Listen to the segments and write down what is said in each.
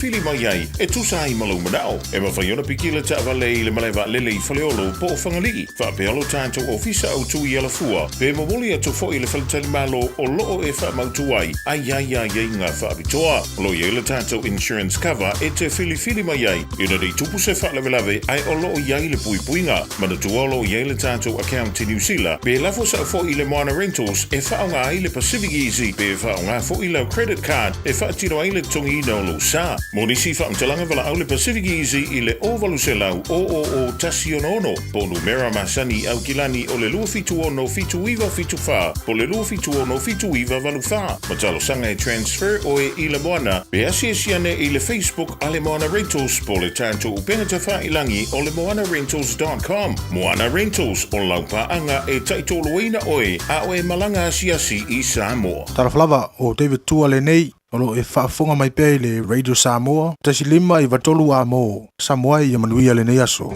Pili mai ai e tusa ai ma lou manao. E mafai ona piki le taavale i le malae vaalele i Faleolo po o Fagalii, faapea lo tatou ofisa autu i Alafua, pe momoli atu foi i le faletalimalo o loo e faamautu ai a i ai aiaiga faapitoa. O lo o i ai le tatou insurance cover e te filifili mai ai ina nei tupu se faalavelave ae o lo o i ai le puipuiga. Manatua o lo o i ai le tatou account i Niu Sila, pe lafo sao foi i le Moana Rentals e faaaoga ai le Pacific Easy pe faaaoga foi lau credit card e faatino ai le totogiina o lou sa. Mo nisi faamatalaga valaau le Pacific Easy i le 0800 000 166 po o numera masani i Aukilani o le 276 7974 po o le 276 7984. Ma talosaga e transfer oe i le Moana pe asiasi ane i le Facebook a le Moana Rentals po o le tatou upega tafailangi o le moanarentals dot com. Moana Rentals, o lau paaga e taitoluaina oe a o e malaga asiasi i Samoa. Talofa lava, o David Tua lenei, o lo o e faafofoga mai pea i le Radio Samoa, 1 5 93 A mo Samoa ia manuia lenei aso.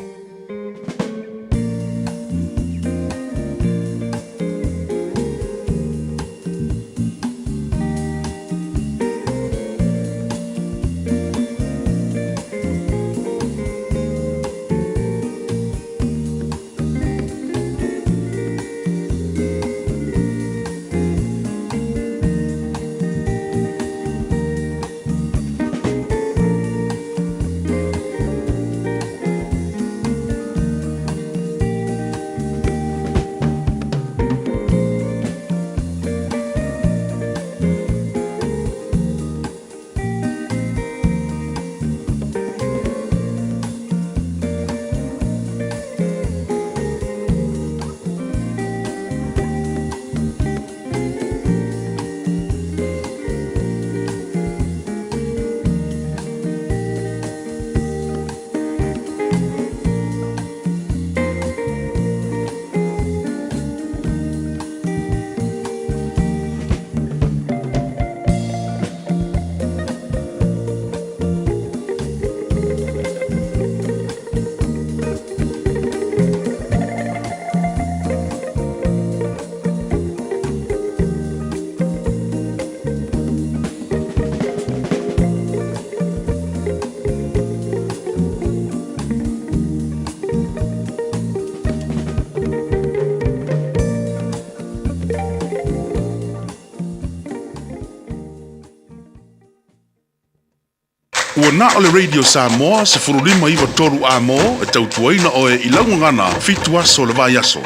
Ua na o le Radio Samoa 15 9 3 A mo e tautuaina oe i lau gagana fitu aso o le vaiaso.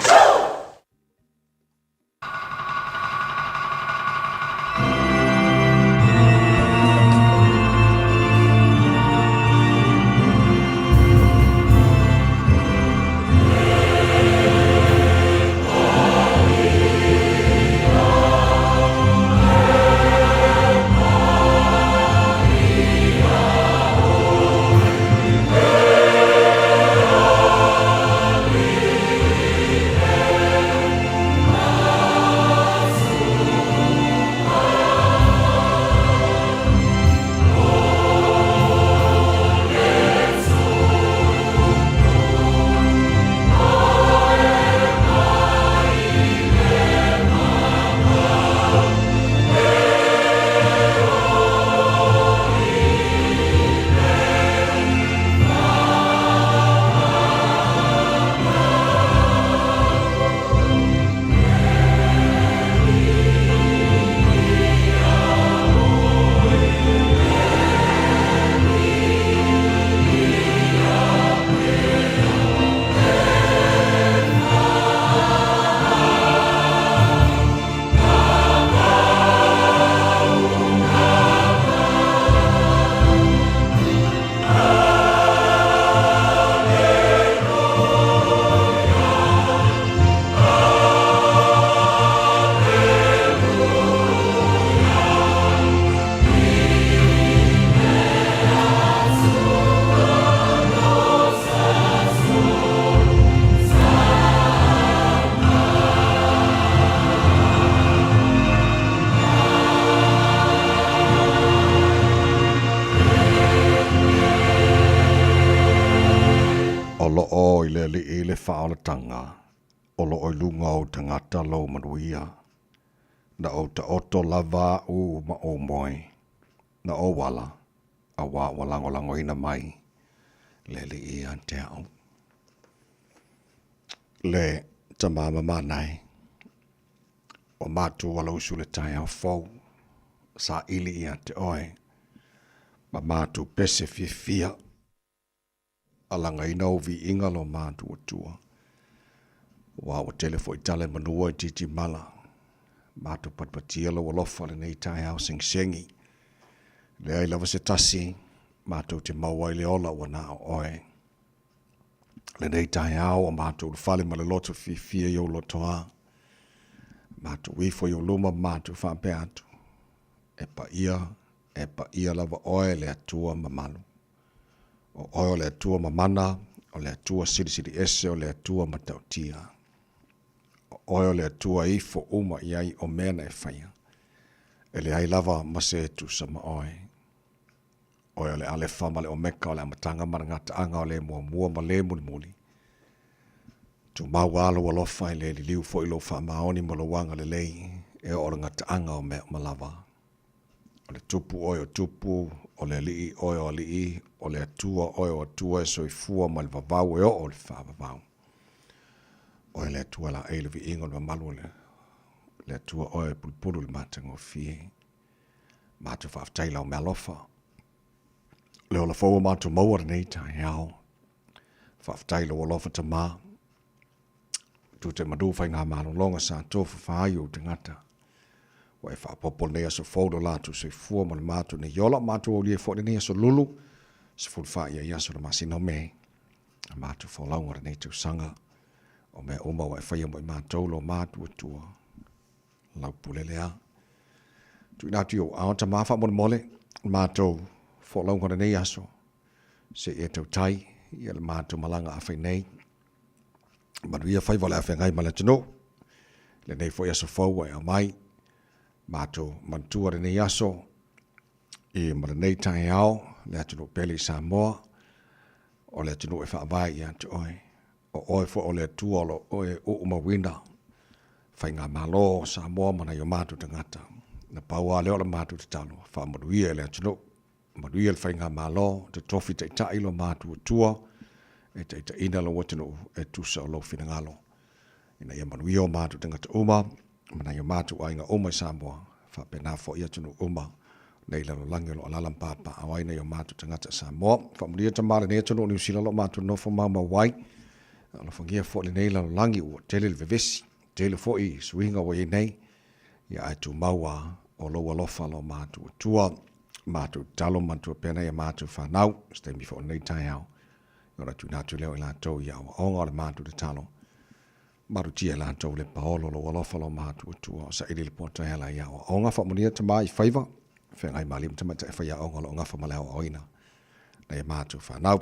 O lo o i le alii le faaolataga, o lo o i luga o ou tagata lou manuia. Na ou taoto lava au ma ou moe, na ou ala, Auā ua lagolagoina mai le Alii ia te au. Le tama mamana e, ua matou alausu le taeao fou, saili ia te oe, ma matou pese fiafia. Alagaina ou viiga lo matou Atua. Aua ua tele foi tala e manua i titimala. Matou patipatia lou alofa lenei taeao segisegi. Leai lava se tasi matou te maua ai le ola ua na o oe. Lenei taeao ua matou ulufale ma le loto fiafia i ou lotoa. Matou ifo i ou luma ma matou faapea atu, E paia, e paia lava oe le Atua mamalu. O oe o le Atua mamana, o le Atua silisili ese, o le Atua matautia. O oe o le Atua e ifo uma i ai o mea na e faia. E leai lava ma se e tusa ma oe. Oe o le Alefa ma le Omeka, o le Amataga ma le Gataaga, o le Muamua ma le Mulimuli. Tumau lava lou alofa e le liliu foi lou faamaoni ma lou agalelei e oo le gataaga o mea uma lava. O le Tupu oe o tupu, o le Alii oe o alii, o le Atua oe o atua e soifua mai le vavau e oo i le faavavau. Oe le Atua laei le viiga o le mamalu o le Atua oe e pulupulu i le matagofie. Matou faafetai i lau meaalofa. Le ola fou o matou maua lenei taeao. Faafetai i lou alofa Tamā. Tute manu faigamalologa sa tofafa ai ou tagata. Ua e faaopoopo lenei aso fou lo latou soifua ma le matou nei ola, matou aulia foi lenei aso lulu, 14 ia i aso le masina o Me. A matou folauga lenei tausaga, o mea uma ua e faia mo i matou lo matou Atua. Lau pule lea. Tuuina atu i ou ao Tamā faamolemole, matou folauga lenei aso, se i e tautai ia le matou malaga a fai nei. Manuia faiva o le a feagai ma le atunuu. Lenei foi aso fou ua e aumai. Matou manatua lenei aso i ma lenei taeao le atunuu pele i Samoa. O le atunuu e faavae ia te oe. O oe foi o le Atua o lo o e uumauina faigamalo o Samoa ma nai o matou tagata. Na pau lava lea o le matou tatalo, faamanuia i le atunuu. Manuia le Faigamalo, totofi taitai lo matou Atua e taitaiina lou atunuu e tusa o lou finagalo. Ina ia manuia o matou tagata uma ma nai o matou aiga uma i Samoa, faapena foi atunuu uma nei lalolagi o lo o alaala ma papaaao ai nai o matou tagata Samoa. Faamanuia Tama lenei atunuu o Niu Sila o lo o matou nofo maumau ai. Alofagia foi lenei lalolagi ua tele le vevesi, tele foi suiga ua i ai nei, ia ae tumau lava o lou alofa lo matou Atua. Matou tatalo manatua pea nai a matou fanau, se taimi foi o lenei taeao, ona tuuina atu lea o i latou i aoaoga o le matou tatalo, malutia i latou le paolo lou alofa lo matou Atua, o saili le poto e ala i aoaoga. Faamanuia Tama i faiva, feagai ma alii ma tamaitai faiaoga o lo o gafa ma le aoaoina nai a matou fanau.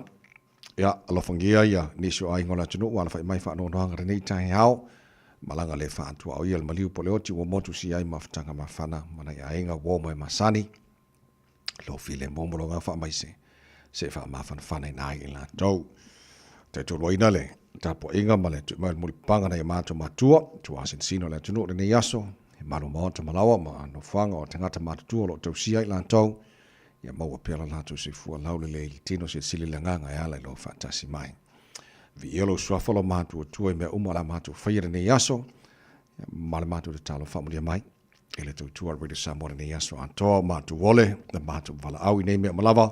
Ia, alofagia ia nisi o aiga o le atunuu ua alafai mai faanoanoaga lenei taeao, malaga le faatuaoia le maliu po o le oti ua motu sia ai mafutaga mafana ma nai aiga uo ma e masani, lou filemu ma lou agaga faamaise, se i faamafanafana ai i latou. Taitoluaina le tapuaiga ma le tui mai o le mulipapaga nai o matou matua, tuasinosino o le atunuu lenei aso, he malu maota malaoa ma nofoaga o tagata matutua o lo o tausia ai latou, Ia maua pea lo latou soifua laulelei i le tino silisili le agaga e ala i lou faatasi mai. Viia lou suafa lo matou Atua i mea uma o le a matou faia lenei aso, ma le matou tatalo faamanuia mai i le tautua a le Radio Samoa lenei aso atoa o matou ole le matou valaau i nei mea uma lava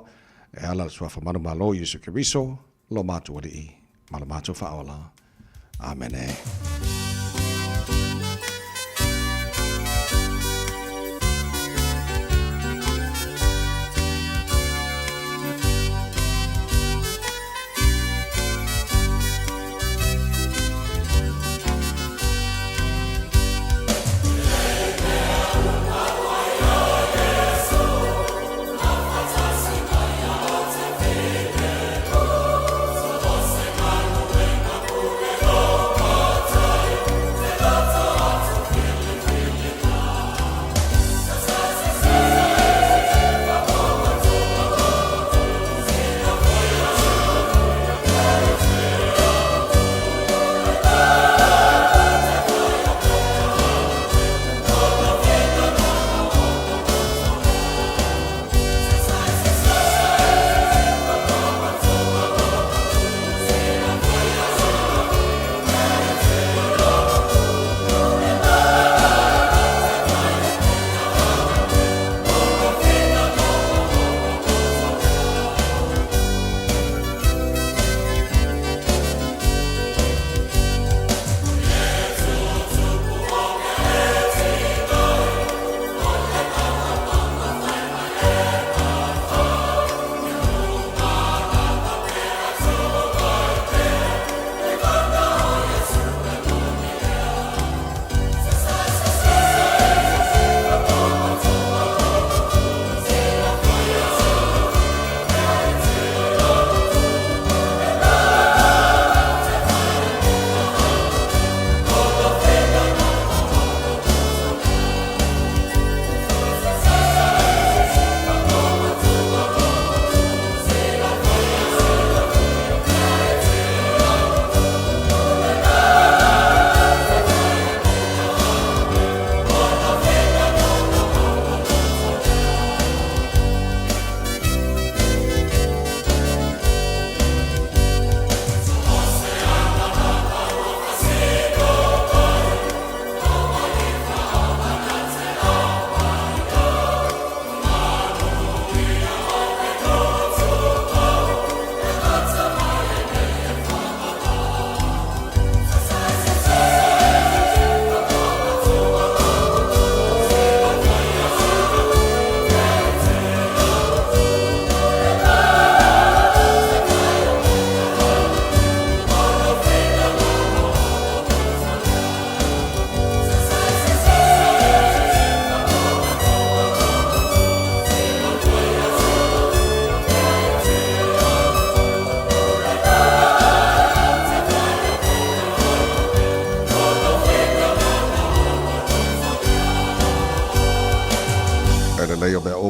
e ala i le suafa manumalo Iesu Keriso lo matou Alii ma lo matou Faaola. Amene.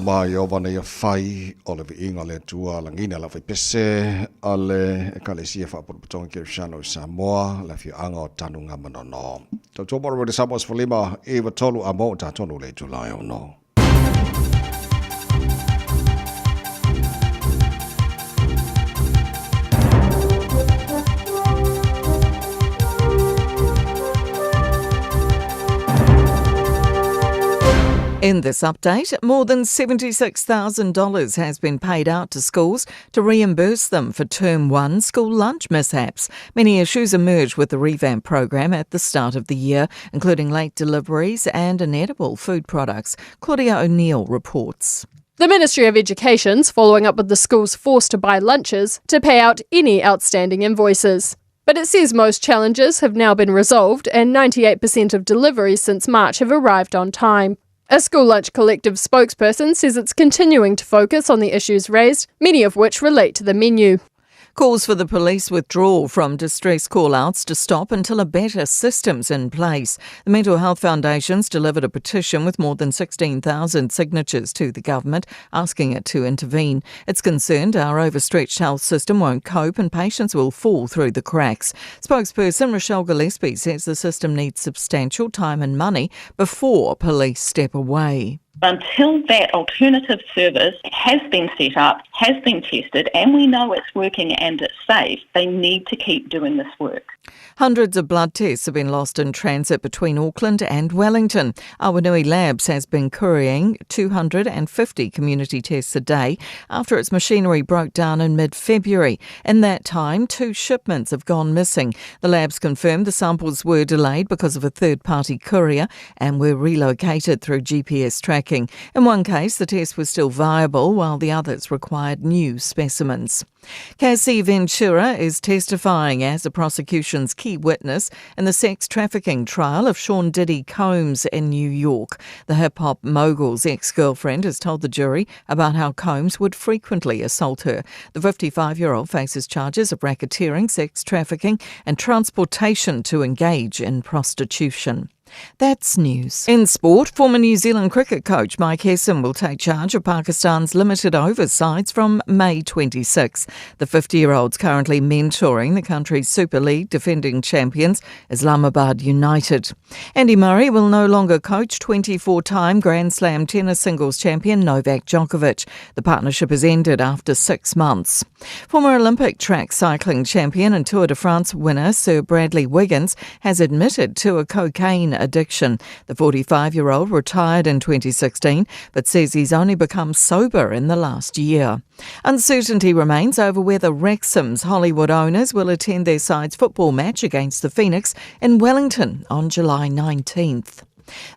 ma Ieova na ia fai o le viiga o le Atua lagina le aufaipese a le Ekalesia Faapotopotoga Kerisiano i Samoa, le afioaga o Tanugamanono. Tautua mo le Samoa 15 93 a mo tatonu le itula e 6. In this update, more than $76,000 has been paid out to schools to reimburse them for Term 1 school lunch mishaps. Many issues emerged with the revamp program at the start of the year, including late deliveries and inedible food products. Claudia O'Neill reports. The Ministry of Education's following up with the schools forced to buy lunches to pay out any outstanding invoices. But it says most challenges have now been resolved and 98% of deliveries since March have arrived on time. A school lunch collective spokesperson says it's continuing to focus on the issues raised, many of which relate to the menu. Calls for the police withdrawal from distress call-outs to stop until a better system's in place. The Mental Health Foundation's delivered a petition with more than 16,000 signatures to the government asking it to intervene. It's concerned our overstretched health system won't cope and patients will fall through the cracks. Spokesperson Rochelle Gillespie says the system needs substantial time and money before police step away. Until that alternative service has been set up, has been tested, and we know it's working and it's safe, they need to keep doing this work. Hundreds of blood tests have been lost in transit between Auckland and Wellington. Awanui Labs has been couriering 250 community tests a day after its machinery broke down in mid-February. In that time, 2 shipments have gone missing. The labs confirmed the samples were delayed because of a third-party courier and were relocated through GPS tracking. In one case, the test was still viable, while the others required new specimens. Cassie Ventura is testifying as a prosecution's key witness in the sex trafficking trial of Sean Diddy Combs in New York. The hip-hop mogul's ex-girlfriend has told the jury about how Combs would frequently assault her. The 55-year-old faces charges of racketeering, sex trafficking and transportation to engage in prostitution. That's news. In sport, former New Zealand cricket coach Mike Hesson will take charge of Pakistan's limited overs sides from May 26. The 50-year-old's currently mentoring the country's Super League defending champions, Islamabad United. Andy Murray will no longer coach 24-time Grand Slam tennis singles champion Novak Djokovic. The partnership has ended after 6 months. Former Olympic track cycling champion and Tour de France winner Sir Bradley Wiggins has admitted to a cocaine addiction. The 45-year-old retired in 2016 but says he's only become sober in the last year. Uncertainty remains over whether Wrexham's Hollywood owners will attend their side's football match against the Phoenix in Wellington on July 19th.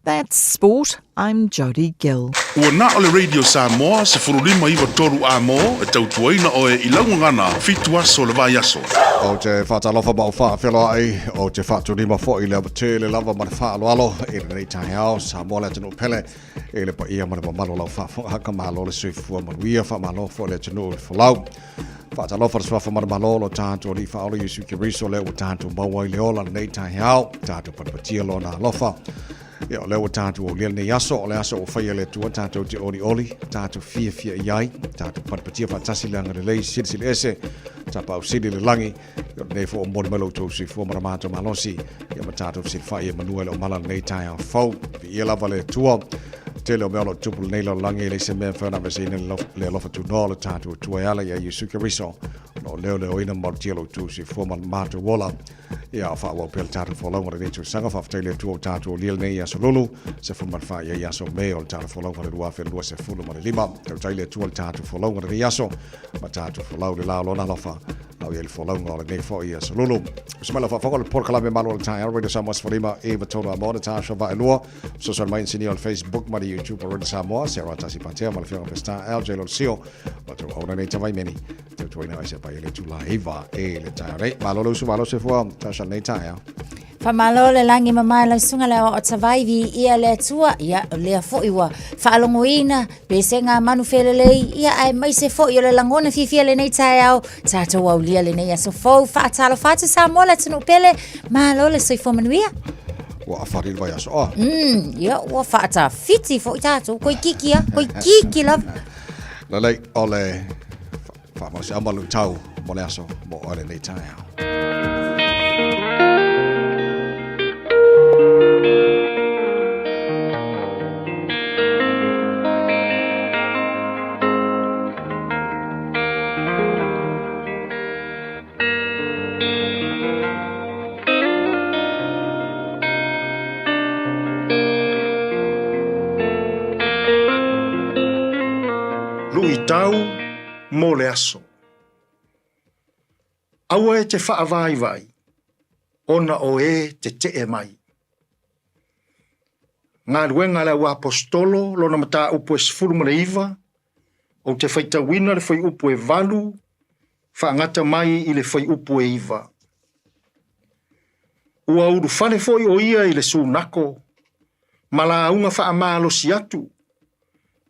That's sport. I'm Jodie Gill. Ua na o le Radio Samoa 1593 a mo e tautuaina oe i lau gagana 7 aso o le vaiaso. Ou te faatalofa ma ou faafeloai, ou te faatulima foi le avatele lava ma le faaaloalo i lenei taeao, Samoa le atunuu pele i le paia ma le mamalu o lau faafogaga ka malo le soifua manuia, faamalo foi le atunuu i le folau. Faatalofa le suafa manumalo o lo tatou Alii Faaola Iesu Keriso lea ua tatou maua ai le ola lenei taeao, tatou patipatia lona alofa. Ia, o lea ua tatou aulia lenei aso, o le aso ua faia e le Atua tatou te olioli, tatou fiafia i ai, tatou patipatia faatasi le agalelei silisili ese, tapaau sili le lagi, ia o lenei foi ua momoli mai lo outou soifua ma le matou malosi, ia ma tatou fesilafai e manua i le omala lenei taeao fou. Viia lava le Atua. Tele o mea o lo o tupu lenei lalolagi e leai se mea e mafai ona aveseina le alofa tunoa o le tatou Atua e ala ia Iesu Keriso, o lo o leoleoina ma malutia lo outou soifua ma le matou ola. Ia, o faaauau pea le tatou folauga o lenei tausaga. Faafetai i le Atua ua tatou aulia lenei aso lulu, 14 i ai aso Me o le tatou folauga o le 2025. Tautai le Atua i le tatou folauga o lenei aso, ma tatou folau i le la o Lona alofa. Lau i ai le folauga o lenei foi aso lulu. Uso mai lau faafofoga o le polokalame malo o le taeao, Radio Samoa 15 i 3 a mo le taso vaelua. Fesoasoani mai inisinia o le Facebook ma le YouTube o Radio Samoa, Sarah Tasi Patea ma le Afioga Peseta LJ Lolosio, o tou auna nei tavaimeni, tautuaina ai se pai e le tula iva e le taeao nei. Malo le usu, malo se fua, tasha nei taeao. Faamalo le lagi mamae lau susuga le aoao tavai viia le Atua ia o lea foi ua faalogoina pesega manu felelei ia aemaise foi o le lagona fiafia lenei taeao tatou aulia lenei aso fou faatalofa atu Samoa le atunuu pele malo le soifua manuia. Ua afali le vaiaso a. Ia ua faatafiti foi tatou. Koikiki a, koikiki lava. Lelei, o le faamalosiau ma luitau mo le aso mo oe lenei taeao. Luitau mo le aso. Aua e te faavaivai ona o e tetee mai. Galuega a le Auaposetolo lona mataupu e 19, ou te faitauina le fuaiupu e 8 faagata mai i le fuaiupu e 9. Ua ulufale foi o ia i le sunako ma lauga faamalosi atu,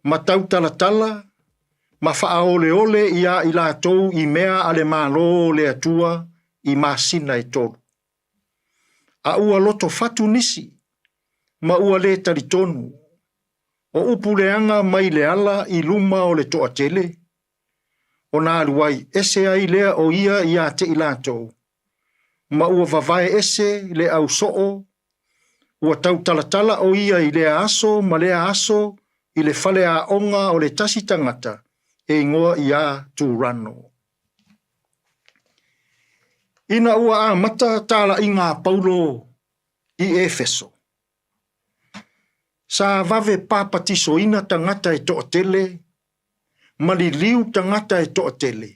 ma tautalatala ma faaoleole iā i latou i mea a le Malo o le Atua i masina e tolu. A ua loto fatu nisi, ma ua lē talitonu, o upu leaga mai le ala i luma o le toatele, ona alu ai ese ai lea o ia iā te i latou, ma ua vavae ese le au soo, ua tautalatala o ia i lea aso ma lea aso i le fale aoga o le tasi tagata e igoa iā Turano. Ina ua amata talaiga a Paulo i Efeso, sa vave papatisoina tagata e toatele ma liliu tagata e toatele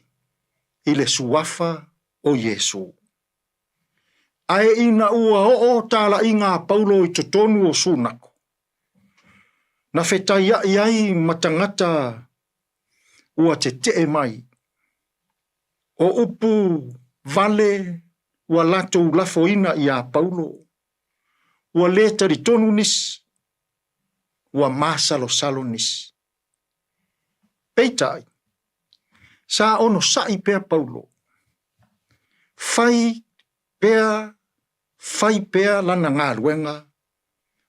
i le suafa o Iesu. Ae ina ua oo talaiga a Paulo i totonu o Sunako, na fetaiai ai ma tagata ua tetee mai, o upu vale ua latou lafoina iā Paulo, ua lē talitonu nisi, ua masalosalo nisi. Peitai, sa onosai pea Paulo, fai pea fai pea lana galuega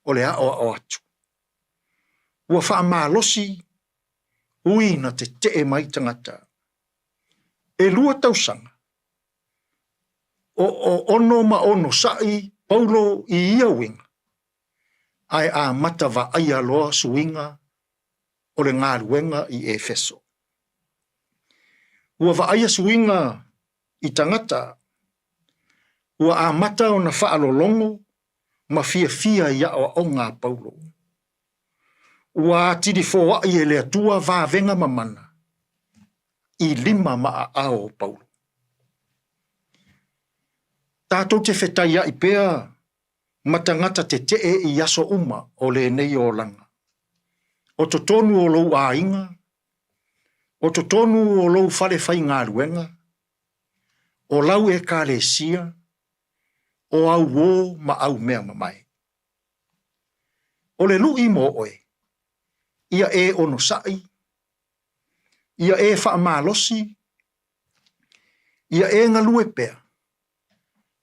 o le aʻoaʻo atu. Ua faamalosi ui na tetee mai tagata. ʻElua tausaga o ono ma onosai Paulo i ia uiga, ae amata vaaia loa suiga o le galuega i Efeso. Ua vaaia suiga i tagata, ua amata ona faalologo ma fiafia i aʻoaʻoga a Paulo. Ua atili foai e le Atua vavega ma mana i lima ma aao o Paulo. Tatou te fetaiaʻi pea ma tagata tetee i aso uma o lenei olaga. O totonu o lou aiga, o totonu o lou fale faigaluega, o lau Ekalesia, o au ō ma au mea mamae. O le luʻi mo ʻoe, ia e onosai, ia e faamalosi, ia e galue pea,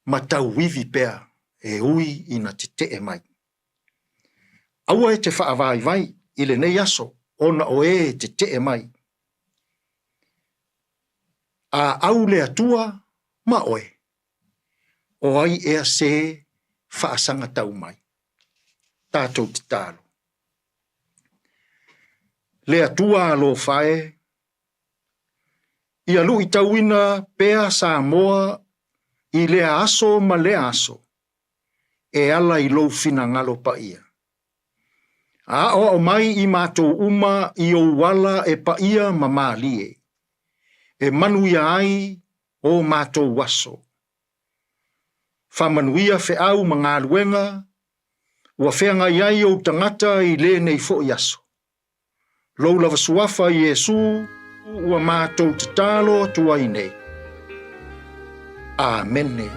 ma tauivi pea e ui ina tetee mai. Aua e te faavaivai i lenei aso ona o e tetee mai. A au le Atua ma oe, o ai ea se faasagatau mai? Tatou tatalo. Le Atua alofa e, ia luitauina pea Samoa i lea aso ma lea aso e ala i lou finagalo paia. A aʻoaʻo mai i matou uma i ou ala e paia ma mālie, e manuia ai o matou aso. Faamanuia feau ma galuega ua feagai ai ou tagata i lenei foi aso. Lou lava suafa Iesu ua matou tatalo atu ai nei. Amene.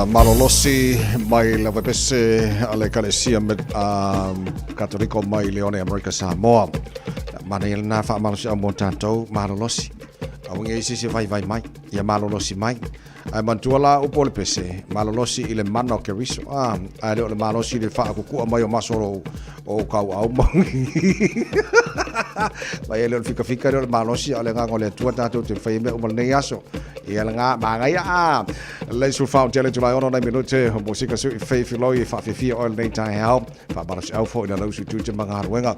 Ia malolosi mai le pese a le Ekalesia Katoliko mai le one Amerika Samoa. Manaia lena faamalosiau mo tatou malolosi. Aua ne i se isi e vaivai mai, ia malolosi mai. Ae manatua la upu o le pese, malolosi i le mana o Keriso. Ah, ae le o le malosi i le faakukua mai o maso o ou kauau ma Mai e le o le fikafika le o le malosi, a o le agaga o le Atua tatou te faia mea uma lenei aso. Ia lena, manaia a! Lelei sefulufa o tele Julai ono nai minute o musika sui feifiloi e faafifia oe lenei taeao. Faamalosiau foi i le lausu tiute ma galuega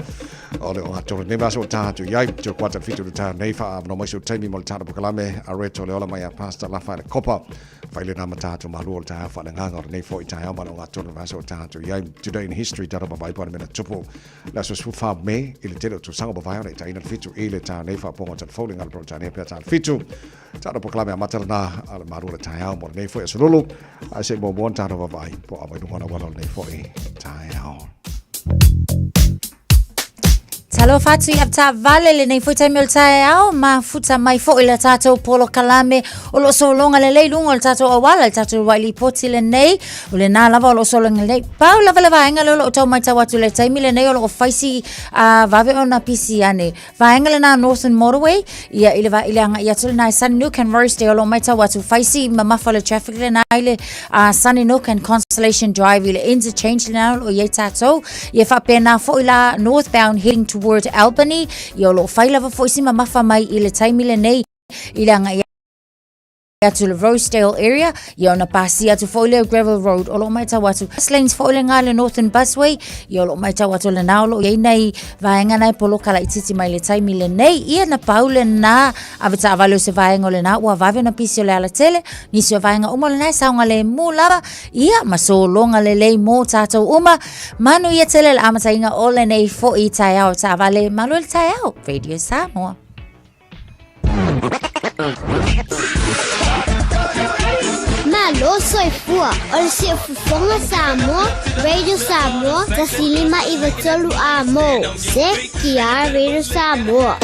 o le ogatolu lenei vaiaso ua ta atu i ai. Tua kuata le 7 o le taeao nei faaavanoa mai si ou taimi mo le tala polokalame a Reto Leola mai a Pastor Lafa le Kopa. Fai lena ma ta atu malua o le taeao faaleagaga o lenei foi taeao ma le ogatolu le vaiaso ua ta atu i ai. Today in history tala mavae po o le mea na tupu le aso 14 Me i le tele o tausaga mavae ona i taina le 7 i le taeao nei faapoga o telefoni le galo Peretania pea ta le 7. Talo polokalame amata lena a le malua o le taeao mo lenei foi aso lulu. Ae se i muamua ona tatou vaavaai po o a mai luga o le auala o lenei foi taeao. Talofa atu i avetaavale lenei foi taimi o le taeao, mafuta mai foi le tatou polokalame o lo o sologa lelei luga o le tatou auala, le tatou uluai lipoti lenei, o lena lava o lo o sologa lelei. Pau lava le vaega lea o lo o tau matau atu i le taimi lenei o lo o fai si vave ona pisi ane. Vaega lena Northern Motorway, ia i le, i le agai atu lena i Sunnynook and Rosedale, o lo o matau atu fai si mamafa o le traffic lena i le Sunnynook and Constellation Drive i le interchange lena o lo o i ai tatou. Ia faapena foi la northbound heading toward Albany, ia o lo o fai lava foi si mamafa mai i le taimi lenei i le agai atu le Rosedale area, ia ona pasia atu foi lea Gravel Road, o lo o matau atu. Bus lanes foi lena le Northern Busway, ia o lo o matau atu lena o lo o i ai nai vaega na e poloka laitiiti mai le taimi lenei. Ia na pau lena avetaavale o se vaega o lena ua vave ona pisi o le alatele, nisi o vaega uma o lena e saogalemu lava, ia ma sologa lelei mo tatou uma. Manuia tele le amataina o lenei foi taeao taavale, malo i le taeao, Radio Samoa. Malo soifua o le Siufofoga Samoa, Radio Samoa, 1593 A mo, CKR Radio Samoa.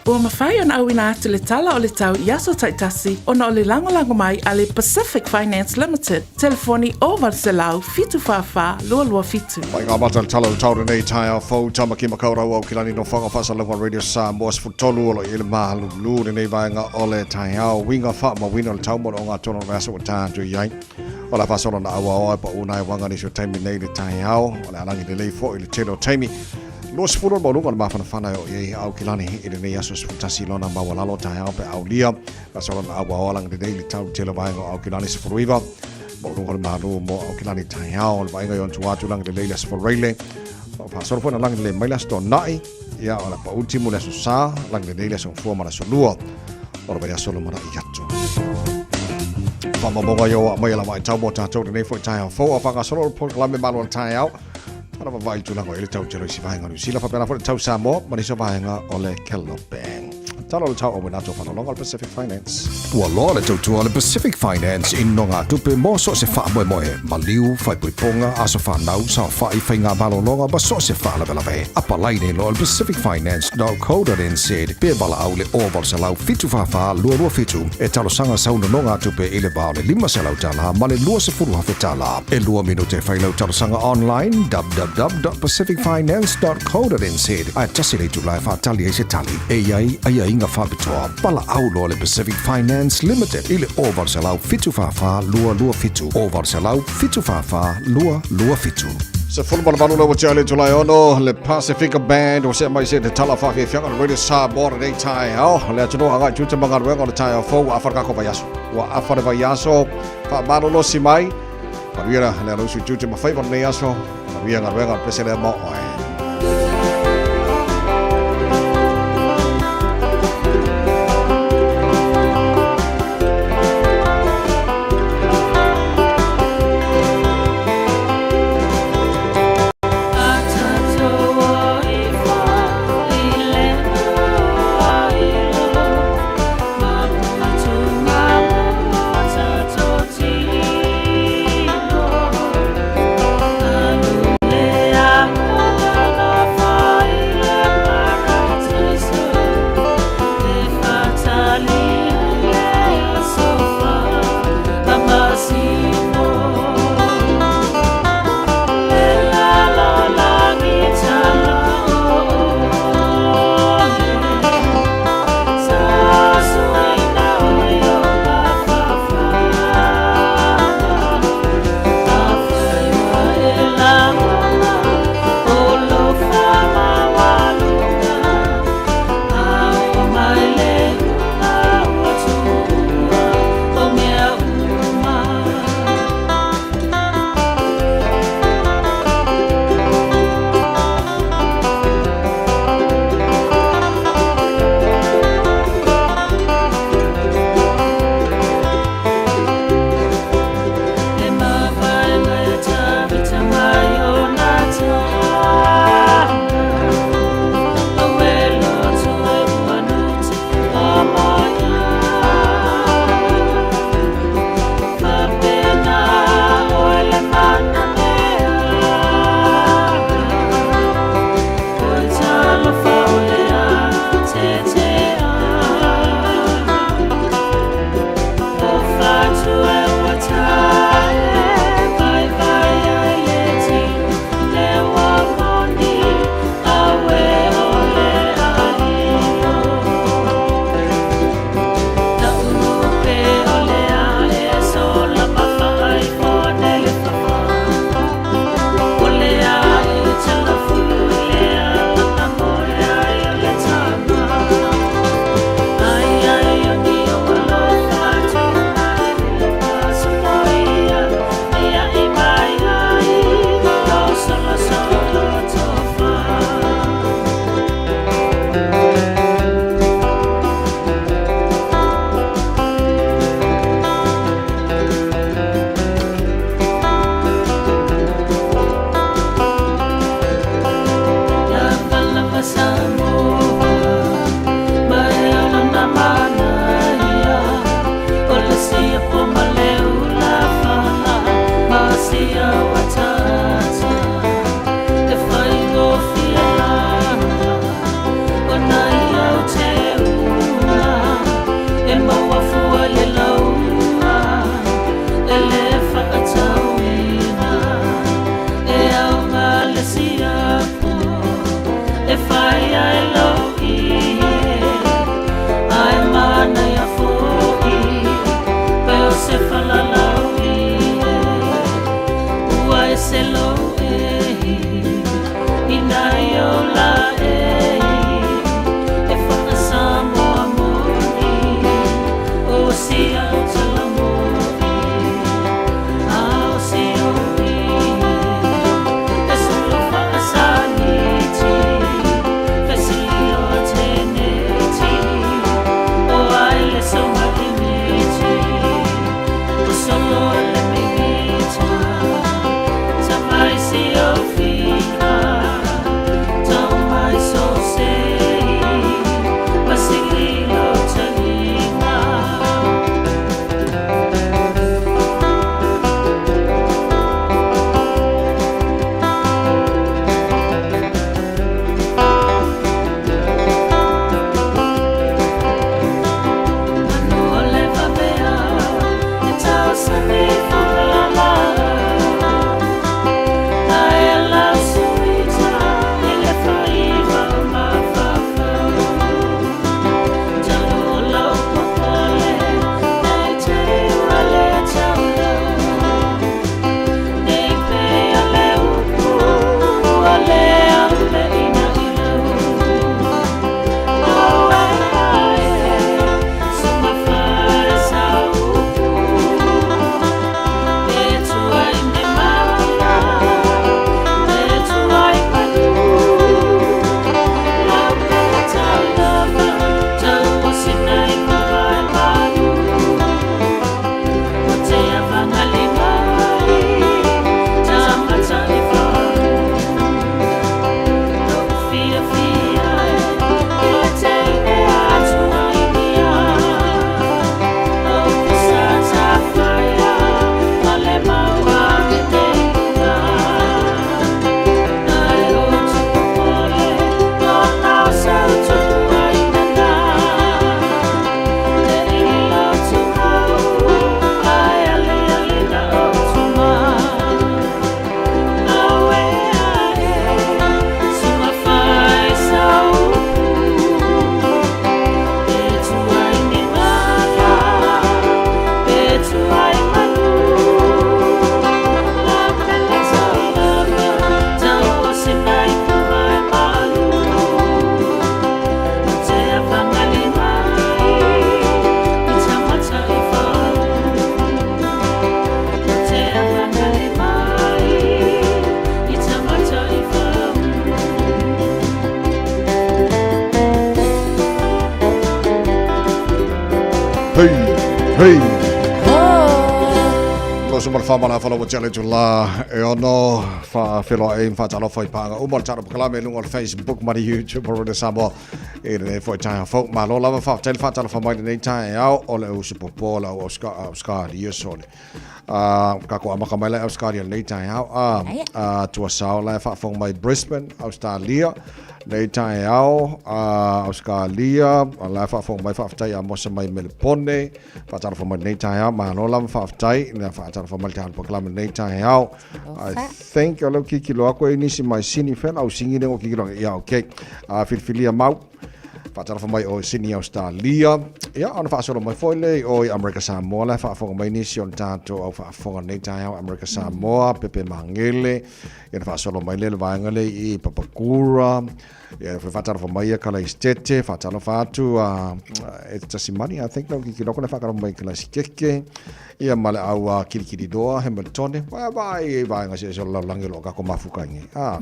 Ua mafai ona auina atu le tala o le tau i aso taitasi ona o le lagolago mai a le Pacific Finance Limited, telefoni 0800 744 227. Mai ngā mata le tala o le tau lenei taeao fou, Tamaki Makaurau au ki lani no Whanga Whaasalaua Radio Samoa 13 o lo i le mahalulu lenei vaega o le taeao winga wha ma wina o le tau mo le o ngā tono o le aso o tā atu i ai. O la whaasolo na aua oa e pa una e wanga nisi o taimi nei le taeao o le alangi lelei fo i le tele o taimi. 20 o le mauluga o le mafanafana e o i ai au ki lani i lenei aso 11 lona maualalo taeao pe aulia. Whaasolo na aua oa langi lelei le tau tele vaega o au ki lani 19. Maualuga o le Malo mo Aukilani taeao o le vaaiga i ona tua atu lagi lelei le Aso Faraile. O faasolo foi na lagi lelei mai le Aso Toonai, ia o le pau timu le Aso Sa, lagi lelei le Aso Gafua ma le Aso Lua o le vaiaso lumanai atu. Faamaumauga ia ua aumai e la vaitau mo tatou lenei foi taeao fou a faagasolo le polokalame Malo o le Taeao. Tala vavaai i tulaga o i ai le tau tele o isi vaega o Niu Sila faapena foi le tau Samoa ma nisi o vaega o le Kelope. Tala o le tau o Renato Faalologa o le Pacific Finance. Ua loa le tautua a le Pacific Finance i nogatupe mo so o se faamoemoe, maliu, faaipoipoga, aso fanau, saofai, faigamalologa ma so o se faalavelave. Apalai nei loa i le pacificfinance.co.nz pe valaau i le 0800 744 227 e talosaga sau nonogatupe i le va o le $500 ma le $20,000. E lua minute e fai lau talosaga online www.pacificfinance.co.nz ae tasi le itula e faatali ai se tali. E i ai aiaiga faapitoa. Valaau loa le Pacific Finance Limited i le 0800 744 227, 0800 744 227. 18 le ua tea le Julai 6, le Pasifika Band ua sea mai se te tala whawhiawhianga le Radio Samoa lenei taeao. Le atunuu agai tute ma galuega o le taeao fou ua afa le kako vaiaso. Ua afa le vaiaso, whaamalolosi mai. Manuia le alausu tute ma whaiva lenei aso. Manuia galuega o le pese lea mo oe. Hei, hei. Loso ma le whamala whala wa tele tu la e ono wha wheloa e mwha talofa i pānga uma le taro pakalame lunga o le Facebook ma le YouTube o Rona Samoa e le nei foi taia fau malo lava wha tele wha talofa mai le nei taia au o le usu popo la o Australia sole ka ko amaka mai la Australia le nei taia au a tua sao la wha whong mai Brisbane Australia Nei taeao a Auskalia, a la e faafofoga mai, faafetai ia Mosa mai Melepone, faatalofa mai lenei taeao, malo lava faafetai, na faatalofa mai le taeao polokalame lenei taeao. I think o leu kikilo aku e nisi mai Sini fela au singi lengo kikilo, ia okay. A filifilia mau, faatalofa mai o Sini Australia, ia ona faasolo mai foi le o i Amerika Samoa, la e faafofoga mai nisi o le tatou au faafofoga lenei taeao Amerika Samoa, Pepe Mangele, Ia na faasolo mai lea le vaega lea i Papakura, ia foi faatalofa mai ia Kalaisitete, faatalofa atu a e te tasi mani, I think lau kikilo kona whakaro mai Kalaisikeke, ia ma le au a Kirikiriroa, Hamiltone, vai vai e vaega se se lalaulangi o lo kako mafuka inge. Ah.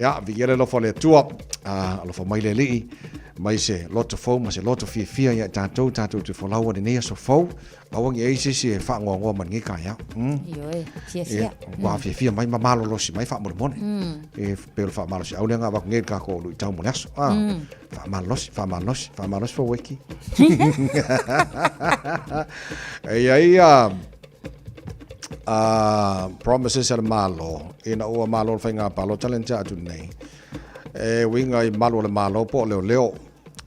Ia, viia le alofa o le Atua, alofa mai le Alii, mai se loto fou ma se loto fiafia ia i tatou, tatou te folau a lenei aso fou, Aua nge ai se isi e whaangoangoa ma lenei taeao. Ioe, fiafia. Ua fiafia mai ma malolosi mai faamolemole. E pei o le faamalosi au lea nga avatu nei le tatou luitau mo le aso. Faamalolosi, faamalolosi, faamalolosi faueki. E i ai a promises a le Malo ina ua malo le faiga palota lea na tea atu nei. E uiga i malu o le Malo po o leoleo.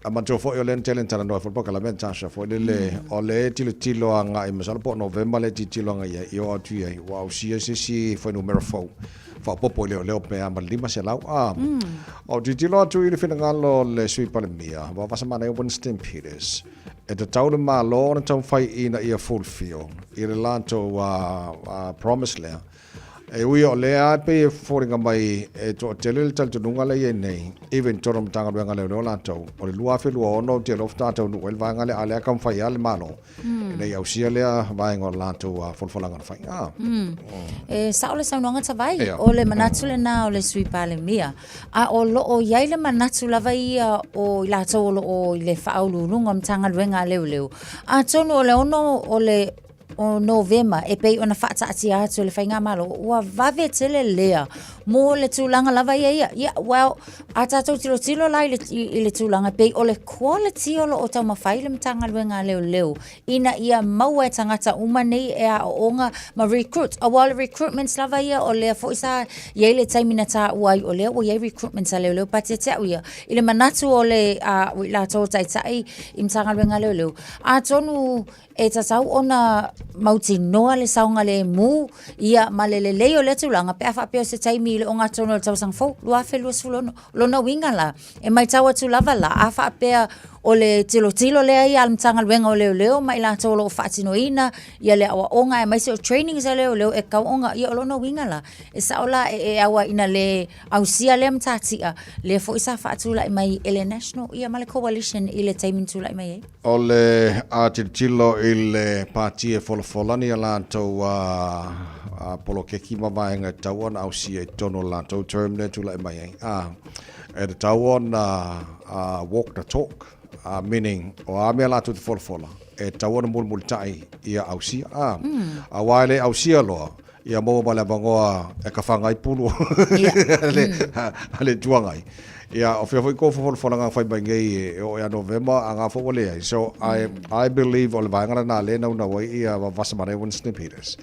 A manatua foi o lea na tele na talanoa ai foi le polokalame a Natasha foi lele, o le tilotilo agai masalo po o Novema le tilotilo agai i ai, i oo atu i ai, ua ausia se isi fuainumera fou faaopoopo i leoleo pe a ma le 500. A o tilotilo atu i le finagalo o le Sui Palemia, ua vasa manaia Winston Peters, e tatau le Malo ona taumafai ina ia fulfill i le latou promise lea. E ui o lea e pei e foliga mai e toatele le talitonuga lea e i ai nei, even i totonu o Matagaluega a Leoleo latou, o le 2026 ou te iloa faatoa taunuu ai le vaega lea, a o lea e taumafai lava le Malo ina ia ausia lea vaega o le latou folafolaga na fai. Ah. E sao le saunoaga Tavai, o le manatu lena o le Sui Palemia, a o lo o i ai le manatu lava ia o i latou o lo o i le faauluuluga o Matagaluega a Leoleo, atonu o le 6 o le o Novema e pei ona faataatia atu e le Faigamalo, ua vave tele lea mo le tulaga lava ia ia. Ia, well, a tātou tilotilo la i le, i, i le tulaga, pei o le quality o lo o taumafai le Matagaluega a Leoleo ina ia maua e tagata uma nei e aoaoga ma recruit. Aua o le recruitments lava ia o lea foi sa i ai le taimi na taua ai o lea ua i ai recruitments a leoleo. But ia te au ia, i le manatu o le, o i latou o taitai i Matagaluega a Leoleo, atonu E tatau ona mautinoa le saogalemu ia ma le lelei o lea tulaga pe a faapea o se taimi i le ogatotonu o le tausaga fou 2026. O lona uiga la, e matau atu lava la, a faapea o le tilotilo lea ia a le Matagaluega o Leoleo ma i latou o lo o faatinoina ia le aoaoga aemaise o trainings a leoleo e tatau ona, ia o lona uiga la, e sao la e au ai ina le ausia lea matatia, lea foi sa faatulai mai e le National ia ma le Coalition i le taimi na tulai mai ai. O le a tilotilo i le pati e folafola ni a latou a poloketi ma vaega e tatau ona ausia i totonu o le latou term lea e tulai mai ai. A, e tatau ona walk the talk, meaning o a mea latou te folafola, e tatau ona mulimulitai ia ausia. A, aua e le ausia loa, ia maua ma le avanoa e kafaga ai pulu a le Itu Agai. Ia, o fea foi kou folafolaga na fai mai nei e oo ia Novema, a nga foi ua leai. So, I believe o le vaega lena lea e naunau ai ia Vasamanaia Winston Peters,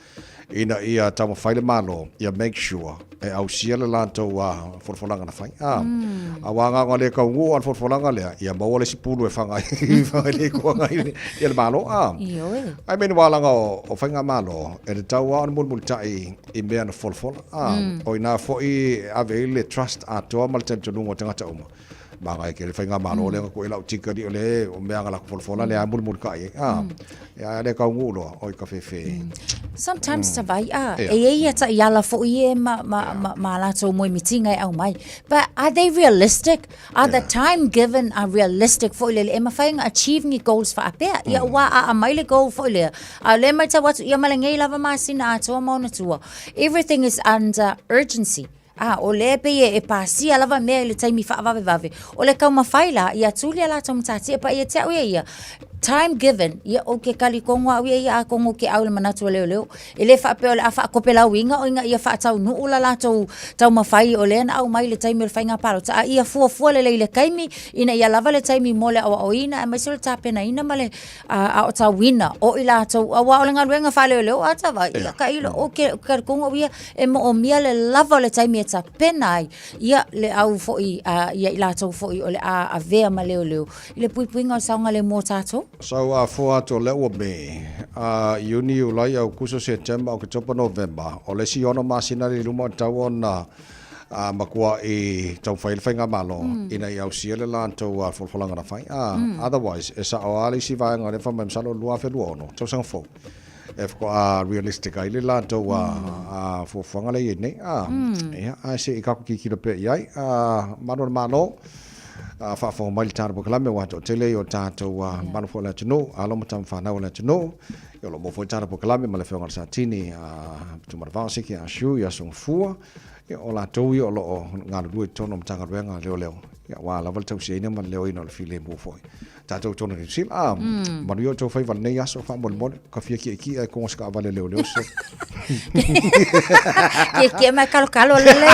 ina ia taumafai le Malo ia make sure e ausia le latou folafolaga na fai. Aua na ona le taunuu lava le folafolaga lea, ia maua le isi pulu e faga ai le Itu Agai ia le Malo. Ioe. I mean, aua leaga o faigamalo, e tatau lava ona mulimulitai i mea na folafola. O i ina foi e ave ai le trust atoa ma le talitonuga o tagata uma. Manaia tele faigamalo lea na tuu i ai lau ticket alii o lea o mea na latou folafola lea lava e mulimulitai ai. Ia a le taunuu loa, oi ka fefe. Sometimes Savaii, e i ai ia taiala foi ia ma, ma, ma, ma latou moemitiga e aumai. But are they realistic? Are the time given are realistic foi lele e mafai ona achieve ni goals faapea? Ia aua a aumai le goal foi lea, a o lea e matau atu, ia ma lenei lava masina atoa ma ona tua, everything is under urgency. A, o lea e pei e pasia lava mea i le taimi faavavevave. O le taumafai la, ia tuli a latou matatia pa ia te au ia ia, time given, ia ou te talitonu au ia ia atonu ou te au i le manatu o leoleo. E le faapea o le a faatopelauina o ina ia faataunuu la latou taumafai o lea na aumai i le taimi o le faiga palota, a ia fuafua lelei i le taimi ina ia lava le taimi mo le aoaoina aemaise o le tapenaina ma le aotauina o i latou, aua o le galuega faaleoleo a tava, ia tailo, ou te talitonu au ia e moomia le lava o le taimi e tapena ai ia le au foi ia i latou foi o le a avea ma leoleo i le puipuiga o le saogalemu o tatou. Sau a fua atu o lea ua Mei, a Iuni, Iulai, Aukuso, Setema, Oketopa, Novema, o le isi ono masina lea i luma o tatau ona matuai taumafai ai le faigamalo ina ia ausia le latou folafolaga na fai. Otherwise, e sao lava le isi vaega lea fai mai masalo 2026, tausaga fou, e faatoa realistic ai le latou fuafuaga lea e i ai nei. Ia, ae se i tatou tilotilo pea i ai. Malu o le Malo, faafofoga mai le tatou polokalame aua e toatele i o tatou mamalu foi o le atunuu, alo ma tama fanau a le atunuu. Ia o lo o maua foi le tatou polokalame ma le Afioga i le Satini Tumanavao Siki Ah Shu i Aso Gafua. Ia o latou ia o lo o galulue i totonu o Matagaluega a Leoleo, ia aua lava le tausiaina ma le leoina o le filemu foi. Tatou i totonu o Niu Sila, manuia outou faiva i lenei aso, faamolemole, ka fia kiekie ae kogo se taavale a leoleo so. Kiekie mai kalokalo lele.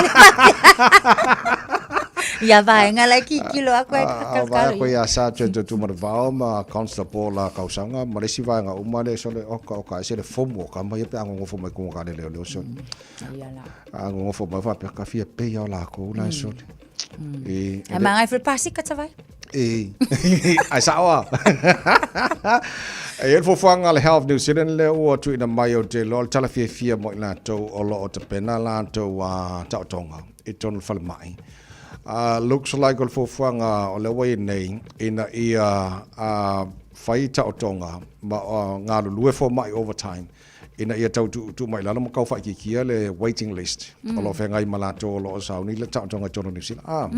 Ia vaega la kikilo aku ai kalokalo. Vaea koe ia Sergeant Tumanavao ma Constable Kausaga ma le isi vaega uma lea sole oka oka ese le fomu o kama ia pe a nonofo mai kuga kale leoleo sole. A nonofo mai faapea ka fia peia o lakou la sole. E Ai mangai foi pasika tavai. E ai sao a. E i ai le fuafuaga a le Health New Zealand lea ua tuuina mai ou te iloa o le tala fiafia mo i latou o lo o tapena latou taotoga i totonu o le falemai. Looks like o le fuafuaga o lea ua i ai nei ina ia fai taotoga ma galulue fomai overtime. Ina ia tau tuutuu mai i lalo ma tau faaitiitia le waiting list o lo o feagai ma latou o lo o sauni le taotoga i totonu o Niu Sila. Ah,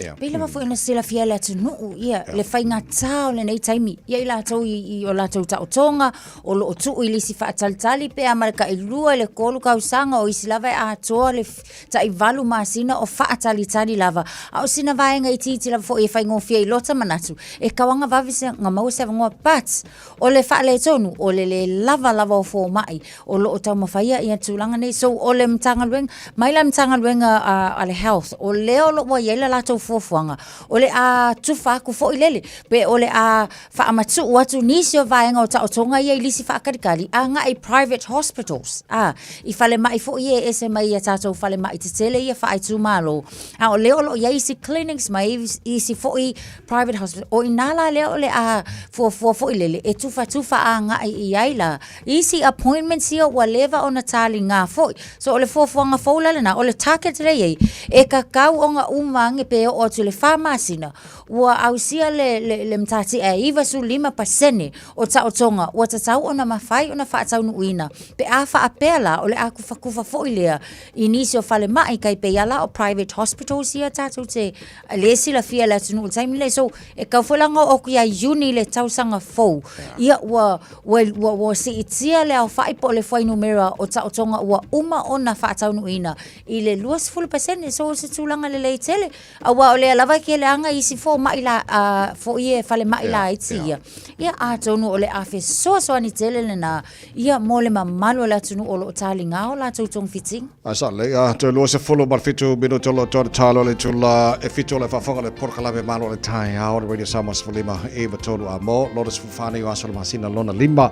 ia. Pei lava foi ona silafia e le atunuu ia le faigata o lenei taimi ia i latou i o latou taotoga o lo o tuu i lisi faatalitali pe a ma le tailua i le tolu tausaga o isi lava e atoa le taivalu masina o faatalitali lava. A o sina vaega itiiti lava foi e faigofie i lota manatu e tau aga vave ona maua se avanoa but O le faaletonu, o le lē lava lava o fomai o lo o taumafaia ia tulaga nei. So, o le Matagaluega, mai la Matagaluega a le Health, o lea o lo o ua i ai le latou fuafuaga, o le a tufa atu foi lele, pe o le a faamatuu atu nisi o vaega o taotoga ia i lisi faatalitali agai i private hospitals, a, i falemai foi ia e ese mai i a tatou falemai tetele ia faaitumalo. A o lea o lo o i ai isi clinics ma isi foi private hospital. O ina la lea o le a fuafua foi lele e tufatufa agai i ai la isi appointments ia ua leva ona taligā foi. So o le fuafuaga fou la lena, o le target lea e i ai, e tatau ona uma ane pe oo atu i le fa masina ua ausia le, le, le matatia e 95% o taotoga ua tatau ona mafai ona faataunuuina pe a faapea la o le a tufatufa foi lea i nisi o falemai tai pei lava la o private hospitals ia tatou te lea e silafia e le atunuu i le taimi lenei. So, e tatau foi la ona oo atu ia Iuni i le tausaga fou, ia ua, ua, ua, ua siitia le aofai po o le fuainumera o taotoga ua uma ona faataunuuina i le 20%. So, o se tulaga lelei tele, aua o lea lava e keleaga isi fomai la, foi e falemai laiti ia. Ia, atonu o le a fesoasoani tele lena Ia, mo le mamalu o le atunuu o lo o taliga o latou togafitiga. Ae sa lelei a toe 27 minute o lo o toe talo le itula e 7 o le faafofoga le polokalame malo o le taeao le Radio Samoa 15 93 a mo lona 14 nei o aso le masina lona lima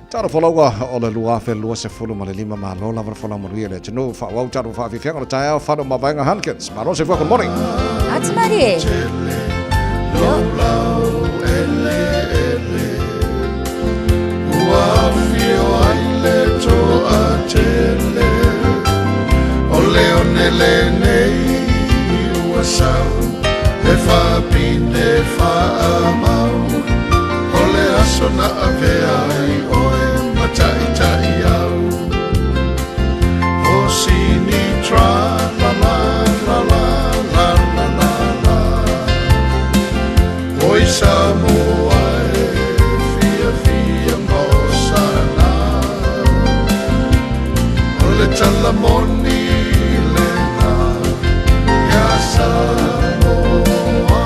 talo folauga o le 2025 malo lava le folau manuia le atunuu faaauau talo faafiafiaga o le taeao fano mavaega Hankins malo se good morning. Ati Marie. Ua afio ai le toatele O le one lenei ua sau E faapine faamau O le aso na avea ai oe ma taitai au O sini tra la la la la la la la la Oi Samoa e fiafia ma osana O le tala moni lena ia Samoa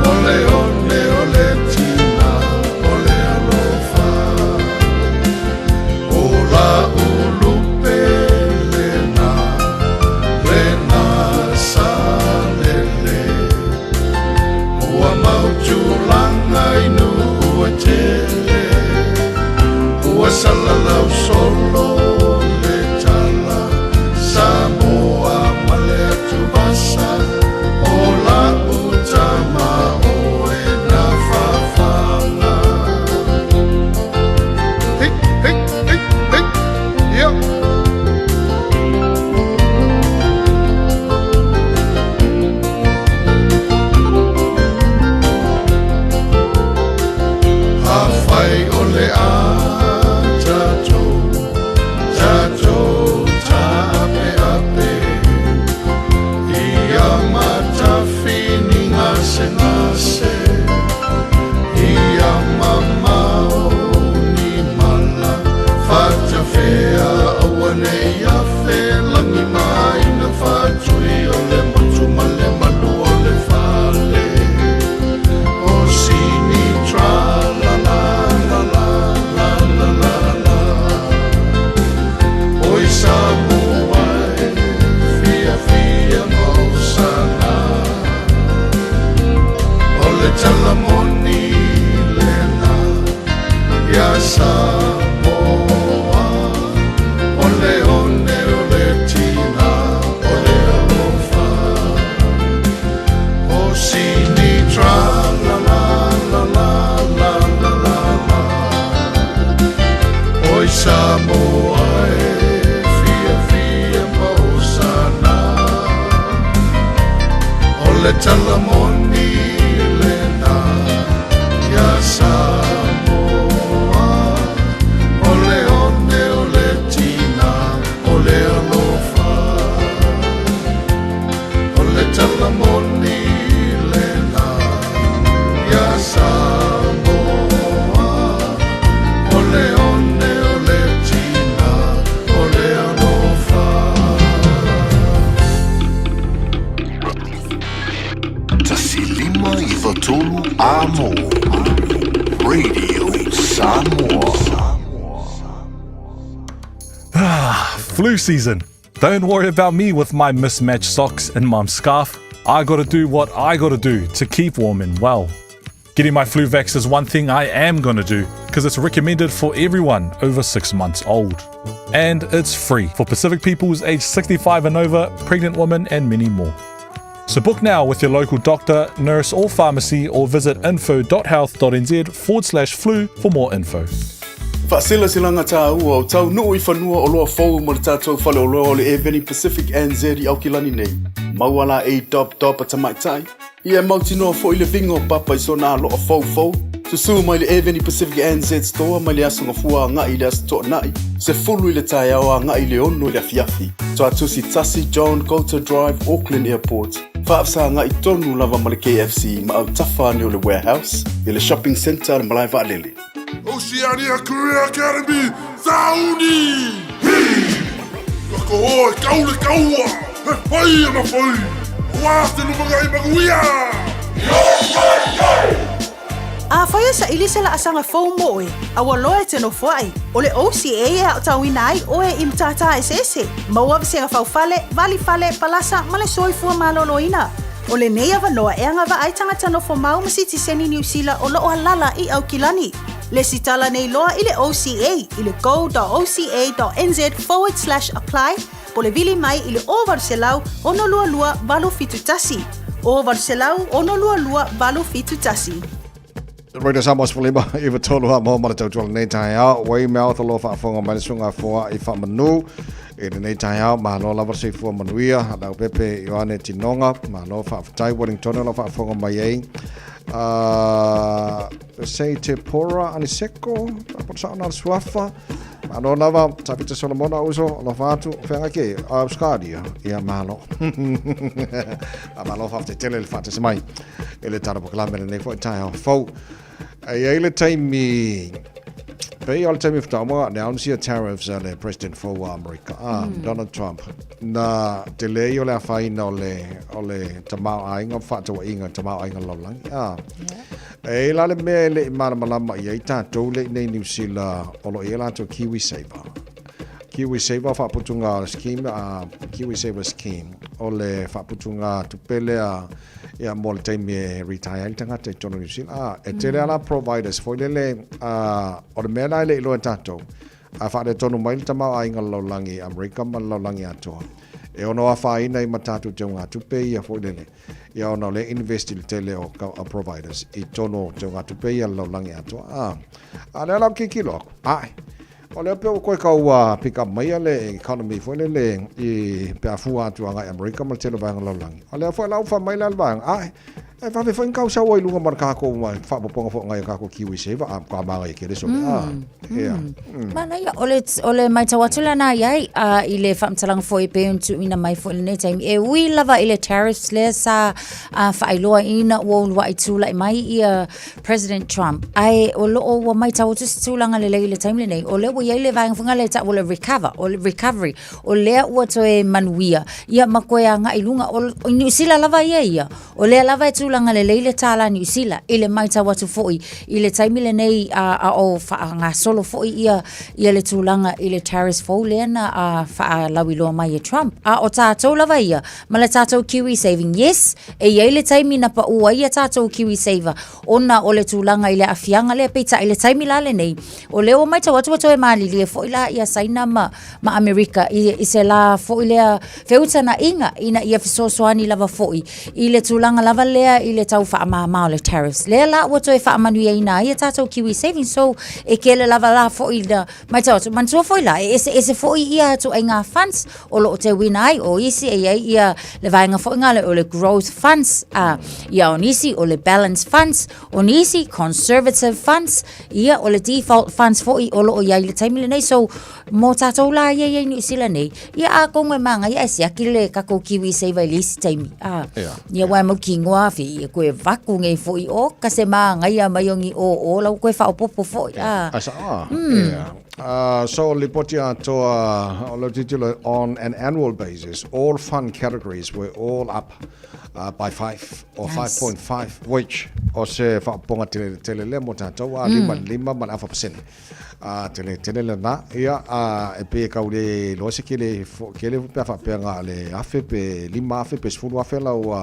O le one o le tina o le alofa O la ulupe lena lena salele Ua mau tulaga i nuu e tele, Ua salalau solo le tala, Samoa ma le atuvasa, O la'u tama oe na fafaga. Hey, hey, hey, hey, yeah. Afai o le a tatou, tatou taapeape Ia matafini gasegase Ia mamao ni mala Fatafea aua ne i afe lagi ma aiga faatui o le motu ma le malu o le fale o sini tra la la la la la la la la Oi Samoa e fiafia ma osana O le tala moni lena ia Samoa O le one o le tina o le alofa O sini tra la la la la la la la la Oi Samoa e fiafia ma osana O le tala moni lena ia Samoa O le one tolu a mō. Radio Samoa. Ah, flu season. Don't worry about me with my mismatched socks and mum's scarf. I gotta do what I gotta do to keep warm and well. Getting my flu vax is one thing I am gonna do because it's recommended for everyone over six months old. And it's free for Pacific peoples aged 65 and over, pregnant women, and many more. So book now with your local doctor, nurse, or pharmacy, or visit info.health.nz forward slash flu for more info. Faaselasilaga tāua o taunuu i fanua oloa fou mo le tatou faleoloa o le Air Pacific NZ i Aukilani nei. Maua la ei dob dob a tamaitai. Ia e mautinoa foi le viga o Papa i sona aloa foufou. Susū mai le Air Pacific NZ Store mai le Aso Gafua agai i le Aso Toonai, 10 i le taeao agai i le 6 i le afiafi. Tuatusi 1 John Coulter Drive, Auckland Airport. Faafesagaai tonu lava ma le KFC ma autafa ane o le Warehouse i le Shopping Centre a le Malae Vaalele. Oceania Career Academy, Sauni! Hi! Ka koho e kau le kaua, he whai ana whai, wā te lumangai manuia! Afai e saili se laasaga fou mo oe, a ua loa e te nofoai, o le OCA e aotauina ai oe i matata eseese, maua vasega faufale, valifale, palasa ma le soifua maloloina. O lenei avanoa e agavaa ai tagata nofo mau ma sitiseni Niu Sila o loo alala i Aukilani. Lesitala nei loa i le OCA i le go.oca.nz forward slash apply po le vili mai i le 0800 622 871. 0800 622 871. Radio Samoa 15 i tolu ha mo mara tautua lenei taeao. Weymouth o lo faafofoga mai le susuga foa i faamanu i lenei taeao. Malo lava le soifua manuia. Leaupepe Ioane Tinoga. Malo faafetai Wellington o lo faafofoga mai ai. Sei Te Pora Aniseko, po sa ona le suafa. Malo lava, Tavita Solomona uso, alofa atu, feaga ke, Australia, ia malo. A malo faafetai tele le faatasi mai i le tala polokalame lenei foi taeao fou. E i ai le taimi, pei o le taimi faatoa announce ia tariffs a le President fou a Amerika, a Donald Trump, na tele ia o le afaina o le, o le tamaoaiga, fefaatauaiga, tamaoaiga lalolagi, a. E i ai la le mea e le i malamalama i ai tatou le i nei Niu Sila o lo o i ai latou Kiwi Saver. Kiwi Saver faaputuga scheme a Kiwi Saver scheme o le faaputuga tupe lea ia mo le taimi e retire ai le tagata i totonu o Niu Sila. A, e tele lava la providers foi lele a, o le mea la e le i iloa e tatou, a faaletonu mai le tamaoaiga o le lalolagi Amerika ma le lalolagi atoa, e ono afaina ai ma tatou teugatupe ia foi lele. Ia ona o lea invest i le tele o providers i totonu o teugatupe ia a le lalolagi atoa. A, a lea la ua tilotilo aku, ae, o lea pei ua toe tau pick up mai le economy foi lele i pe a fua atu agai Amerika ma le tele o vaega o le lalolagi. O lea foi la ua fai mai la le vaega, ae, e vave foi ona tau sau ai i luga ma le tatou faaopoopoga foi o nai a tatou KiwiSaver, a matua manaia tele sole. A, ia. Manaia, o le, o le matau atu lena i ai uh, i le faamatalaga foi e pei ona tuuina mai foi i lenei taimi. E ui lava i le tariffs lea sa uh, faailoaina ua uluai tulai mai ia President Trump, ae o loo ua matau atu se tulaga lelei i le taimi lenei, o lea ua i ai le vaega foi lea e tau o le recover, o le recovery, o lea ua toe manuia, ia ma toe agai i luga. O, o Niu Sila lava ia ia, O lea lava e tulaga lelei le tālā Niu Sila i le matau atu foi i le taimi lenei a, a o faagasolo foi ia, ia le tulaga i le tariffs fou lea na a, faalauiloa mai e Trump. A o tātou lava ia ma le tātou Kiwi Saving, yes, e i ai le taimi na paʻu ai ia tātou Kiwi Saver ona o le tulaga i le aafiaga lea, peitai i le taimi la lenei, o lea ua matau atu ua toe malilie foi la ia Saina ma, ma Amerika i, i se la foi lea feutanaʻiga ina ia fesoasoani lava foi i le tulaga lava lea i le tau faamāmā o le tariffs. Lea la ua toe faamanuiaina ai a tātou Kiwi Savings, so e kele lava la foi na matau atu. Manatua foi la, e eseese foi ia ituaiga funds o loo teuina ai, o isi e i ai ia le vaega foi ngā le o le growth funds, a, ia o nisi o le balance funds, o nisi conservative funds, ia o le default funds foi o loo i ai i le taimi lenei. So, Mō tātou la ia i Niu Sila nei, ia ākonga e māngai ai siaki le kako kiwi saver i le isi taimi. Ah, yeah, ia wai mau ki ngoa fi, ia koe vaku ngei foi o, ka se māngai a mai o ngi o o lau koe whaopopo foi. Ah. Asa, ah, yeah. So lipoti atoa o le titilo on an annual basis, all fund categories were all up by 5 or Nice. 5.5 which o se faapopoga tele tele lea mo tatou a lima le lima ma le afa pasene. A tele tele lena ia a e pei e kau le iloa se kele fo kele pe a faapea na o le afe pe 5,000 pe 10,000 lau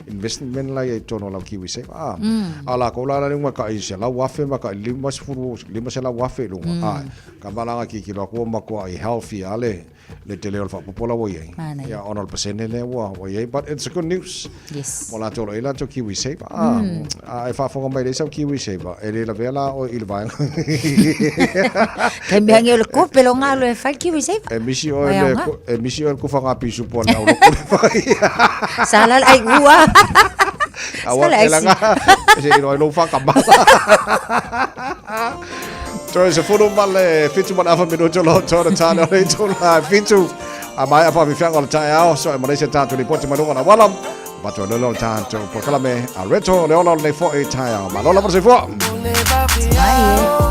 investment la ia i totonu o lau KiwiSaver a. A o lakou la la le uma kai 100,000 ma kai 50 500,000 i luga a ka malaga tilotilo atu ua matuai healthy lava le le tele o le faaopoopo la ua i ai. Manaia. Ia, ona o le pasene lea ua, ua i ai. But it's a good news. Yes. Mo latou o lo o i ai latou KiwiSaver. Ah, a e faafofoga mai leai sau KiwiSaver, e le lavea la oe i le vaega. Kei mea nge o le kope lo ngalo e fai KiwiSaver. E misi oe Mai le, aoga. e misi oe le kufa ngā pisu po le au loku le fai. Sa la ai ua. Aua Sa la ai e langa, se i roi lou whakamala. Toe se fulu ma le fitu ma le afa minutu lo tōna tāne o le itula fitu. A mai a whawhiwhianga o le taeao, so e manaise tātou lipoti mai lunga na wala. Watu lolo tātou polokalame a reto le ola o lenei fo'i taeao. Malo lava le soifua. Mai e.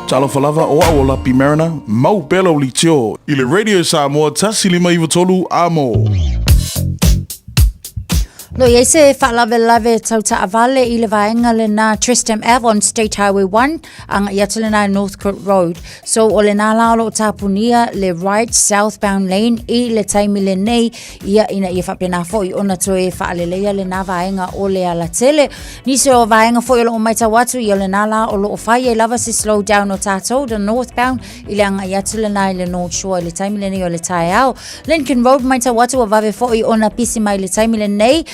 Talofa lava o au o Lapi Mariner, mau pea lau litio i le Radio Samoa 1593 amo. Lo i ai se faalavelave tau taavale i le vaega lena Tristram Ave on State Highway 1 agai atu lena i Northcote Road. So o lena la o lo o tapunia le right southbound lane i le taimi lenei ia ina ia faapena foi ona toe faaleleia lena vaega o le alatele. Nisi o vaega foi o lo o matau atu ia o lena la o lo o fai ai lava se slow down o tatou the northbound i le agai atu lena i le North Shore i le taimi lenei o le taeao. Lincoln Road matau atu ua vave foi ona pisi mai i le taimi lenei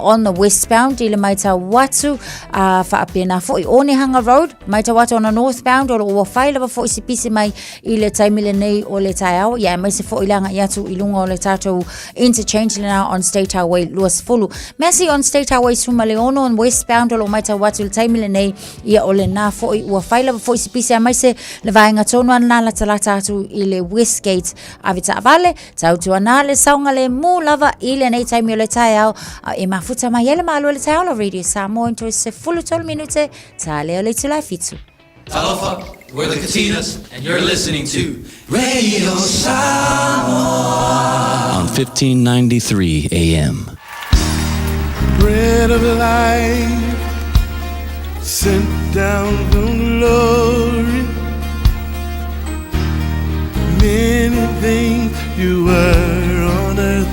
on the westbound i le matau atu faapena foi Onehanga Road matau atu on the northbound o lo o ua fai lava foi se pisi mai i le taimi lenei o le taeao ia aemaise foi le agai atu i luga o le tatou interchange lena on State Highway 20. Massey on State Highway 16 on westbound o lo o matau atu i le taimi lenei Ia o lena foi ua fai lava foi se pisi aemaise le vaega tonu ana latalata atu i le Westgate ave taavale tautuana le saogalemu lava i lenei taimi o le taeao a e mafuta mai ai le malo i le taeao la Radio Samoa into 13 minute ta lea o le itula e fitu. Talofa, we're the Katinas, and you're listening to Radio Samoa on 1593 AM. Bread of life sent down from glory. Many things you were on earth,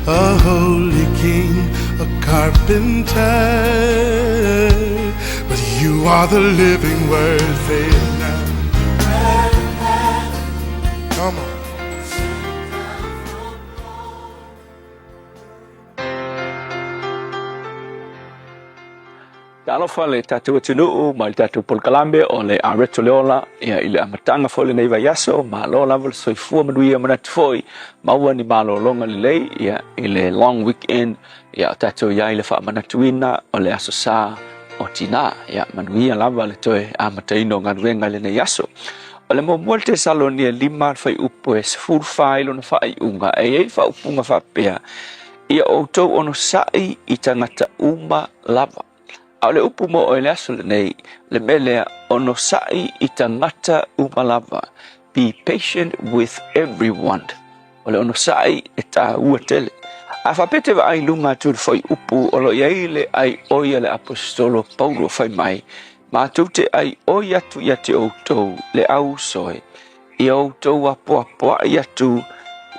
a holy king, a carpenter. But you are the living word, say it now. Come on. Talofa le tatou atunuu ma le tatou polokalame o le Areto le Ola ia i le amataga foi o lenei vaiaso, malo lava le soifua manuia manatu foi maua ni malologa lelei ia i le long weekend ia o tatou i ai le faamanatuina o le Aso Sa o Tinā. Ia manuia lava le toe amataina o galuega i lenei aso. O le muamua le Tesalonia 5 le fuaiupu e 14 i lona faaiuga, e i ai le faaupuga faapea, Ia outou onosai i tagata uma lava. A o le upu mo oe i le aso lenei, le mea lea, onosai i tagata uma lava. Be patient with everyone. O le onosai e tāua tele. A faapea te vaai i luga atu i le fuaiupu o lo o i ai le aioi a le Aposetolo Paulo fai mai, Matou te aioi atu ia te outou le au uso e, ia outou apoapoai atu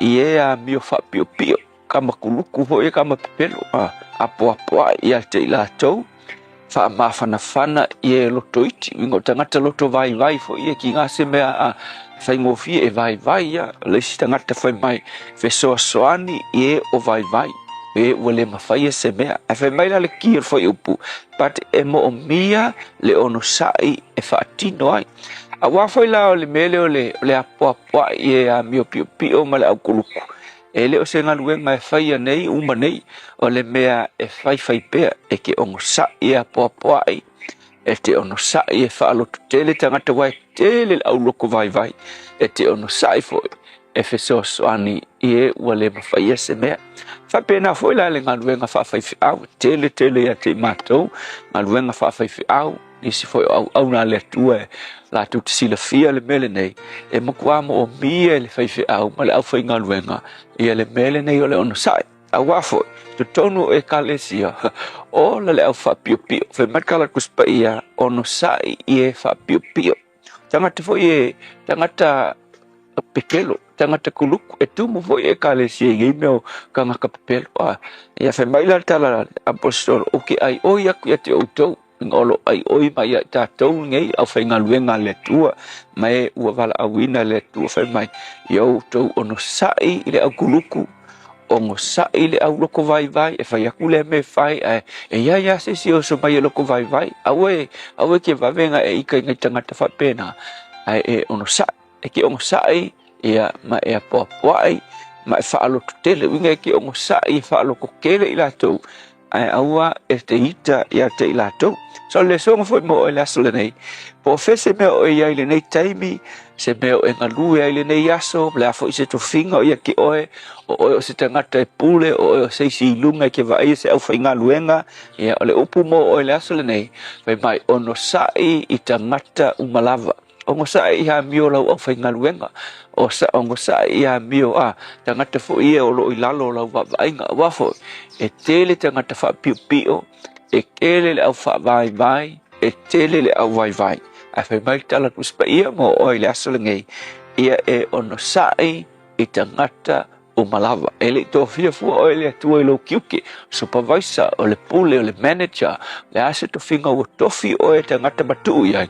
i e amio faapiopio, kama kuluku foi e kama pepelo, a apoapoai ia te i latou, faamafanafana i e loto iti, uiga o tagata loto vaivai foi e ki nga se mea a faigofie e vaivai ia, o le isi tagata fai mai fesoasoani i e o vaivai, e ua le mafai e se mea. Ae fai mai la le ki o le fuaiupu, but e moomia le onosai e faatino ai. Aua foi la o le mea lea o le, o le apoapoai e amio piopio ma le aukuluku, e le o se galuega e faia nei uma nei, o le mea e faifai pea, e ke onosai e apoapoai, e te onosai e faalototele tagata aua e tele le auloko vaivai, e te onosai foi e fesoasoani i e ua le mafaia se mea. Faapena foi la le galuega faafaifeau, e tele tele ia te i matou galuega faafaifeau, nisi foi o auauna a le Atua e latou te silafia le mea lenei, e matua moomia e le faifeau ma le aufaigaluega ia le mea lenei o le onosai. Aua foi, totonu o Ekalesia, ola le au faapiopio, fai mai le tala Tusi Paia, onosai i e faapiopio. Tagata foi e, tagata pepelo, tagata kuluku, e tumu foi i Ekalesia i nei mea o tagata pepelo. A, ia fai mai la le tala a le Aposetolo, ou te aioi atu ia te outou, ina o lo o aioi mai ia i tatou nei aufaigaluega a le Atua, ma e ua valaauina e le Atua, fai mai, ia outou onosai i le aukuluku, onosai i le au loko vaivai, e fai atu lea mea e fai, ae e i ai lava se isi e oso mai e loko vaivai, aua e, aua e ke vave ona e ika i nai tagata faapena, ae e onosai, e ke onosai, ia, ma e apoapoai, ma e faalototele, uiga e ke onosai e faalototele i latou, ae aua e te ita ia te i latou. So le soga foi mo oe le aso lenei, po o fea se mea o e i ai lenei taimi, se mea o e galue ai lenei aso, le a foi se tofiga o ia ke oe, o oe o se tagata e pule, o oe o se isi i luga e ke vaaia se aufaigaluega, ia o le upu mo oe le aso lenei, fai mai onosai i tagata uma lava. Ogosaʻi i amio lau aufaigaluega, o sa ogosaʻi i amio a tagata foi ia o loo i lalo o lau vaavaaiga, aua foi e tele tagata faapiopio, e tele le au faavaivai, e tele le au vaivai. Ae fai mai le tala Tusi Paia mo oe i le aso lenei, ia e onosai i tagata uma lava. E le i tofia fua oe e le Atua i lou tiute, supervisor, o le pule, o le manager, o le a se tofiga ua tofi oe e tagata matuu i ai,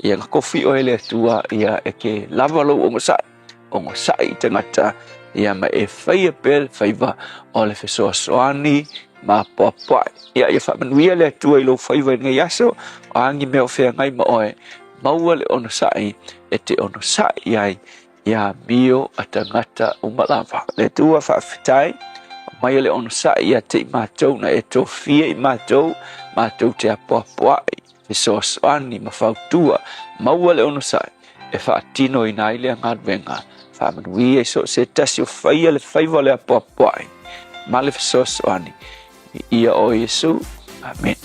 ia na tofi oe e le Atua ia e te lava lou onosai, onosai i tagata, ia ma e faia pea le faiva o le fesoasoani ma apoapoai. Ia, ia faamanuia le Atua i lou faiva i lenei aso, o a ni mea o feagai ma oe, maua le onosai e te onosai i ai Ia amio a tagata uma lava. Le Atua faafetai, aumaia le onosai ia te i matou na e tofia i matou, matou te apoapoai, fesoasoani ma fautua, maua le onosai e faatinoina ai lea galuega. Faamanuia i so o se tasi o faia le faiva o le apoapoai ma le fesoasoani. Ia o Iesu. Amen.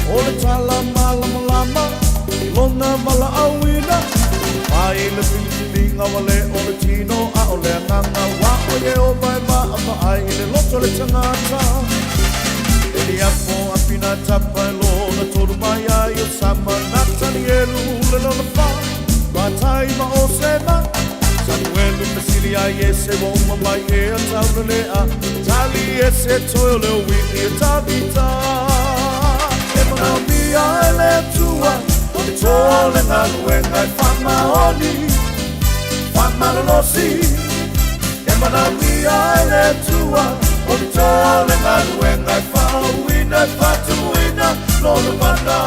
O le tala malamalama i lona valaauina mai le filifiliga wale o le tino a o le agaga ua o Ieova e vaavaai i le loto o le tagata. E liapo apina tapa e lona tolu mai ai o Sama Natanielu le lona fa Matai ma o Sema Samuelu fesili ai Iese ua uma mai ea taulalea Tali Iese toe o le ui'i e Tavita E manaomia e le Atua O le toa o le galuega e faamaoni Faamalolosi E manaomia e le Atua O le toa o le galuega e faauuina e faatumuina Lona mana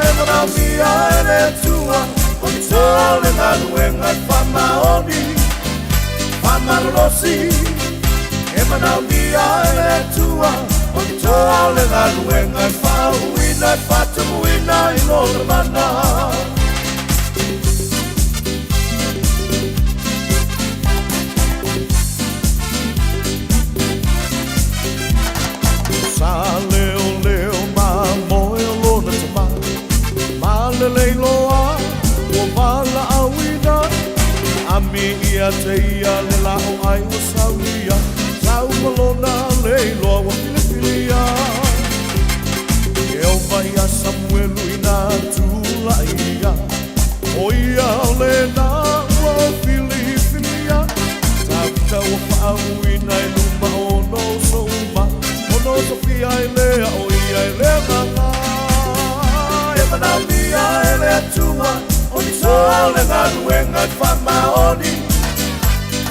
E manaomia e le Atua O le toa o le galuega e faamaoni Faamalolosi E manaomia e le Atua O le toa o le galuega e faauuina e faatumuina i Lona mana. Sa leoleo ma moe o lona tama Ma lelei loa ua valaauina Ami ia te ia le la o ai ua saunia Sau ma lona lei loa ua filifilia Ieova ia Samuelu ina tulai ia O ia o lena ua filifilia Tavita ua faauuina i luma o ona uso uma Ona sofia i lea o ia i le agaga E manaomia e le Atua O ni toa o le galuega e faamaoni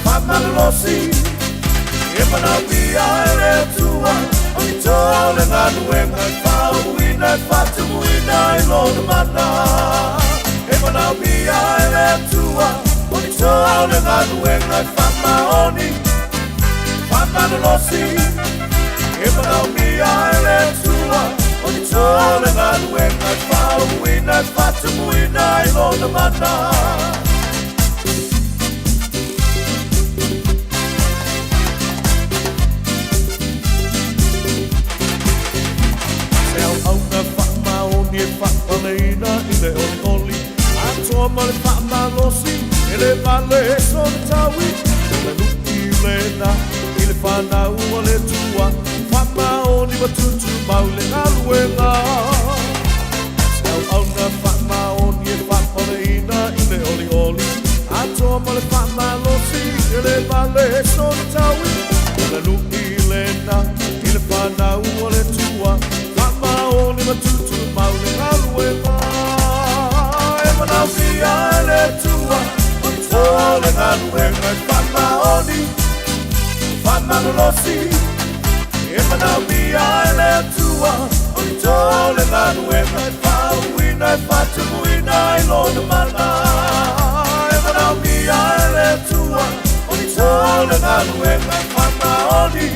Faamalolosi E manaomia e le Atua O ni toa o le galuega e faauuina e faatumuina i Lona mana E manaomia e le Atua O ni toa o le galuega e faamaoni Faamalolosi E manaomia e le Atua O ni toa o le galuega e faauuina e faatumuina i Lona mana. Se auauna faamaoni e faapaleina i le olioli atoa ma le faamalosi e le vale sona taui o le lu'i lena i le fanau a le Atua faamaoni ma tutumau i le galuega. Se auauna faamaoni e faapaleina i le olioli atoa ma le faamalosi e le vale sona taui o le lu'i lena i le fanau a le Atua faamaoni ma tutumau i le galuega. E manaomia e le Atua o ni toa o le galuega e faamaoni Faamalolosi E manaomia e le Atua o ni toa o le galuega e faauuina e faatumuina i Lona mana. E manaomia e le Atua o ni toa o le galuega e faamaoni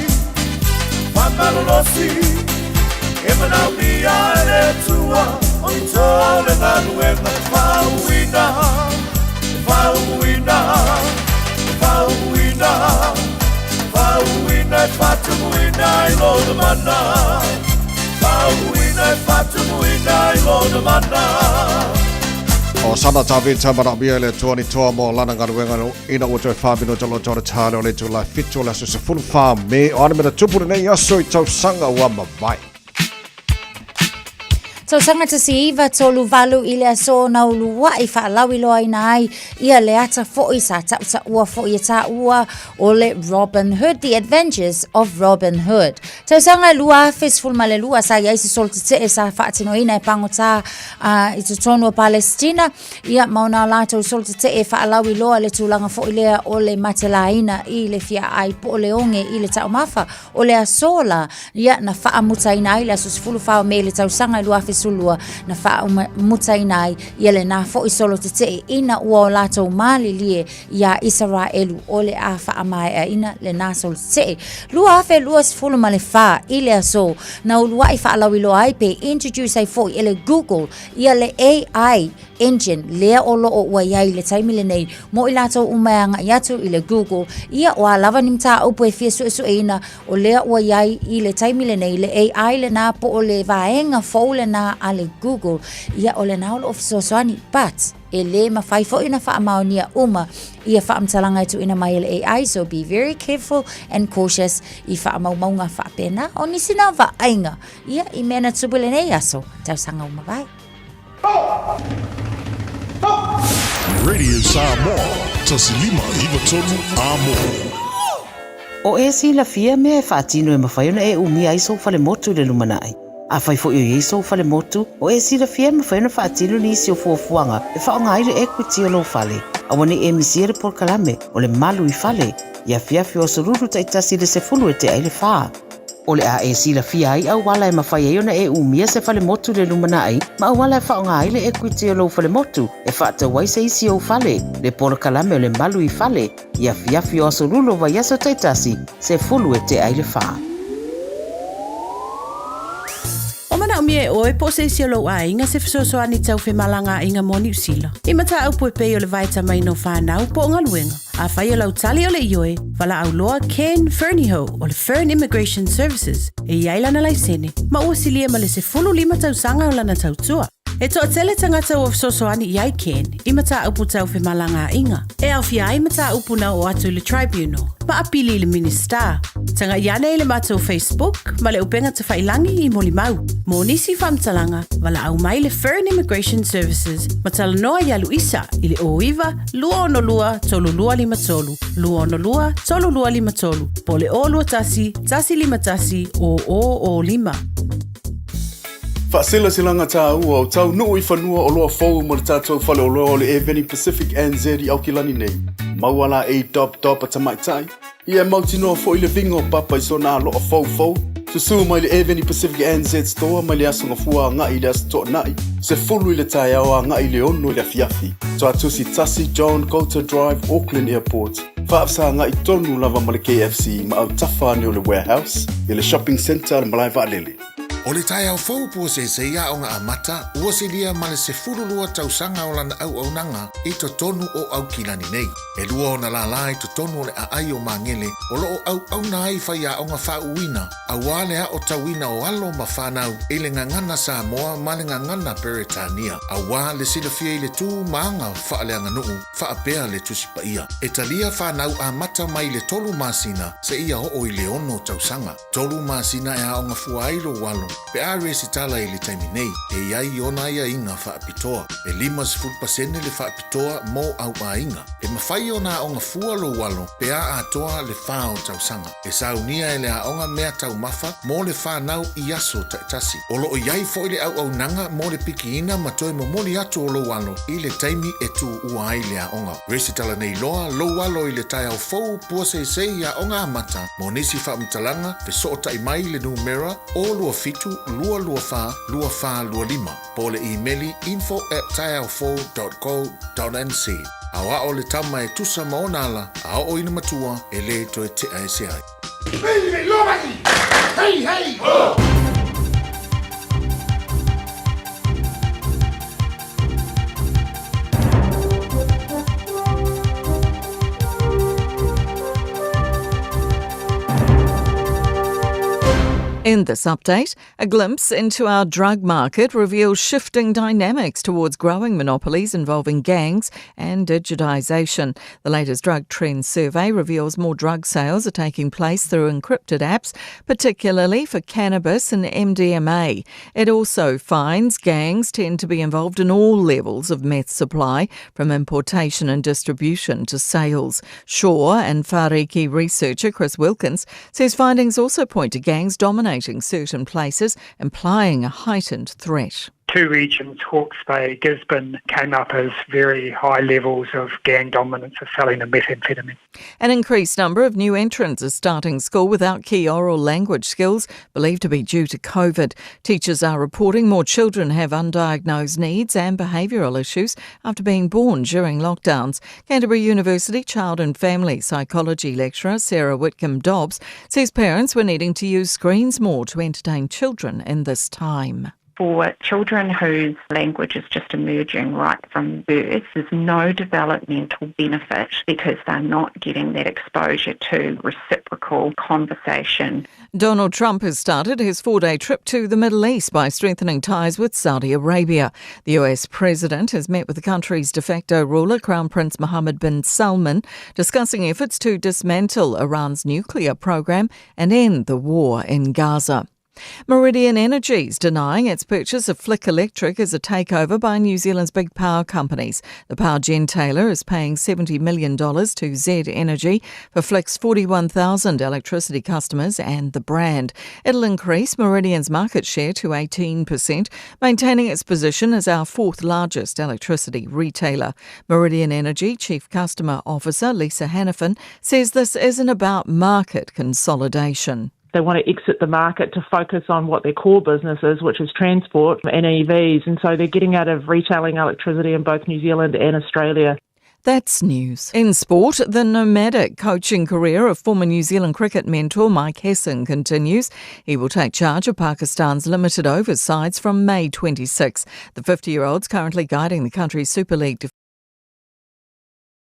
Faamalolosi E manaomia e le Atua o ni toa o le galuega e faauuina e faauuina e Faauuina, faauuina e faatumuina i lona mana. Faauuina e faatumuina i lona mana. O sana Tavita manaomia i le Atua ni toa mo lana galuega ina ua toe faaminota loto o le tā lea o le itula e fitu o le aso 14 Me o ana mea na tupu lenei aso i tausaga ua mavae. Tausaga 1938 i le aso na uluaʻi faalauiloaina ai ia le ata foi sa taʻutaʻua foi e tāua o le Robin Hood, The Adventures of Robin Hood. Tausaga 2012 sa i ai se solo tetee sa faatinoina e pagotā i totonu o Palestina, ia ma ona o latou solo tetee e faalauiloa le tulaga foi lea o le matelaina i le fiaai po o le oge i le taumafa O le aso la, ia, na faamutaina ai le aso 14 o Me i le tausaga e 2012, na faamutaina ai ia lenā foi solo tetee ina ua o latou malilie iā Isaraelu o le a faamaeaina lenā solo tetee. 2024 i le aso, na uluaʻi faalauiloa ai pe introduce ai foi e le Google ia le AI engine lea o loo ua iai i le taimi lenei mo i latou uma e agai atu i le Google ia o a lava ni mataupu e fia suesueina o lea ua iai i le taimi lenei le AI lena po o le vaega fou lena a le Google ia o lena o loo fesoasoani but e lē mafai foi ona faamaonia uma ia faamatalaga e tuuina mai e le AI so be very careful and cautious i faamaumauga faapena o nisi na vaaiga ia i mea na tupu i lenei aso tausaga ua mavae. Radio Samoa, 1593 Amo. O e silafia mea e faatino e mafai ona e umia ai sou falemotu i le lumanai. Afai foi o i ai sou falemotu, o e silafia e mafai ona faatino nisi o fuafuaga e faaaoga ai le equity o lou fale. Aua ne i e misia le polokalame o le Malu i Fale i afiafi o aso Lulu taitasi i le 10 e tea i le fa. O le a e silafia ai auala e mafai ai ona e umia se falemotu i le lumanai ma auala e faaaoga ai le equity o lou falemotu e faatau ai se isi ou fale, le polokalame o le Malu i Fale, i afiafi o aso Lulu o vaiaso taitasi, 10 e tea i le fa. O manaomia e oe po o se isi o lou aiga se fesoasoani tau femalagaaiga mo Niu Sila. I mataupu e pei o le vaetamaina o fanau po o galuega. Afai o lau tali o le ioe, valaau loa Ken Fernihough o le Fern Immigration Services e i ai lana laisene ma ua silia ma le 15 tausaga o lana tautua. E toatele tagata ua fesoasoani i ai Ken i mataupu tau femalagaaiga, e aofia ai mataupu na oo atu i le Tribunal ma apili i le Minisita. Tagai ane i le matou Facebook ma le upega tafailangi i molimau. Mo nisi faamatalaga, valaau mai le Fern Immigration Services ma talanoa iā Luisa i le 09 262 3253, 262 3253, po o le 021 151 0005. Faaselaselaga tāua o taunuu i fanua oloa fou mo le tatou faleoloa o le Airveni Pacific NZ i Aukilani nei. Maua la ei dop dop a tamaitai, ia e mautinoa foi le viga o papa i sona aloa foufou. Susū mai le Airveni Pacific NZ Store mai le Aso Gafua agai i le Aso Toonai, 10 i le taeao agai i le 6 i le afiafi. Tuatusi 1 John Coulter Drive, Auckland Airport. Faafesagai tonu lava ma le KFC ma autafa ane o le Warehouse i le Shopping Centre a le Malae Vaalele. O le taeao fou puaseisei aoga amata, ua silia ma le 12 tausaga o lana auaunaga i totonu o Aukilani nei. E lua ona lālā i totonu o le aai o Magele o lo o auauna ai faiaoga faauuina auā le aotauina o alo ma fanau i le gagana Samoa ma le gagana Peretania, auā le silafia i le tū ma aga faaleaganuu faapea le Tusi Paia. E talia fanau amata mai le tolu masina seia oo i le ono tausaga. Tolu masina e aoga fua ai lou alo pe a resitala i le taimi nei, e i ai ona aiaiga faapitoa. E 50% le faapitoa mo au aiga. E mafai ona aoga fua lou alo pe a atoa le fa o tausaga. E saunia e le aoga mea taumafa mo le whanau i aso taitasi. O loo i ai foi le auaunaga mo le pikiina ma toe momoli atu o lou alo i le taimi e tuua ai le aoga. Resitala nei loa lou alo i le taeao fou puaseisei i aoga amata mo nisi faamatalaga fesootai mai i le numera 027 224 2425 po o le imeli info@taeaofou.co.nz. Aoao le tama e tusa ma ona ala a oo ina matua e lē toe tea ese ai. Hei, hei, ho! In this update, a glimpse into our drug market reveals shifting dynamics towards growing monopolies involving gangs and digitisation. The latest drug trends survey reveals more drug sales are taking place through encrypted apps, particularly for cannabis and MDMA. It also finds gangs tend to be involved in all levels of meth supply, from importation and distribution to sales. Shaw and Whariki researcher Chris Wilkins says findings also point to gangs dominating certain places, implying a heightened threat two regions, Hawke's Bay, Gisborne, came up as very high levels of gang dominance of selling of methamphetamine. An increased number of new entrants are starting school without key oral language skills, believed to be due to COVID. Teachers are reporting more children have undiagnosed needs and behavioural issues after being born during lockdowns. Canterbury University Child and Family Psychology lecturer Sarah Whitcomb Dobbs says parents were needing to use screens more to entertain children in this time for children whose language is just emerging right from birth, there's no developmental benefit because they're not getting that exposure to reciprocal conversation. Donald Trump has started his four day trip to the Middle East by strengthening ties with Saudi Arabia. The US president has met with the country's de facto ruler, Crown Prince Mohammed bin Salman, discussing efforts to dismantle Iran's nuclear program and end the war in Gaza. Meridian Energy is denying its purchase of Flick Electric as a takeover by New Zealand's big power companies. The power gentailer is paying $70 million to Z Energy for Flick's 41,000 electricity customers and the brand. It'll increase Meridian's market share to 18%, maintaining its position as our fourth largest electricity retailer. Meridian Energy Chief Customer Officer Lisa Hannafin says this isn't about market consolidation. They want to exit the market to focus on what their core business is, which is transport and EVs. And so they're getting out of retailing electricity in both New Zealand and Australia. That's news. In sport, the nomadic coaching career of former New Zealand cricket mentor Mike Hesson continues. He will take charge of Pakistan's limited overs sides from May 26. The 50 year old's currently guiding the country's Super League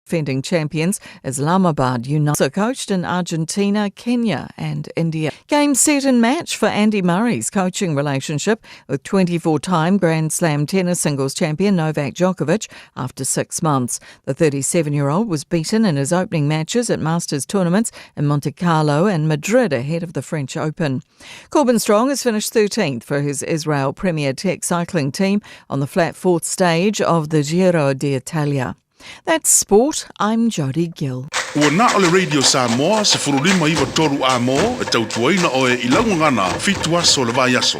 defending champions Islamabad United. Also coached in Argentina, Kenya and India. Game, set and match for Andy Murray's coaching relationship with 24-time Grand Slam tennis singles champion Novak Djokovic after six months. The 37-year-old was beaten in his opening matches at Masters tournaments in Monte Carlo and Madrid ahead of the French Open. Corbin Strong has finished 13th for his Israel Premier Tech cycling team on the flat fourth stage of the Giro d'Italia. That's sport. I'm Jodie Gill. Ua na o le Radio Samoa 1593 a mō e tautuaina oe i laugagana fitu aso le vai aso.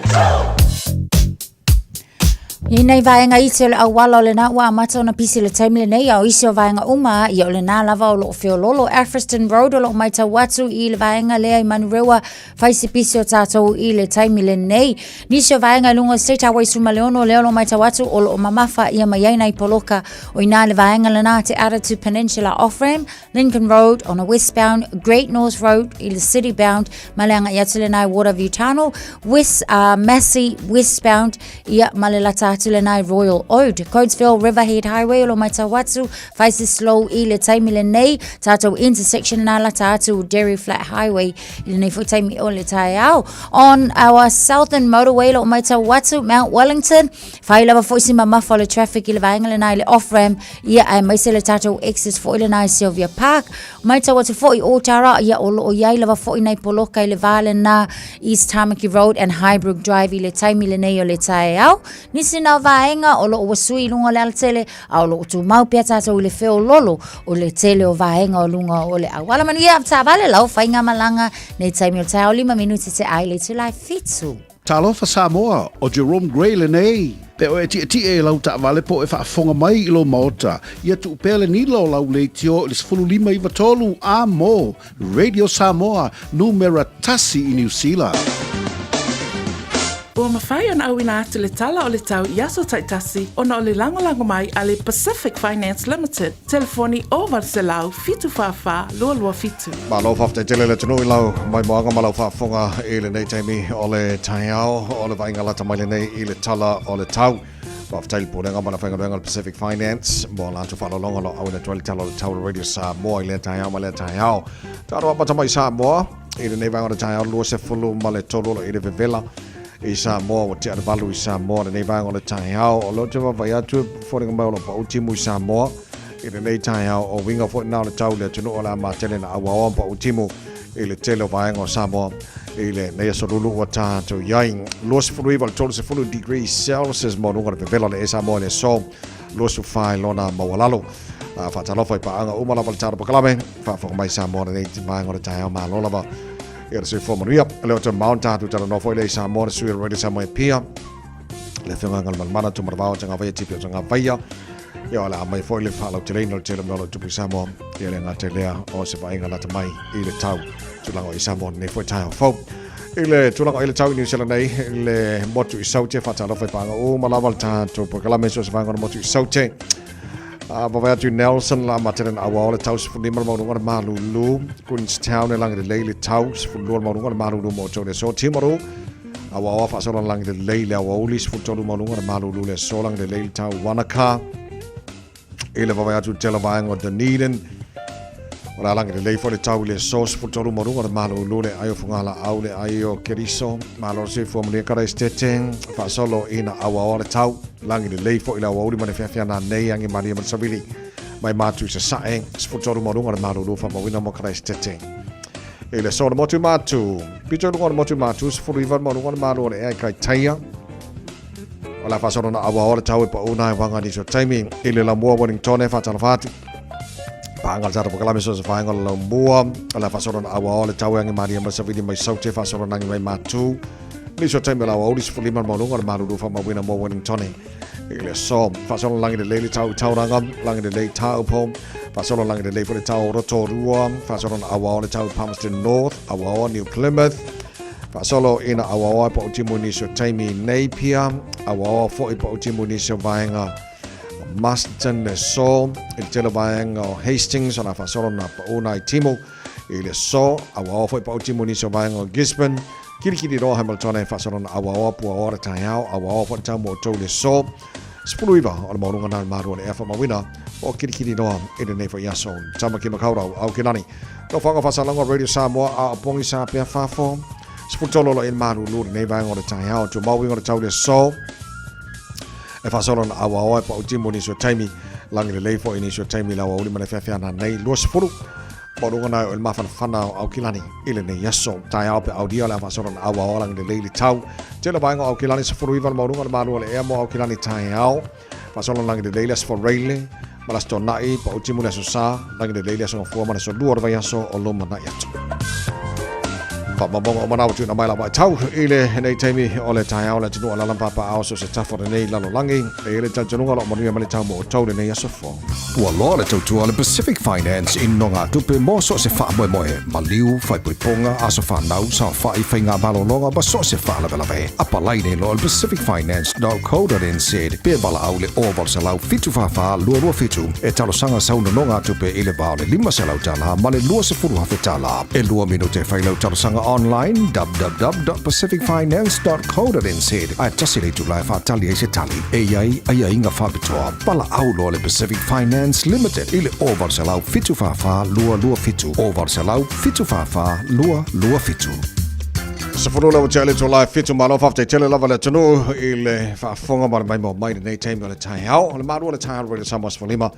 I nei vaega iti o le auala o lena ua amata ona pisi le taimi lenei a o isi o vaega uma ia o lena lava o loo feololo Alfriston Road o loo maitau atu i le vaega lea i Manurewa fai se pisi o tatou i le taimi lenei. Nisi o vaega i luga o State Highway 16 lea o lo maitau atu o loo mamafa ia mai ai nai poloka o inā le vaega lena te ara to Peninsula Off-Ramp, Lincoln Road on a westbound, Great North Road i le city bound, ma le agai atu lena i Waterview Tunnel, West, Massey westbound, ia ma le lata atu lena i Royal Ode. Coatesville Riverhead Highway o lo maitau atu, fai se slow i le taimi lenei, tātou intersection lena lata atu Dairy Flat Highway i lenei foi taimi o le taeao. On our southern motorway lo maitau atu Mount Wellington, Whai lava foi si mamafa o le traffic i le vaenga lena i le off-ramp, ia aemaise le tatou exit foi lena i Sylvia Park. Maitau atu foi o Tara, ia o loo iai lava foi nai poloka i le vā lena East Tamaki Road and Highbrook Drive i le taimi lenei o le taeao. Nisi na o vaenga o loo ua sui i luga o le alatele, a o loo tumau pea tatou i le feololo o le tele o vaenga o luga o le auala. Manuia avetaavale lau faigamalaga nei taimi o le taeao lima minuti te ai le itula e fitu. Talofa Samoa, ʻo Jerome Gray lenei. Pe o e tiʻetiʻe i lau taʻawale po o e faafofoga mai i lou maota, ia tuu pea le nila o lau leitio i le 15 93 a mo Radio Samoa, numera tasi i Niu Sila. Ua mafai ona auina atu le tala o le tau i aso taitasi ona o le lagolago mai a le Pacific Finance Limited, telefoni 0800 744 227. Malo faafetai tele le atunuu i lau maimoaga ma lau faafofoga i lenei taimi o le taeao o le vaaiga lata mai lenei i le tala o le tau. Faafetai le Pulega ma le Faigaluega o le Pacific Finance mo latou faaaloaloga o lo o auina atu ai le tala o le tau o le Radio Samoa i lea taeao ma lea taeao. Tatou amata mai Samoa. I lenei vaega o le taeao 23 o lo o i le vevela i Samoa, ua tea le 8 i Samoa lenei vaega o le taeao. O lea ou te vaavaai atu e foliga mai o lo o pau timu i Samoa i lenei taeao. O uiga foi na o le tau i le atunuu o le a matele na auaoa ma pau timu i le tele o vaega o Samoa i lenei aso lulu ua tatou i ai. 29 i le 30 degrees Celsius maualuga o le vevela o le ē Samoa i le aso 24 i lona maualalo. Faatalofa i paaga uma lava le talo pakalame, faafofoga mai Samoa lenei vaega o le taeao malo lava. Ia le soifua manuia. Le o te mao tatou talanoa foi lea i Samoa le sui o le Radio Samoa e Pia. Le afioga Galumalemana Tumalavao Tagavaia Tipi o Tagavaia. Ia o le a mai foi le faalauteleina o le tele o mea o lo o tupu i Samoa. Ia le gata i lea o se vaaiga lata mai i le tau tulaga o i Samoa nei foi taeao fou. I le tulaga i le tau i New Zealand nei, i le motu i Saute, faatalofa i paaga uma lava le tatou polokalame so se vaega o le motu i Saute. A vaavaai atu i Nelson la matele na auao le tau 15 le maualuga o le malulu. Queenstown e lagi lelei le tau 12 le maualuga o le malulu mo outou le aso. Timaru auaoa faasola lagi lelei le aoauli 13 maualuga o le malulu le aso lagi lelei le tau Wanaka. I le vaavaai atu i le tele o vaega o Dunedin O le a lagi lelei foi le tau i le aso 13 maualuga o le malulu le ai o Fogalaau le ai o Keriso. Malo le soifua manuia Karaisitete faasolo ina auaoa le tau. Lagi lelei foi le aoauli ma le feafea nanei agi malie ma le savili mai Matu i Sasae 13 maualuga o le malulu faamauina mo Karaisitete. I le aso o le motu Matu, pito i luga o le motu Matu 19 maualuga o le malu o le ea i Kaitaia. O le a faasolo na auaoa le tau e pau nai wanga nisi o taimi i le lamua Wellington e faatalofa atu. Paanga le tatou pakalame so se whaenga o le laumua. O le a faasolo na auaoa le tau e angi malie ma le savili mai Saute faasolo na angi mai Matu. Nisi o taimi o le aoauli 15 le maualuga o le malulu faamauina mo Wellington i le aso. Faasolo lagi lelei le tau i Tauranga, lagi lelei Taupo. Faasolo lagi lelei foi le tau o Rotorua. Faasolo na auaoa le tau i Palmerston North, auaoa New Plymouth. Faasolo ina auaoa e pau timu i nisi o taimi i Napier, auaoa foi pau timu i nisi o vaega o Masterton le aso, i le tele o vaega o Hastings, o le a faasolo na pau nai timu i le aso, auaoa foi pau timu i nisi o vaega o Gisborne, Kilikili roa Hamilton e faasolo na auaoa puaoa le taeao, auaoa foi le tau mo outou i le aso. 19 o le maualuga na le malu o le ea faamauina o Kilikili roa i lenei foi aso. Tamaki Makaurau, Aukilani. Lofaga Faasalaga Radio Samoa a o pogi sa pea fafo. 13 o lo o i le malulu lenei vaega o le taeao. Tumau uiga o le tau i le aso. E faasolo na auaoa e pau timu i nisi o taimi. Lagi lelei foi i nisi o taimi i le aoauli ma le feafea nanei. 20 maualuga na o le mafanafana o Aukilani i lenei aso. Taeao pe aulia o le a faasolo na auaoa lagi lelei le tau. Tele vaega o Aukilani 19 le maualuga o le malu o le ea mo Aukilani taeao. Faasolo lagi lelei le aso Foreile ma le aso Tona'i, pau timu le aso Sa, lagi lelei le aso Gafua ma le aso Lua o le vaiaso o lumanai atu. Faamaumauga uma na ua tuuina mai lava e tau i lenei taimi o le taeao le atunuu o le alampapa ao so se tafa o lenei lalolagi. E i ai le talitonuga o lo o manuia mai le tau mo outou lenei aso fou. Ua loa le tautua a le Pacific Finance i nogatupe mo so o se faamoemoe, maliu, faaipoipoga, aso fanau, saofai, faiga malologa ma so o se faalavelave. Apalai nei loa le pacificfinance.co.nz pe valaau le 0800 744 227 e talosaga sau nonogatupe i le va o le $500 ma le $20,000. E lua minute e fai lau talosaga online www.pacificfinance.co.nz ae tasi le itula e faatali ai se tali. E i ai aiaiga faapitoa. Valaau loa le Pacific Finance Limited i le 0800 744 227, 0800 744 227. Sefulu le ua le tolai fitu malo faafetai tele lava le atunuu i le faafofoga ma le maimoa mai lenei taimi o le taeao. O le malu o le taeao Radio Samoa 15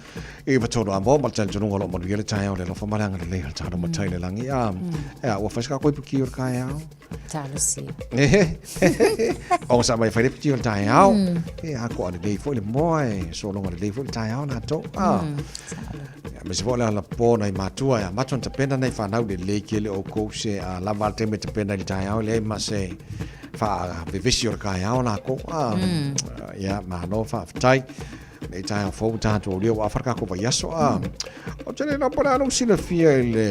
i vatolu a mo ma le talitonuga o lo o manuia le taeao le alofa ma le agalelei o le tatou matai le lagi. A, ea, ua fai se kākou ipuki o le taeao. Talosi. O sa mai fai le piti o le taeao. E a ko ale lei foi le moa e sologa lelei foi le taeao na tau. Ah. Ia, me se foi le ala po nai matua ia matua na tapena nai whanau lelei ke le o kou se a lava le taimi e tapena i le taeao leai ma se faavevesi o le kaeao lākou. Ah. Ia, malo faafetai. Nei taeao fou tatou leo ua afa le kākou vaiaso. Ah. Ou te le iloa po o le a lou silafia i le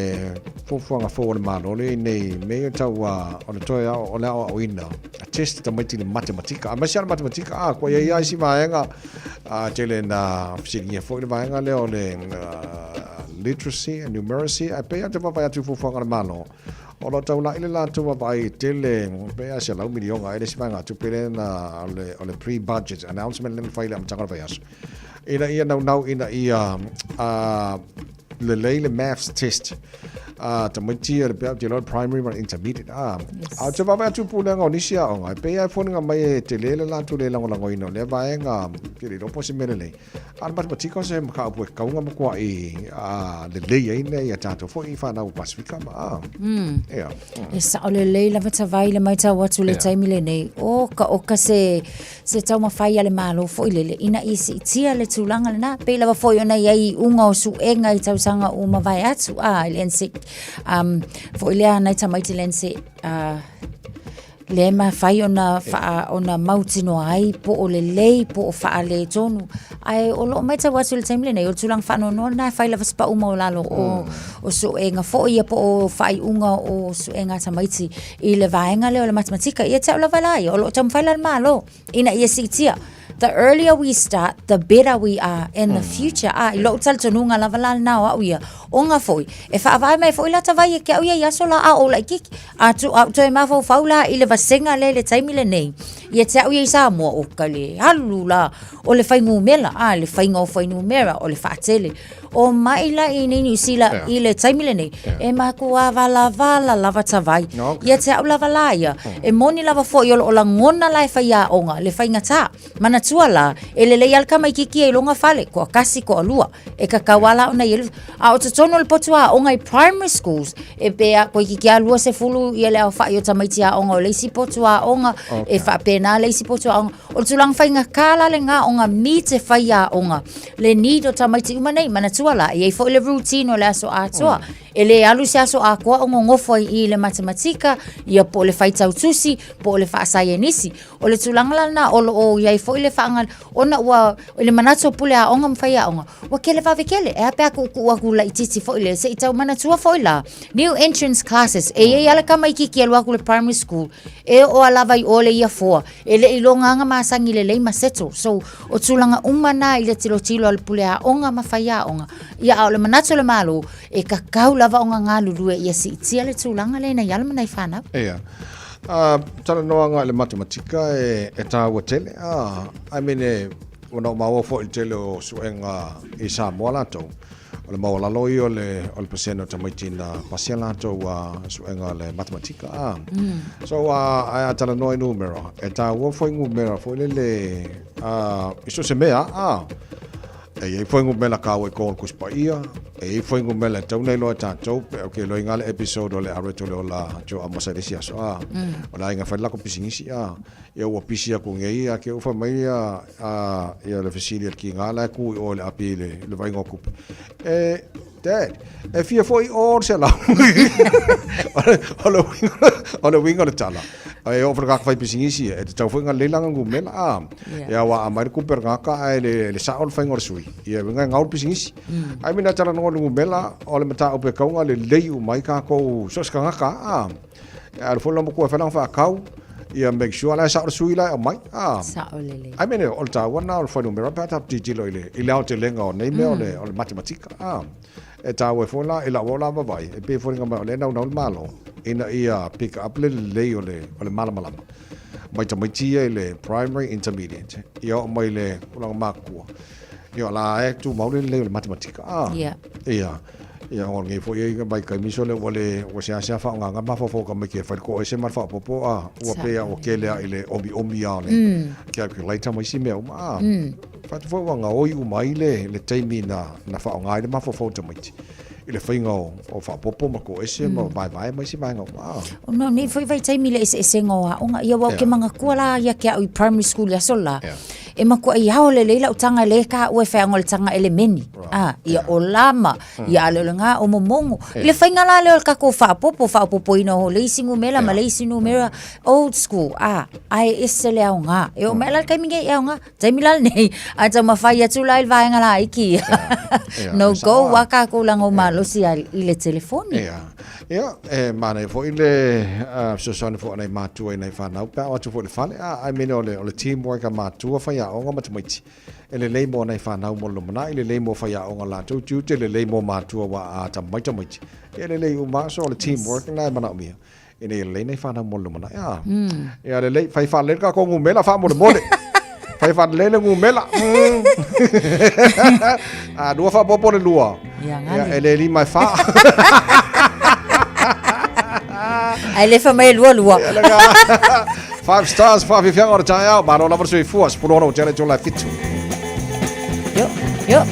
fuafuaga fou a le Malo lea i nei mea ia tau o le toe ao, o le aoaoina, a test tamaiti i le matematika. Aemaise lava le matematika, a, kua i ai lava isi vaega, a, tele na fesiligia foi le vaega lea o le literacy and numeracy, ae pei lava te vaavaai atu i fuafuaga a le Malo, o lo o taulai le latou vaavaai tele, pei lava 100 miliona ai le isi vaegatupe lea na, o le pre-budget announcement lea na fai i le amataga o le vaiaso. Ina ia naunau ina ia lelei le maths test a tamaiti a le pea te loa primary ma le intermediate a. Yes. A o te vaavaai atu i pulega o nisi aoga, e pei lava e foliga mai e tele le latou le lagolagoina o lea vaega, ke le iloa po o se mea lelei. A o le matematika o se mataupu e tatau ona matuai lelei ai nai a tatou foi fanau Pasifika ma a. Ia. E sao lelei lava tavai le matau atu i le taimi lenei, o ka oka se se taumafai a le Malo foi lele ina ia siitia le tulaga lena, pei lava foi ona i ai iuga o suega i tausaga ua mavae atu, a, i le NSEC, um, foi lea nai tamaiti le NSEC, uh, lea e mafai ona, faa, ona mautinoa ai po o lelei po o faaletonu. Ae o lo o matau atu i le taimi lenei, o le tulaga faanoanoa lena e fai lava se pau maualalo o, o suega foi ia po o faaiuga o suega a tamaiti i le vaega lea o le matematika. Ia te au lava la ia, o lo o taumafai la le Malo ina ia siitia. The earlier we start, the better we are in the future. A, i lou talitonuga lava la lena o au ia, ona foi, e faavae mai foi la tavai e ke au ia i aso la a o laitiiti. A tu, a ou toe mafaufau la i le vasega lea i le taimi lenei, ia te au ia i Samoa, o ka le alu la o le fuainumera, a, le faiga o fuainumera, o le faatele. O mai la i nei Niu Sila yeah. i le taimi lenei, yeah. e matua valavala lava tavai. Okay. Ia te au lava la ia, e moni lava foi o lo o lagona la e faiaoga, le faigata. Manatua la, e lelei a le tamaitiiti ia i lona fale, toatasi, toalua, e tatau lava la ona i ai A o totonu o le potu aoga i primary schools, e pe a toeitiiti lava 20 ia le aofai o tamaiti aoga o le isi potu aoga, okay. e faapena le isi potu aoga. O le tulaga faigata la lena ona meet e faiaoga le need o tamaiti uma nei. Manatua la, e i ai foi le routine o le aso atoa. E le alu se aso atoa o nonofo ai i le matematika, ia po o le faitau tusi, po o le faasaienisi. O le tulaga la lena o lo o i ai foi le faaga, ona ua, i le manatu o pule aoga ma faiaoga, ua kele vave tele. E a pe a tuutuu atu laitiiti foi lea, se i tau manatua foi la, new entrance classes, e i ai lava le tamaitiiti e alu atu i le primary school, e oo a lava i o le year 4, e le i iloga lava masani lelei ma settle. So, o tulaga uma na i le tilotilo a le pule aoga ma faiaoga. Ia, a o le manatu o le Malo, e tatau lava ona galulue ia siitia le tulaga lea ina ia ala ma nai fanau. Ia. Uh, talanoaga i le matematika e, e tāua tele. Ah, I mean, e, ona o maua foi i le tele o suega i Samoa latou. O le maualalo ia o le, o le pasene o tamaiti na pasia latou a suega o le matematika. Ah. So, uh, ai a talanoa i numera, e tāua foi numera foi lele uh, i so se mea, ah, e i ai foi ngumela kāua i kō o le Tusi Paia, e i ai foi ngumela e tau nei loa e tātou, pe okay, loa i ngā le episode o le Areto le Ola Joe Amosa i le isi aso, ah, o le aiga fai le lako pisinisi, ah, ia ua pisi aku nei ia ke ufa mai ia a ia le fesili a le kinga la e ku i o le api i le, le vaaiga o kupe. E, Dad, e fia foi o le selau. O le uiga, o le uiga o le tala. E oo foi le tagata fai pisinisi ia, e tatau foi ona lelei lana numera, a. Yeah. Ia aua a aumai le kupe a le tagata ae le, le sao le faiga o le sui. Ia uiga e gau le pisinisi. Ai mea na talanoa i le numera, o le mataupu e tatau ona lelei uma ai tatou, so o se tagata, a. Ia alu foi le loma matua e fai lana faatau, ia make sure la e sao le sui la e aumai. A. Sao lelei. I mean, o le taua lena o le fuainumera pe a tatou tilotilo i le, i le aotelega o nei mea o le, o le matematika. A. E taua ai foi la i lau lava vaai, e pei e foliga mai o lea e naunau le Malo ina ia pick up le lelei o le, o le malamalama mai tamaiti ia i le primary, intermediate, ia oo mai i le tulaga matutua. Ia o la e tumau le lelei o le matematika. A. Ia. Ia. Ia, o lenei foi ai vaitaimi sole ua le, ua seasea faaaogaga mafaufau o tamaiti e fai le toese ma le faaopoopo, a, ua pei lava ua tele lava i le omiomi lava o le calculator ma isi mea uma, a. Fai atu foi ua gaoi uma ai le, le taimi na, na faaaoga ai le mafaufau o tamaiti i le faiga o, o faaopoopo ma toese ma vaevae ma isi vaega uma, a. Ona o nei foi vaitaimi i le eseesega o aoga, ia aua ou te manatua la ia te au i primary school i aso la, e matuai ao lelei lau taga lea e taua e fai o le taga elemeni, a, ia o lama, ia a le o lena o momogo. I le faiga la lea o le tatou faaopoopo, faaopoopoina o le isi numera ma le isi numera, old school, a, ae ese le aoga. E oo mai la i le taimi nei e aoga, taimi la lenei, a taumafai atu la i le vaega laiti ia, no go, ua tatou lago malosi i le telefoni. Ia, ia, e manaia foi le fesoasoani foi a nai matua i nai fanau pe a oo atu foi i le fale, a, I mean o le, o le teamwork a matua, faiaoga ma tamaiti, e lelei mo nai fanau mo le lumanai, lelei mo faiaoga latou tiute, lelei mo matua ua a atamamai tamaiti. Ia lelei uma lava, so o le teamwork lena e manaomia ina ia lelei nai fanau mo le lumanai. A, ia lelei, fai faalelei le tatou numera faamolemole. Fai faalelei le numera. A lua faaopoopo le lua. Ia, gali. Ia, e le lima e wha. Ai le fa mai lua lua. Five stars, whawhiwhianga o le taeao, malo lava le soifua, sepuluh ona ua tea le itula e fitu. Yo, yo.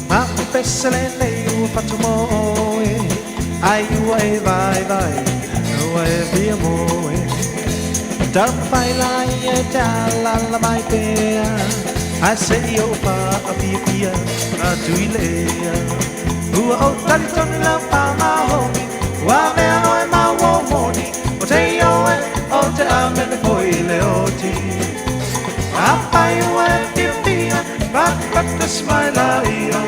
Ma o pese lenei ua whatu mō oe Ai ua e vai vai, ua e via moe Tawhai lai e te alala mai pea Ai se i o wha a pia pia, a tui lea Ua o tali tonu lau pā mahomi Ua mea oe ma o moni O te oe, o te amene foi le oti A pai ua e pia pia, patapata smaila ia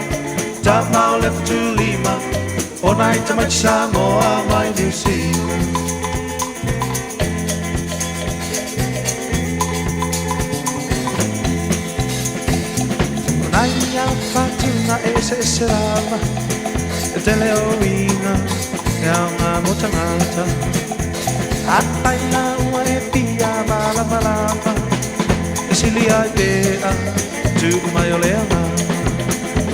Tama o le futulima, o nai tamaiti Samoa mai New Zealand. O nai a whatunga e se ese lava E tele o uiga e aoga mo tagata A pai la ua e pia malamalama E sili ai pea tupu mai o le agaga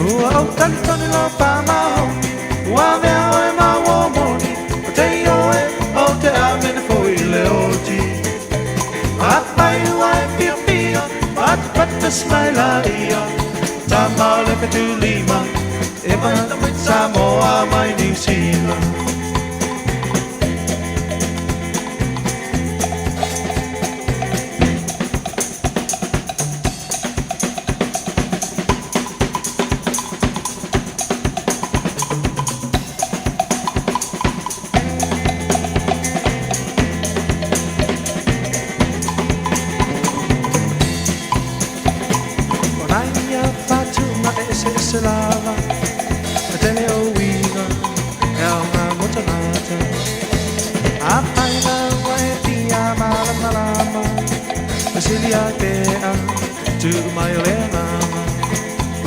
Ua ou talitonu lau pāmahomi Ua mea oe ma ua moni O te ioe o te amene foi le oti A pai ua e piopio Patapata smaila ia Tama o le fetulima E mai Samoa mai New Zealand. O nai a whatunga e eseese lava E tele o uiga e aoga mo tagata A pai laua e pia malamalama E sili ai pea tuu mai o le agaga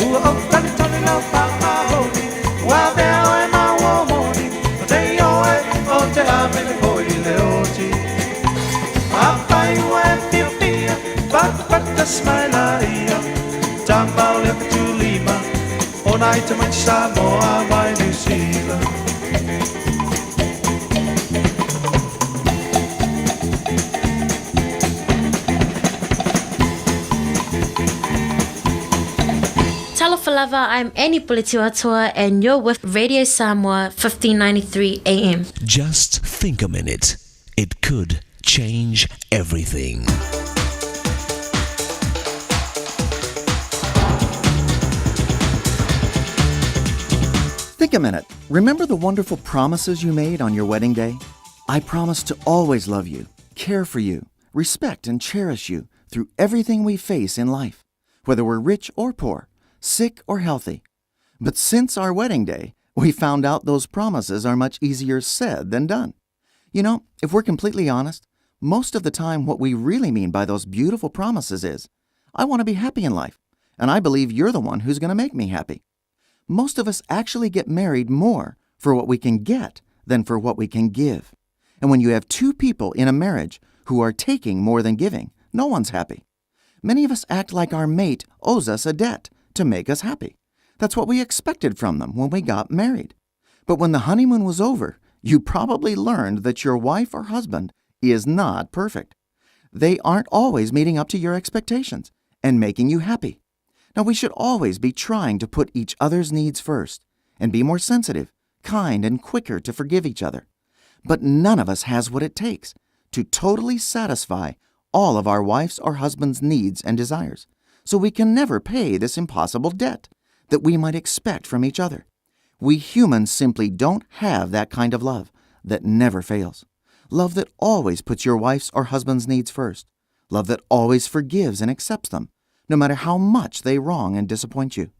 Ua ou talitonu lau pāpāhoni Ua mea oe ma ua moni O te ioe o te amene foi le oti A pai ua e piopio Patapata smaila ia Tama o le fetulima O nai tamaiti Samoa mai New Zealand. Talofa lava, I'm Annie Puletiuatoa and you're with Radio Samoa 1593 AM. Just think a minute. It could change everything. Think a minute. Remember the wonderful promises you made on your wedding day? I promise to always love you, care for you, respect and cherish you through everything we face in life, whether we're rich or poor, sick or healthy. But since our wedding day, we found out those promises are much easier said than done. You know, if we're completely honest, most of the time what we really mean by those beautiful promises is, I want to be happy in life, and I believe you're the one who's going to make me happy. Most of us actually get married more for what we can get than for what we can give. And when you have two people in a marriage who are taking more than giving, no one's happy. Many of us act like our mate owes us a debt to make us happy. That's what we expected from them when we got married. But when the honeymoon was over, you probably learned that your wife or husband is not perfect. They aren't always meeting up to your expectations and making you happy. Now, we should always be trying to put each other's needs first and be more sensitive, kind, and quicker to forgive each other. But none of us has what it takes to totally satisfy all of our wife's or husband's needs and desires. So we can never pay this impossible debt that we might expect from each other. We humans simply don't have that kind of love that never fails. Love that always puts your wife's or husband's needs first. Love that always forgives and accepts them, no matter how much they wrong and disappoint you.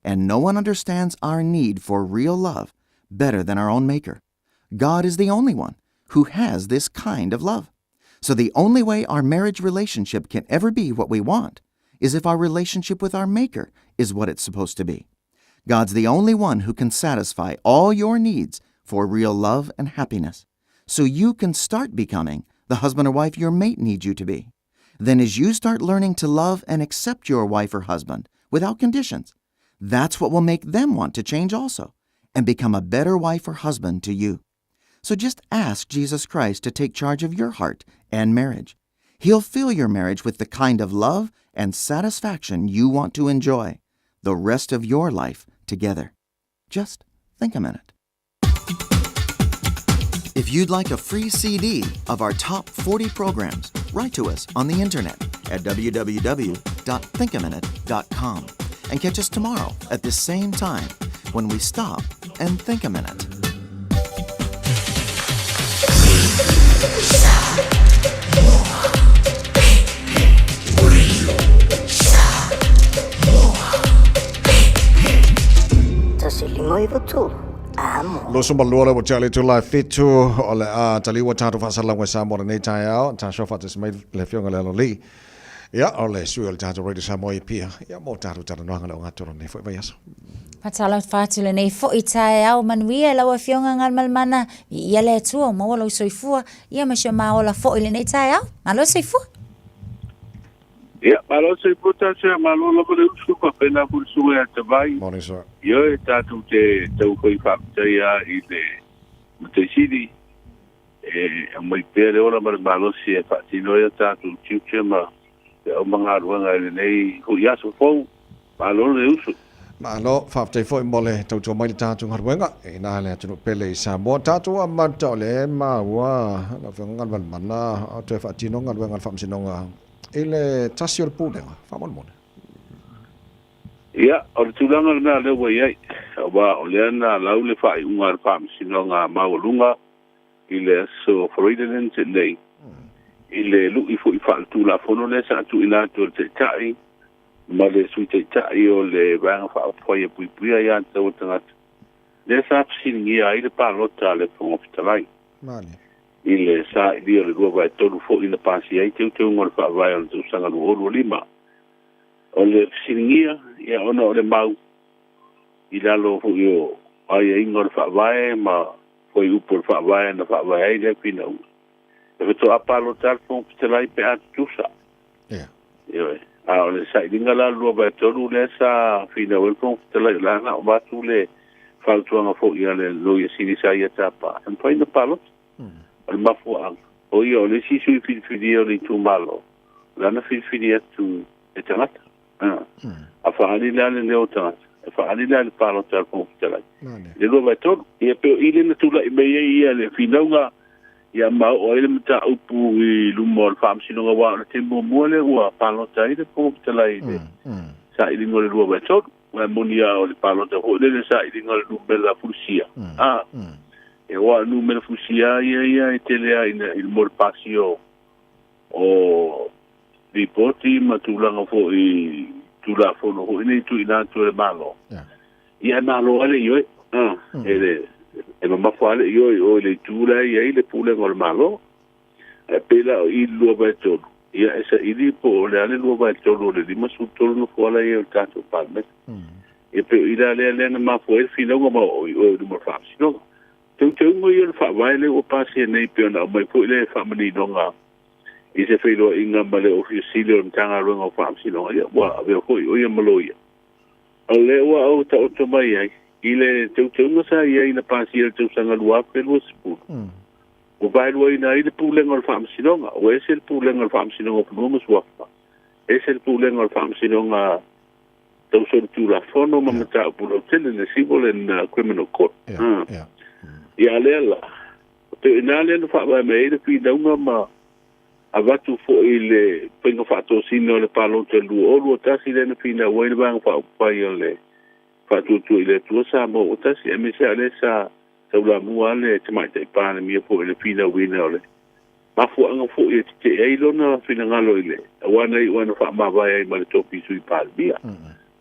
And no one understands our need for real love better than our own Maker. God is the only one who has this kind of love. So the only way our marriage relationship can ever be what we want is if our relationship with our Maker is what it's supposed to be. God's the only one who can satisfy all your needs for real love and happiness. So you can start becoming the husband or wife your mate needs you to be. Then, as you start learning to love and accept your wife or husband without conditions, That's what will make them want to change also and become a better wife or husband to you. So just ask Jesus Christ to take charge of your heart and marriage. He'll fill your marriage with the kind of love and satisfaction you want to enjoy the rest of your life together. Just think a minute. If you'd like a free CD of our top 40 programs, write to us on the internet at www.thinkaminute.com and catch us tomorrow at the same time when we stop and think a minute. 22 le ua tea le itula e fitu o le a taliua tatou faasalalaga i Samoa i lenei taeao. Taso faatasi mai le Afioga i le Aloalii, ia, o le sui o le tatou Radio Samoa i Apia, ia, mo tatou talanoaga le ogatotonu o lenei foi vaiaso. Faatalofa atu lenei foi taeao manuia i lau Afioga Galumalemana, viia le Atua ua maua lou soifua, ia ma si o ma ola foi lenei taeao. Malo le soifua. Ia, malo le soifua tatou ia, malo lava le usu, faapena foi le susuga ia Tavai. Morning sir. Ioe, tatou te taufai faafetaia i le Matai Sili e aumai pea le ola ma le malosi e faatino ai a tatou tiute ma feau ma galuega i lenei foi aso fou. Malo le usu. Malo, faafetai foi mo le tautua mai le tatou galuega i ina le atunuu pele i Samoa. Tatou amata o lea e maua lau Afioga Galumalemana o toe faatino galuega a le Faamasinoga i le tasi o le Pulega, faamolemole. Ia, o le tulaga lena lea ua i ai, aua o lea na lau le faaiuga a le Faamasinoga Maualuga i le aso Faraile nei, i le lui foi faaletulafono lea sa tuuina atu e le Taitai ma le Sui Taitai o le Vaega Faaupufai e Puipuia Aia Tatau a Tagata, lea sa fesiligia ai le palota a le Fofoga Fetalai i le sailia o le 2/3 foi na pasia ai teuteuga o le Faavae o le tausaga 2025. O le fesiligia, ia ona o le mau i lalo foi o aiaiga o le Faavae ma fuaiupu o le Faavae na faavae ai lea finauga, e faatoa palota lava le Fofoga Fetalai pe a tutusa. Ioe. A o le sailiga la o le 2/3 lea sa finau ai le Fofoga Fetalai, o la na avatu le fautuaga foi a le Loia Sili sa ia tapa, e mafai ona palota. O le mafuaaga, o ia o le isi sui filifilia o le itumalo, o lana filifili atu e tagata. A faaali la le leo o tagata, e faaali la i le palota a le Fofoga Fetalai i le 2/3. Ia pei o i lea na tulai mai ai ia le finauga, ia ma oo ai le mataupu i luma o le Faamasinoga, aua o le taimi muamua lea ua palota ai le Fofoga Fetalai i le sailiga o le 2/3. Aua e moni lava o le palota foi lea i le sailiga o le numera fulisia. A, e aua o le numera fulisia ia ia e tele lava ina i le mo le pasia o o lipoti ma tulaga foi Tulafono foi nei tuuina atu e le Malo. Ia e malo lava le ioe. E le e mamafa lava le ioe i o i le itu la e i ai le Pulega o le Malo. Ae pei la o i i le 2/3, ia e saili po o le a le 2/3 o le 53 nofoa la e i ai o le tatou Palemene. Ia pei o i la lea lea na mafua ai le finauga ma oo i o i luma o le Faamasinoga. Teuteuga ia o le Faavae lea ua pasia nei pei ona aumai foi le faamaninoga i se feiloaiga ma le Ofisa Sili o le Matagaluega o Faamasinoga, ia ua avea foi o ia ma loia. O lea ua ou taoto mai ai i le teuteuga sa i ai na pasia i le tausaga 2020, ua vaeluaina ai le Pulega o le Faamasinoga. Ua ese le Pulega o le Faamasinoga o Fanua ma Suafa, ese le Pulega o le Faamasinoga Tau Solitulafono ma Mataupu Lautele, le Civil and Criminal Court. Ia a lea la, pei o i ina lea na faavae mai ai le finauga ma avatu foi le faiga faatosina o le palota i le 2021 lea na finau ai le Vaega Faaupufai o le Faatuatua i le Atua Samoa ua Tasi, aemaise lava o lea sa taulamua le Tamaitai Palemia foi i le finauina o le mafuaaga foi e tetee ai lona finagalo i le aua na iu lava na faamavae ai ma le tofi Sui Palemia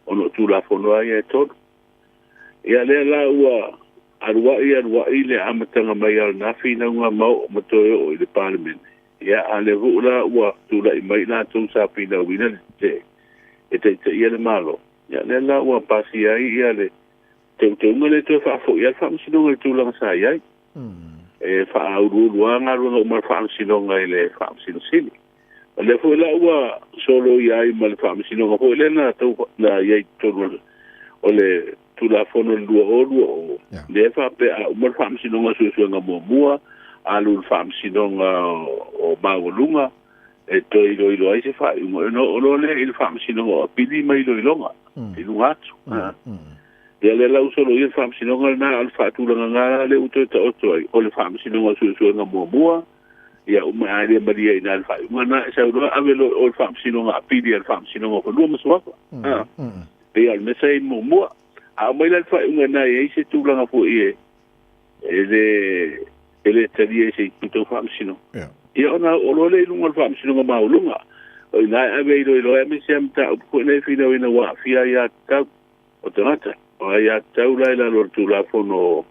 ona o Tulafono lava ia e tolu. Ia lea la ua aluai aluai le amataga mai o lena finauga ma oo ma toe oo i le Palemene. Ia a lea foi la ua tulai mai latou sa finauina le tetee e taitaia le Malo, ia lea la ua pasia ai ia le teuteuga lea e toe faafoi ai le Faamasinoga i le tulaga sa i ai. E faauluulu lava galuega uma a le Faamasinoga i le Faamasino Sili. O lea foi la ua soloia ai ma le Faamasinoga foi lea na tau na i ai i totonu O le Tulafono i le 2020, lea e faapea a uma le Faamasinoga o Suesuega Muamua, alu i le Faamasinoga o Maualuga e toe iloilo ai se faaiuga, ona oo loa lea i le Faamasinoga o Apili ma iloiloga i luga atu. Ia lea la ua soloia le Faamasinoga lena, a o le faatulagaga la lea ua toe taoto ai, o le Faamasinoga o Suesuega Muamua, ia uma ae le malie ai i ina le faaiuga lena, e sau loa ave loa i o i le Faamasinoga Apili a le Faamasinoga o Fanua ma Suafa. Pei lava o le mea sa i ai muamua. A aumai la le faaiuga lena e i ai se tulaga foi e e le e le talia e se itu tau faamasinoga, ia ona oo loa lea i luga o le Faamasinoga Maualuga. O i ina e ave e iloilo ai aemaise lava mataupu foi nei e finauina ua aafia aiatatau o tagata. O aiatatau la i lalo o le Tulafono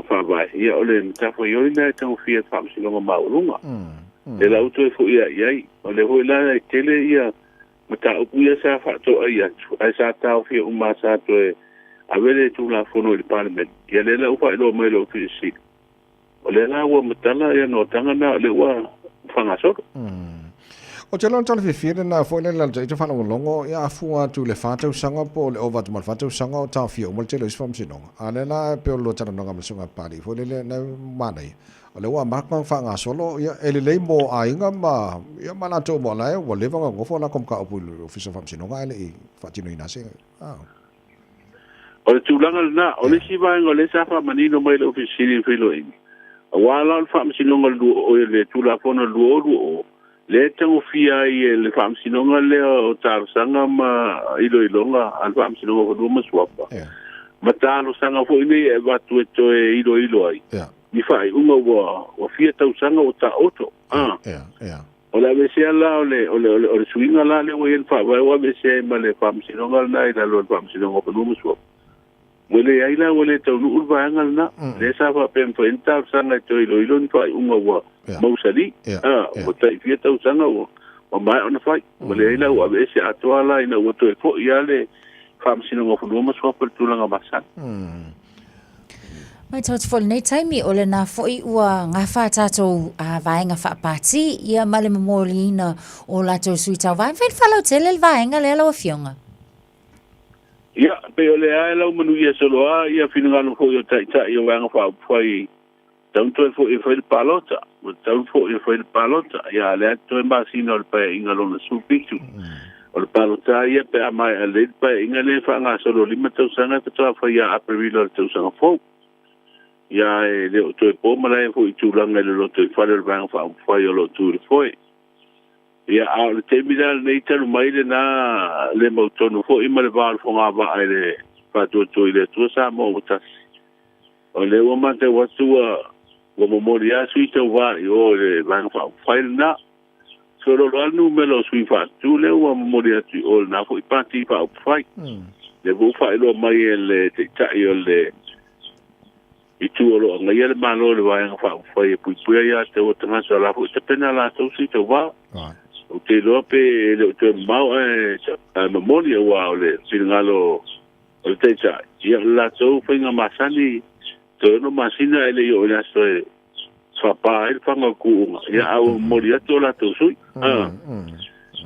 Faavae, ia o le matafaioi lena e tagofia e le Faamasinoga Maualuga. Lea la ua toe foi lava i ai. O lea foi la e tele ia mataupu ia sa faatoai atu, ae sa taofia uma sa toe ave le Tulafono i le Palemene. Ia lea la ua faailoa mai e le Ofisa Sili, o lea la ua matala ia noataga na o lea ua faagasolo. Ou te iloa o le tala fiafia lena foi lea i te faalogologo ia afua atu i le fa tausaga po o le ova atu ma le fa tausaga o taofia uma le tele o isi faamasinoga. A o lea la e pei o le lua talanoaga ma le Susuga Papalii foi lele na manaia, O lea ua amata ona faagasolo, ia, e lelei mo aiga ma, ia, ma latou uma o la e ua leva ona nonofo latou mataupu i le Ofisa o Faamasinoga ae le i faatinoina se, a. O le tulaga lena. O le isi vaega o lea sa faamanino mai e le Ofisa Sili i le feiloaiga, aua la o le Faamasinoga o le, le Tulafono 2020, lea e tagofia ai e le Faamasinoga lea o Talosaga ma Iloiloga a le Faamasinoga o Fanua ma Suafa, ma talosaga foi nei e avatu e toe iloilo ai ni faaiuga ua fia tausaga ua taoto. O le aveesea la o le, o le, o le suiga la lea ua i ai le Faavae ua aveesea ai ma le Faamasinoga lena i lalo o le Faamasinoga o Fanua ma Suafa. Ua leai la, ua le taunuu le vaega lena. Lea sa faapea e mafai ai ona talosaga e toe iloilo ni faaiuga ua mausali. Ua tai fia tausaga ua maea ona fai. Ua leai la, ua aveese atoa la ina ua toe foi lava le Faamasinoga o Fanua ma Suafa i le tulaga masani. Matau atu foi i lenei taimi, o lena foi ua gafa a tatou vaega faapati ia ma le momoliina o latou sui tauva. E mafai ona faalautele le vaega lea lau Afioga? Ia, pei o lea e laumanuia solo a ia finagalo foi o Taitai o Vaega Faaupufai, tatau ona toe foi e fai le palota, ua tatau ona foi e fai le palota. Ia, a o lea totoe masina o le Paeaiga lona 17. O le palota lava ia pe a maea lelei le Paeaiga lea e faagasolo lima tausaga e faatoa fai ia Aperila o le tausaga fou. Ia, e le o toe po malae foi i tulaga i le lotoifale o le Vaega Faaupufai o lo o tu i le foe. Ia, a o le taimi la lenei talu mai lena le mautonu foi ma le va o le fogavaa i le faatuatua i le Atua Samoa ua tasi. O lea ua matau atu ua ua momoli lava sui tauva i o i le Vaega Faaupufai lena. Feoloolo lava le numera o sui faatutu lea ua momoli atu i o i lena foi Pati Faaupufai. Lea foi ua faailoa mai e le Taitai o le Itu o lo o agaia le Malo i le Vaega Faaupufai e puipuia ia te ua tagata o la foi tapena latou sui tauva. Ou te iloa pe e le o toe mamao ae ae momoli aua o le finagalo o le Taitai, ia o le latou faiga masani toe ono masina ae le i oo i le aso e faapa ai le faga o le kuuga, ia a ua momoli atu o latou sui.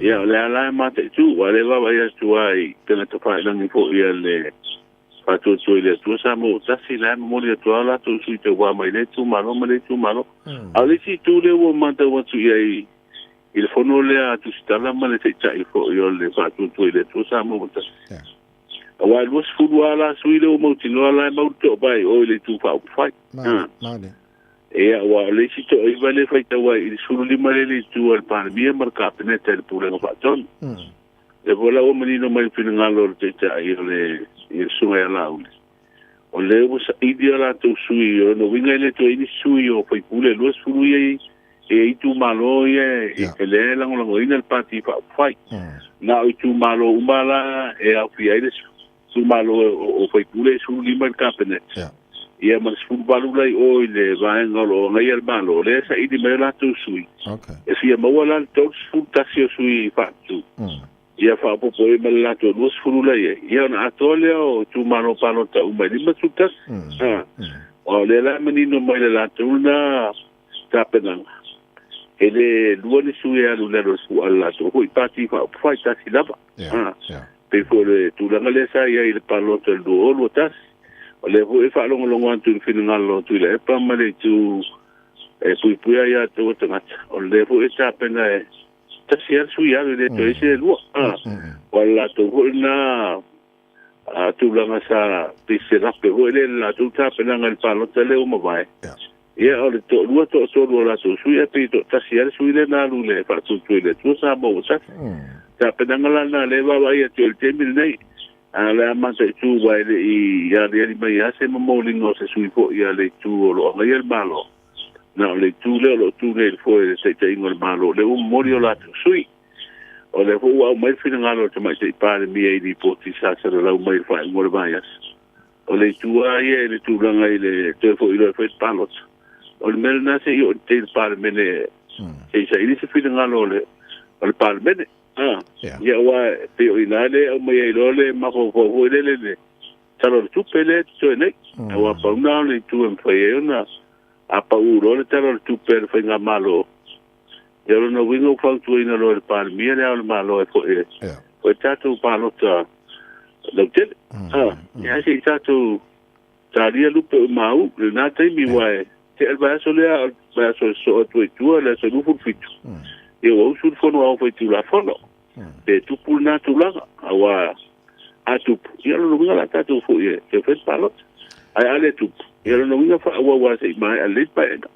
Ia o le a la e mataitu, aua o lea e vaavaai atu lava i tagata failangi foi a le Faatuatua i le Atua Samoa ua tasi, la e momoli atu lava o latou sui tauva mai lea itumalo ma lea itumalo. A o le isi itu lea ua matau atu i ai i le fono lea a Tusitala ma le Taitai foi o le Faatuatua i le Atua Samoa ua tasi, aua e 20 lava la sui lea ua mautinoa la e mau le toovae i o i le Itu Faaupufai. Ia, aua o le isi toaiva lea e faitau ai i le 15 lea i le itu a le Palemia ma le Kapeneta i le Pulega Faatonu. Lea foi la ua manino mai le finagalo o le Taitai o le i le Susuga ia Laauli, o lea ua saili a latou sui, o lona uiga e le toe i ai nisi sui o faipule e 20 ia e i ai itumalo ia e lea e lagolagoina le Pati Faaupufai. Na o itumalo uma la e aofia ai le itumalo o faipule e 15 i le Kapeneta, ia ma le 18 la i o i le vaega o lo o agaia le Malo, lea e saili mai o latou sui, e fia maua la le 31 o sui faatu, ia faaopoopo i ai ma le latou 20 la i ai, ia ona atoa lea o itumalo palota uma e 51. Aua o lea la e manino mai le latou lena tapenaga, e le lua ni sui e alu i lalo o le fua a le latou foi Pati Faaupufai, tasi lava. Pei foi o le tulaga lea sa i ai i le palota i le 2021. O lea foi e faalogologo atu i le finagalo o Tuilaepa ma le itu e puipuia ia outou o tagata, o lea foi e tapena e tasi lava le sui alu e le toe i ai se lua. Aua o le latou foi lena tulaga sa pei se lape foi lea i le latou tapenaga i le palota lea ua mavae. Ia o le toalua toatolu o latou sui ae pei e toatasi lava le sui lea na alu i le faatuatua i le Atua Samoa ua tasi. Tapenaga la lena lea e vaavaai atu ai i le taimi lenei. A o le a mataitu aua e le i aliali mai lava se momoliga o se sui foi a le itu o lo o agaia le Malo. Na o le itu lea o lo o tu nei i le foe i le taitaiga o le Malo lea ua momoli o latou sui. O lea foi ua aumai le finagalo o le Tamaitai Palemia i lipoti sa salalau mai i le faaiuga o le vaiaso. O le itu lava ia i le tulaga i le toe foi loa e fai le palota, o le mea lena se i oo i le Palemene se i saili se finagalo o le Palemene. Ia aua e pei o i ina lea e aumai ai loa le mafaufau foi lele i le Tala o le Tupe lea e totoe nei. Aua pau lena o le itu e mafai ai ona a pau loa le Tala o le Tupe a le Faigamalo, ia o lona uiga ua fautuaina loa e le Palemia le Ao o le Malo e foi e tatou palota lautele. Ia ae se i tatou talia lupe o mau i lena taimi, aua e tea le vaiaso lea, o le vaiaso e sosoo atu ai i tua, le aso 27, ia ua usu le Fono Aoao Faitulafono. Pe tupu lena tulaga, aua a tupu, ia o lona uiga o le a tatou foi e toe fai le palota. Ae a le tupu, ia o lona uiga faaauau lava se i maea lelei le paeaiga.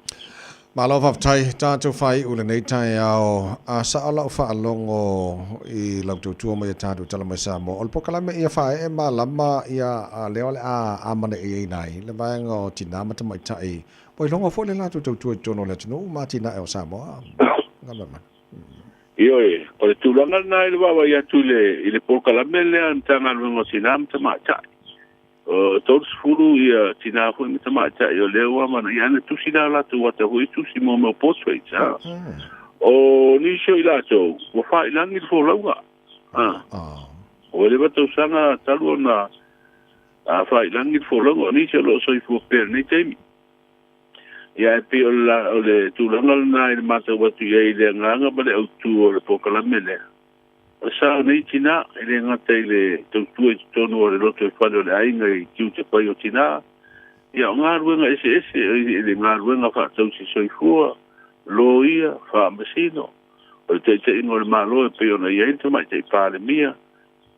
Malo faafetai tatou faaiu lenei taeao. A sao lau faalogo i lau tautua mai e tatou tala mai Samoa, o le polokalame ia faaee malama ia lea o le a amanaiaina ai le vaega o tina ma tamaitai ua iloga foi le latou tautua i totonu o le atunuu ma atinae o Samoa. Ioe, o le tulaga lena i le vaavaai atu i le polokalame lea a le Matagaluega o Tina ma Tamaitai. O 30 ia tina foi ma tamaitai o lea ua amanaia ana tusi la latou ata foi tusi mo mea o portraits. O nisi o i latou ua faailagi le folauga. Ua leva tausaga talu ona faailagi le folauga, o nisi o lo o soifua pea i lenei taimi. Ia ae pei o le tulaga lena i le matau atu i ai i le agaga ma le autu o le polokalame lea. O le sao nei tina, e le gata i le tautua i totonu o le lotoifale o le aiga i tiute fai o tina, ia o galuega eseese, i le galuega faatausi soifua, loia, faamasino, o le taitaiga o le Malo e pei ona i ai le Tamaitai Palemia,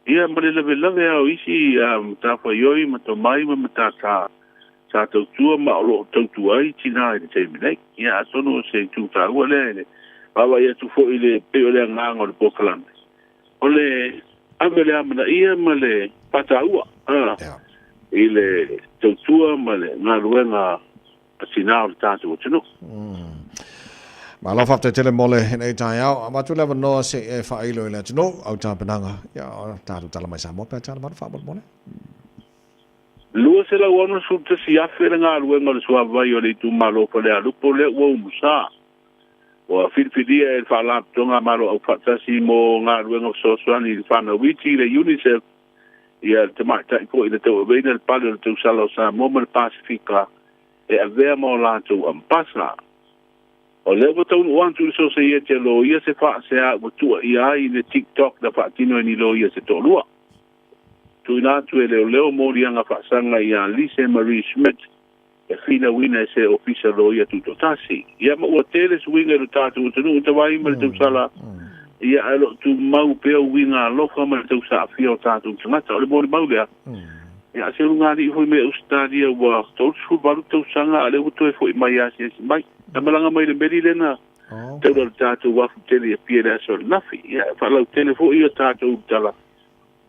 ia ma le lavelave lava o isi matafaioi ma tomai ma matata sa tautua ma o lo o tautua ai tina i le taimi nei. Ia atonu o se itu taua lea i le vaavaai atu foi i le pei o le agaga o le polokalame, o le ave le amanaia ma le faataua i le tautua ma le galuega a tina o le tatou atunuu. Malo faafetai tele mo lenei taeao. Avatu le avanoa se i e faailo i le atunuu au tapenaga ia o tatou tala mai Samoa pe a tala malu faamolemole. 261,000 le galuega o le suavai o le itumalo o Falealupo lea ua umusa. Ua filifilia e le Faalapotopotoga a Malo Aufaatasi mo Galuega Fesoasoani i le Fanau Iti, le UNICEF, ia le tamaitai foi na tauaveina le pale o le tausala o Samoa ma le Pasefika e avea ma o latou ambassador. O lea ua taunuu atu i le Sosaiete a Loia se faasea ua tuuaia ai le TikTok na faatino e ni loia se toalua. Tuuina atu e leoleo moliaga faasaga ia Lise Marie Schmidt e finauina e se Ofisa Loia Tutoatasi. Ia ma ua tele suiga i lo tatou atunuu tawai ma le tausala, ia ae o lo o tumau pea uiga alofa ma le tausaafia o tatou tagata. O le molimau lea, ia se ulugalii foi mai Ausetalia ua 38 tausaga a o lea ua toe foi mai asiasi mai. Na malaga mai i le meli lea na taula i le tatou afu tele i Apia i le aso ananafi. Ia e faalautele foi o tatou ulutala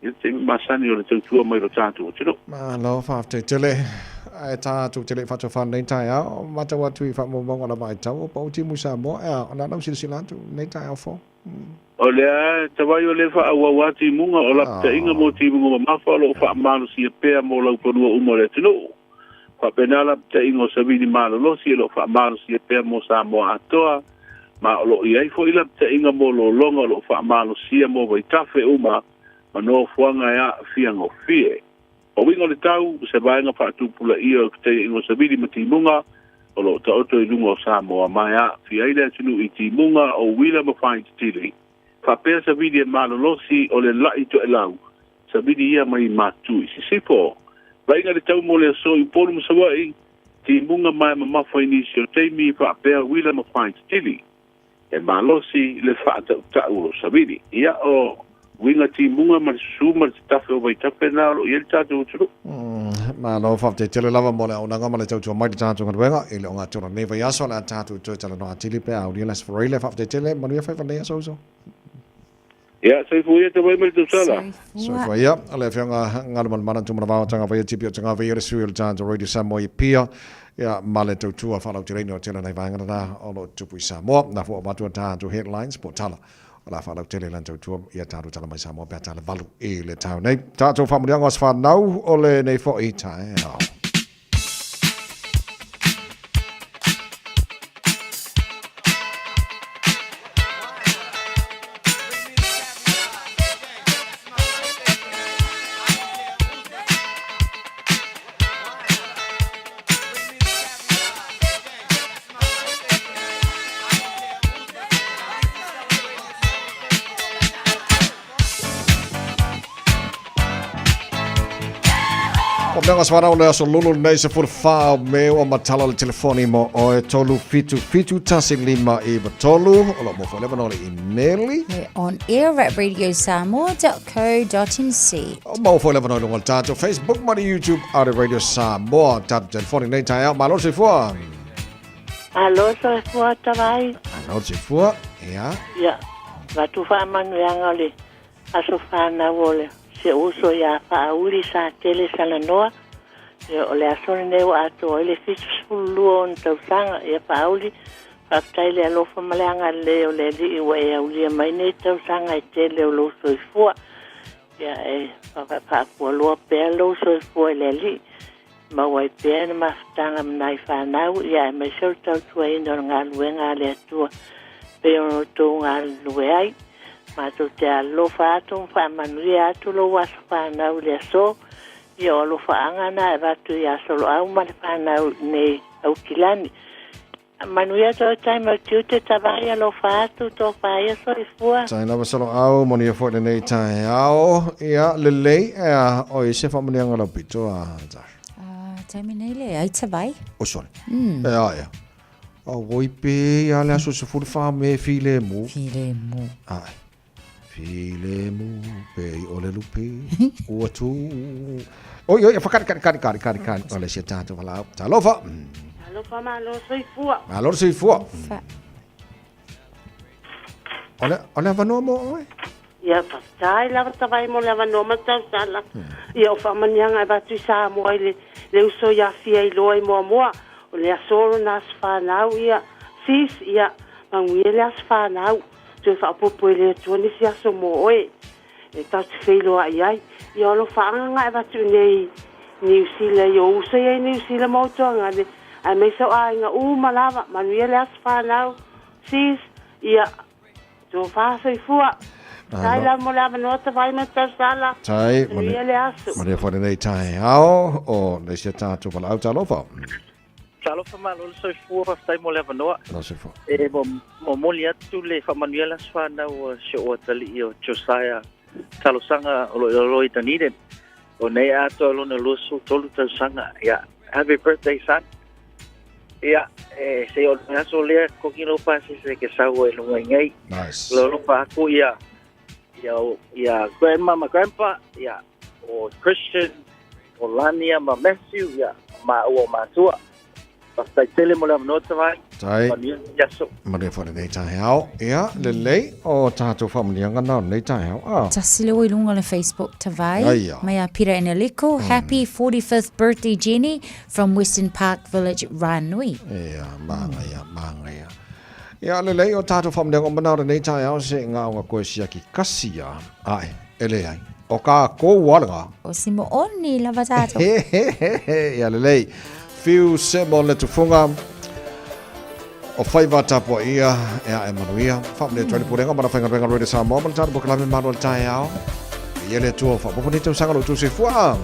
i le taimi masani o le tautua mai lo tatou atunuu. Malo faafetai tele. Ae tatou te le i faatofa lenei taeao, matau atu i faamaumauga lava ai tau o pau timu i Samoa, ea, o le a lau silasila atu lenei taeao fou. O lea tawai o lea faaauau a timuga o lapataiga mo timuga mamafa o lo o faamalosia pea mo laufanua uma o le atunuu. Faapena lapataiga o savili malolosi o lo o faamalosia pea mo Samoa atoa, ma o lo o i ai foi lapataiga mo lologa o lo o faamalosia mo vaitafe uma ma nofoaga e aafia gofie. O uiga o le tau, o se vaega faatupulaia o fetaiaiga o savili ma timuga o lo o taoto i luga o Samoa ma e aafia ai le atunuu i timuga o uila ma faitetili, faapea savili e malolosi o le la'i toelau. Savili ia mai Matu i Sisifo. Vaaiga le tau mo le aso i Upolu ma Savaii, timuga ma e mamafa i nisi o taimi faapea uila ma faititili. E malosi le faatautau o lou savili. Ia, o uiga timuga ma le susu ma le tatafe o vaitafe na o lo o i ai le tatou atunuu. Malo faafetai tele lava mo le auaunaga ma le tautua mai i le tatou galuega i le ogatotonu o lenei vaiaso. O le a tatou toe talanoa atili pe a aulia le Aso Faraile. Faafetai tele, manuia faiva i lenei aso uso. Ia, soifua ia tawai mai le tausala. Soifua ia. O le Afioga Galumalemana Tumanavao Tagavaia Tipi o Tagavaia le sui o le tatou Radio Samoa i Apia ia ma le tautua faalauteleina o tele nai vaega na o lo o tutupu i Samoa. Na fua avatu a tatou headlines po o tala o le a faalautele lana tautua ia tatou tala mai Samoa pe a tala valu i le tau nei. Tatou faamanuiaga o aso fanau o lenei foi taeao. O mea ngaswara o le aso lulu nei se furu whā me o matala le telefoni mo oe tolu fitu fitu tasi lima iwa tolu. O lo mo fo lewa no le imeli. We're on air at radiosamoa.co.nz. O mo fo lewa no le tātou Facebook ma le YouTube a le Radio Samoa. Tātou telefoni nei tai au. Malo se fua. Malo soifua tavai. Malo se fua. Ia. Ia. Vatu faamanuiaga o le aso fanau o le si ou uso ia Faauli Satele Salanoa. Ia, o le aso lenei ua atoa ai le 72 ona tausaga. Ia Faauli, faafetai i le alofa ma le agalelei o le Alii ua e aulia mai nei tausaga e tele o lou soifua. Ia, e faafualoa pea lou soifua i le Alii. Maua ai pea le mafutaga ma nai fanau, ia aemaise o le tautuaina o le galuega a le Atua pei ona outou galulue ai. Matou te alolofa atu ma faamanuia atu lou aso fanau i le aso. Ia o alofaaga na e avatu ia Soloau ma le fanau i nei Aukilani. Manuia toe taimi o tiute tavai alofa atu tofa ia soifua. Tai lava Soloau, manuia foi lenei taeao. Ia, lelei, ea, o i se faamanuiaga lau pito a Tasha. Ah, taimi nei le ai tavai. O sorry. Ea, ea. A woi pe ia le aso 14 me filemu. Filemu. Ai. Filemu pe i ole lupe ua tu. Oi, oi, whakari, kari, kari, kari, kari, kari. O le sia tātou whalau. Talofa. Talofa malo soifua. Malo soifua. O le, o le avanoa mo oe? Ia, faafetai lava tavai mo le avanoa ma tausala. Ia, o faamanuiaga e avatu i Samoa i le, le uso ia Fia Iloa i Moamoa, o le aso o lona aso fanau, ia, sis, ia, manuia le aso fanau. Toe faaopoopo e le Atua nisi aso mo oe, e tatou te feiloai ai. Ia, o alofaaga e avatu i nei Niu Sila i ou uso ia i Niu Sila ma outou agane, aemaise o aiga uma lava, manuia le aso fanau, sis, ia, Tofa soifua. Tai la mo le avanoa tawai ma tausala. Tai, Manuia le aso. Manuia foi lenei taeao o le isi a tātou valaau talofa. Talofa malo le soifua, faafetai mo le avanoa. Malo soifua. E momoli atu le faamanuia le aso fanau o si ou atalii o Josiah Talosaga o lo o i lalo i Dunedin. O nei atoa lona 23 tausaga. Ia, happy birthday son. Ia, e se o le aso lea koki lo pasese ke sau ai lunga i nei. Nice. Lo lo pa aku ia ia ia grandma ma grandpa, ia o Christian, o Lania ma Matthew, ia ma ua matua. Faafetai tele mo le avanoa tavai. Tai. Manuia le aso. Manuia foi lenei taeao. Ia, lelei o tātou faamanuiaga na o lenei taeao. Ah. Tasi le oi lunga le Facebook tavai. Aia. Mai a Peter Eneliko. Happy 45th birthday Jenny from Western Park Village Ranui. Ia, māngaia, māngaia. Ia, lelei o tātou faamanuiaga o mana o lenei taeao se ngā o ngā koe siaki kasi ia. Ai, e leai. O kā kou ala ngā. O si mo oni lava tātou. Ia, lelei. Whiu se mo le tufunga. O whaiva tapua ia, e a e manuia. Whaamne mm. tuani purenga, mana whainga renga roere Samoa, mana tāna pokalame manu le taeao. Ia le tua whapopo ni tausaga lo tū soifua.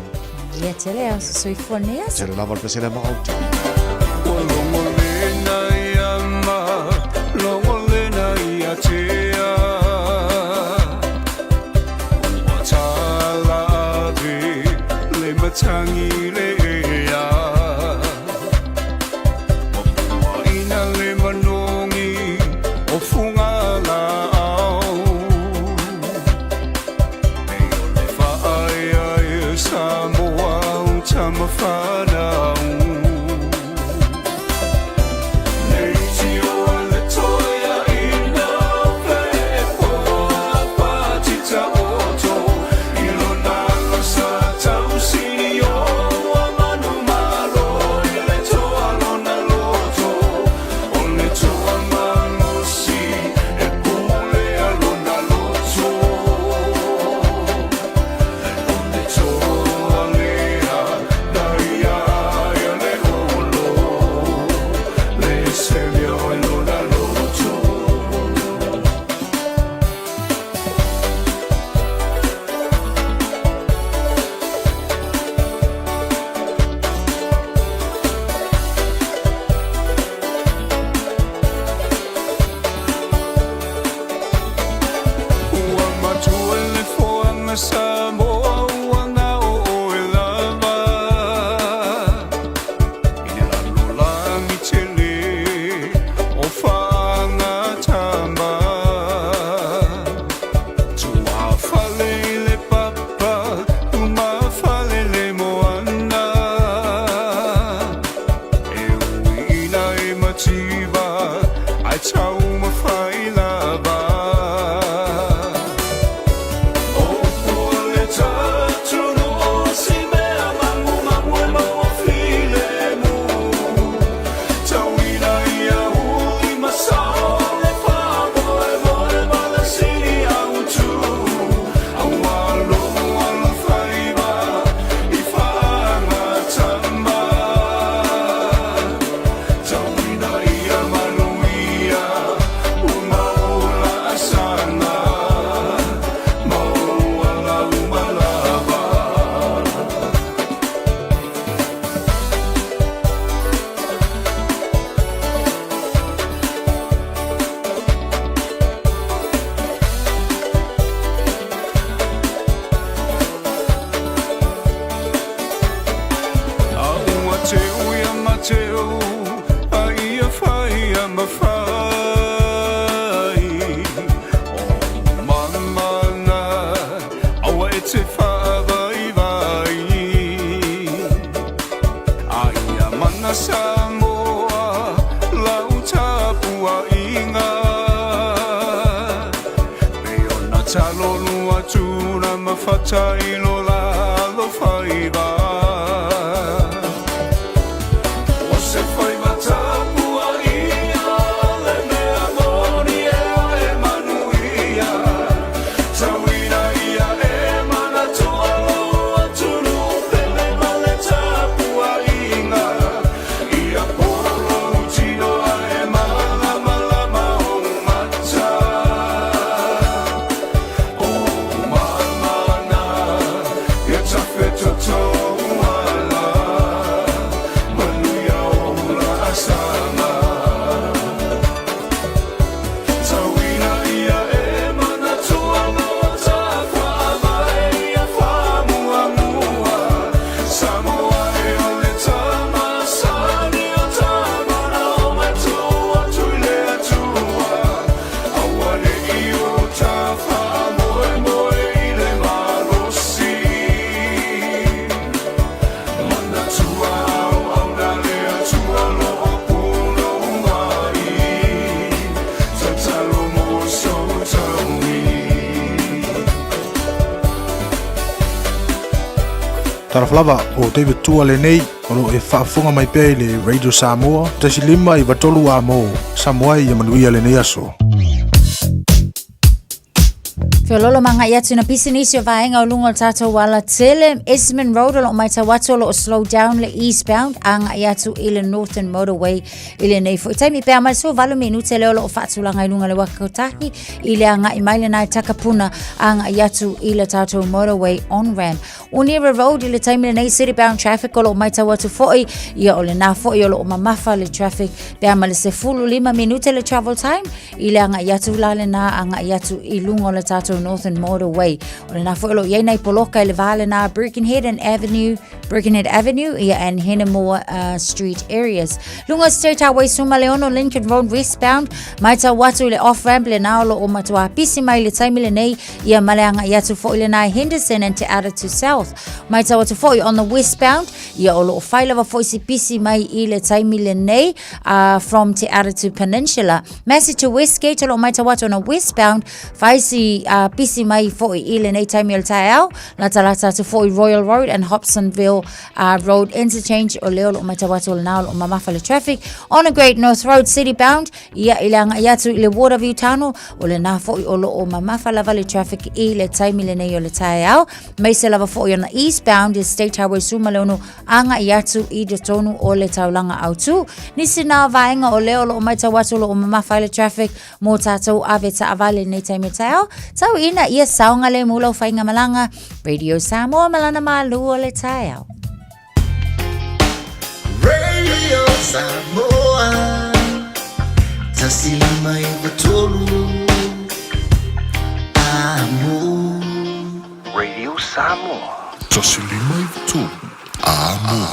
Ia tele au soifua nei asa. Tele lava le pesele ma outou. Ua fata i lo lalo faiva. O se faiva tapua ia le mea moni e e manuia. Tauina ia e manatua lo atunuu pele ma le tapuaiga. Ia polo lou tino ae malamalama ou mata. O mamana ia tafetotou ala. Manuia o laasaga. Tauina ia e manatua lo tafaavae ia faamuamua. Samoa e o le tamasani o tamana o matua atu i le Atua. Aua ne i o tafaamoemoe i le malosi. Manatua auauna le Atua lo o punou ai. Tatalo mo sou taui. Talofa lava o David Tua lenei o lo o e faafofoga mai pea i le Radio Samoa 1 5 93 amo Samoa ia manuia lenei aso. Feololo magai atu na pisinisi o vaega o luga o le tatou alatele. Esmond Road o loo matau atu o loo slow down le eastbound agai atu i le Northern Motorway i lenei foi taimi pe a mai le 18 minute lea o loo faatulaga i luga o le uaka kotahi i le agai mai lena i Takapuna agai atu i le tatou motorway on ramp. Onera Road i le taimi lenei city bound traffic o loo matau atu foi ia o lena foi o loo mamafa le traffic pe a ma le 15 minute le travel time i le agai atu la lena agai atu i luga o le tatou Northern Motorway. O lena foi o loo iai nai poloka i le va lena Birkenhead and Avenue, Birkenhead Avenue ia and Hinemoa Street areas. Luga o State Highway 16 Lincoln Road westbound matau atu i le off ramp lena o loo matua pisi mai i le taimi lenei ia ma le agai atu foi lena i Henderson and Te Atatū South. Matau atu foi on the westbound ia o loo fai lava foi si pisi mai i le taimi lenei from Te Atatū Peninsula. Massey to Westgate o loo matau atu ona westbound fai si pisi mai foi i lenei taimi o le taeao. Latalata atu foi Royal Road and Hobsonville Road Interchange o lea o loo matau atu o lena o loo mamafa le traffic. On a Great North Road city bound ia i le agai atu i le Waterview Tunnel o lena foi o loo mamafa lava le traffic i le taimi lenei o le taeao. Maise lava foi ona eastbound i State Highway 16 agai atu i totonu o le taulaga autū. Nisi na vaega o lea o loo matau atu o loo mamafa ai le traffic mo tatou ave taavale i lenei taimi o le taeao. Tau ina ia saogalemu lau faigamalaga. Radio Samoa ma lana malu o le taeao. Radio Samoa 1 5 9 3 Amo. Radio Samoa. 1 5 9 3 Amo.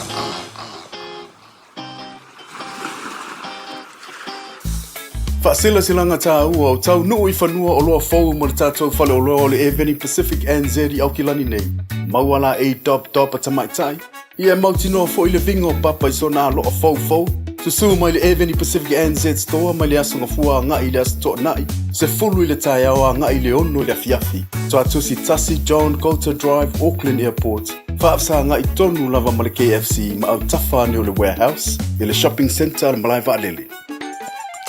Faasilasilaga tāua o taunuu i fanua oloa fou mo le tatou faleoloa o le Airveni Pacific NZ i Aukilani nei. Maua la e top top a tamaitai. Ia e mautinoa foi le viga o papa i sona aloa foufou. Susū mai le Airveni Pacific NZ Store mai le aso Gafua agai i le aso Toonai, 10 i le taeao agai i le 6 i le afiafi. Tuatusi 1 John Coulter Drive, Auckland Airport. Faafesagaai tonu lava ma le KFC ma autafa ane o le warehouse i le shopping centre a le malae vaalele.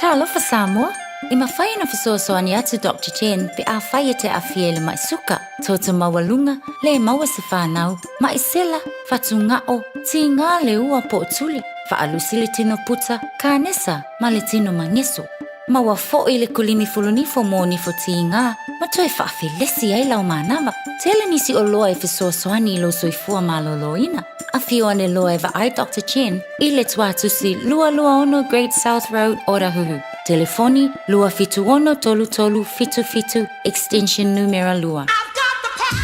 Talofa Samoa, e mafai ona fesoasoani atu Doctor Chen pe afai e te aafia i le mai suka, toto maualuga, le maua se fanau, mai sela, fatugao, tiga le ua po o tuli, faalusi le tino puta, kanesa ma le tino mageso. Maua foi le kulimi fulunifo mo nifo tiga ma toe faafelesi ai lau manava. Tele nisi oloa e fesoasoani i lou soifua malōlōina. Afio ane loa e vaai Dr. Chen i le tuatusi 226 Great South Road, Otahuhu. Telefoni 276 3377 extension numera 2.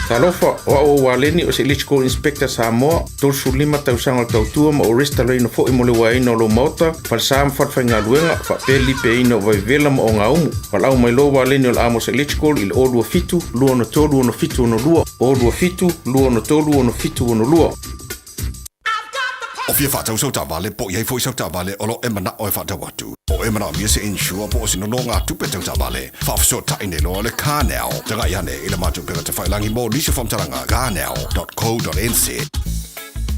Talofa, o au o Waleni o se Electrical Inspector Samoa, 35 tausaga o le tautua ma o restalaina foi mo le uaina o lou maota, falesa ma falefaigaluega, faapea le lipeaina o vaivevela ma ogaumu. Valaau mai loa Waleni o le Amos Electrical i le 027 263 6762, 027 263 6762. O fia faatau sau taavale po o i ai foi sau taavale o lo o e manao e faatau atu. O e manaomia se insure po o se nonogatupe tau taavale, faafesootai nei loa le CarNow. Tagai ane i le matou upega tafailagi mo nisi o faamatalaga, carnow.co.nz.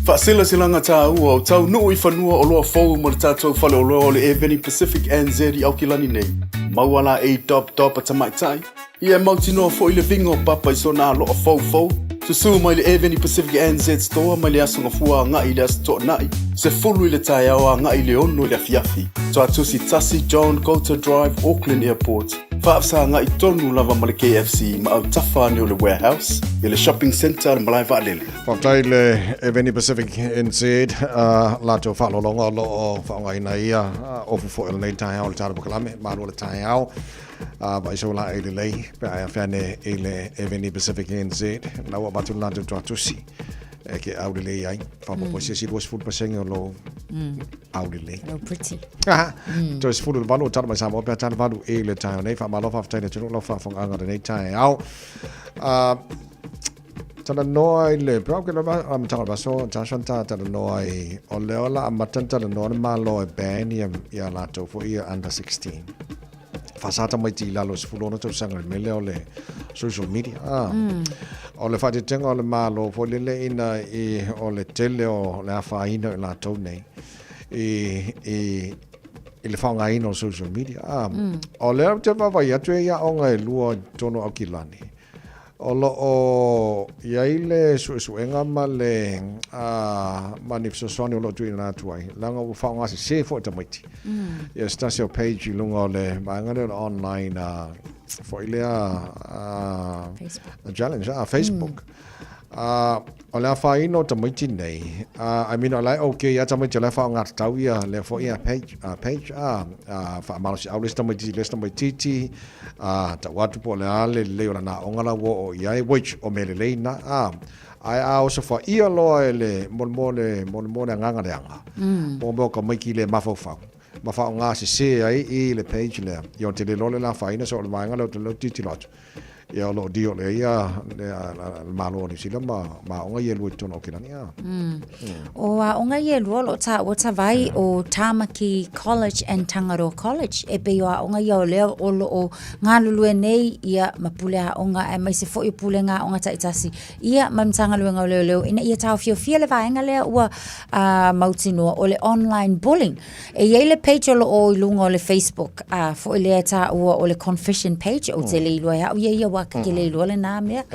Faasilasilaga tāua o taunuu i fanua oloa fou mo le tatou faleoloa o le Air Pacific NZ i Aukilani nei. Maua la ei dop dop a tamaitai. Ia e mautinoa foi le viga o papa i sona aloa foufou. Susū mai le Air Pacific NZ Store mai le Aso Gafua agai i le Aso Toonai, 10 i le taeao agai i le 6 i le afiafi. Tuatusi 1 John Coulter Drive, Auckland Airport. Faafesagai tonu lava ma le KFC ma autafa ane o le Warehouse i le Shopping Centre a le Malae Vaalele. Faafetai i le Eveni Pacific NZ, latou faaaloaloga o lo o faaaogaina ia ofu foi o lenei taeao o le Tala Pakalame, malu o le taeao. Vaai sau laei lelei pe a e afe ane i le Eveni Pacific NZ, la ua avatu le latou tuatusi e ke aulelei ai. Faaopoopo se isi 20% o lou aulelei. Lou pretty. Toe 18 o tala mai Samoa pe a tala valu i le taeao nei. Faamalo faafetai i le atunuu lau faafofogaaga i lenei taeao. Talanoa i le, pe au ke lava amataga o le aso, Joshua na talanoa i, o lea o le a amata ona talanoa le Malo e ban ia, ia latou foi ia under 16. Faasa tamaiti i lalo i 16 tausaga i le mea lea o le social media. Ah. O le faateteaga o le Malo foi lele ina i, o le tele o le afaina o i latou nei i, i, i le faaaogaina o social media. Ah. O lea ou te vaavaai atu e i aoga e lua i totonu o Aukilani. O lo o i ai le suesuega ma le ma ni fesoasoani o lo o tuuina atu ai, leaga ua faaaoga sese foi tamaiti. Ia se tasi o page i luga o le vaega lea o le online foi lea Facebook. Challenge, Facebook. O le afaina o tamaiti nei, I mean, o la e okay lava tamaiti o la e faaaoga tatau ia lea foi ia page, page, faamalosiau le isi tamaiti i le isi tamaitiiti, tau atu po o le a le lelei o lana aoga la ua oo i ai, which o mea lelei na, ae a osofaia loa e le, mo le, mo le, mo le agaga leaga, mo mea o tamaiti le mafaufau, ma faaaoga sese ai i le page lea, ia ona tele loa le afaina, so o le vaega lea ou te tilotilo atu, Ia o lo o dio lea ia le Malo o Niu Sila ma aoga ia e lua i totonu o Aukilani. O aoga ia e lua o lo o taua tawai o Tamaki College and Tangaroa College. E pei o aoga ia o lea o lo o galulue nei ia ma pule aoga aemaise foi o pulega aoga taitasi ia ma le Matagaluega o Leoleo ina ia taofiofia le vaega lea ua mautinoa o le online bullying. E i ai le page o lo o i luga o le Facebook, a foi lea e taua o le confession page, ou te le iloa e au ia ia wā ke le iloa lenā mea.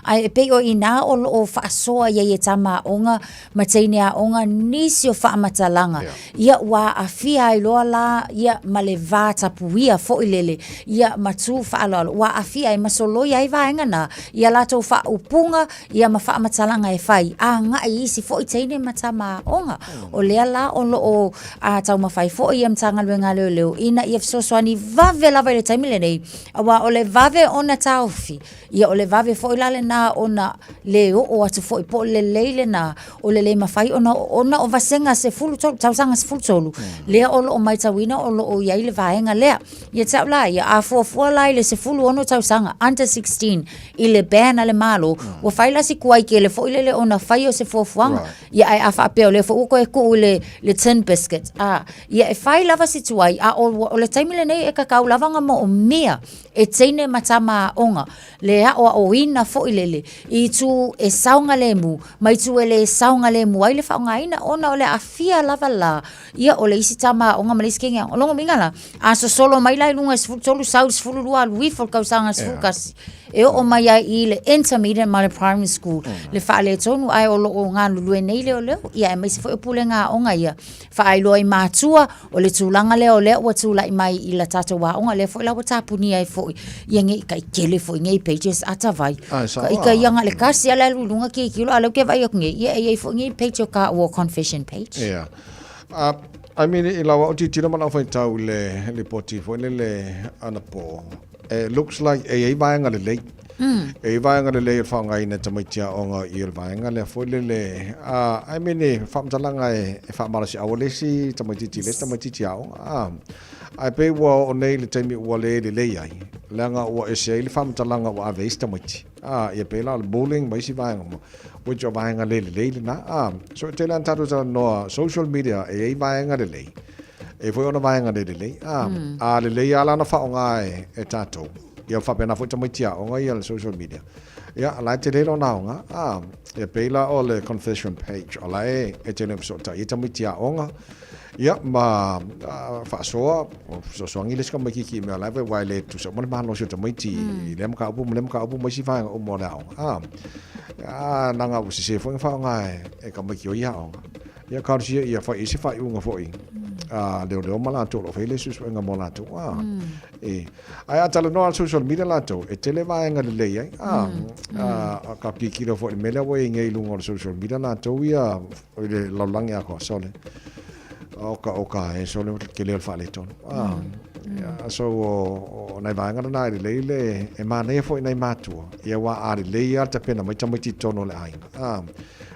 Ae e pei o inā o lo o faasoa i ai e tama aoga ma teine aoga nisi o faamatalaga. Ia ua aafia ai loa la ia ma le va tapuia foi lele, ia ma tu faaaloalo, ua aafia ai ma soloi ai vaega na i a latou faaupuga ia ma faamatalaga e fai agai i isi foi teine ma tama aoga. O lea la o lo o taumafai foi ia Matagaluega a Leoleo ina ia fesoasoani vave lava i le taimi lenei, aua o le vave ona taofi, ia o le vave foi la lena ona le oo atu foi po o le lelei lena o le le mafai ona ona o vasega 13, tausaga 13, lea o lo o matauina o lo o i ai le vaega lea. Ia te au la ia, a fuafua la i le 16 tausaga, under 16, i le ban a le Malo, ua fai la si tuai tele foi lele ona fai o se fuafuaga. Ia ae a faapea o lea foi ua toe tuu i le, le tin biscuit, a, ia e fai lava si tuai, a o, o le taimi lenei e tatau lava ona moomia e teine ma tama aoga le aoaoina foi lele i itu e saogalemu ma itu e le saogalemu ai le faaaogaina ona o le aafia lava la ia o le isi tama aoga ma le isi teine aoga. O lona uiga la, a sosolo mai la i luga i 13 sau i le 12 alu ifo i le tausaga 11, e oo mai ai i le intermediate ma le primary school le faaletonu ae o lo o galulue nei leoleo ia aemaise foi o pulega aoga ia faailoa i matua o le tulaga lea o lea ua tulai mai i la tatou aoga lea foi la ua tapunia ai foi ia nei tai tele foi nei pages a tawai. Ai, sao Ka ika ia nga le kasi ala lu lunga ki kilo ala ke vai aku nei ia ia foi nei page o ka o confession page. Yeah. I mean, i lau au titilo ma lau faitau i le lipoti foi lele anapo, it looks like e i ai vaega lelei. E i ai vaega lelei o le faaaogaina e tamaiti aoga i le vaega lea foi lele. I mean, e faamatalaga e faamalosiau ai le isi tamaitiiti i le isi tamaitiiti aoga. Ae pei ua oo nei i le taimi ua le lelei ai. Leaga ua ese ai le faamatalaga ua ave ai si tamaiti. A, ia pei la o le bullying ma isi vaega uma, which o vaega le lelei lena. A, so e tele lava ona tatou talanoa, social media e i ai vaega lelei, e i ai foi ona vaega le lelei. A, a lelei lava la ona faaaoga e, e tatou, ia faapena foi tamaiti aoga ia le social media. Ia, o la e tele lona aoga. A, e pei la o le confession page, o la e, e tele ina fesootai ai tamaiti aoga, ia, ma faasoa, fesoasoani le isi tamaitiiti i mea o la e aua e le tutusa uma le malosi o tamaiti i lea mataupu ma lea mataupu ma isi vaega uma o le aoga. A, a leaga ua sese foi ona faaaoga e tamaiti o ia aoga. Ia talosia ia fai i ai se faaiuga foi a leoleo ma latou o lo o fai le suesuega mo latou. A, e, ae a talanoa i le social media latou, e tele vaega lelei ai. A, a, ka tilotilo foi i le mea lea ua i ai nei i luga o le social media latou ia i le lalolagi atoa, sole. Oka, oka, e sole o le tele o le faaletonu. A, ia, so o nai vaega lena e lelei le, e manaia foi nai matua, ia aua a lelei lava le tapena mai tamaiti i totonu o le aiga. A,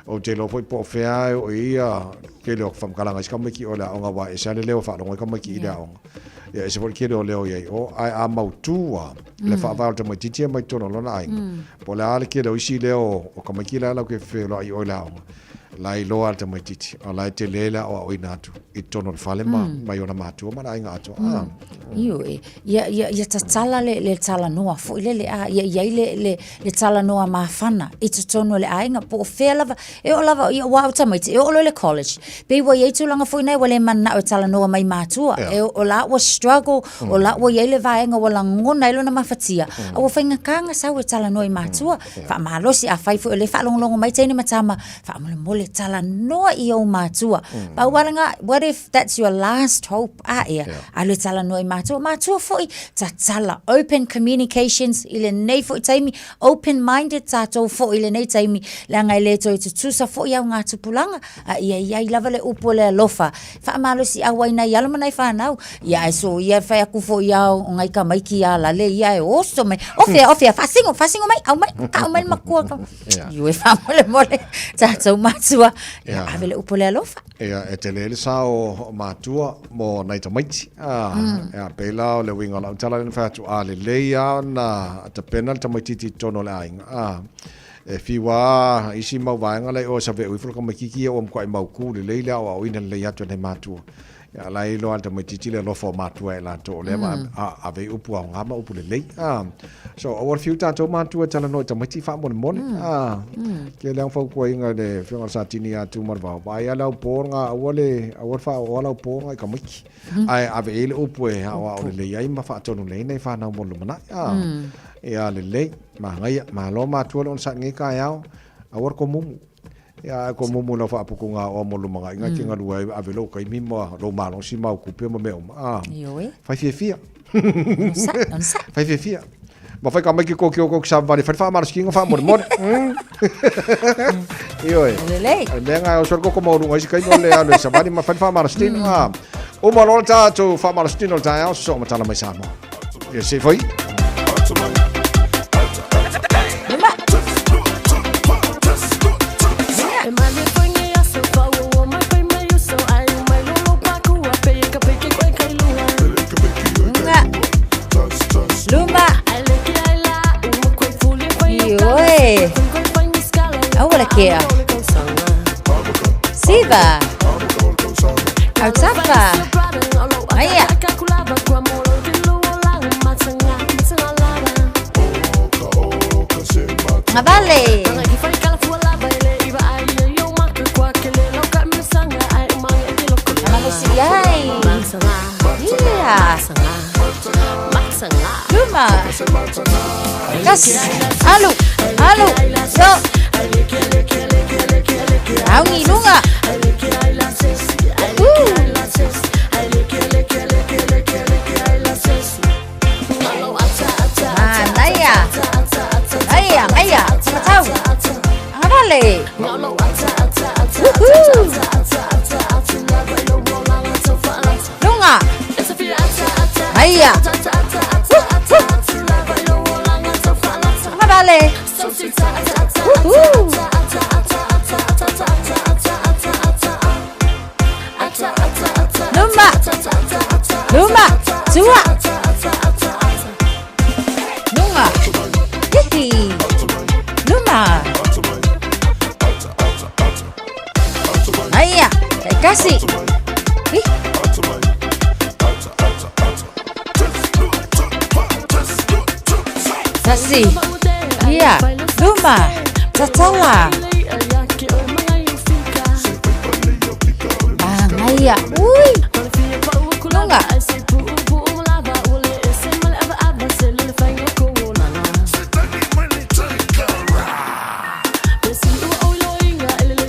Ou te iloa foi po o fea e oo i ai ia tele o faamatalaga a isi tamaiti o le aoga aua e ese lava le leo e faalogo ai tamaiti i le aoga. Ia ese foi le tele o leo i ai i o. Ae a mautu lava le faavae o le tamaitiiti ia mai totonu o lona aiga, po o le a le tele o isi leo o tamaiti la e latou te feiloai i o i le aoga, la e iloa lava e le tamaitiiti, o la e tele le aoaoina atu i totonu o le fale ma mai ona matua ma le aiga atoa. Ioe, ia, ia, ia tatala le, le talanoa foi lele, a, ia i ai le, le, le talanoa mafana i totonu o le aiga, po o fea lava, e oo lava, ia, aua o tamaiti, e oo loa i le college, pei ua i ai tulaga foi na ua le mananao e talanoa mai i matua, e, o la ua struggle, o la ua i ai le vaega ua lagona ai lona mafatia, a ua faigata ona sau e talanoa i matua, faamalosi, afai foi o lea e faalogologo mai teine ma tama, faamolemole, talanoa i ou matua. Pau lava lena, what if that's your last hope? A ea, alu e talanoa i matua. Matua foi, tatala, open communications i lenei foi taimi, open minded tātou foi i lenei taimi, leaga e le toe tutusa foi au ngā tupulaga, a ia i ai lava le upu o le alofa. Faamalosiau ai nai alo ma nai whanau. Ia ae so ia e whai aku foi ia o ngai tamaiti ia lale ia e oso mai. O fea, o fea, faasingo, faasingo mai, au mai, kau mai le makua. Ioe faamolemole, tātou matua, ia ave le upu o le alofa. Ia, e tele le sao o matua mo nai tamaiti. A, ia, pei la o le uiga o lau tala lea na fai atu, a lelei lava ona tapena le tamaitiiti i totonu o le aiga. A, e fiu lava isi mau vaega la i o e save'u ifo le tamaitiiti ia ua matuai mautu lelei le aoaoina lelei atu e nai matua. Ia, la e iloa lava e le tamaitiiti le alofa o matua ia i latou, o lea ma ave ai upu aoga ma upu lelei. A, so, aua le fiu tatou matua e talanoa i tamaiti faamolemole. A, tele lava fautuaina e le Afioga i le Satini ia Tuumalevao, vaai lava le aupō lena, aua le, aua le faaoaoa le aupō lena i tamaiti. Ae ave i ai le upu e aoao lelei ai ma faatonu lelei ai nai fanau mo le lumanai. A, ia lelei, manaia, malo matua le onosai i lenei taeao, aua le tomumu. Ia, ae tomumu i lau faaputuga aoa mo le lumanai, na e te galue ai, ave lou taimi ma lou malosi ma au tupe ma mea uma. A, Ioe. fai fiafia. Onosai, onosai. Fai fiafia. Ma fai tamaiti tou te o tou te savavali e fai le faamalositino faamolemole. Ioe. Lelei. O le mea lena e oso ai le toto maualuga i isi taimi o le alu e savali ma fai le faamalositino. A, uma loa le tatou faamalositino o le taeao, sosoo ma tala mai Samoa. Ia se i fai. Luma. Ioe. Aua le kea. Siva. Autafa. Aia. Ngavale. Malosi ai. Yeah. Luma. Kas. Alu. Alu. Yo. Aungi lunga. Manaia. Aia, aia. Matau. Angavale. Woohoo. Lunga. Aia. Angavale. Woohoo. Luma. Luma. Tua. Kasi. Ih. Tasi. Ia. Luma. Tatala. Magaia. Ui. Luga.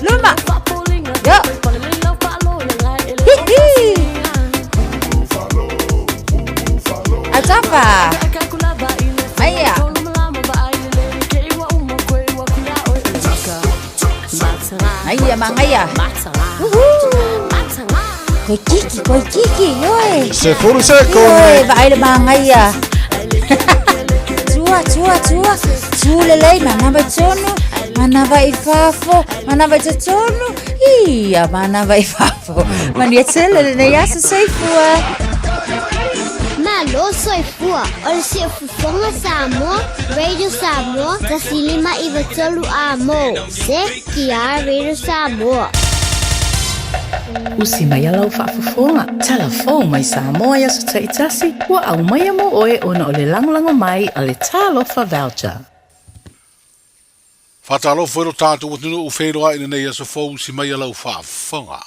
Luma. Yo. Hihi. Atafa. Maia. Maia, mangaia. Uhu. Koi kiki, koi kiki, ioe. Se fulu se Ioe, vaai le magaia. Tua, tua, tua. Tu lelei, manava i tonu. Manava i fafo. Manava i totonu. Ia, manava i fafo. Manuia tele lenei aso soifua. Malo soifua, o le siufofoga Samoa, Radio Samoa, 1.593 amo. CTR Radio Samoa. Usi mai a lau faafofoga. Tala fou mai Samoa i aso taitasi, ua aumaia mo oe ona o le lagolago mai a le Talofa Voucher. Faatalofa i lo tatou atunuu feiloai i lenei aso fou usi mai a lau faafofoga.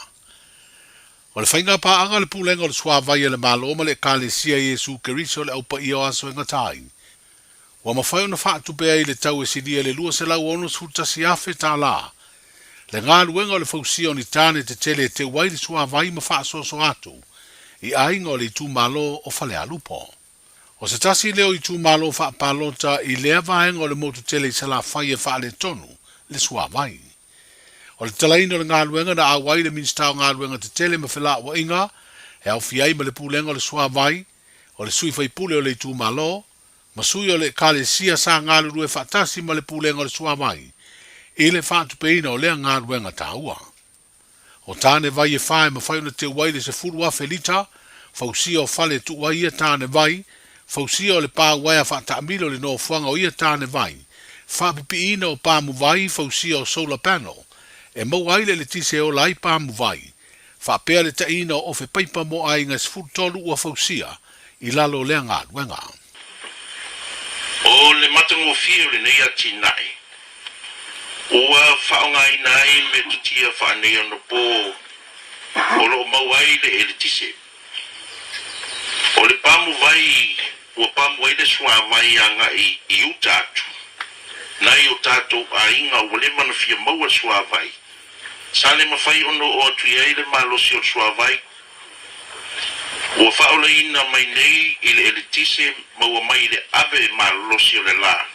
O le faiga paaga a le Pulega o le Suavai a le Malo ma le Ekalesia Iesu Keriso le Au Paia o Aso e Gata ai, ua mafai ona faatupe ai i le tau e silia i le $261,000 tālā le galuega o le fausia o ni tane tetele e teu ai le suavai ma faasoasoa atu i aiga o le itumalo o Falealupo. O se tasi lea o itumalo faapalota i lea vaega o le motu tele i Salafai e faaletonu le suavai. O le tatalaina o le galuega na auai le Minisita o Galuega Tetele ma Felauaiga e aofia ai ma le Pulega o le Suavai, o le sui faipule o le itumalo, ma sui o le Ekalesia sa galulue faatasi ma le Pulega o le Suavai i le faatupeina o lea galuega taua. O tane vai e fa e mafai ona teu ai le 10,000 lita, fausia o fale e tuu ai ia tane vai, fausia o le pa uaea faataamilo i le nofoaga o ia tane vai, faapipiina o pamu vai, fausia o solar panel e maua ai le eletise e ola ai pamu vai, faapea le taina o ofe paipa mo aiga e 13 ua fausia i lalo o lea galuega. O le matagofie o lenei atinae, ua faaaogaina ai metotia faaneionapo o lo o maua ai le eletise. O le pamu vai ua pamu ai le suavai agai i uta atu, nai o tatou aiga ua leva ona fia maua le suavai, sa le mafai ona oo atu i ai le malosi o le suavai. Ua faaolaina mai nei i le eletise maua mai i le ave malolosi o le la.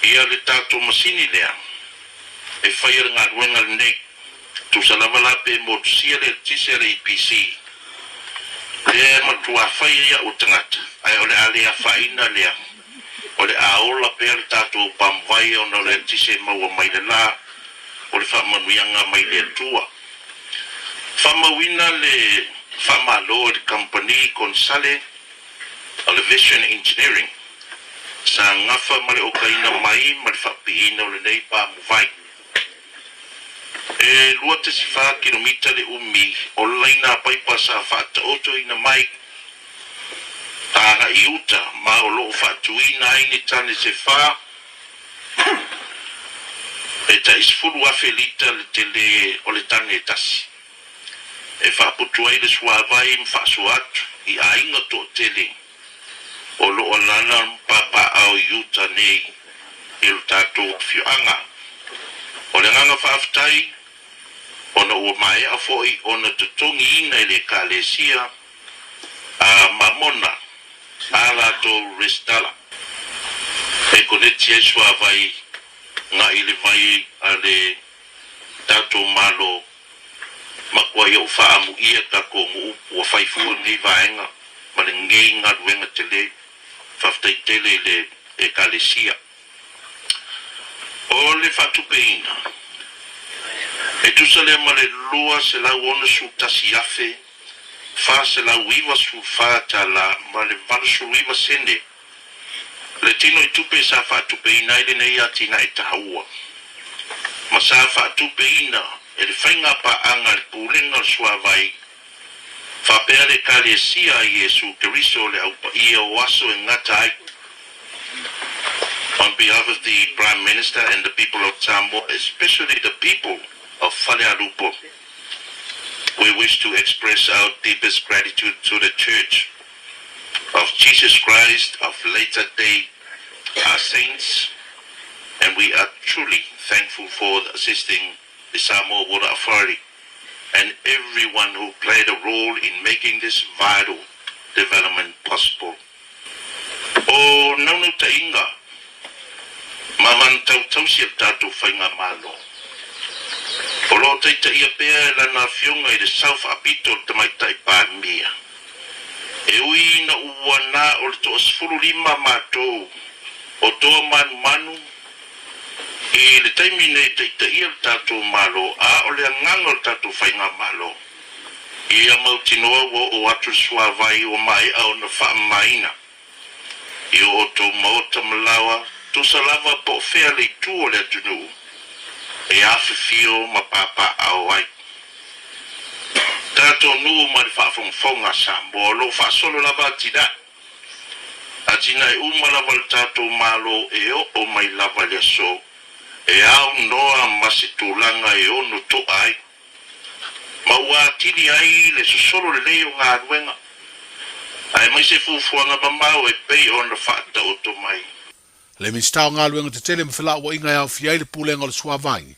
Ia le tatou masini lea e faia le galuega lenei. Tusa lava la pe motusia le eletise a le EPC. Lea e matua fai ai a'u tagata, ae o le a le afaina lea. O le a ola pea le tatou pamu-vai ona o le eletise e maua mai le la o le faamanuiaga mai le Atua. Faamauina le faamalo i le kamupani konesale a le Vision Engineering sa gafa ma le okaina mai ma le faapipiina o lenei pamu-vai. E 24 kilomita le umi o le laina paipa sa faataotoina mai agai i uta ma o lo o faatuina ai ni tane se fa e tai 10,000 lita le tele o le tane e tasi e faaputu ai le suavai ma faasoa atu i aiga toatele o lo o alaala ma papaaao i uta nei i lo tatou afioaga. O le agaga faafetai ona ua maea foi ona totogiina e le Ekalesia a Mamona a latou resitala e koneti ai suavai ga'i le vai a le tatou Malo ma kua i o'u faamuia takou nu'u ua fai fua lenei vaega ma lenei galuega tele. Faafetai tele i le Ekalesia. O le faatupeina, e tusa lea ma le $261,494 tala ma le 89 sene le tino i tupe sa faatupeina ai lenei atinae taua ma sa faatupeina e le faigapaaga a le Pulega o le Suavai faapea le Ekalesia a Iesu Keriso o le Au Paia o Aso e Gata Ai. On behalf of the Prime Minister and the people of Samoa, especially the people of Falealupo, we wish to express our deepest gratitude to the Church of Jesus Christ of Latter-day Saints, and we are truly thankful for assisting the Samoa Water Authority and everyone who played a role in making this vital development possible. O naunautaiga ma manutautausi a le tatou Faigamalo, o lo o taitaia pea e lana Afioga i le Sao Faapito o le Tamaitai Palemia. E ui ina ua na o le toa-15 matou o toa manumanu i le taimi nei e taitaia le tatou Malo, a o le agaga o le tatou Faigamalo, ia mautinoa ua oo atu le suavai ua maea ona faamamaina i o outou maota ma laoa, tusa lava po o fea le itu o le atunuu e afifio ma papaaao ai. Tatou nuu ma le faafogafoga a Samoa o lo o faasolo lava atinae. Atinae uma lava le tatou Malo e oo mai lava i le aso e aunoa ma se tulaga e ono to'a ai. Ma ua atili ai le sosolo lelei o galuega, aemaise fuafuaga mamao e pei ona faataoto mai. Le Minisita o Galuega Tetele ma Felauaiga e aofia ai le Pulega o le Suavai,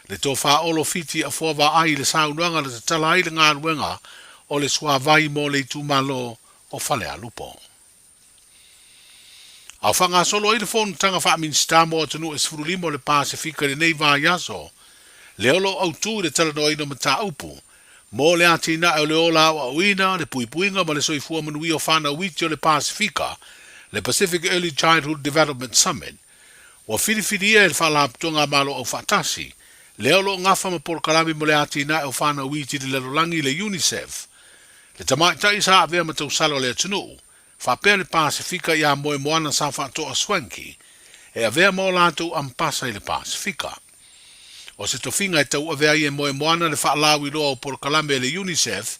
le Tofa Olo Fiti Afoa Vaai i le saunoaga na tatala ai le galuega o le suavai mo le itumalo o Falealupo. A o faagasolo ai le fonotaga faa-Minisita mo atunuu e 15 o le Pasefika i lenei vaiaso, lea o lo o autu i le talanoaina o mataupu mo le atinae o le ola aoaoina, le puipuiga ma le soifua manuia o fanau iti o le Pasefika, le Pacific Early Childhood Development Summit, ua filifilia e le Faalapotopotoga a Malo Aufaatasi, lea o lo o gafa ma polokalame mo le atinae o fanau iti i le lalolagi, le UNICEF, le tamaitai sa avea ma tausala o le atunuu, faapea le Pasefika iā Moemoana sa faatoa Swankie, e avea ma o latou ampasa i le Pasefika. O se tofiga e tauave ai e Moemoana le faalauiloa o polokalame a le UNICEF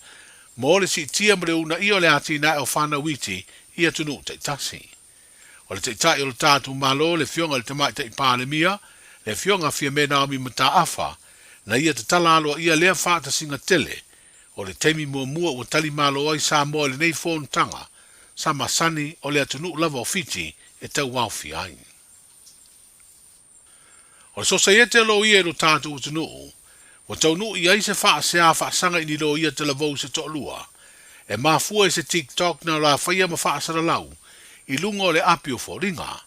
mo le siitia ma le uunaia o le atinae o fanau iti i atunuu taitasi. O le Taitai o le tatou Malo, le Afioga i le Tamaitai Palemia, le Afioga Fiame Naomi Mataafa, na ia tatala aloaia lea faatasiga tele O le taimi muamua ua tali malo ai Samoa i lenei fonotaga, sa masani o le atunuu lava o Fiti e tauaofia ai. O le Sosaiete a Loia i lo tatou atunuu, ua taunuu i ai se faasea faasaga i ni loia talavou se toalua, e mafua i se TikTok na lafaia ma faasalalau i luga o le api o foliga,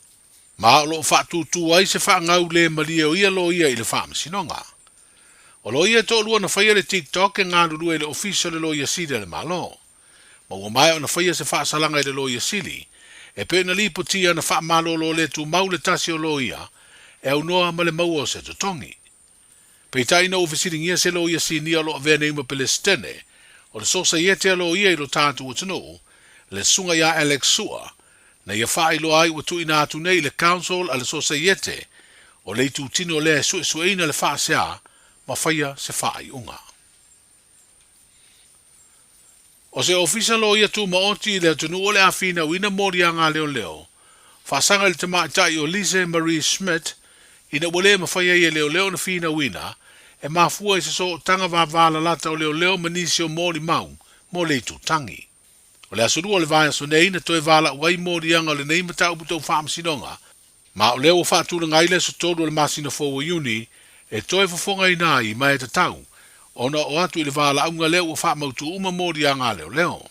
ma o lo o faatūtū ai se faagau le malie o ia loia i le faamasinoga. O loia e toalua na faia le TikTok e galulue i le Ofisa o le Loia Sili a le Malo. Ma ua maea ona faia se faasalaga i le Loia Sili, e pei ona lipotia na faamalolo le tumau le tasi o loia e aunoa ma le maua o se totogi. Peitai ina ua fesiligia se loia sinia o lo o avea nei ma Pelesitene o le Sosaiete a Loia i lo tatou atunuu, le Susuga ia Alex Sua, na ia faailoa ai ua tuuina atu nei i le Council a le Sosaiete o le itutino lea e suesueina le faasea ma faia se faaiuga. O se ofisa loia tumaoti i le atunuu o le a finauina moliaga leoleo faasaga i le tamaitai o Lise Marie Schmidt ina ua le mafai ai e leoleo ona finauina e mafua i se sootaga vavalalata o leoleo ma nisi o molimau mo le itutagi. O le aso lua o le vaiaso nei na toe valaau ai moliaga o lenei mataupu tau faamasinoga, ma o lea ua faatulaga ai le aso 3 o le masina fou o Iuni e toe fofogaina ai ma e tatau ona oo atu i le valaauga lea ua faamautu uma moliaga a leoleo.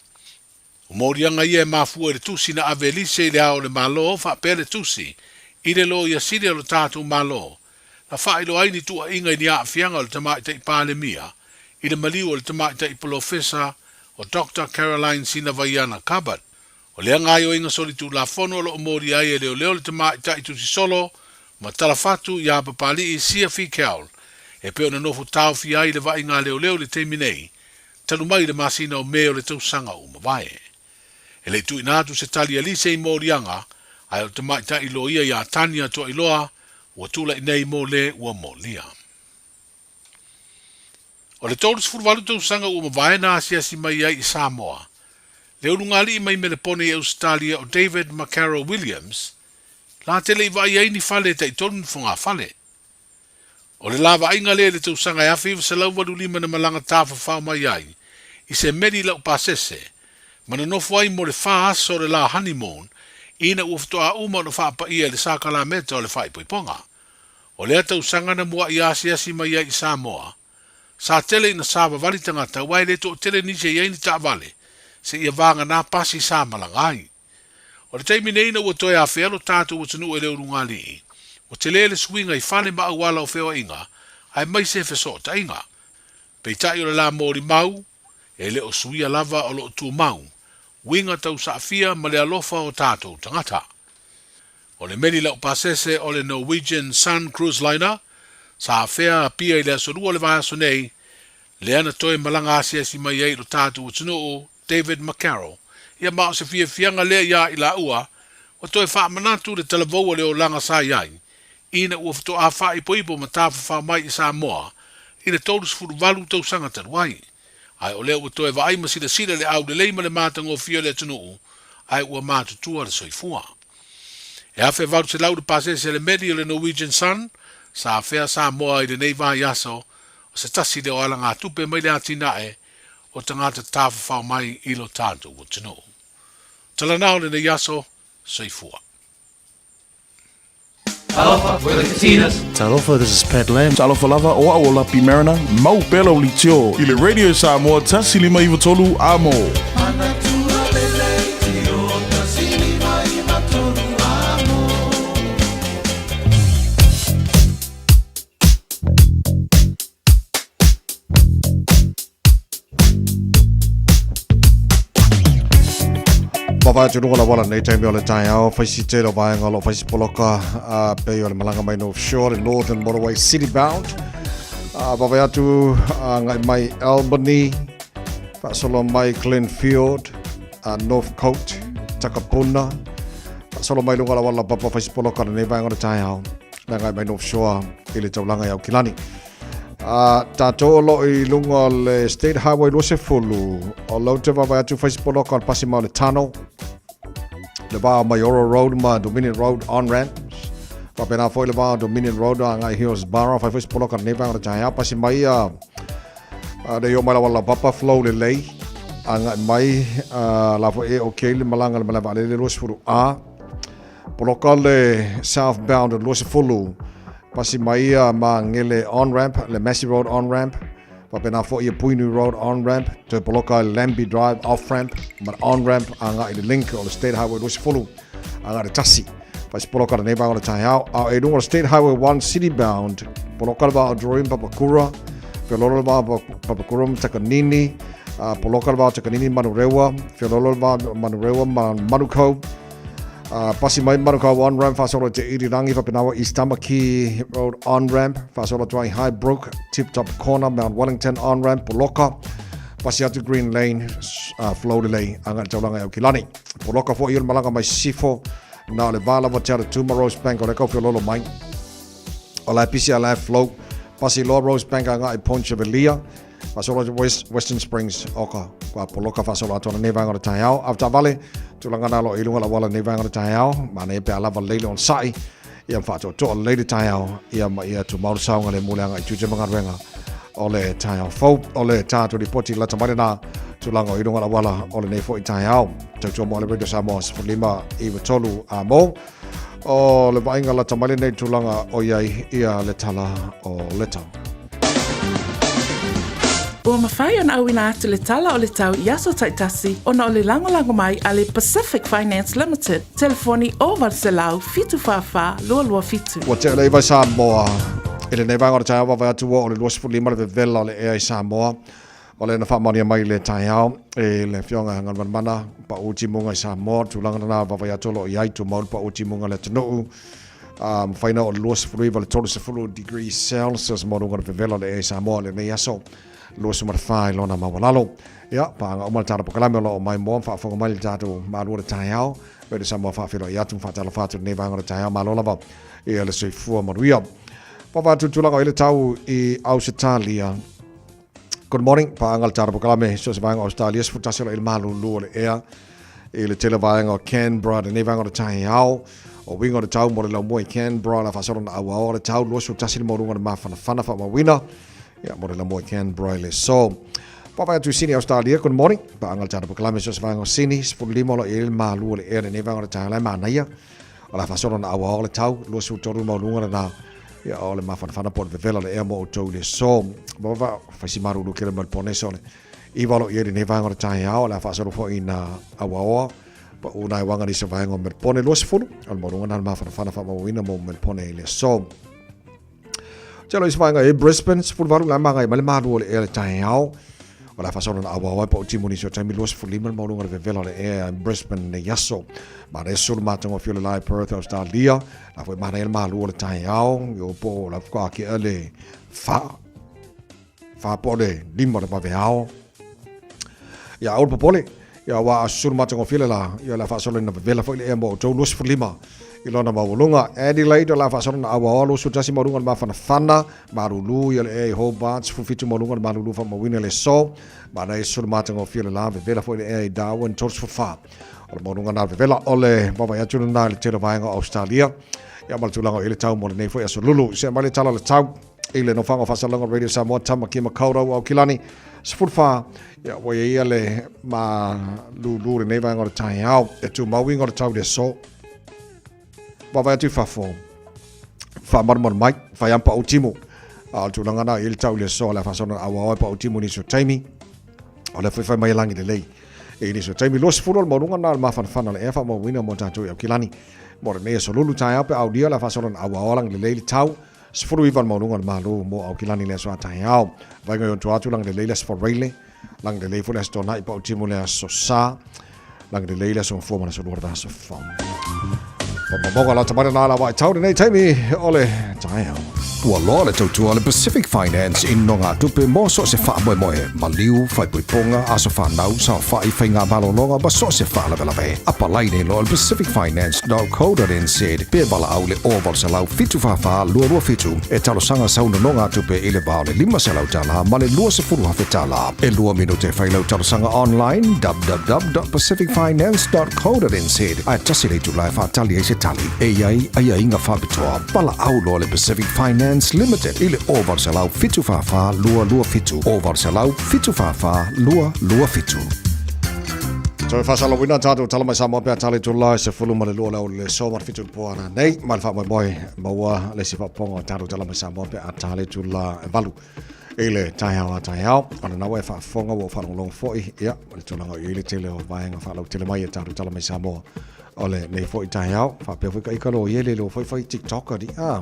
O moliaga ia e mafua i le tusi na ave e Lise i le Ao o le Malo faapea le tusi i le Loia Sili o lo tatou Malo na faailoa ai ni tuuaiga i ni aafiaga o le Tamaitai Palemia i le maliu o le Tamaitai Polofesa o Doctor Caroline Sinavaiana Gabbard. O lea gaoioiga solitulafono o lo o molia ai e leoleo le tamaitai tusisolo ma talafatu iā Papali'i Sia Fikel e pei ona nofo taofia ai le vaaiga a leoleo i le taimi nei, talu mai le masina o Me o le tausaga ua mavae. E le i tuuina atu se tali a Lise i moliaga, ae o le tamaitai loia iā Tania Toailoa ua tulai nei mo le ua molia. O le 38 tausaga ua mavae na asiasi mai ai i Samoa, le ulugalii mai Melepone i Ausetalia o David McCarroll Williams, la te le i vaai ai ni fale e taitolu ni fogafale. O le la vaaiga lea i le tausaga e 1985 na malaga tafafao mai ai i se meli laupasese ma nonofo ai mo le fa aso o le la honeymoon ina ua faatoa uma ona faapaia i le sakalameta o le faaipoipoga. O lea tausaga na mua'i asiasi mai ai i Samoa, sa tele ina savavali tagata aua e le toatele nisi e i ai ni taavale seia vagana pasi sa malaga ai. O le taimi nei ina ua toe afea lo tatou atunuu e le ulugalii, ua tele le suiga i fale ma auala o feoaiga aemaise fesootaiga. Peitai o le la molimau, e le o suia lava o lo o tumau, uiga tau saafia ma le alofa o tatou tagata. O le meli laupasese o le Norwegian Sun Cruise Liner sa afea Apia i le aso Lua o le vaiaso nei, lea na toe malaga asiasi mai ai i lo tatou atunuu David McCarroll, ia ma o se fiafiaga lea iā i laua, ua toe faamanatu le talavou o le olaga sa i ai, ina ua faatoa faaipoipo ma tafafao mai i Samoa i le 38 tausaga talu ai. Ae o lea ua toe vaai ma silasila le aulelei ma le matagofie o le atunuu, ae ua matutua le soifua. E 1800 le pasese a le meli o le Norwegian Sun sa afea Samoa i lenei vaiaso, o se tasi lea o alagatupe mai le atinae o tagata tafafao mai i lo tatou atunuu. Talanao lenei aso, soifua. Talofa, we're the Katinas. Talofa, this is Pat Lam. Talofa lava, o au o Lapi Mariner, mau pea lau litio i le Radio Samoa 1593 Amo. Mavae atu luga la wala nei taimi o le taeao, whaisi te o vaenga o lo whaisi poloka a pei o le malanga mai North Shore, le Northern Motorway City Bound. A vawae atu a ngai mai Albany, whaasolo mai Glenfield, a North Coast, Takapuna, whaasolo mai luga la wala papa whaisi poloka le nei vaenga o le taeao, le ngai mai North Shore i le taulanga i Aukilani. A tatou o loo i luga o le State Highway 20, o lau te vaavaai atu fai se poloka o le pasi mai o le tunnel, le va o Maioro Road ma Dominion Road on ramps. Faapena foi le va o Dominion Road a ngai Hillsborough, fai foi se poloka lenei vaega o le taeao, pasi mai a le i o mai la wala papa flow lelei, a ngai mai la foi e okay le malanga le malae vaalele 20 A. Poloka le southbound 20, pasi mai ia Māngere on-ramp, le Massey Road on-ramp, faapena foi ia Puinui Road on-ramp, toe poloka le Lambie Drive off-ramp, ma le on-ramp agai i le link o le State Highway 20 agai le tasi. Fai se poloka lenei vaega o le taeao. A o i luga o le State Highway 1 city bound, poloka le va o Drury ma Papakura, feoloolo le va o Papakura ma Takanini, poloka le va o Takanini ma Manurewa, feoloolo le va o Manurewa ma Manukau, Pasi mai Manukau on ramp whaasolo i te Irirangi whapenawa East Tamaki Road on ramp whaasolo atu ai Highbrook Tip Top Corner Mount Wellington on ramp Poloka pasi atu Green Lane Flow Lelei anga i taulanga i Aukilani Poloka fo i o le malanga mai Sifo na o le vā lava te ara Tuma Rosebank o le kauwhi o lolo mai o la pisi a la flow pasi loa Rosebank anga i Poncha Velia Faasolo atu West, Western Springs, oka, kua poloka faasolo atu ana nei vaega o le taeao. A taavale, tulaga nā lo i lunga la wala nei vaega o le taeao, ma nei pe a lava lelei le onosai, ia ma faatoatoa lelei le taeao, ia ma ia tumau le saoga le mule agai i tiute ma galuega o le taeao fou, o le tātou ripoti lata mai lena, tulaga o i lunga la wala o lenei foi taeao. Tautua mo le Radio Samoa 15 93 a mo. O le vaaiga lata mai lenei tulaga o i ai ia le tala o le tau. Ua mafai ona auina atu le tala o le tau i aso taitasi ona o le lagolago mai a le Pacific Finance Limited, telefoni 0800 744 227. Ua tea le iva i Samoa i lenei vaega o le taeao vaavaai atu ua o le 25 le vevela o le ea i Samoa. O lea na faamaonia mai i le taeao e le Afioga ia Galumalemana Paʻu Timuga i Samoa, le tulaga lena vaavaai atu o lo o i ai tumau le paʻu timuga i le atunuu. Mafai na o le 29 le 30 degrees Celsius mo luga o le vevela o le ea i Samoa i lenei aso 24 i lona maualalo. Ia, paaga uma le tatou polokalame o lo o maimoa ma faafofoga mai le tatou malu o le taeao. Radio Samoa faafeiloai atu ma faatalofa atu i lenei vaega o le taeao. Malo lava ia le soifua manuia. Vaavaai atu i le tulaga o i le tau i Ausetalia. Good morning, paaga le tatou polokalame so se vaega o Australia, 11 o le malulu o le ea i le tele vaega o Canberra, lenei vaega o le taeao. O uiga o le tau mo le laumua i Canberra, la faasolo na auao le tau 21 le maualuga o le mafanafana faamauina. Ia, mo le laumua i Canberra i le aso. Vaavaai atu i Sydney, Australia, good morning. Paaga le tatou polokalame so se vaega o Sydney, 15 o lo o i ai le malu o le ea lenei vaega o le taeao la e manaia. O la faasolo na auao le tau, 23 le maualuga lena. Ia, o le mafanafana po o le vevela o le ea mo outou i le aso. Vaava, fai si malulu tele mai le po anesa o le iva o lo o i ai lenei vaega o le taeao, o le a faasolo foi ina auaoa pa u nai waga nisi o vaega o Melpone 20, o le maualuga na le mafanafana faamauina mo Melpone i le aso. Telo isi vaega e Brisbane, 18 la magai mai le malu o le ea le taeao. O le a faasolo na auaoa pa u timu nisi o taimi 25 le maualuga o le vevela o le ea i Brisbane nei aso. Mana e sulu mātonga fio le lai Perth, Australia. La foi mana e le malu o le taeao. Yo po la fuka ake le fa. Fa po le lima le vaveao. Ia aua le popole, ia aua a susulu matagofie le la, ia o le a faasolo ina vevela foi le ea mo outou 25 i lona maualuga. Adelaide o le a faasolo ina auaoa 21 maualuga o le mafanafana, malulu ia le ea i Hobart, 17 maualuga o le malulu faamauina i le aso. Manaia susulu matagofie le la, vevela foi le ea i Darwin, 34 o le maualuga na vevela o le vaavaai atu lena i le tele o vaega o Australia. Ia ma le tulaga o i ai le tau mo lenei foi aso lulu. Se mai le tala o le tau i le nofoaga o faasalalauga o Radio Samoa, Tamaki Makaurau, Aukilani, 14, ia ua i ai ia le malūlū lenei vaega o le taeao, e tumau uiga o le tau i le aso. Vaavaai atu i fafo, faamalumalu mai, fai lava ma pau timu. A o le tulaga na i le tau i le aso, o le a faasolo na auao ai pau timu i nisi o taimi. O lea foi fai mai e lagi lelei. I nisi o taimi, 20 o le maualuga na o le mafanafana o le ea faamauina mo tatou i Aukilani. Mo lenei aso lulu taeao pe aulia o le a faasolo na auao lagi lelei le tau. 19 le maualuga o le Malo mo Aukilani i le aso a taeao. Vaega i ona tua atu, lagi lelei le aso Faraile, lagi lelei foi le aso Toanai, pautimu le aso Sa, lagi lelei le aso Gafua ma le aso Lua le vaiaso fou. Whamamoga la tamana nā la wai tau nei taimi o le taeao. Ua loa le tautua a le Pacific Finance i nogatupe mo so o se faamoemoe, maliu, faaipoipoga, aso fanau, saofai, faiga malologa ma so o se faalavelave. Apalai nei loa i le pacificfinance.co.nz pe valaau i le 0800 744 227 e talosaga sau nonogatupe i le va o le $500 ma le $20,000. E lua minute e fai lau talosaga online www.pacificfinance.co.nz ae tasi le itula e faatali ai se tali. E i ai aiaiga faapitoa. Valaau loa le Pacific Finance Limited i le 0800 744 227, 0800 744 227. Toe faasalalauina tatou tala mai Samoa pe a tali itula e 12 le aoauli le aso ma le 7 i le po ana nei ma le faamoemoe maua le isi faaopoopoga o tatou tala mai Samoa pe a tali itula e 8 i le taeao a taeao. O lena ua e faafofoga ua ou faalogologo foi ia ma le tulaga o i ai le tele o vaega faalautele mai e tatou tala mai Samoa o lenei foi taeao. Faapea foi ka ika lo ia le lo foi fai TikTok ali. Ah.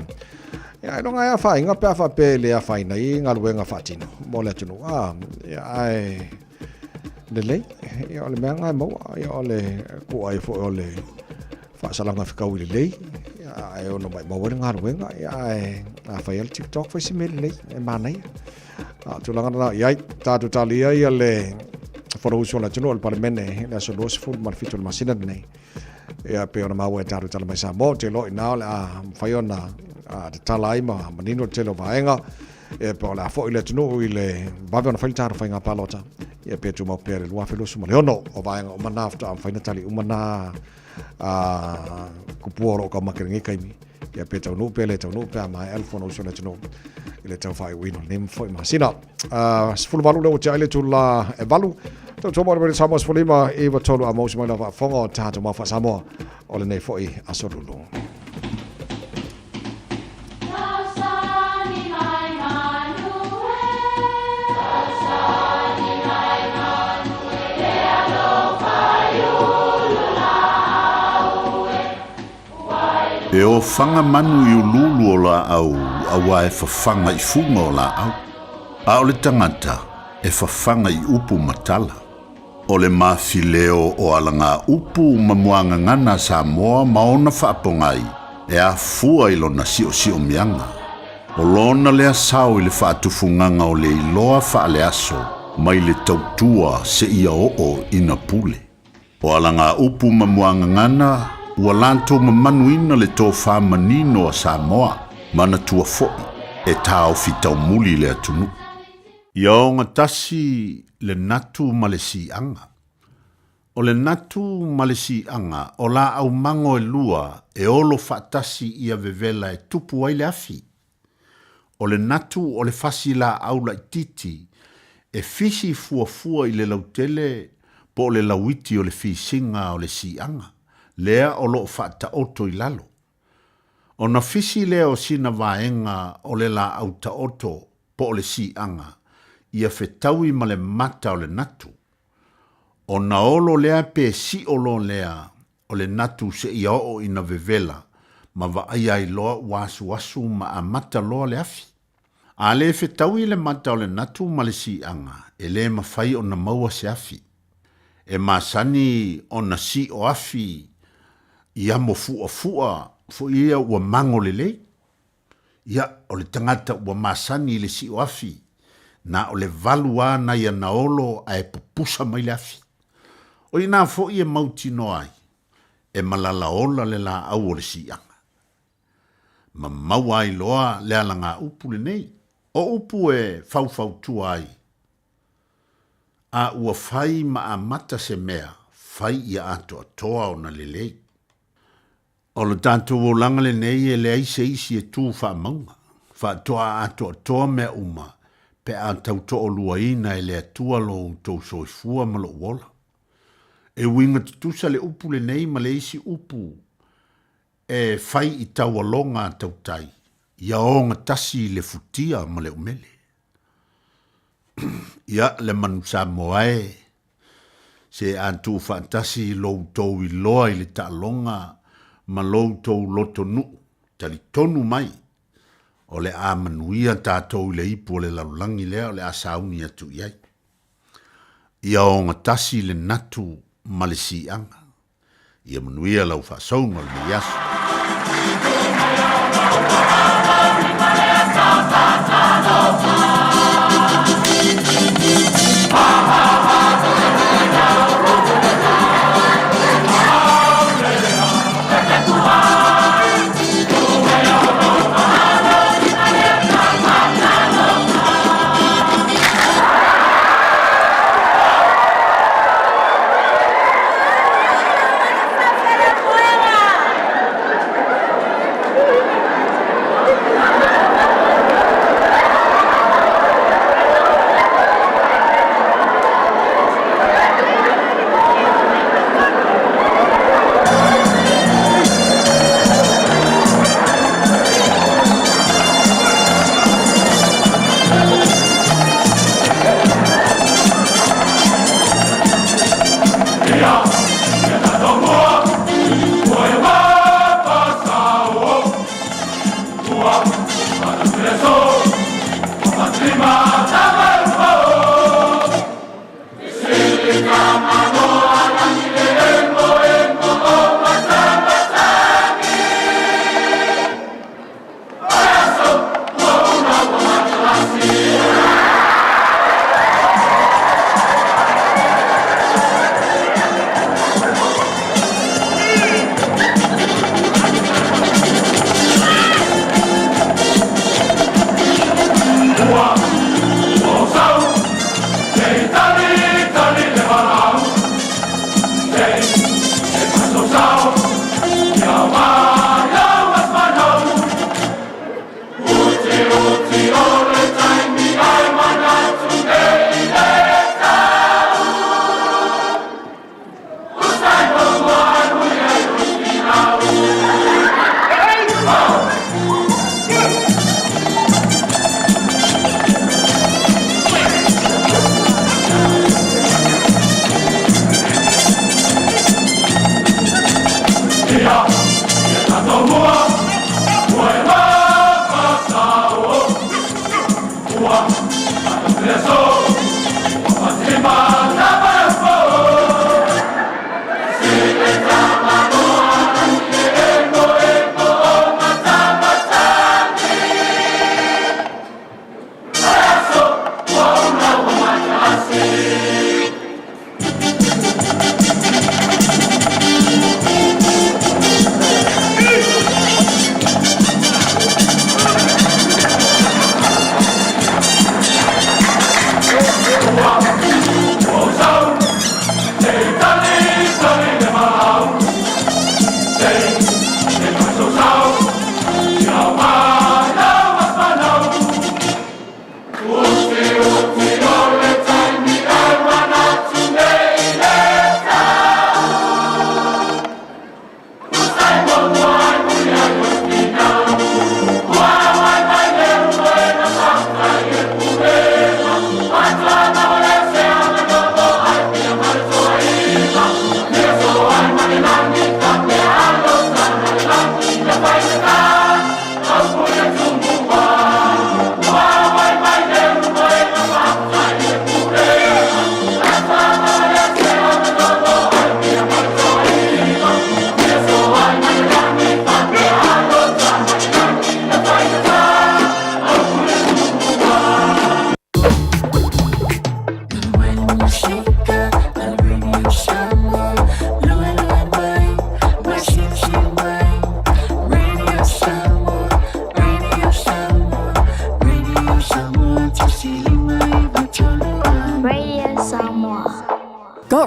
Ia ai longa ia whainga pe a whape le a whaina i ngaluenga whaatino mo le atunuu. Ah, ia ai lelei, ia o le mea ngai maua, ia o le kuai foi o le faasalaga fekaui lelei, ia ai ono mai maua le galuega, ia ai a fai le TikTok fai se mea lelei, e manaia. A tulaga na i ai, tātou talia ia le Fonousu o le atunuu o le Palemene, le aso 27 o le masina lenei. Ia pei ona maua e tātou tala mai Samoa, ou te iloa i ina o le a mafai ona tatala ai ma manino le tele o vaega. Ia pe o le a foi le atunuu i le vave ona fai le tatou faiga palota. Ia pe tumau pea le 2026 o vaega uma na faatoa mafai ona tali uma na kupua o lo o kaumake i lenei taimi. Ia pe taunuu pe le taunuu pe a maea le Fonousu a le atunuu i le tau faaiuina o lenei foi masina. 18 lea ua tea ai le itula e 8. Tautua mo le Radio Samoa 15 i 3 a mausi mai lau faafofoga o tatou mau faa-Samoa o lenei foi aso lulu. E ofaga manu i uluulu o laau auā e fafaga i fuga o laau, a o le tagata e fafaga i upu ma tala. O le mafileo o alagaupu ma muagagana a Samoa ma ona faapogai e afua i lona siosiomiaga. O lona lea sao i le faatufugaga o le iloa faaleaso mai le tautua seia oo ina pule. O alagaupu ma muagagana ua latou mamanuina le tofa manino a Samoa, manatua foi e taofi taumuli le atunuu. Ia ogatasi le natu ma le siaga. O le natu ma le siaga o laau mago e lua e olo faatasi ia vevela e tupu ai le afi. O le natu o le fasi laau laititi e fisi fuafua i le lautele po o le lauiti o le fisiga o le siaga, lea o loo faataoto i lalo. Ona fisi lea o sina vaega o le laau taoto po o le siaga ia fetaui ma le mata o le natu. Ona olo lea pe sio loa lea o le natu seia oo ina vevela ma vaaia ai loa ua asuasu ma amata loa le afi. A le fetaui le mata o le natu ma le siaga, e le mafai ona maua se afi. E masani ona sio afi i amo fuafua foi ia ua mago lelei. Ia, o le tagata ua masani i le sio afi, na o le valu lava nai ana olo ae pupusa mai le afi. O i ina foi e mautinoa ai, e malala ola le laau o le siaga. Ma maua ai loa le alagaupu lenei, o upu e faufautua ai, A ua fai ma amata se mea, fai ia atoatoa ona lelei. O le tatou olaga lenei e leai se isi e tu faamauga, faatoa atoatoa mea uma pe a tau tooluaina e le Atua lo outou soifua ma lou ola. E uiga tutusa le upu lenei ma le isi upu e fai i taualoga a tautai, ia ogatasi le futia ma le umele. Ia, le manu Samoa e, se a tuufaatasi lo outou iloa i le taaloga ma lo outou lotonuu, talitonu mai, o le a manuia tatou i le ipu o le lalolagi lea o le a sauni atu i ai. Ia ogatasi le natu ma le siaga. Ia manuia lau faasouga o lenei aso.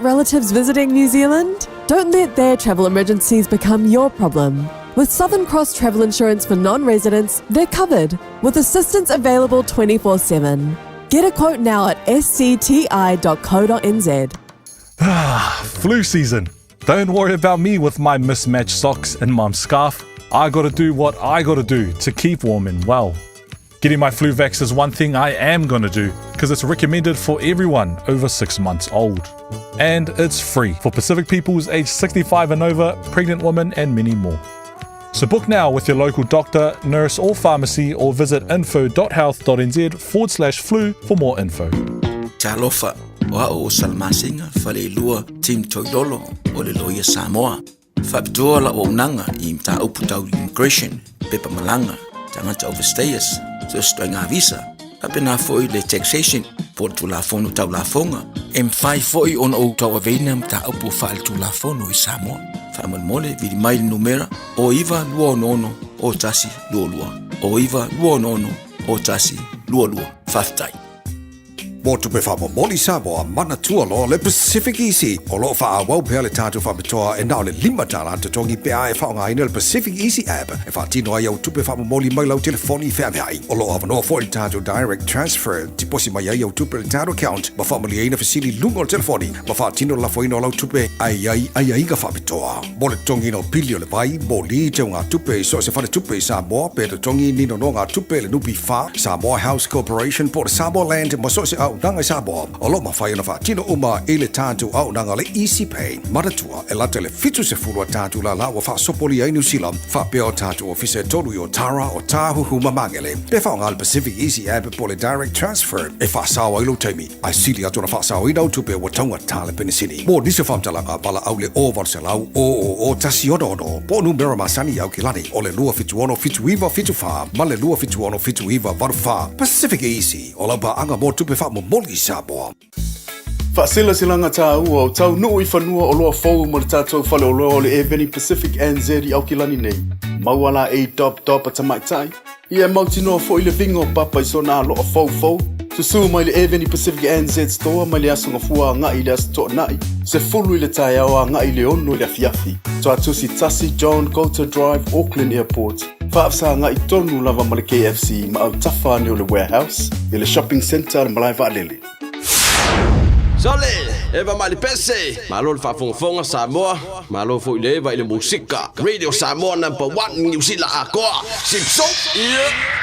Got relatives visiting New Zealand? Don't let their travel emergencies become your problem. With Southern Cross Travel Insurance for non residents, they're covered with assistance available 24 7. Get a quote now at scti.co.nz. Ah, flu season. Don't worry about me with my mismatched socks and mum's scarf. I gotta do what I gotta do to keep warm and well. Getting my flu vax is one thing I am gonna do because it's recommended for everyone over six months old. And it's free for Pacific peoples aged 65 and over, pregnant women, and many more. So book now with your local doctor, nurse, or pharmacy, or visit info.health.nz forward slash flu for more info. Talofa, o au o Salamasina, Faleilua, Tim Toilolo, o le Loia Samoa. Faapitoa lau auaunaga i mataupu tau immigration, pepa malaga, tagata overstayers, so o se ituaiga visa, faapena foi le taxation po o le Tulafono Tau Lafoga. E mafai foi ona ou tauaveina mataupu faaletulafono i Samoa. Faamolemole, vili mai le numera o 9 2 6 o 1 2 2 o 9 2 6 o 1 2 2. Faafetai. Mo tupe faamomoli Samoa, manatua loa le Pacific Easy. O lo o faaauau pea le tatou faapitoa e na o le $5 totogi pe a e faaaogaina le Pacific Easy app e faatino ai au tupe faamomoli mai lau telefoni feaveai. O lo o avanoa foi le tatou Direct Transfer, tiposi mai ai au tupe i le tatou account ma faamalieina fesili i luga o le telefoni ma faatino le lafoina o lau tupe ae i ai aiaiga faapitoa. Mo le totogiina o pili o le vai, moli, teugatupe i so o se faletupe i Samoa pe totogi ni nonogatupe i le NPF, Samoa House Corporation po o le Samoa Land ma so o se auaunaga i Samoa, o lo o mafai ona faatino uma i le tatou auaunaga le Easy Pay. Manatua, e lata i le 70 a tatou lala ua faasopolia ai Niu Sila, faapea o tatou ofisa e tolu i Otara, Otāhuhu ma Magele. Pe faaaoga le Pacific Easy App po o le Direct Transfer e faasao ai lou taimi, ae sili atu ona faasaoina au tupe ua taugata le penisini. Mo nisi o faamatalaga, valaau i le 0800 000 166 po o numera masani i Aukilani o le 276 7974 ma le 276 7984. Pacific Easy, o lau paaga mo tupe faamomoli i Samoa. Faasilasilaga tāua o taunuu i fanua oloa fou mo le tatou faleoloa o le Airveni Pacific NZ i Aukilani nei. Maua la ei dop dop a tamaitai, ia e mautinoa foi le viga o papa i sona aloa foufou. Susū mai le Airveni Pacific NZ Store mai le Aso Gafua agai i le Aso Toonai, 10 i le taeao agai i le 6 i le afiafi. Tuatusi 1 John Goulter Drive, Auckland Airport. Faafesaga'i tonu lava ma le KFC ma autafa ane o le Warehouse i le Shopping Centre a le malae vaalele. Sole, Eva mai le pese, malo le faafogafoga Samoa, malo foi le Eva i le musika. Radio Samoa number one Niu Sila atoa. Sipso, yeah.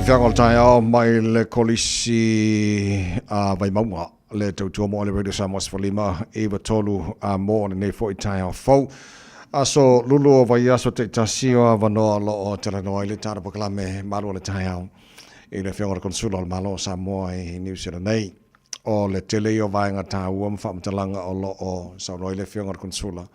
Fiaga o le taeao mai le Kolisi a Vaimauga, le tautua mo le Radio Samoa 15 93 a mo lenei foi taeao fou. Aso lulu o vaiaso taitasi o avanoa o lo o talanoa ai le tatou polokalame malu o le taeao i le Afioga i le Konesula o le Malo o Samoa i Niu Sila nei. O le tele ia o vaega taua ma faamatalaga o lo o saunoa ai le Afioga i le Konesula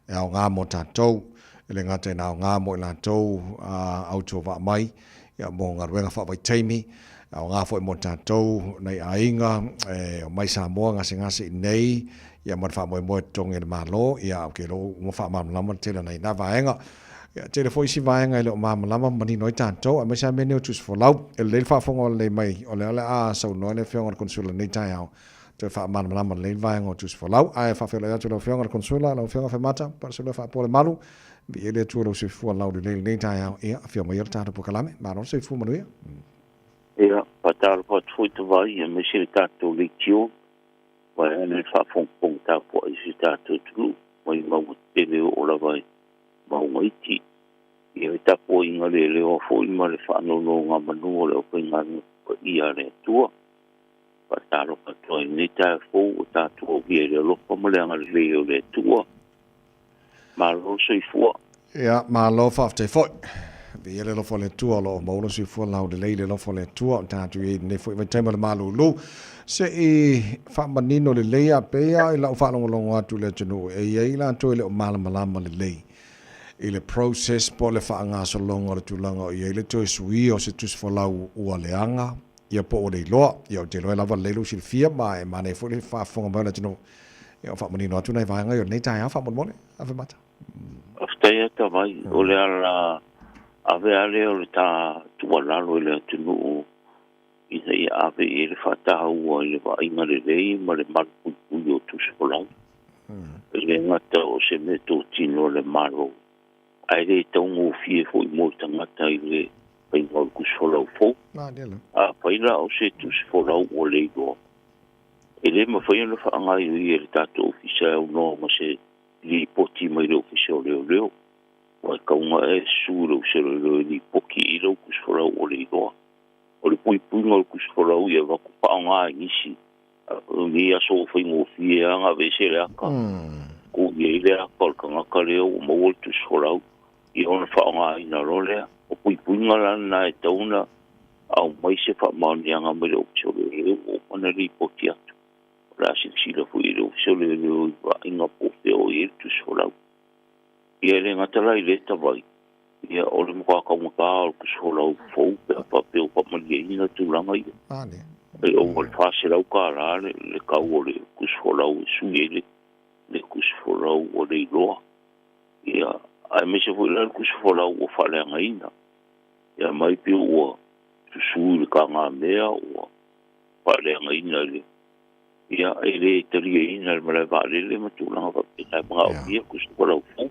e aoga mo tatou, e le gata ina aoga mo i latou a autuavaa mai ia mo galuega faavaitaimi, aoga foi mo tatou nai aiga e omai Samoa gasegase i nei ia ma le faamoemoe e totogi e le Malo, ia ou te iloa ua faamalamalama le tele o nai na vaega. Ia tele foi isi vaega e le o malamalama ma manino ai tatou, aemaise lava mea nei o tusi folau. E lelei le faafofoga lelei mai, o lea o le a saunoa le Afioga i le Konesula i lenei taeao, toe faamalamalama lelei le vaega o tusi folau. Ae faafeiloai atu i lau Afioga i le Konesula, lau Afioga Faimata, Paresule Faapoa Lemalu, Viia le Atua i lou soifua laulelei i lenei taeao. Ia, afio maia le tatou polokalame. Malo le soifua manuia. Ia, faatalofa atu foi Tavai, aemaise le tatou leitio, vaeane le faafogafoga tapuai i si o tatou atunuu, mai mauga tetele oo lava i mauga iti. Ia, le tapuaiga leleoa foi ma le faanonogamanu a le aufaigaluega paia a le Atua. Faatalofa atu ai i lenei taeao fou ua tatou aulia i le alofa ma le agalelei o le Atua. Malo le soifua. Ia, malo faafetai foi. Viia le alofa o le Atua o lo o maua lou soifua laulelei i le alofa o le Atua o tatou i ai i lenei foi vaitaimi o le malulu. Se i faamanino lelei a pei lava i lau faalogologo atu i le atunuu e i ai latou e le o malamalama lelei i le process po o le faagasologa o le tulaga o i ai le toe suia o se tusi folau ua leaga ia po ua le iloa. Ia ou te iloa e lava lelei lou silafia ma e manaia foi le faafofoga mai o le atunuu. Ia o faamanino atu nai vaega ia o lenei taeao faamolemole. Ave mata. Faafetai a Tavai, o le ala ave a lea o le ta tuualalo i le atunuu ina ia ave i ai le faataua i le vaaiga lelei ma le malupuipui o tusi folau. E le gata o se mea totino a le Malo, ae le taugofie foi mo le tagata i le faiga o le tusi folau fou. Afai la o se tusi folau ua le iloa, e le mafai ona faagaoioi e le tatou Ofisa e aunoa ma se lipoti mai le Ofisa o Leoleo. Ua e tau na e susu i le Ofisa o Leoleo e lipoti i lou tusi folau ua le iloa. O le puipuiga o le tusi folau ia avatu faaaoga e nisi. O nei aso ua faigofie lava ona aveese le ata, tuu i ai le ata o le tagata lea ua maua le tusi folau, ia ona faaaogaina loa lea. O puipuiga la lena e tatau ona aumai se faamaoniaga mai le Ofisa o Leoleo ua uma ona lipoti atu. O le a silasila foi i le Ofisa o Leoleo i vaaiga po o fea o i ai le tusi folau. Ia e le gata la i lea tavai, ia o le matua taugata o le tusi folau fou pe a faapea ua faamalieina tulaga ia. E ova i le $400 le tau o le tusi folau e sui ai le tusi folau ua le iloa. Ia, aemaise foi la le tusi folau ua faaleagaina. Ia mai pe ua susu i le tagamea ua faaleagaina i le ia e le taliaina e le malae vaalele ma tulaga faapena e manaomia tusi folau fou.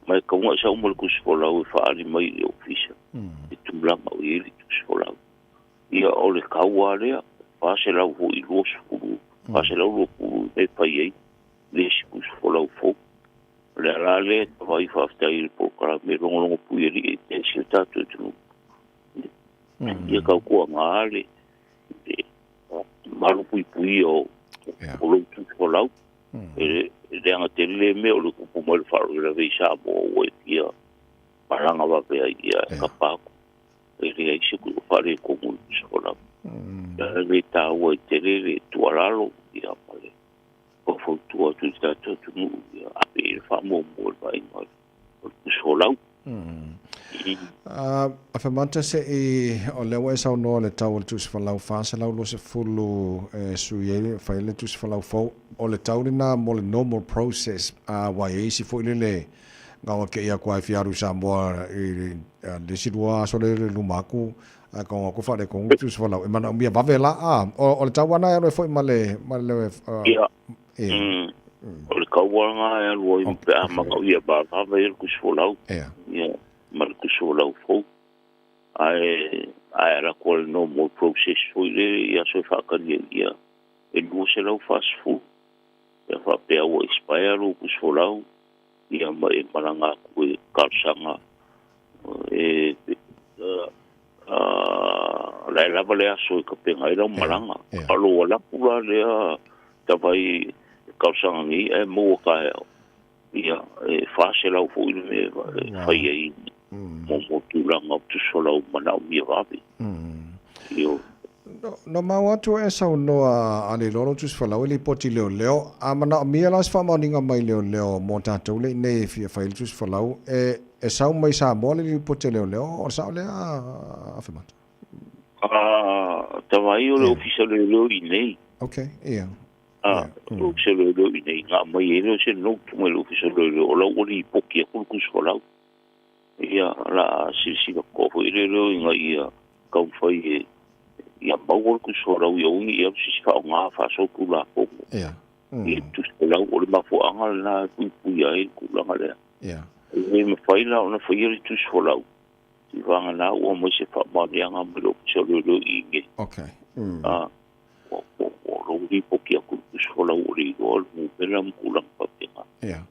Ma e tatau ona e sau ma le tusi folau e faaali mai i le ofisa le tulaga o i ai le tusi folau. Ia o le tau lava lea, 400 foi 20, 420 i mea e fai ai le isi tusi folau fou. O le ala lea e tavai faafetai i le polokalame logologo puialii i te si o tatou atunuu. Ia tautuaga le malupuipuia o lou tusi folau. E leaga tele le mea o le tupu mai o le faalavelave i Samoa ua e fia malaga vave ai ia e kapa atu. E leai se faaletonu i le tusi folau. O le ala lea e taua ai tele le tuualalo ia ma le faufautua atu i le tatou atunuu ia ave i le faamuamua i le vaaiga o le tusi folau. Afemata se i o lea ua e saunoa le tau o le tusi folau 420 e sui ai e fai ai le tusi folau fou. O le tau lena mo le normal process aua e i ai isi foi lele gaoa kei atu lava e fia alu i Samoa i le isi lua aso lea i luma atu Ae kaoga atu faaletonu le tusi folau e manaomia vave la a. O le tau ana e alu ai foi ma le ma le Ia. O le tau ana e alu ai pe a manaomia vave ai le tusi folau. Ia. Ia ma le tusi folau fou. Ae ae ala atu le normal process foi lele i aso e faatali ai ia e 240. Ia faapea ua expire lou tusi folau ia ma e malaga atu e talosaga e la e lava le aso e tapenaina ai lau malaga. A o lou alu atu la lea tavai i le talosaga nei ae maua taeao, ia, e $400 foi le mea e fai ai mo tulaga o tusi folau manaomia vave. Ioe. No maua atu e saunoa a le iloa lou tusi folau e lipoti leoleo. A manaomia la se faamaoniga mai leoleo mo tatou le i nei e fia fai ai le tusi folau, e sau mai Samoa le lipoti a leoleo, o le sao lea Afemata? A tavai o le ofisa leoleo i inei. Okay, ia. A, o le ofisa leoleo i inei, na aumai ai lea o se note mai le ofisa leoleo, o la ua lipoti atu le tusi folau. Ia, o le a silasila totoa foi leoleo ina ia taumafai e ia maua le tusi folau ia aua ne i alu se isi faaaoga faasolitulafono. Ia. I le tusi folau, o le mafuaaga lena e puipuia ai le tulaga lea. Ia. E le mafai la ona faia le tusi folau i vagana ua aumai se faamaoniaga mai le Ofisa o Leoleo i inei. Okay. A, ua lou lipoti atu i le tusi folau ua le iloa le numera ma tulaga faapena. Ia.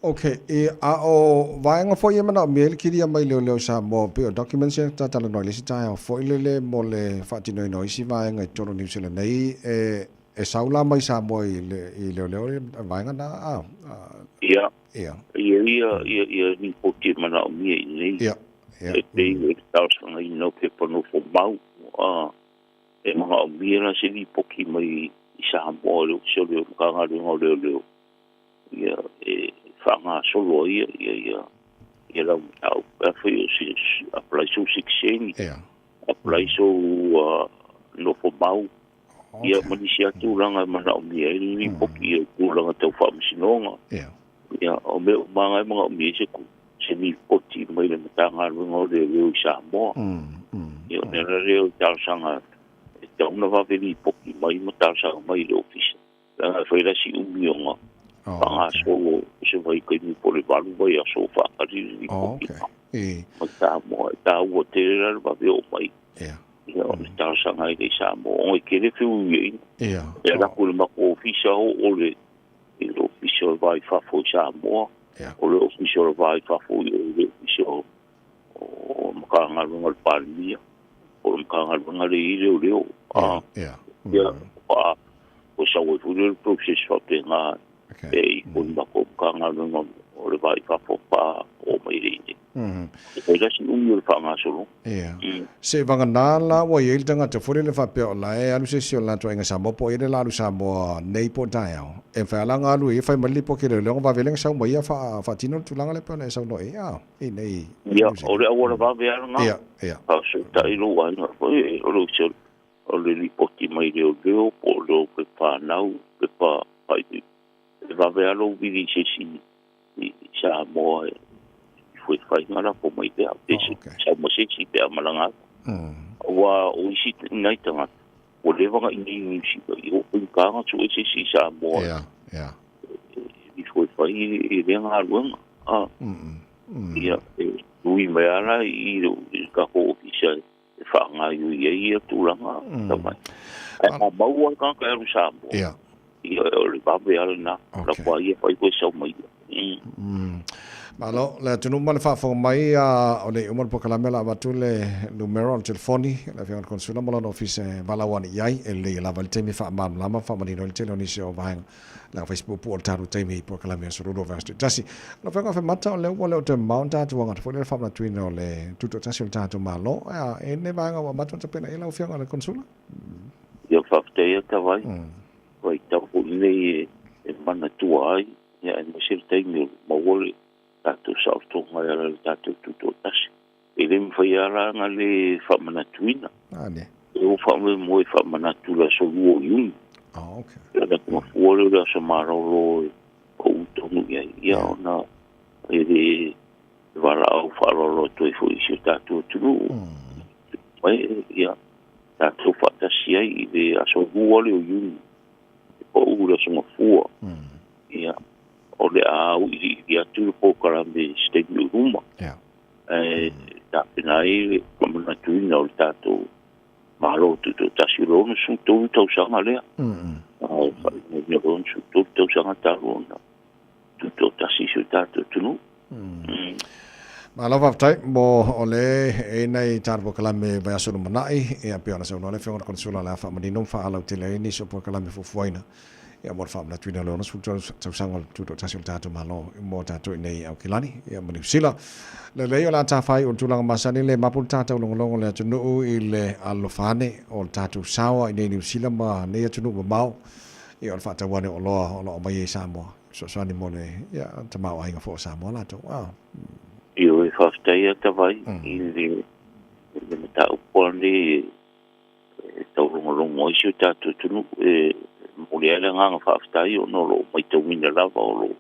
Okay, e, a o vaega foi e manaomia ai le kilia mai leoleo i Samoa, pei o documents ia ta talanoa i le isi taeao foi lele mo le faatinoina o isi vaega i totonu o Niu Sila nei, e, e sau la mai Samoa i, le, i leoleo le vaega na, a, a, Ia. Ia. Ia, ia, ia, ia lipoti e manaomia i inei. Ia, ia. E pei o le talosagaina o pepa nofo mau, a, e manaomia la se lipoti mai i Samoa i le Ofisa o Leoleo, Matagaluega o Leoleo, ia, e faagasolo ai ia, ia, ia, ia lau mataupu. Pe afai o se, apply sou sitiseni, Ia. apply sou nofo mau, Ia, ma nisi lava tulaga e manaomia ai le lipoti i tulaga tau faamasinoga. Ia, o mea uma lava e manaomia ai se se lipoti mai le Matagaluega o Leoleo i Samoa. Ia, o le ala lea o le talosaga atu, e tatau ona vave lipoti mai ma talosaga mai i le Ofisa. Leaga e fai la si umi ona faagasolo o se vaitaimi po o le 8 vaiaso o faatali le lipoti mai Samoa. E taua tele la le vave oo mai. Ia, o le talosaga ai lea i Samoa, ona e tele feuiuiaiga. E alu atu i le matou ofisa oo le i le ofisa o le Va i Fafo i Samoa, o le ofisa o le Va i Fafo i o i le ofisa o o Matagaluega o le Palemia, po o le Matagaluega lea e i ai leoleo. Ia, ua sau ai foi lea o le process faapena e i o le matou Matagaluega o le Va i Fafo pa oo mai le i nei. E fai la si umi o le faagasologa. Ia. Seivagana la ua i ai le tagata foi lele faapea o la e alu se isi o le latou aiga Samoa po o ai le la alu Samoa nei po o taeao. E mafai lava la ona alu e ia fai mai le lipoti leoleo ona vave lea ona sau mai ia faatino le tulaga lea pei ona e saunoa i ai a i nei Ia, o le auala vave lava lena. Ia, ia. Faafesootai lou aiga foi o le o le lipoti mai leoleo po o lou pepa fanau, pepa faaiuiu. E vave lava lou vili i se isi i Samoa e faifaiga lafo mai pea, pe sau ma se isi pe a malaga atu. Aua o isi nai tagata, ua leva ona i inei i Niu Sila, i oo faigata ona sue se isi i Samoa e faifai i lea galuega. Ia, e ui mai lava la i le tatou ofisa e faagaoioi ai ia tulaga tamai. Ae a maua le tagata e alu i Samoa, ia o le vave lava lena, lava ia fai koe sau mai ia. Malo le atunuu ma le faafofoga mai, o le uma le polokalame o le a avatu le numera o le telefoni le afioga i le Konsula ma lona ofisa e valaau ane i ai, e lelei lava i le taimi e faamalamalama ma faamanino ai le tele o nisi o vaega leaga fai si puupuu o le tatou taimi i polokalame aso lua vaiaso taitasi. Lau Afioga Afemata, o lea ua le o toe mamao ona tatou aga atu foi lea i le faamanatuina o le Tutoatasi o le tatou Malo. E i ai vaega ua amata ona tapena i ai lau Afioga i le Konsula? Ia, faafetai atu ai. Vaitau foi lenei e manatua ai, ia aemaise le taimi o maua le tatou saolotoga e ala i le tatou Tutoatasi. E le mafai lava la ona le faamanatuina. E ua faamoemoe e faamanatu i le aso 2 o Iuni. Ia le mafua lea o le aso malolo e pau tonu i ai. Ia ona e le valaau faaaloalo atu ai foi i si o tatou atunuu. Mai ia tatou faatasi ai i le aso 2 lea o Iuni. E pau le aso Gafua. Ia o le a auiliili atu le polokalame i se taimi o luma. Ae tapena ai le faamanatuina o le tatou Malo Tutoatasi o le 63 tausaga lea. Ae faaigoaina o le 63 tausaga talu ona tutoatasi si o tatou atunuu. Malo faafetai mo o le e nei tatou polokalame vaiaso lumanai, ia pei ona saunoa le Afioga i le Konesula o le a faamanino ma faaalautele ai nisi o polokalame fuafuaina ia mo le faamanatuina o le 63 tausaga o le Tutoatasi o le tatou Malo mo tatou i nei i Aukilani ia ma Niu Sila. Lelei o le a tafai o le tulaga masani le mapu le tatou logologo le atunuu i le alofa ane o le tatou saoa i nei Niu Sila ma nei atunuu mamao ia o le faatau ane o oloa o lo o aumai ai i Samoa fesoasoani mo le ia tamaoaiga foi o Samoa latou. Ah. Ioe, faafetai a Tavai i le mataupu lenei e taulogologo ai si o tatou atunuu. E momoli ai le agaga faafetai ona o lo o matauina lava o lo o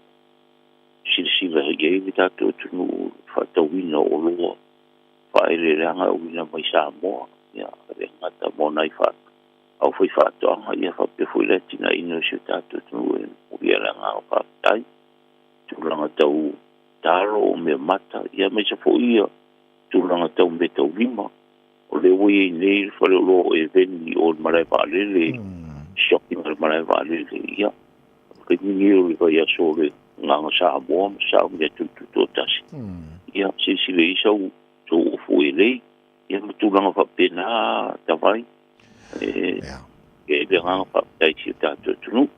silasila i ai le tatou atunuu i le faatauina o oloa faaeleeleaga e auina mai Samoa. Ia, e le gata mo nai aufaifaatoaga, ia faapea foi le atinaeina o si o tatou atunuu. E momoli ai le agaga faafetai i tulaga tau talo o meamata, ia aemaise foi ia tulaga tau meataulima. O lea ua i ai nei le faleoloa o Eveni o le malae vaalele, shopping a le malae vaalele, ia, o le taimi lenei o le vaiaso o le Agaga Samoa ma Sao Mea Tutoatasi. Ia, silasila i ai sau ofu elei, ia ma tulaga faapena Tavai. E i ai le agaga faafetai i si o tatou atunuu.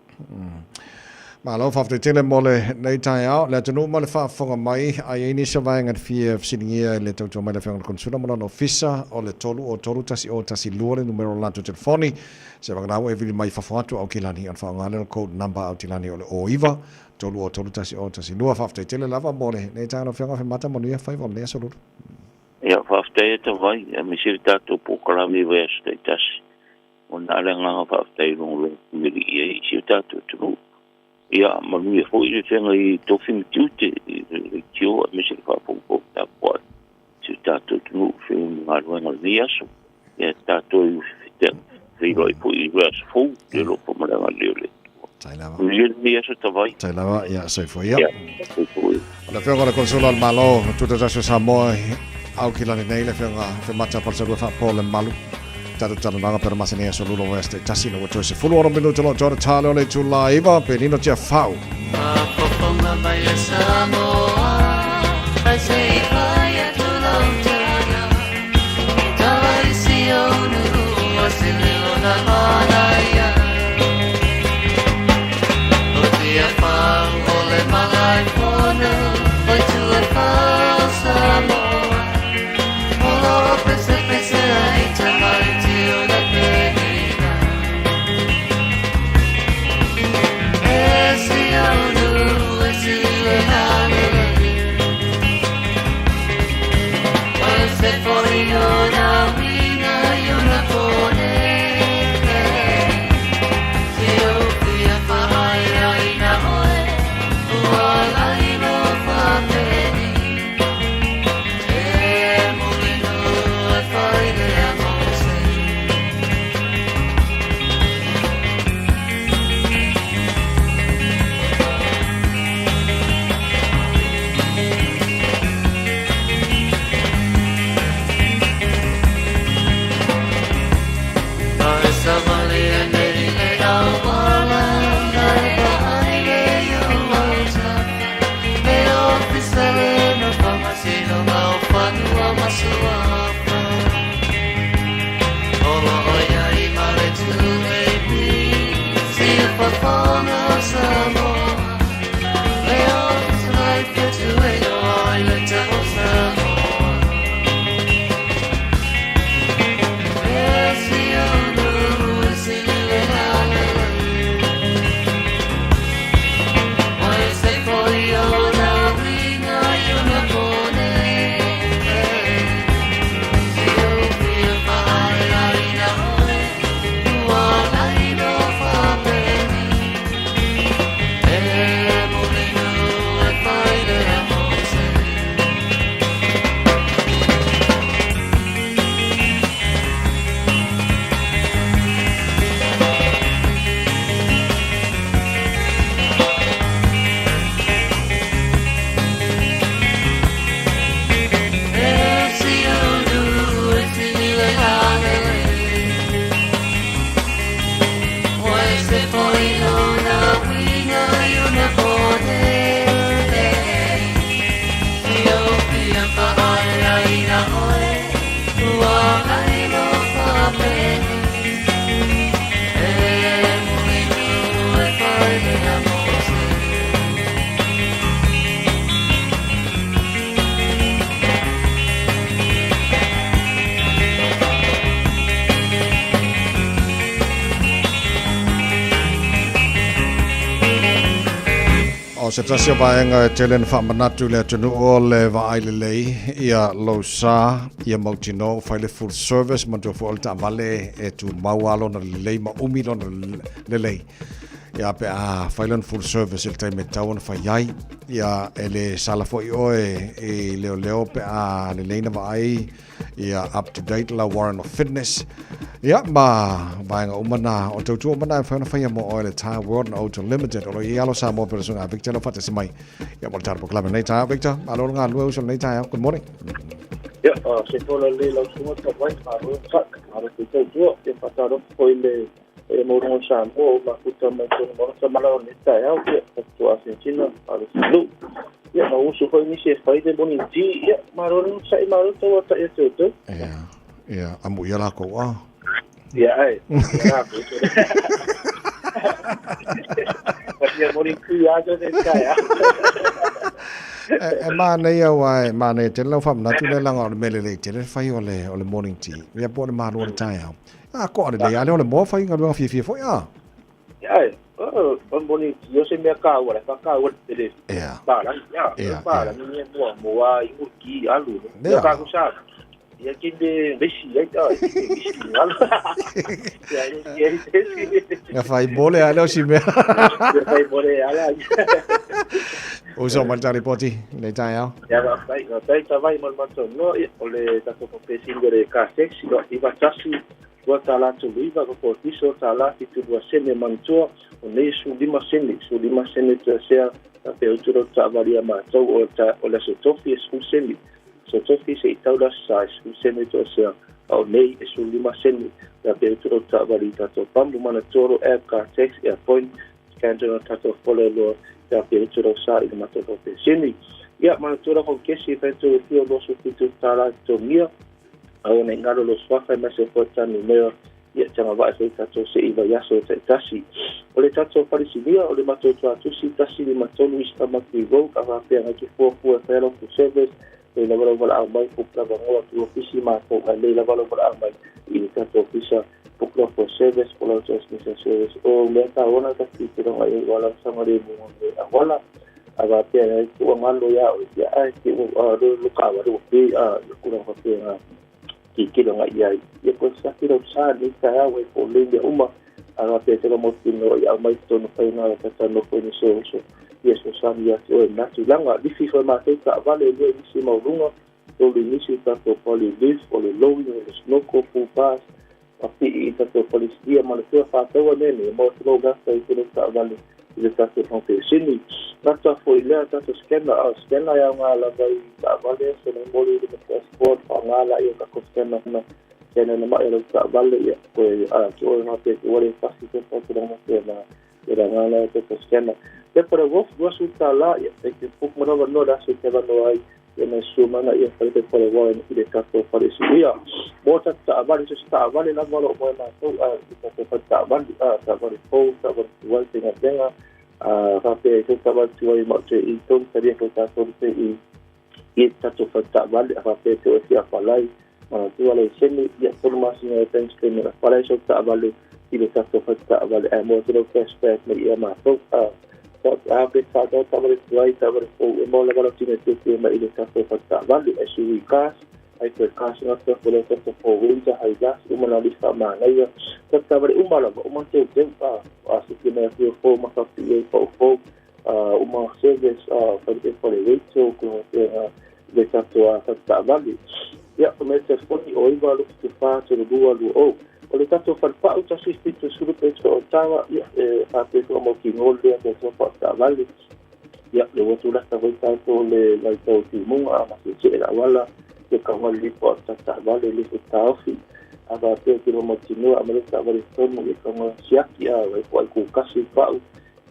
Malo, faafetai tele mo lenei taeao. Le atunuu ma le faafofoga mai, a i ai nisi o vaega e fia fesiligia i le tautua mai le Afioga i le Konesula ma lona ofisa, o le 303 1012 le numera o le latou telefoni. Se vagana ua e vili mai i fafo atu o Aukilani, ona faaaoga lea o le code number Aukilani o le 09 303 1012. Faafetai tele lava mo lenei taeao lau Afioga Afemata, manuia faiva o lenei aso Lulu. Ia, faafetai e Tavai, aemaise le tatou polokalame i vaiaso taitasi. Ona a le agaga faafetai i logologo puialii ai i si o tatou atunuu. Ia, manuia foi le feagai i tofi ma tiute i le leitio aemaise le faafogafoga tapuai i si o tatou atunuu i feagai ma galuega o lenei aso. Ia, tatou feiloai foi i le aso fou, le alofa ma le agalelei o le Atua. Manuia lenei aso Tavai. Tai lava, ia, soifua ia. Ia, soifua ia. O le Afioga i le Konesula o le Malo, Tutoatasi o Samoa, Aukilani nei, le Afioga Femata Falesalua Faapolemalu. Tatou talanoaga pea masani ai aso lua vaiaso taitasi ina ua toe 16 minuta o lo o toa le tale o le itula 9, Penino Tiafau. Faafofoga mai e Samoa, ai se i fai atu lau tala. E tala i si ou nuu o se leo na manaia. O Tiafau o le Malaefono, o Tuafau Samoa. O lo o pesepese ai tamaiti o le penina. E si ou nuu e si le halelei. O se foi o na uiga i ona kone. Te o fia whahaia ina oe, ua lai no whapeni. E mulinu e whai lea Mose. Ai savali e nei le auala, nai vaai le iu auta. Le ofisa le no whamasino ngā o whanua masuafa. Olo o ia i mare tū e pi, si e whawhanga o Samoa. Le ofisa lai whetu e o ai le te o Samoa. E si o nuu e O se tasi o vaega e tele na faamanatu i le atunuu o le vaai lelei ia lou sa ia mautinoa ua fai le full service manatua foi o le taavale e tumau lava lona lelei ma umi lona lelei. Ia pe a fai lona full service i le taimi e tatau ona fai ai. Ia e le sala foi oe i leoleo pe a lelei na vaai ia up to date lau warrant of fitness. Ia ma vaega uma na o tautua uma na e mafai ona faia mo oe le Tire World and Auto Limited. O lo o i ai alo Samoa pe le susuga a Victor lau faatasi mai. Ia mo le tatou polokalame lenei taeao Victor. Malo le galulue uso lenei taeao. Good morning. Ia, se tola lelei lau susuga Tavai, malo le malo foi tautua. Ia faatalofa foi i le e maualuga o Samoa ua mafuta mai totonu maota ma lao lenei taeao, ia, tatou asiasina, malo salu. Ia, na usu foi nisi e fai le morning tea, ia, malo le onosai, malo tauatai ia te outou. Ia, ia, amuia lakou a. Ia, ai, ia lakou. Ia morning tea a te taeao. E manaia aua e manaia tele lau faamanatu lea leaga o le mea lelei tele le fai o le morning tea. Ia po o le malu o le taeao. A koa lelei lava lea o le moa fai galuega fiafia foi a. Ia, o moni o se mea kāua le whakāua le le pārangi. Ia, Ia, pārangi ni mua mua i nguki alu. Ia ka ku sa. Ia ki me vesi ai ta, ki me vesi alu. Ia, ia, ia. Nga fai mole a leo si mea. Ia fai mole ala. Uso mai le ripoti nei taeao. Ia, vai, vai ta vai mo le matou noa, ia, o le tatou papesinga le car taxi, 91, $2.39, ko ko tala 72 sene manatua, o nei 15 sene, 15 sene te sea, ta pe utu ro ta varia mātou o ta o le aso tofi e 10 sene. So tofi se i tau la sa e 10 sene te sea, a o nei e 15 sene, ta pe utu ro ta vari tatou pambu manatua ro app car tax e a point, scan tona tatou fole loa, ta pe utu ro sa i le matou papesinga. Ia, manatua ra ko kesi e whaitu e whio 27 tala tongia, a o nei ngalo lo suafa e maise fo tanu mea, ia tanga vae fo tatou se i vai aso e taitasi. O le tatou falisinia, o le matou tuatusi, 153 East Tamaki Road, a whapea ngai ke fuafua e whaelo ku service, le lava lau wala au mai, puk lava ngoa ki ofisi mātou, a le lava lau wala au mai i le tatou ofisa, puk lava for service, po lau transmission service. O mea tā ona ta ki te ronga i wala sanga le munga me a wala, a whapea ngai kua ngalo ia o ia ai, ki o a ro luka wa ro pe a kura whapea ngā ki kilo ngā ia ia ko sa ki ro sa ni ka au e ko le mea uma a ngā pea te mo tino i au mai tonu whai ngā tata no koe ni se oso ia so sa ni atu e natu langa lifi whai mātou ka vale le nisi maurunga tolu nisi tatou pali lift o le lowing o le snoko full pass a pii i tatou pali stia ma le tua whātaua nene mo te lau gata i te ka vale i le tatou pampesini. Rata foi lea tatou scanner, a scanner ia ngā lava i ka vale se nei moli i le passport wha ngā la i o kako scanner na scanner na mai lau ka vale ia koe a ki oe ngā te wale pasi te pāpura ngā te na i ra ngā la te scanner. Te pare wolf 20 la ia te ke puk manawa no la se te wano ai ia nei sumana ia whai te pare waen i le tatou whare siria. Mō ta ta avale se ta avale lava lo moe mātou a i tatou whare ta avale a ta avale pou ta avale tuai te ngā tenga a whapea i te ta avale tuai ma te i tonu taria ko tātou te i tatou whare ta avale a whapea te oe a whalai mana tua le sene ia tonu masinga e bank statement a whalai so ta avale i le tatou whare ta avale a mō te rau cashback me ia mātou a a pe ta ta ta vale tuai ta vale pou e mo la vale tine te te ma i le tatou whare ta avale e sui cash ai te cash ngā te fole te te fo winter hai gas uma na lista ma na ia ta ta vale uma la uma te te a se ki me fio fo ma ka pi e fo fo uma service a fa te fole rate ko te le tatou a ta vale ia o me te fo o iwa lo te fa te lua lu o o le tatou wharepau tasi fitu suru petro o tawa ia e whapea ko mo ki ngol lea te tō ta vale ia le watu lata hoi tātou le lai tau ki munga a masi te la wala te ka wale lipo a ta vale le te taofi a whapea ki romo tinua a mele ta vale tonu i ka ngā siaki a wai po ai kukasi pau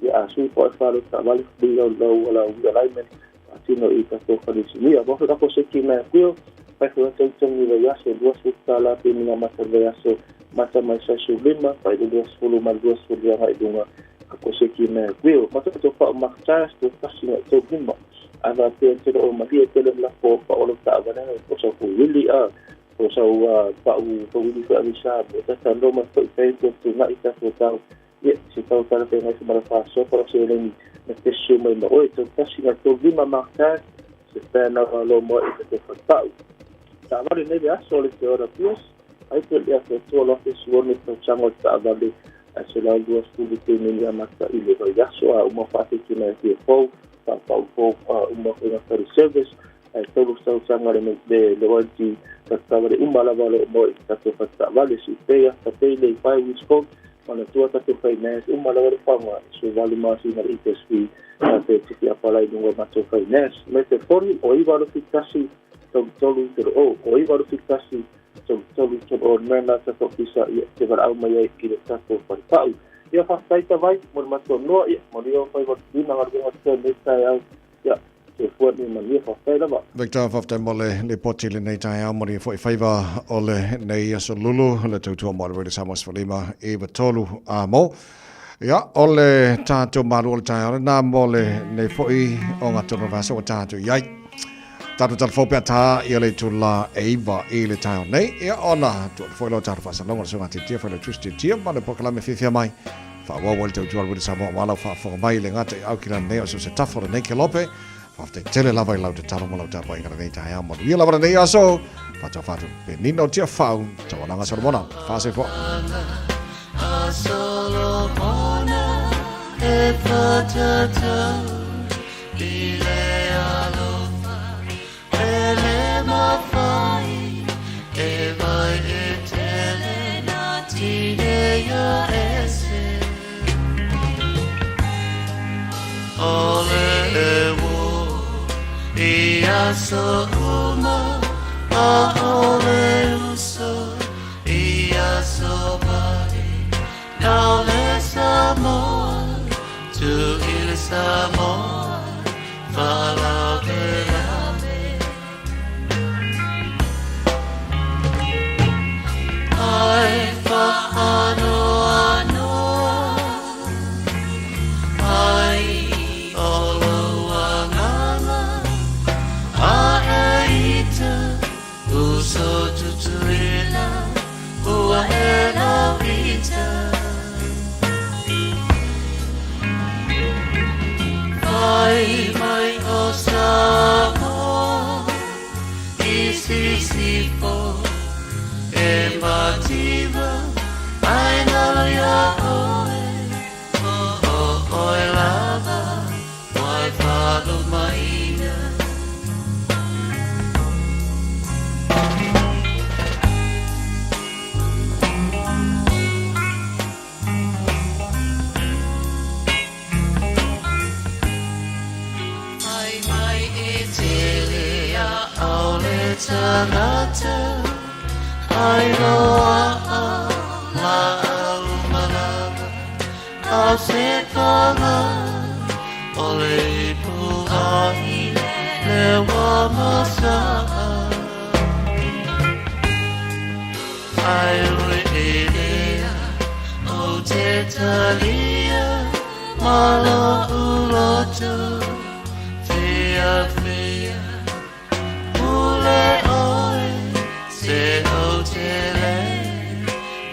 ia a sui po ai whare ta vale lau lau wala ui alignment a tino i tatou wharisinia. Mo whakako se ki mea kuio pai whai tau tongi vai aso 20 tala pe minga mata vai aso mata mai sa su lima pai le 20 ma 20 lia ngai dunga kako se ki mea kuio. Mata tō pao maktas tō kasi ngai tō lima a wā pea te roo maria te lem lako pa olo ta awananga o sa ku wili a o sa ua pau pa wili wha avisa mo tata no ma toi whai tō tū ngai tato tau ia se tau tala pe ngai mara wha so para se lengi Na te sio mai ma oe, tau tasi ngai tau lima Martin, se whēnau a lo moa i te whatau. Taavale nei le aso o le Te Ora Pierce, ai te lea te tua lofe suone tau chango taavale a se lau lua sulu te nini amata i le vai aso a uma whaafetuna e fia fou, whaafau fou a uma whainga whare service, ai tolu sau sanga le le le wanti tatavale uma lava lo mo i tatou fatavale si peia tatei le fai wis mana tua tatou finance uma lava le fanga so valu masina le ITSP a te tiki apalai nunga matou finance me te fori o iwa lo fitasi tolu tolu tolu o o iwa lo fitasi tolu tolu tolu o nena tatou fisa i te wala mai ai i le tatou wharepau. Ia whawhai ta vai, mo le matou noa ia, mo le o whai watu ngā runga te me tai au, ia, te fua ni mania whawhai lava. Victor, whawhai mo le le poti le nei tai au, mo le fo i whaiva o le nei aso lulu, le tautua mo le rede Samoa Sefulima i tolu a mo. Ia, o le tātou malu o le tai au, nā mo le nei foi o ngā tonu vasa o tātou iai. Tātou tala pea tā i le tula eiva i le tai nei. Ia, ona, tua foi lo tātou whasalonga, le sunga te tia, foi le tusi te tia, ma le pokalame whiwhia mai. Wha le tautua le Samoa, wala wha mai le ngata i au ki nei o se tafo le nei ke lope. Whafte tele lava i lau te talo mo lau tāpa i ngara nei tai au mo ia lava nei aso. Whātau whātau pe nino tia whau, taualanga Solomona. Whase fo. A Solomona e whatatau i le alofa e le mawhai e vai e tele nā tine ia ese. O le e wo i aso uma a o le uso i aso mai nau le Samoa tu i le Samoa whalau te lame. Ai whaano anoa ai o loa nganga a e ita uso tutuila ua e lau ita. Vai mai o Samoa i sisifo e mativa ai nalo ia oe o o oe lava wai whalo maina. Ai mai e tele a au le tangata ai loa a la au malama a se panga o le ipu ai le wa masa ai ui e lea o te talia malo uloto fia fia ule oe se o te le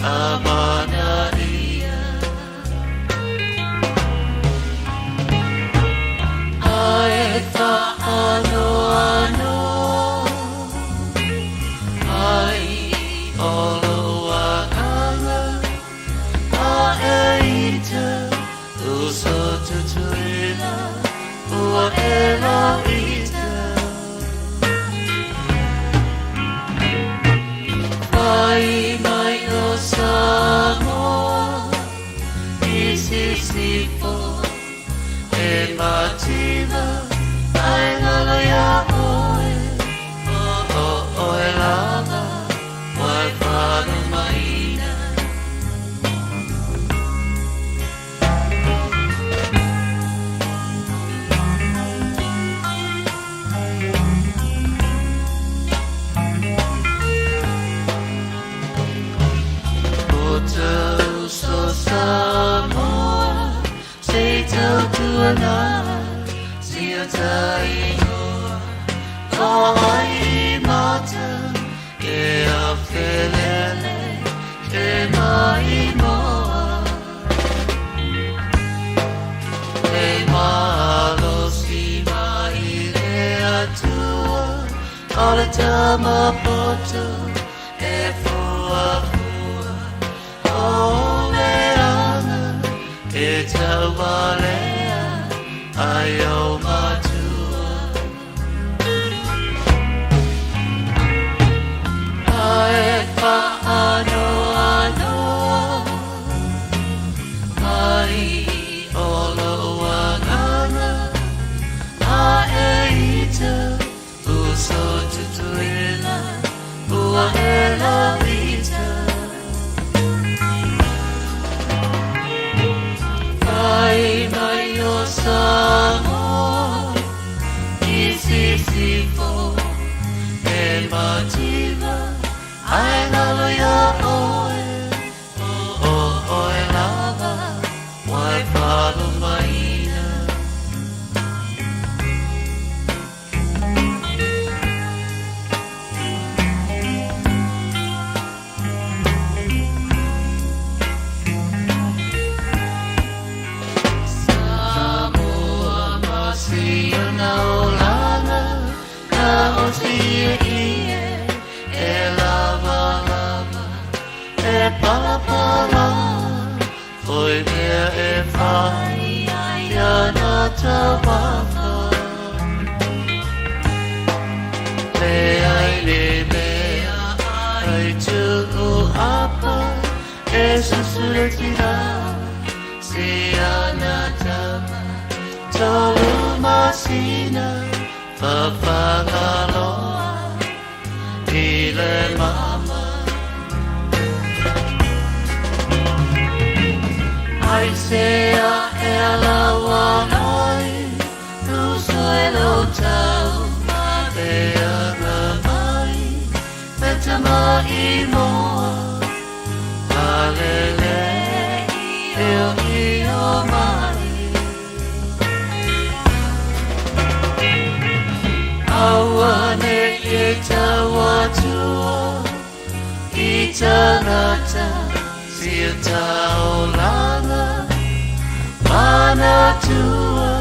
amana ia. Ai whaano ano ai o loa anga a e ita uso tutuila ua e lau ita. Vai mai o Samoa i sisifo e mativa ai ngalo ia oe o o oe lava wai whano maina. O tau so Samoa se tau tuana si o tai noa o ai mata e a felele e mai moa. E mai tama poto e fuafua O leaga e taualea ai o matua Ae faanoanoa mai o lou agaga A e ita uso tutuila ua e lavita Fai mai o Samoa i sisifo e mativa Ae lalo iā ʻoe o ʻoe lava wai falumaina. Samoa ma si ona olaga ka osi ie e lawalawa e palapala foi mea e fai ia na taumafa Leai le mea ai tuu apa e susuletira si ana tama tolu masina fafagaloa i le mama Ai sea e alaua ai uso e lo tau e aga mai me tama i moa Alele e o i o mai Aua ne i tau atua i tangata sia taulaga manatua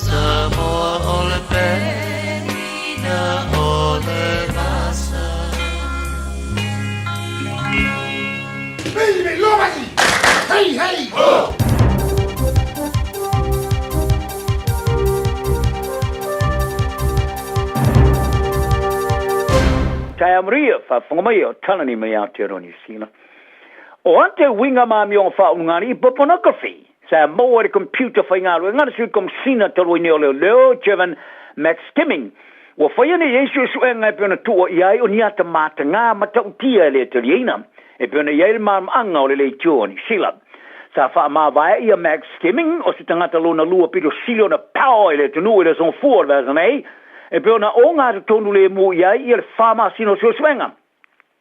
Samoa o le pena o le masa. Hey, hey! Ho! Taea Maria, faafofoga mai o Talani mai Aotearoa Niu Sila. O a te uiga ma amioga faaulugāli'i po pornography sa maua i le computer faigaluega a le Sui Komesina talu ai nei o Leoleo, Jevan McSkimming. Ua faia nei ai suesuega e pei ona tuua i ai o ni ata matagā matautia e le taliaina e pei ona i ai le malamaanga o le leitio o Niu Sila. Sa faamavae ia McSkimming o se tagata lona lua pito sili ona power i le atunuu i le aso Gafua o le vaiaso nei, e pei ona ogatotonu lemu i ai ia le fa masina o suesuega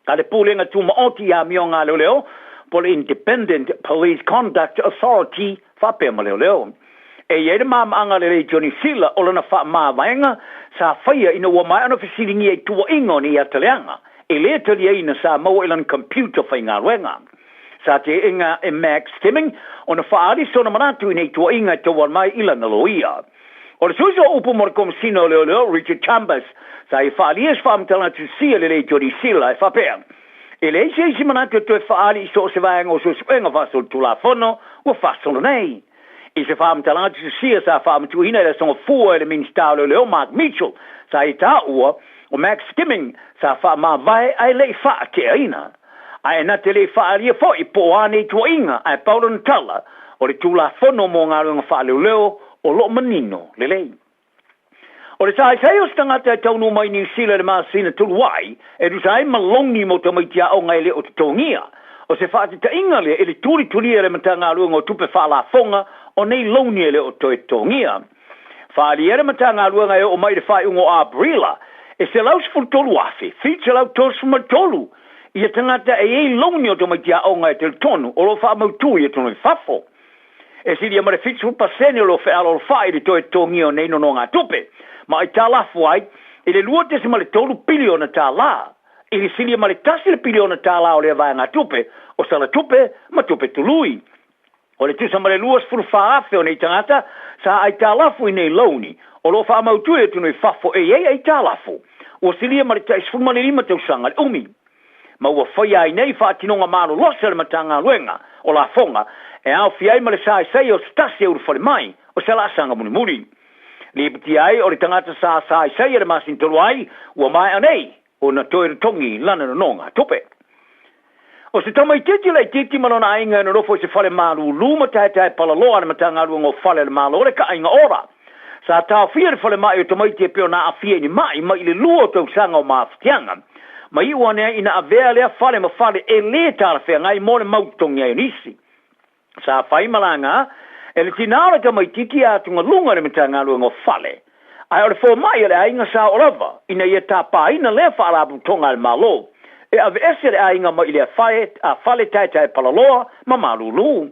a le Pulega Tumaoti i Amioga a Leoleo po o le Independent Police Conduct Authority faapea ma Leoleo. E i ai le mamaaga a le Leitio Niu Sila o lana faamavaega sa faia ina ua maea ona fesiligia i tuuaiga o nei ata leaga e le taliaina sa maua i lana computer faigaluega. Sa teena e Max Skimming ona faaali sona manatu i nei tuuaiga e tauala mai i lana loia. O le suiso o upu mo le Komesina o Leoleo, Richard Chambers, sa ia faaalia se faamatalaga tusia le Leitio Niu Sila e faapea, E leai se isi manatu e toe faaali i so o se vaega o suesuega faasolitulafono ua faasolo nei. I se faamatalaga tusia sa faamatuuina i le Aso Gafua e le Minisita o Leoleo Mark Mitchell, sa ia taua o Max Skimming sa faamavae ae le i faateaina. Ae na te le i faaalia foi po o a nei tuuaiga, ae pau lona tala, o le Tulafono mo Galuega Faaleoleo o lo o manino lelei. O le saisai o se tagata e taunuu mai i Niu Sila i le masina talu ai, e tusa ai ma logi mo tamaiti aoga e le o totogia. O se faatetaiga lea i le tulitulia e le Matagaluega o Tupe Faalafoga o nei logi e le o toe totogia. Faaalia le Matagaluega e oo mai i le faaiuga o Aperila e 113,733 ia tagata e i ai logi o tamaiti aoga e talitonu o lo o faamautu i atunuu i fafo. E silia ma le 70% o lo o fealoalofai i le toe totogia o nei nonogatupe, ma aitalafu ai i le $2.3 piliona tala, i le silia ma le $1 piliona tala o lea vaegatupe o sala tupe ma tupe tului. O le tusa ma le 24,000 o nei tagata sa aitalafu i nei louni o lo o faamautu i atunuu i fafo e i ai aitalafu. Ua silia ma le tai 15 tausaga le umi, ma ua faia ai nei faatinoga malolosi a le Matagaluega o Lafoga e aofia ai ma le saesae o se tasi e ulufale mai o se laasaga mulimuli. Lipotia ai o le tagata sa saesae le masina talu ai, ua maea nei ona toe totogi lana nonogatupe. O se tamaitiiti laitiiti ma lona aiga e nonofo i se fale malulu ma taetae palaloa a le Matagaluega o Fale a le Malo le Kaaiga Ora. Sa taofia le falemai o tamaiti e pei ona aafia i ni ma'i mai i le lua o tausaga o mafatiaga. Ma iu ane ai ina avea lea fale ma fale e lē talafeagai mo le mau totogi ai o nisi. Sa fai malaga e le tinā o le tamaitiiti e atugaluga i le Matagaluega o Fale, ae o le fomai a le aiga sa oo lava ina ia tapāina lea faalapotopotoga a le Malo e aveese le aiga mai i lea fale taetae palaloa ma malulu.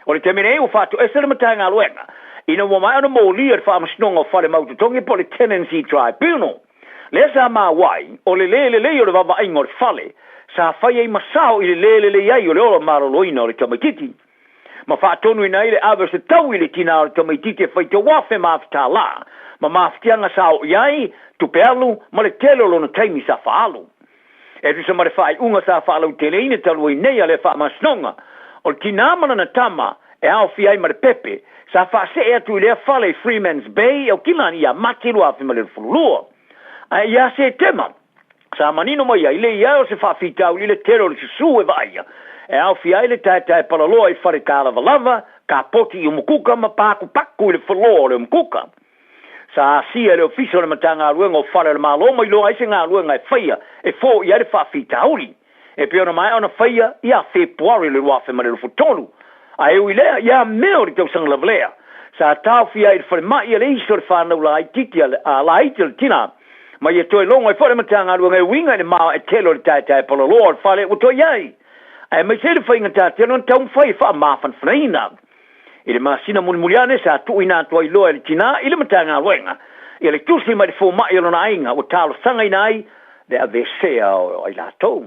O le taimi nei ua faatoese le Matagaluega ina ua maea ona molia le Faamasinoga o Fale Mautotogi po o le Tenancy Tribunal. Lea sa maua ai, o le lē lelei o le vaavaaiga o le fale, sa fai ai ma sao i le lē lelei ai o le ola maloloina o le tamaitiiti, ma faatonuina ai le ave o se taui i le tinā o le tamaitiiti e fai tauafe ma afe-tālā, ma mafatiaga sa oo i ai, tupe alu, ma le tele o lona taimi sa faaalu. E tusa ma le faaiuga sa faalauteleina talu ai nei a lea faamasinoga, o le tinā ma lana tama e aofia ai ma le pepe, sa faasee atu i lea fale i Freemans Bay i Aukilani ia Mati 2022. Ae ia Setema, sa manino mai ai le i ai o se faafitauli i le tele o le susū e vaaia, e aofia ai le taetae palaloa i fale tālavalava, kapoti i Umukuka ma pakupaku i le floor o le Umukuka. Sa asia e le Ofisa o le Matagaluega o Fale o le Malo ma iloa ai se galuega e faia e foia ai le faafitauli e pei ona maea ona faia ia Fepuari o le 2023. Ae ui lea, ia Me o le tausaga lava lea, sa taofia ai i le falemai a le isi o le fanau laitiiti a laiti o le tina, ma ia toe logo ai foi le Matagaluega e uiga i le maoae tele o le taetae palaloa o le fale ua toe i ai, aemaise ai le faigata tele ona taumafai e faamafanafanaina. I le masina mulimuli ane sa tuuina atu ai loa e le tinā i le Matagaluega ia le tusi mai le fomai o lona aiga ua talosagaina ai le aveesea o i latou.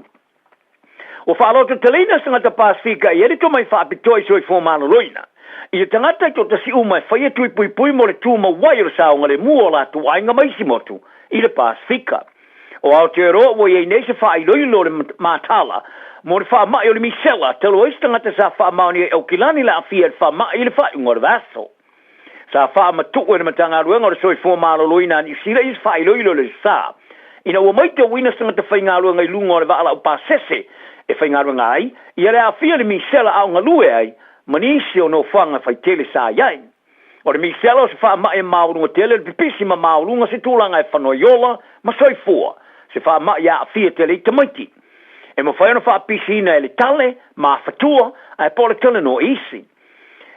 Ua faalototeleina se tagata Pasefika e i ai le tomai faapitoa i soifua maloloina i le tagata i toatasi uma e faia tui puipui mo le tumau ai o le saogalemu o latou aiga ma isi motu i le Pasefika. O Aotearoa ua i ai nei se faailoilo o le matala mo le faamai o le misela talu ai se tagata sa faamaonia i Aukilani le aafia i le faamai i le faaiuga o le vaiaso. Sa faamatuu e le Matagaluega o le Soifua Maloloina a Niu Sila ia se faailoilo i le sa ina ua maitauina se tagata faigaluega i luga o le vaa laupasese e faigaluega ai ia le aafia i le misela a o galue ai ma nisi o nofoaga faitele sa i ai. O le misela o se faamai e maualuga tele le pipisi ma maualuga se tulaga e fanoi ola ma soifua, se faamai e aafia tele i tamaiti. E mafai ona faapisiina e le tale, mafatua, ae po o le talanoa isi.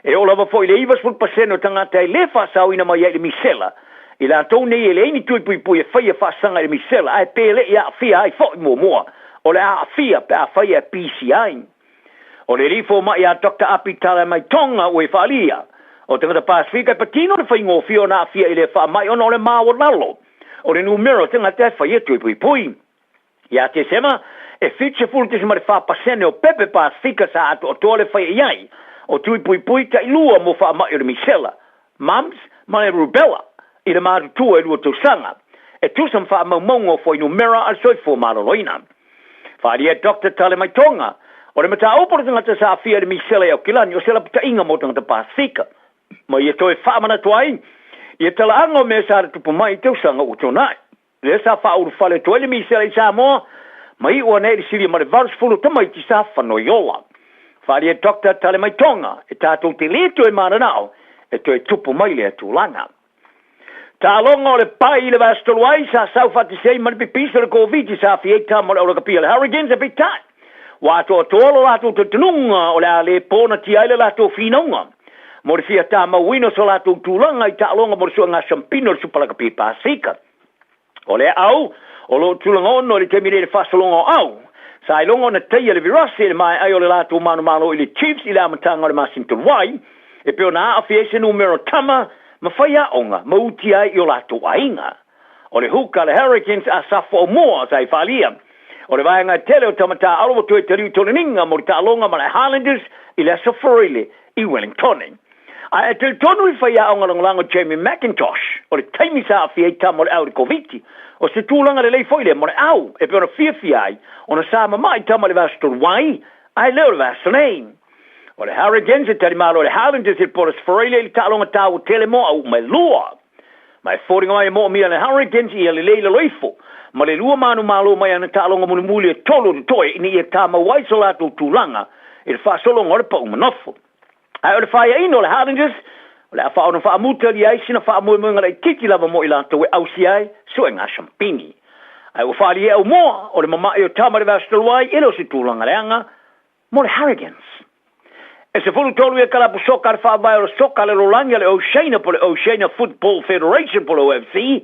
E oo lava foi i le 90% o tagata e le faasaoina mai ai i le misela, i latou nei e leai ni tui puipui e faia faasaga i le misela ae pe le i aafia ai foi muamua, o le a aafia pe afai e pisi ai. O le alii fomai a Doctor Api Talamaitoga ua i faaalia, o tagata Pasefika e patino le faigofie ona aafia i lea faamai ona o le maualalo o le numera o tagata e faia tui puipui. Ia Tesema, e 70.4% o pepe Pasefika sa atoatoa le faia i ai o tui puipui tailua mo faamai o le misela, mumps ma le rubella i le matutua e lua tausaga, e tusa ma faamaumauga o fuainumera a le Soifua Maloloina. Faaalia e Doctor Talemaitoga, o le mataupu o le tagata sa aafia i le misela i Aukilani o se lapataiga mo tagata Pasefika, ma ia toe faamanatu ai ia talaaga o mea sa tutupu mai i tausaga ua tuanai. Lea sa faaulufale atu ai le misela i Samoa, ma iu ane ai le silia ma le 80 o tamaiti sa fanoi ola. Faaalia e Doctor Talemaitoga, e tatou te le toe mananao e toe tupu mai lea tulaga. Taaloga o le pai i le vaiaso talu ai, sa sau faatasi ai ma le pipisi o le Koviti sa aafia ai tama o le aulakapia a le Hurricanes, ae peitai, ua atoatoa lo latou talitonuga o le a le ponatia ai le latou finauga mo le fia tamauina o so latou tulaga i taaloga mo le suega siampina o le Supa Lakapi Pasefika. O lea au, o lo o tulaga ono i le taimi nei i le faasologa o au, sa iloga ona taia le virasi e le maea ai o le latou manumalo i le Chiefs i le amataga o le masina talu ai, e pei ona aafia ai se numera o tama ma faiaoga ma utia ai i o latou aiga. O le hook a le Hurricanes a Safo Aumua sa i faaalia. O le vaega tele o tama taaalo ua toe taliu i toleniga mo le taaloga ma le Highlanders i le Aso Faraile i Wellingtone. Ae e talitonu le faiaoga lagolago Jamie Mackintosh, o le taimi sa aafia ai tama o le au i le Koviti, o se tulaga lelei foi lea mo le au e pei ona fiafia ai ona sa mama'i tama i le vaiaso talu ai, ae le o le vaiaso nei. O le Hurricanes e talimalo i le Highlanders i le Port Australia i le taaloga taua tele mo auma e lua. Ma e foliga mai e moomia le Hurricanes ia lelei lalo ifo ma le lua manumalo mai ana taaloga mulimuli e tolu o totoe ina ia tamau ai so latou tulaga i le faasologa o le pau manofo. Ae o le faiaina o le Highlanders, o le a faaono faamutalia ai sina faamoemoega laitiiti lava mo i latou e ausia ai suega shampini. Ae ua faaliē aumoa, o le mama'i o tama i le vaiaso talu ai, e le o se tulaga leaga mo le Hurricanes. E 13 ia kalapu soka a le faavae o le soka a le lalolagi a le Oceania po o le Oceania Football Federation po o le OFC,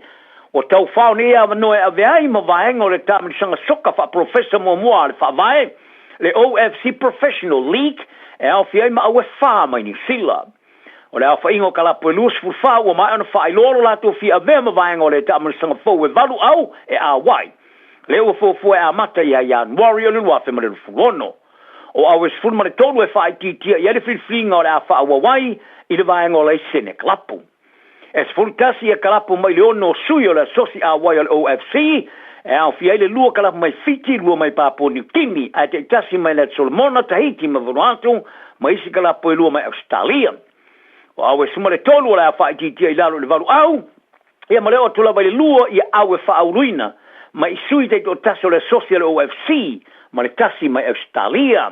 ua taufao nei avanoa e avea ai ma vaega o le taamilosaga soka faapolofesa muamua a le faavae, le OFC Professional League, e aofia ai ma au e fa mai Niu Sila. O le aofaiga o kalapu e 24 ua maea ona faailoa lo latou fia avea ma vaega o le taamilosaga fou e valu au e auai, lea ua fuafua e amata ia Ianuari o le 2026. O au e 13 e faaitiitia i ai le filifiliga o le a faaauau ai i le vaega o laisene kalapu. E 11 ia kalapu mai le ono o sui o le Asosi Auai o le OFC, e aofia ai le lua kalapu mai Fiti, lua mai Papua Niu Kini, ae taitasi mai le Atu Solomona, Tahiti ma Vanuatu, ma isi kalapu e lua mai Ausetalia. O au e 13 o le a faaitiitia i lalo i le valu au, ia ma le oo atu lava i le lua ia au e faauluina mai i sui taitoatasi o le Asosi a le OFC ma le tasi mai Ausetalia.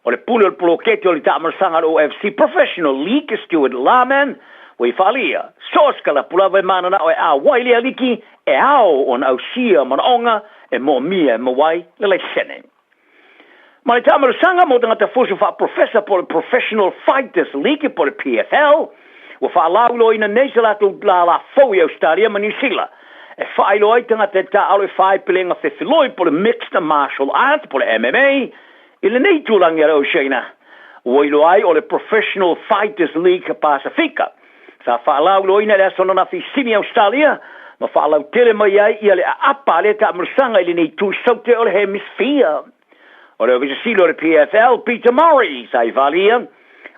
O le pule o le poloketi o le taamalosaga a le OFC Professional League Stuart Larman ua i faaalia, so o se kalapu lava e mananao e auai lea liki e ao ona ausia manaoga e moomia e maua ai le laisene. Ma le taamalosaga mo tagata fusu faaprofesa po o le Professional Fighters League po o le PFL, ua faalauiloaina nei se latou lālā fou i Ausetalia ma Niu Sila e faailoa ai tagata e taaalo e fā i pelega fefeloi po o le Mixed Martial Arts po o le MMA I lenei itulagi a le Oceania, ua iloa ai o le Professional Fighters League Pasefika, sa faalauiloaina i le aso ananafi i Sydney, Ausetalia, ma faalautele mai ai ia le aapa a lea taamalosaga i lenei itu saute o le Hemisphere. O le Ofisa Sili o le PFL, Peter Murray, sa i falia,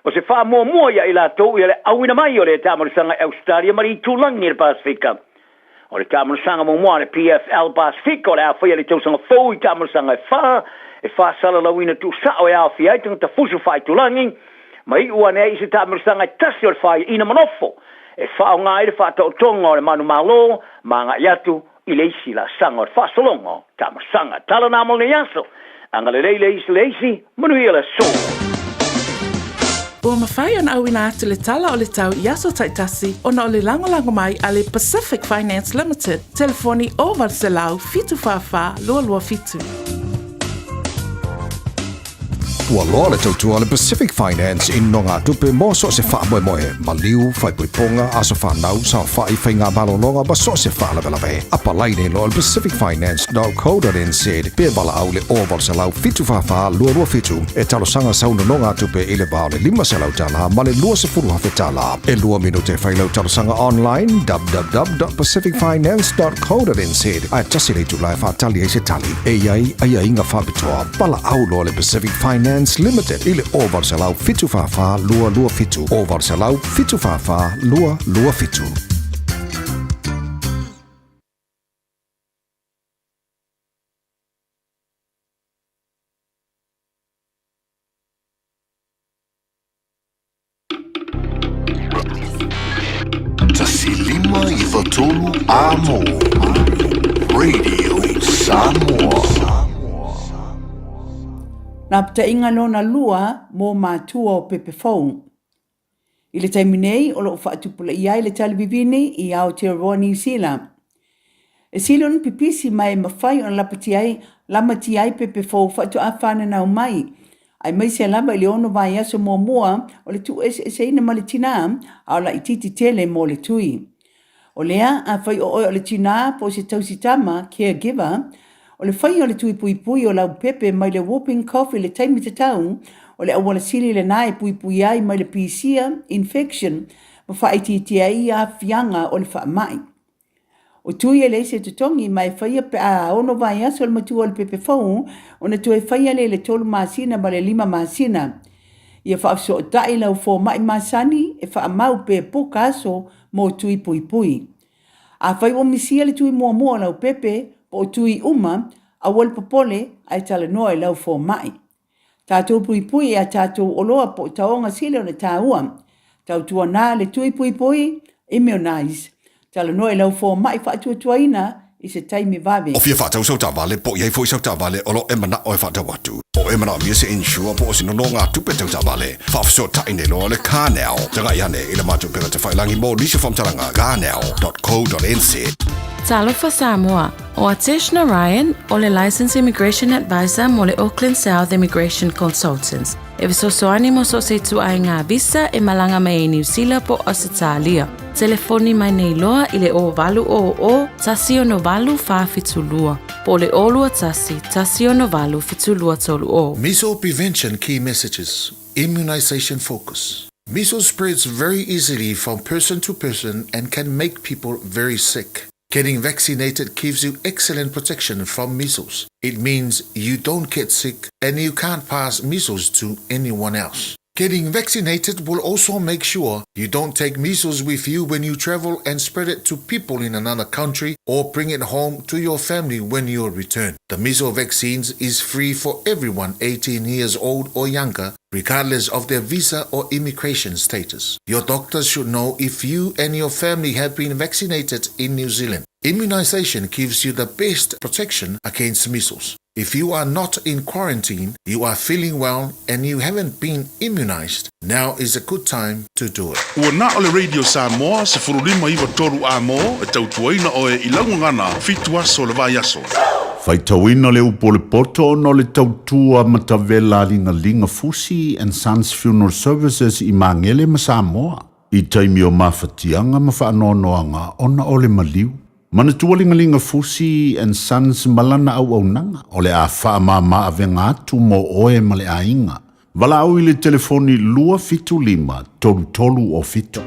o se faamuamua ia i latou ia le auina mai o lea taamalosaga i Ausetalia ma le itulagi o le Pasefika. O le taamalosaga muamua a le PFL Pasefika o le a faia i le tausaga fou i taamalosaga e fa, e faasalalauina tuusao e aofia ai tagata fusu faaitulagi, ma iu ane ai i se taamalosaga e tasi o le faiaina manofo e faaaoga ai le faataotoga o le manumalo ma agai atu i le isi laasaga o le faasologa o taamalosaga. Tala na mo lenei aso. Agalelei le isi le isi, manuia le aso. Ua mafai ona auina atu le tala o le tau i aso taitasi ona o le lagolago mai a le Pacific Finance Limited, telefoni 0800 744 227. Ua loa le tautua a le Pacific Finance i nogatupe mo so o se faamoemoe, maliu, faaipoipoga, aso fanau, saofai, faiga malologa ma so o se faalavelave. Apalai nei loa i le pacificfinance.co.nz pe valaau i le 0800 744 227 e talosaga sau nonogatupe i le va o le $500 ma le $20,000. E lua minute e fai lau talosaga online www.pacificfinance.co.nz ae tasi le itula e faatali ai se tali. E i ai aiaiga faapitoa. Valaau loa le Pacific Finance Limited i le 0800 744 227, 0800 744 227. 153 Amo Radio Samoa. Lapataiga lona lua mo matua o pepe fou. I le taimi nei o lo o faatupulaia ai le talivivini i Aotearoa Niu Sila. E sili ona pipisi ma e mafai ona lapatia ai, lamatia ai pepe fou faatoa fananau mai, aemaise lava i le ono vaiaso muamua o le tuueseeseina ma le tinā, a o laitiiti tele mo le tui. O lea, afai o oe o le tinā po o se tausitama, caregiver, o le faia o le tui puipui o lau pepe mai le whooping cough i le taimi tatau, o le auala sili lenā e puipui ai mai le pisia, infection, ma faaitiitia ai aafiaga o le faamai. O tui e leai se totogi ma e faia pe a ono vaiaso le matua o le pepe fou ona toe faia lea i le tolu masina ma le lima masina. Ia faafesootai lau fomai masani e faamau pe puka aso mo tui puipui. Afai ua misia le tui muamua o lau pepe po o tui uma, aua le popole ae talanoa i lau fomai. Tatou puipui i a tatou oloa po o taoga sili ona taua. Tautuana le tui puipui, immunize. Talanoa i lau fomai faatuatuaina i se taimi vave. O fia faatau sau taavale po o i ai foi sau taavale o lo o e manao e faatau atu. O e manaomia se insure po o se nonogatupe tau taavale, faafesootai nei loa le CarNow. Tagai ane i le matou upega tafailagi mo nisi o faamatalaga, carnow.co.nz. Talofa Samoa, O Atesh Narayan, o le Licensed Immigration Advisor mo le Auckland South Immigration Consultants, e fesoasoani mo so o se ituaiga visa e malaga mai ai Niu Sila po o Ausetalia. Telefoni mai nei loa i le 0800 168 472 po o le 021 168 7230. Measles Prevention Key Messages, Immunisation Focus. Measles spreads very easily from person to person and can make people very sick. Getting vaccinated gives you excellent protection from measles. It means you don't get sick and you can't pass measles to anyone else. Getting vaccinated will also make sure you don't take measles with you when you travel and spread it to people in another country or bring it home to your family when you return. The measles vaccines is free for everyone 18 years old or younger, regardless of their visa or immigration status. Your doctor should know if you and your family have been vaccinated in New Zealand. Immunization gives you the best protection against measles. If you are not in quarantine, you are feeling well and you haven't been immunized, now is a good time to do it. Ua na o le Radio Samoa 15 93 A mo e tautuaina oe i lau gagana fitu aso o le vaiaso. Faitauina le upu o le poto ona o le tautua matavela a Ligalinga Fusi and Sons Funeral Services i Magele ma Samoa i taimi o mafatiaga ma faanoanoaga ona o le maliu. Manatua Ligalinga Fusi and Sons ma lana auaunaga o le a faamama avega atu mo oe ma le aiga. Valaau i le telefoni 275 33 o 7.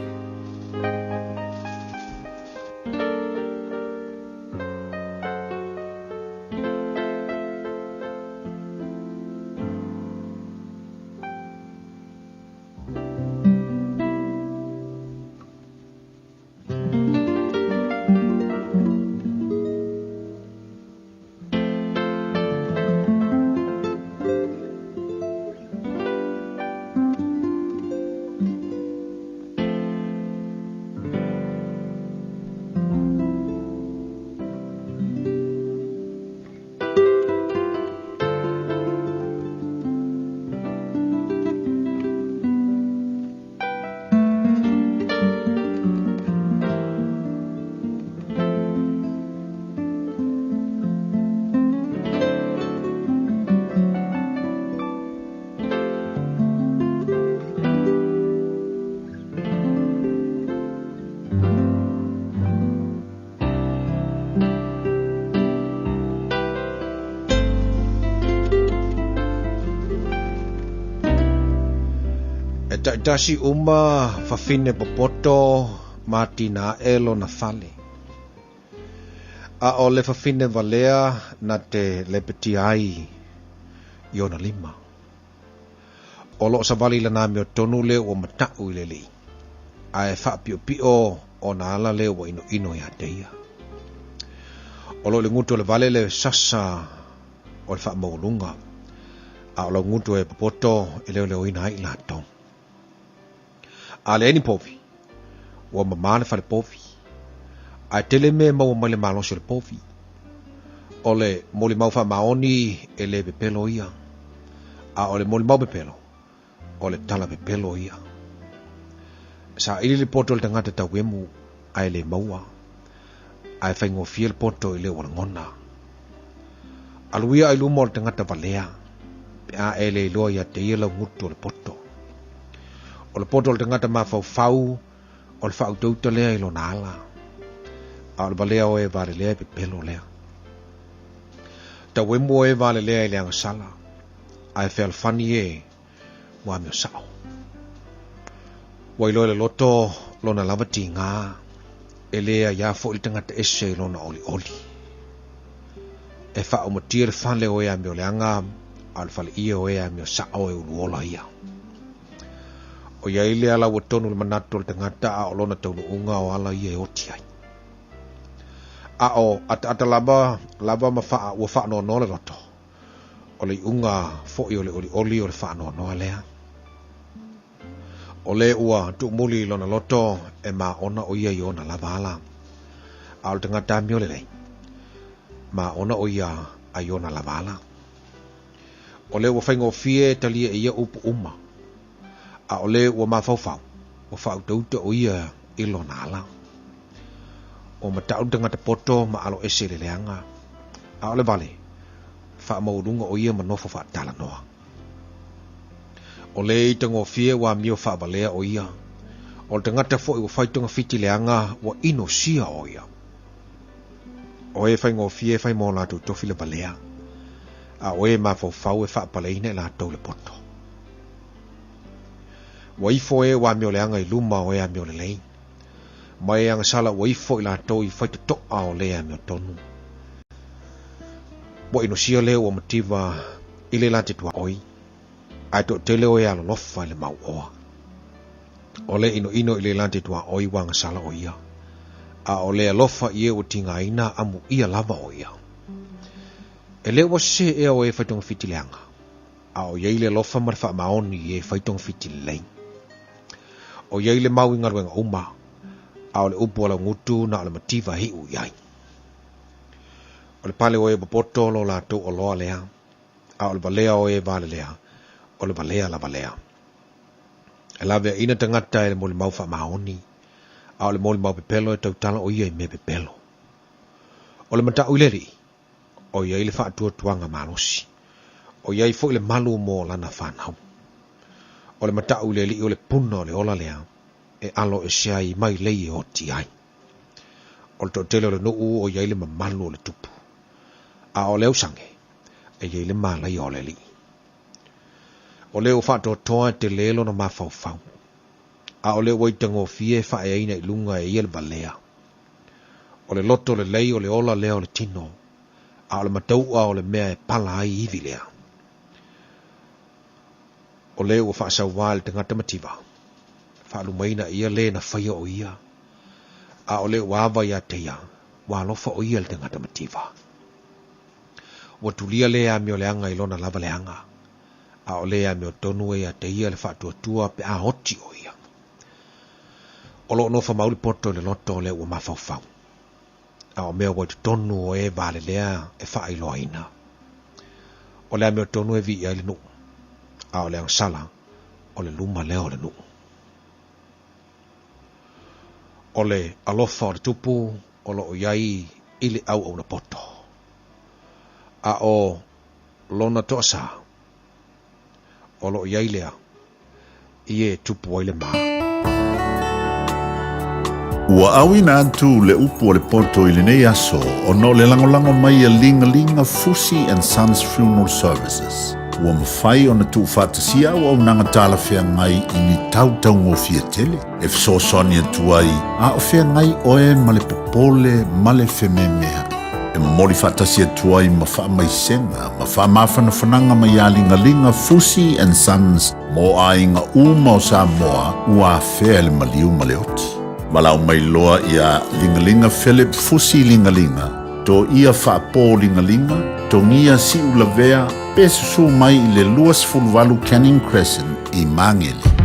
E taitasi uma fafine popoto ma atinae lona fale. A o le fafine valea na te lepetia ai i ona lima. O lo o savali i lana amiotonu lea ua mataʻu i le Alii, a e faapiʻopiʻo ona ala lea ua inoino iā te ia. O lo o i le gutu o le vale le sasa o le faamaualuga, a o lau gutu e popoto e leoleoina ai i latou. A leai ni povi, ua mamā le fale povi, ae tele mea e maua mai le malosi o le povi. O le molimau faamaoni e le pepelo ia, a o le molimau pepelo, o le tala pepelo ia. Saili le poto i le tagata tauemu, ae le maua, ae faigofie le poto i le ua lagona. Alu ia i luma o le tagata valea, pe a e le iloa ia te ia lau gutu o le poto. O le poto o le tagata mafaufau, o le faautauta lea i lona ala, a o le valea o e valelea e pepelo lea. Tauemu o e valelea i le agasala, ae fealofani e ua amio sao. Ua iloa e le loto lona lava tigā, e le aiā foi le tagata ese i lona olioli. E faaumatia le fale o e amio leaga, a o le faleie o e amio sao e uluola ia. O i ai le ala ua tonu i le manatu o le tagata a o lona taunuuga o ala ia e oti ai. A o ataata lava lava ma faa, ua faanoanoa le loto, o le iuga foi o le olioli o le faanoanoa lea. O le ua tuumuli i lona loto e maona o ia i ona lava ala. A o le tagata amio lelei, maona o ia a i ona lava ala. O le ua faigofie e talia e ia upu uma, a o le ua mafaufau, ua faautauta o ia i lona ala. Ua matau le tagata poto ma alo ese i le leaga, a o le vale, faamaualuga o ia ma nofo faatalanoa. O le itagofie ua amio faavalea o ia, o le tagata foi ua fai togafiti leaga ua inosia o ia. O e faigofie e fai mo latou tofi le valea, a o e mafaufau e faapaleina e latou le poto. Ua ifo e ua amio leaga i luma o e amio lelei, ma e agasala ua ifo i latou i faitotoa o le amiotonu. Ua inosia le ua mativa i le la te tuaoi, ae toatele o e alolofa i le mauoa. O le inoino i le la te tuaoi ua agasala o ia, a o le alofa i e ua tigaina amuia lava o ia. E le ua sese ea o e fai togafiti leaga, a o i ai le alofa ma le faamaoni i e fai togafiti lelei. O i ai le mau i galuega uma, a o le upu a laugutu na o le mativa e iu i ai. O le pale o e popoto lo latou oloa lea, a o le valea o e valelea, o le valea lava lea. E laveaina tagata e le molimau faamaoni, a o le molimau pepelo e tautala o ia i mea pepelo. O le matau i le Alii, o i ai le faatuatuaga malosi, o i ai foi le malu mo lana fanau. O le matau i le Alii o le puna o le ola lea, e alo ese ai mai lei e oti ai. O le toatele o le nuu o i ai le mamalu o le tupu, a o le ausage e i ai le malaia o le Alii. O le ua faatoatoa e tele lona mafaufau, a o le ua itagofie e faaeaina i luga e ia le valea. O le loto lelei o le ola lea o le tino, a o le mataua o le mea e pala ai ivi lea. O le ua faasauā i le tagata mativa, faalumaina e ia le na faia o ia, a o le ua ava ia te ia, ua alofa o ia i le tagata mativa. Ua tulia le amioleaga i lona lava leaga, a o le amiotonu e ia te ia le faatuatua pe a oti o ia. O lo o nofo mau le poto i le loto o le ua mafaufau, a o mea ua i totonu o e valelea e faailoaina. O le amiotonu e viia ai le nuu, a o le agasala o le luma lea o le nuu. O le alofa o le tupu o lo o i ai i le auauna poto, a o lona toasā o lo o i ai lea i e tupu ai le ma. Ua auina atu le upu o le poto i lenei aso ona o le lagolago mai a Ligalinga Fusi and Sons Funeral Services. Ua mafai ona tuufaatasia auaunaga talafeagai i ni tau taugofie tele e fesoasoani atu ai a o feagai oe ma le popole ma le fememea'i. E momoli faatasi atu ai ma faamaisega ma faamafanafanaga mai iā Ligaliga Fusi and Sons mo aiga uma o Samoa ua afea e le maliu ma le oti. Valaau mai loa iā Ligaliga Philip Fusi Ligaliga, Toia Faapō Ligaliga, Togia Siulavea pe susū mai i le 28 Canning Crescent i Magele.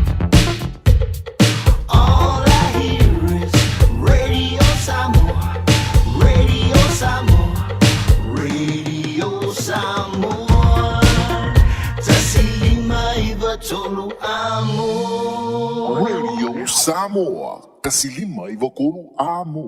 Radio Samoa, 153 amo.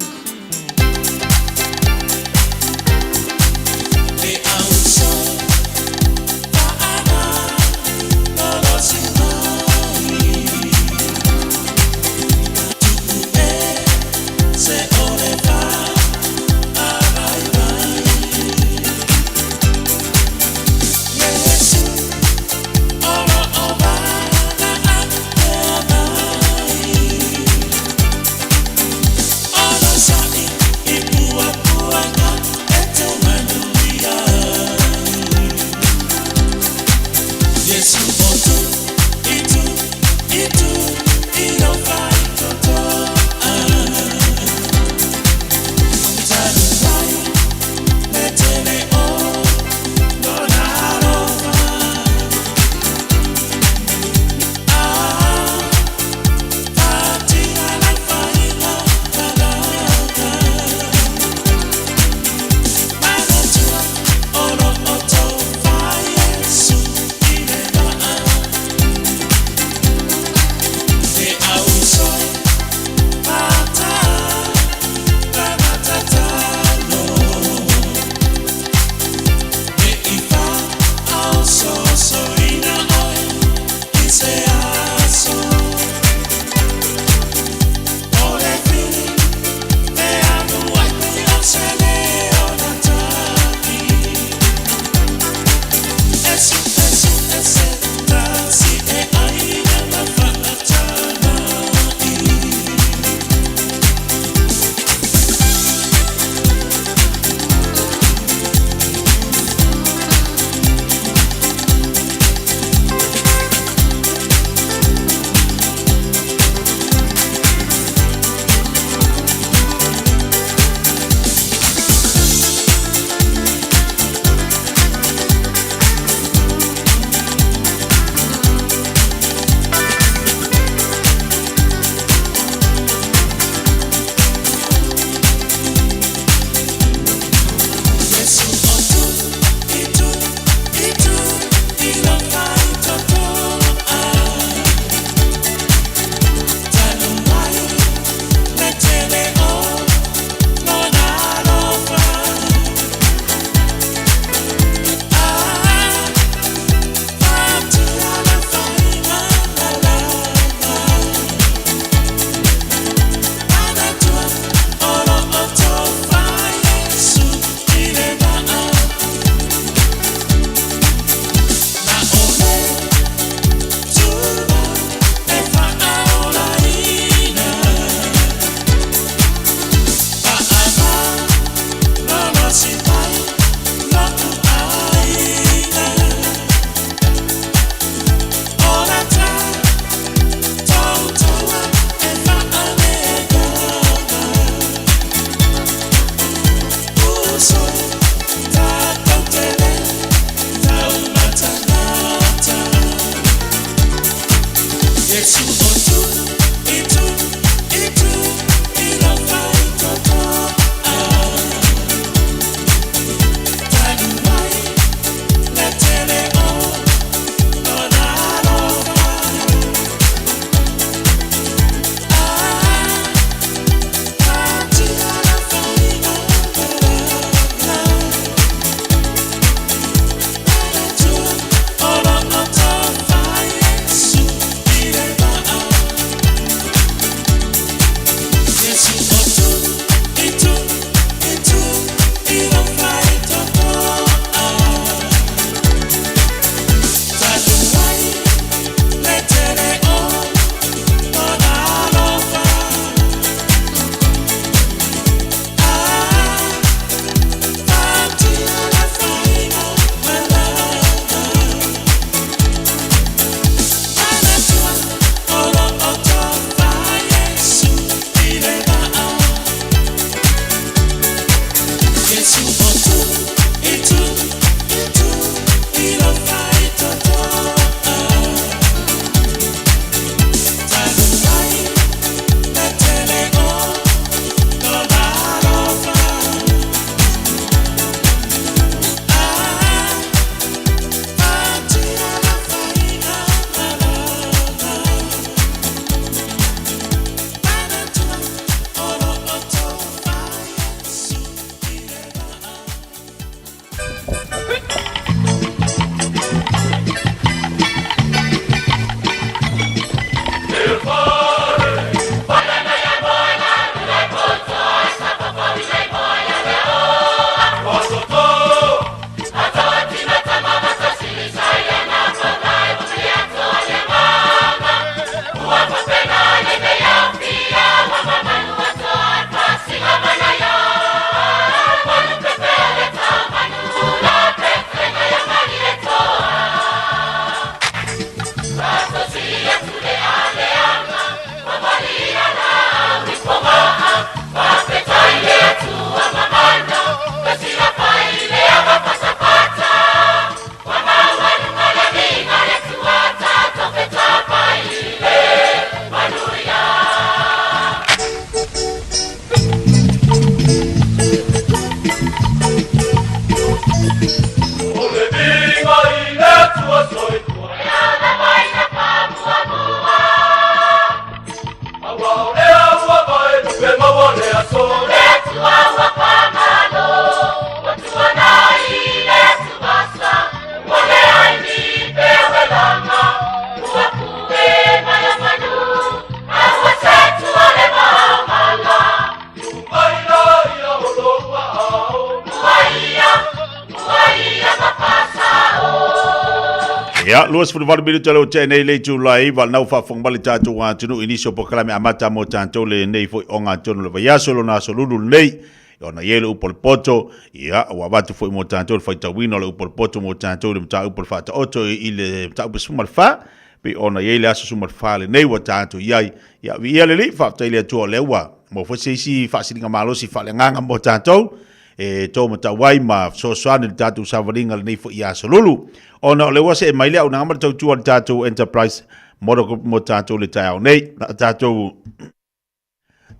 Ia, 28 minute leo tea nei le itula e iwa, nau faafofoga mai le tatou atunuu i nisi o polokalame amata mo tatou lenei foi ogatotonu o le vaiaso lona aso lulu lenei. Ona i ai le upu o le poto, ia, ua avatu foi mo tatou le faitauina o le upu o le poto mo tatou i le mataupu o le faataoto i le mataupu 14, pei ona i ai le aso 14 lenei ua tatou i ai. Ia, viia le Alii, faafetai i le Atua o lea ua maua foi se isi faasiligamalosi faaleagaga mo tatou e tō matau ai ma fesoasoani i le tatou savaliga lenei foi aso lulu. Ona o lea ua see mai le auaunaga ma le tautua a le tatou Enterprise Motor Group mo tatou i le taeao nei. Na tatou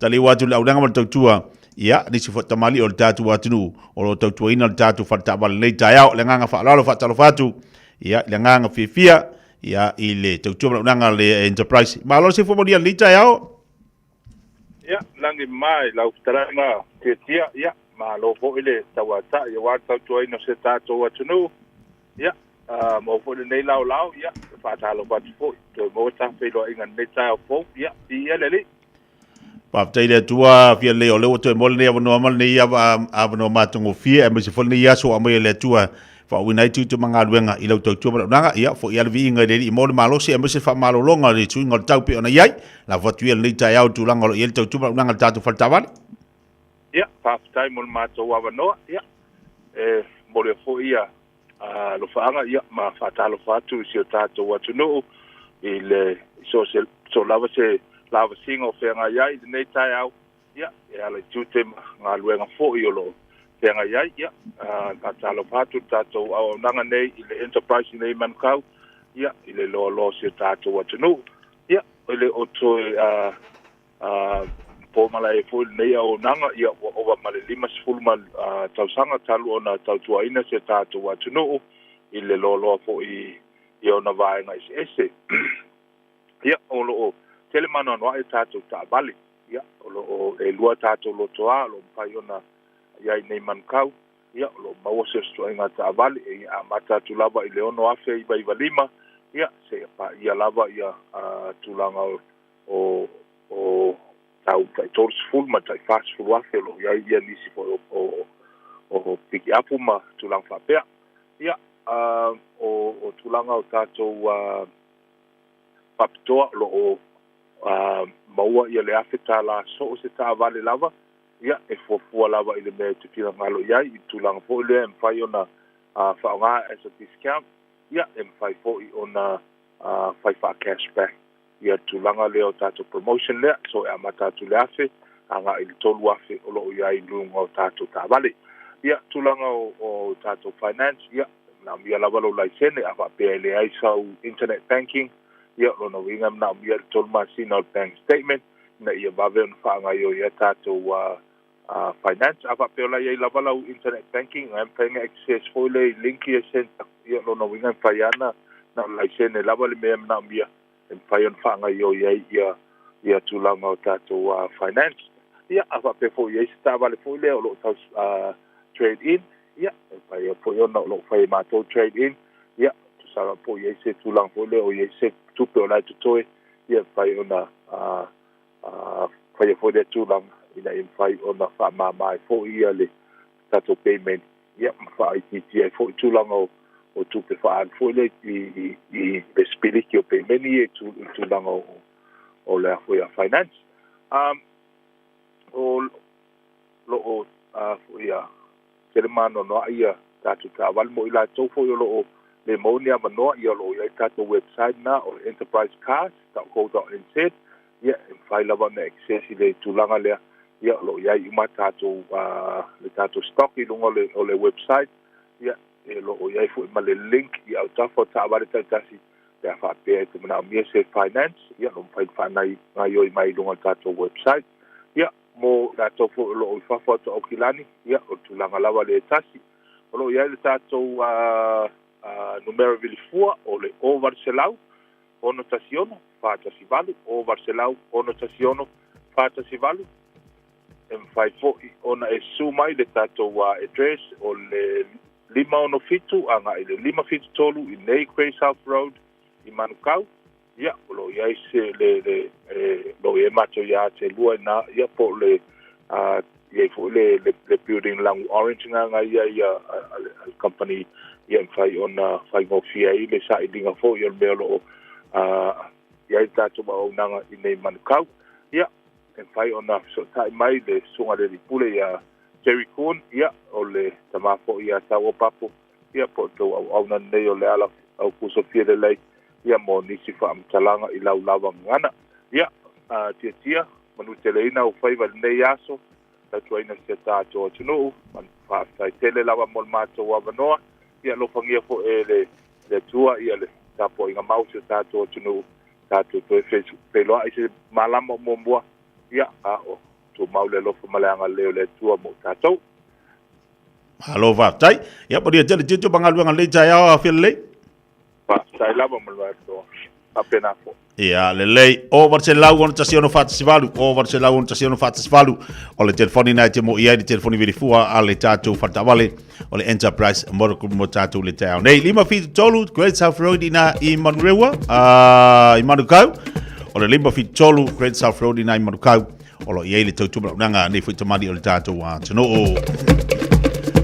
taliu atu i le auaunaga ma le tautua, ia, nisi foi tamalii o le tatou atunuu o lo o tautuaina le tatou fale taavale i lenei taeao. Le agaga faaaloalo faatalofa atu, ia, i le agaga fiafia, ia, i le tautua ma le auaunaga a le Enterprise. Malo le soifua manuia i lenei taeao. Ia, lagi mama i lau fetalaiga Tiatia, ia, malo foi le tauatai aua le tautuaina o si o tatou atunuu. Ia, maua foi lenei laolao, ia, e faatalofa atu foi, toe maua ta feiloaiga i lenei taeao fou, ia, viia le Alii. Faafetai i le Atua, fia lelei o lea ua toe maua lenei avanoa ma lenei avanoa matagofie, aemaise foi lenei aso ua aumai e le Atua e faauuina ai tiute ma galuega i lau tautua ma le auaunaga. Ia, foi lava le viiga i le Alii mo le malosi aemaise le faamalologa o le suiga o le tau pei ona i ai. Lafo atu ia lenei taeao i le tulaga o lo o i ai le tautua ma le auaunaga i le tatou fale taavale. Ia, faafetai mo le matou avanoa. Ia, e momoli atu foi ia alofaaga ia ma faatalofa atu i si o tatou atunuu i le so o se so lava se lavasiga o feagai ai i lenei taeao, ia, e ala i tiute ma galuega foi o lo o feagai ai. Ia, faatalofa atu i le tatou auaunaga nei i le Enterprise i nei Manukau, ia, i le loaloa o si o tatou atunuu. Ia, e le o toe po malae foi lenei auaunaga, ia, ua ova ma le 50 ma tausaga talu ona tautuaina si o tatou atunuu i le loaloa foi i ona vaega eseese. Ia, o lo o tele ma anoanoai tatou taavale. Ia, o lo o e lua tatou lotoa o lo o mafai ona i ai nei Manukau. Ia, o lo o maua se ituaiga taavale e amata atu lava i le 6,995, ia, seia paia lava ia tulaga o o tau tai 30 ma tai 40 afe o lo o i ai ia nisi foi o o o pikiapu ma tulaga faapea. Ia, o o tulaga o tatou faapitoa o lo o maua ia le $1,000 so o se taavale lava, ia, e fuafua lava i le mea e te finagalo i ai, i le tulaga foi lea e mafai ona faaaoga as a discount, ia, e mafai foi ona fai faa-cash back ia tulaga lea o tatou promotion lea. So e amata atu i le $1,000 agai i le $3,000 o lo o i ai i luga o tatou taavale. Ia, tulaga o, o tatou finance, ia, e manaomia lava lou laisene, a faapea e leai sau internet banking, ia, o lona uiga e manaomia le tolu masina o le bank statement ina ia vave ona faagaoioi ai tatou finance. A faapea o la e i ai lava lau internet banking, e mafai ona access foi lea i link ia e send atu, ia, o lona uiga e mafai lava ona na o le laisene lava le mea e manaomia e mafai ona faagaoioi ai ia ia tulaga o tatou finance. Ia, a faapea foi e i ai se taavale foi lea o lo o tau trade in, ia, e mafai foi ona o lo o fai e matou trade in, ia, tusa po o i ai se tulaga foi lea o i ai se tupe o la e totoe, ia, e mafai ona faia foi lea tulaga ina ia mafai ona faamama ai foi ia le tatou payment, ia, ma faaitiitia ai foi tulaga o o tupe faaalu foi lea i i i le sipiliki o payment ia i tulaga o o le a foi a finance. O lo o foi a tele ma anoanoai ia tatou taavale mo i latou foi o lo o le maua ni avanoa, ia o lo o i ai tatou website na o le enterprisecars.co.nz, ia e mafai lava ona access i le tulaga lea, ia o lo o i ai uma tatou le tatou stock i luga o le website, ia e lo o i ai foi ma le link i autafa o taavale taitasi pe a faapea e te manaomia se finance, ia o lo o mafai ona faagaoioi mai i luga o le tatou website. Ia mo i latou foi o lo o i fafo atu o Aukilani, ia o le tulaga lava lea e tasi. O lo o i ai le tatou numera vilifua o le 0800 616 418, 0800 616 418. E mafai foi ona e susu mai le tatou address o le 567 agai i le 573 i nei Grey South Road i Manukau. Ia, o lo o i ai se le le e lo o i ai matou ia te lua i ina, ia po o le i ai foi le le le building lagu orange na na i ai a le company Ia, e mafai ona faigofie ai le sailiga foi o le mea o lo o i ai le tatou auaunaga i nei Manukau. Ia, e mafai ona fesootai mai le Susuga i le Alii Pule ia Jerry Kuhn, ia, o le tama foi ia Taua Papo, ia, po o le tou auauna lenei o Leala Aukusofia Lelei, ia, mo nisi faamatalaga i lau lava gagana. Ia, tiatia, manuteleina ou faiva i lenei aso, tautuaina si o tatou atunuu, faafetai tele lava mo le matou avanoa, ia alofagia foi e le Atua ia le tapuaiga mau o si o tatou atunuu, tatou toe feiloai i se malama o muamua, ia a o tumau le alofa ma le agalelei o le Atua mo tatou. Malo faafetai. Ia manuia tele tiute ma galuega i lenei taeao afia lelei. Faafetai lava ma le vaeatoa. Faapena foi. Ia, lelei. O 800 16 4 18, o 800 16 4 18. O le telefoni na e te mo i ai le telefoni vilifua a le tātou whataawale o le Enterprise Motor Group mo tātou le taeao nei. 573 Great South Road ina i Manurewa, i Manukau. O le 573 Great South Road ina i Manukau. O lo i ai le tautua malaunaga nei foi tamali o le tātou atunuu.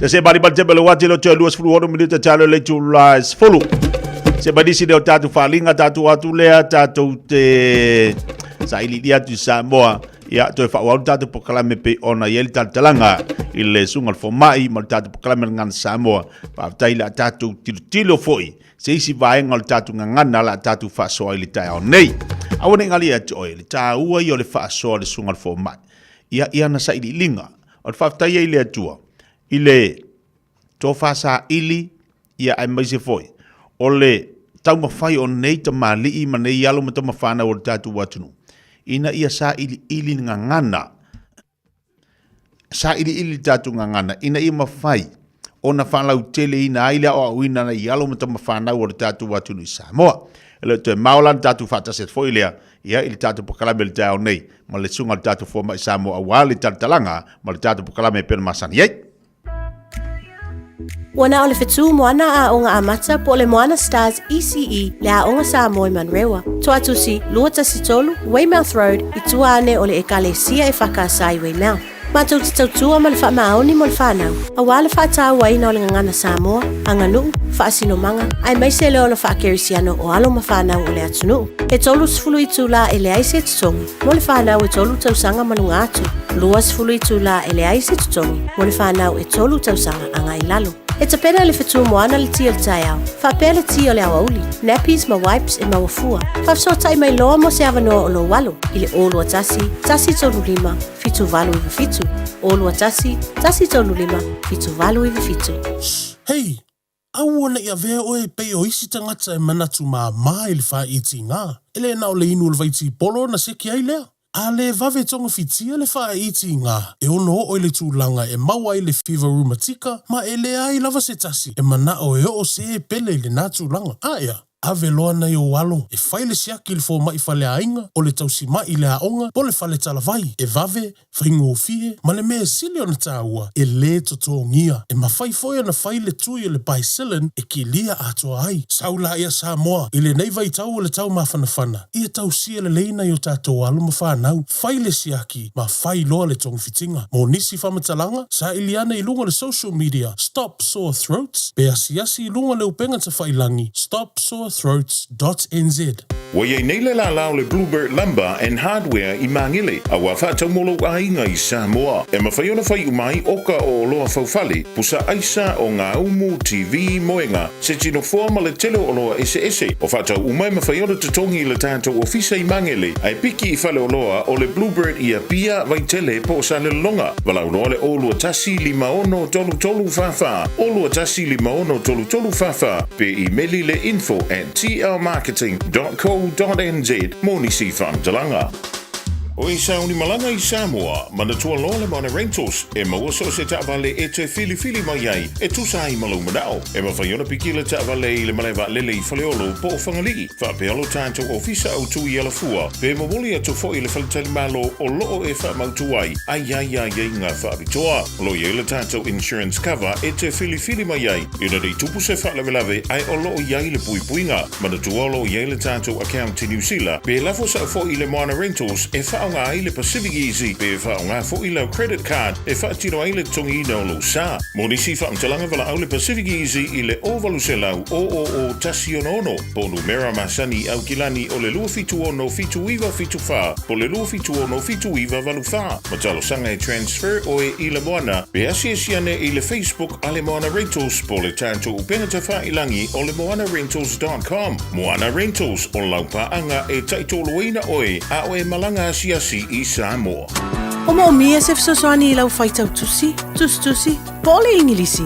Te se bari bari te pele wati lo te 26 minuta te alo le tula e sefulu. Se bari si leo tātou whalinga, tātou atu lea, tātou te saili li atu i Samoa. Ia, toe whaau tātou pokalame pe ona i ele tātalanga i le sunga le fomai ma le tātou pokalame ngana Samoa. Whaaftai la tātou tilotilo foi. Se isi vaega o le tatou gagana la tatou faasoa i le taeao nei. Aua ne i galia ia te oe, le taua ia o le faasoa o le susuga i le fomai, ia, i ana sailiiliga. O le faafetai ai i le Atua, i le tofa saili, ia aemaise foi o le taumafai o nei tamalii ma nei alo ma tamafanau o le tatou atunuu, ina ia sailiili le gagana. Sailiili le tatou gagana ina ia mafai ona faalauteleina ai le aoaoina nai alo ma tamafanau o le tatou atunuu i Samoa. E le o toe mao la le tatou faatasi atu foi lea ia i le tatou pokalame i le taeao nei ma le susuga i le tatou fomai Samoa aua le talatalaga ma le tatou pokalame e pei ona masani ai. Ua na o le fetu moana aoga amata po o le Moana Stars ECE le Aoga Samoa i Manurewa. Toatusi 213 Weymouth Road i tua ane o le Ekalesia e Whakaasa i Weymouth. Matou te tautua ma le faamaoni mo le whanau, aua le whaatauaina o le gagana Samoa, aganuu, faasinomaga, aemaise le ola faakerisiano o alo ma fanau o le atunuu. E 30 itulā e leai se totogi mo le fanau e tolu tausaga ma luga atu, 20 itulā e leai se totogi mo le fanau e tolu tausaga agai i lalo. E tapena le fetu moana le ti o le taeao, faapea le ti o le aoauli, nappies ma wipes e maua fua. Faafesootai mai loa mo se avanoa o lou alo i le 021 135 7897, 021 135 7897. Hei, aua ne i avea oe e pei o isi tagata e manatu māmā i le whāiti ngā. E le na o le inu o le vaitipolo na seki ai lea. A le vave togafitia le whāiti ngā, e ono oo i le tulaga e maua ai le fiva reumatika ma e leai lava se tasi e manao e oo se pele i lenā tulaga. A ea, ave loa nai ou alo e fai le siaki i le fomai faleaiga, o le tausima'i i le aoga, po o le fale talavai, e vave, faigofie, ma le mea e sili ona taua, e lē totogia. E mafai foi ona fai le tui o le Bicillin e kilia atoa ai. Sau la ia Samoa, i lenei vaitau o le tau mafanafana, ia tausia lelei nai o tatou alo ma fanau, fai le siaki ma fai loa le togafitiga. Mo nisi faamatalaga, saili ane i luga o le social media Stop Sore Throats pe asiasi i luga o le upega tafailangi stopsorethroats dot nz. Ua i ai nei le lālā o le Bluebird Lumber and Hardware i Māngele, a ua faatau mo lou aiga i Samoa. E mafai ona fai uma ai oka o oloa faufale, pusa aisa, o ngā umu, TV, moenga, se tino foa ma le tele o oloa eseese. O faatau uma e mafai ona totogi i le tatou ofisa i Māngele, a e piki i faleoloa o le Bluebird i Apia, Vaitele po o Salelologa. Valaau loa le 021 56 33 44, 021 56 33 44, pe imeli le info at tlmarketing.co.nz mo nisi faamatalaga. O e sauni malaga i Samoa, manatua loa le Mana Rentals, e maua so o se taavale e te filifili mai ai e tusa ai ma lou manao. E mafai ona piki le taavale i le malae vaalele i Faleolo po o Fagalii, faapea lo tatou ofisa autu i Alafua, pe momoli atu foi i le faletalimalo o loo e faamautu ai ai ai ai ai ngā faapitoa. O lo o i ai le tatou insurance cover e te filifili mai ai ina nei tupu se faalavelave ae o lo o i ai le puipuiga. Manatua o lo o i ai le tatou account i Niu Sila, pe lafo sao foi i le Moana Rentals e faaaoga ai le Pacific Easy pe faaaoga foi lau credit card e faatino ai le totogiina o lou sa. Mo nisi faamatalaga valaau le Pacific Easy i le 0800 000 166 po o numera masani i Aukilani o le 276 7974 po o le 276 7984. Ma talosaga e transfer oe i le Moana pe asiasi ane i le Facebook a le Moana Rentals po o le tatou upega tafailangi o le moanarentals dot com. Moana Rentals, o lau paaga e taitoloina oe a o e malaga asiasi i Samoa. O moomia se fesoasoani i lau faitau tusi, tusitusi, po o le Igilisi?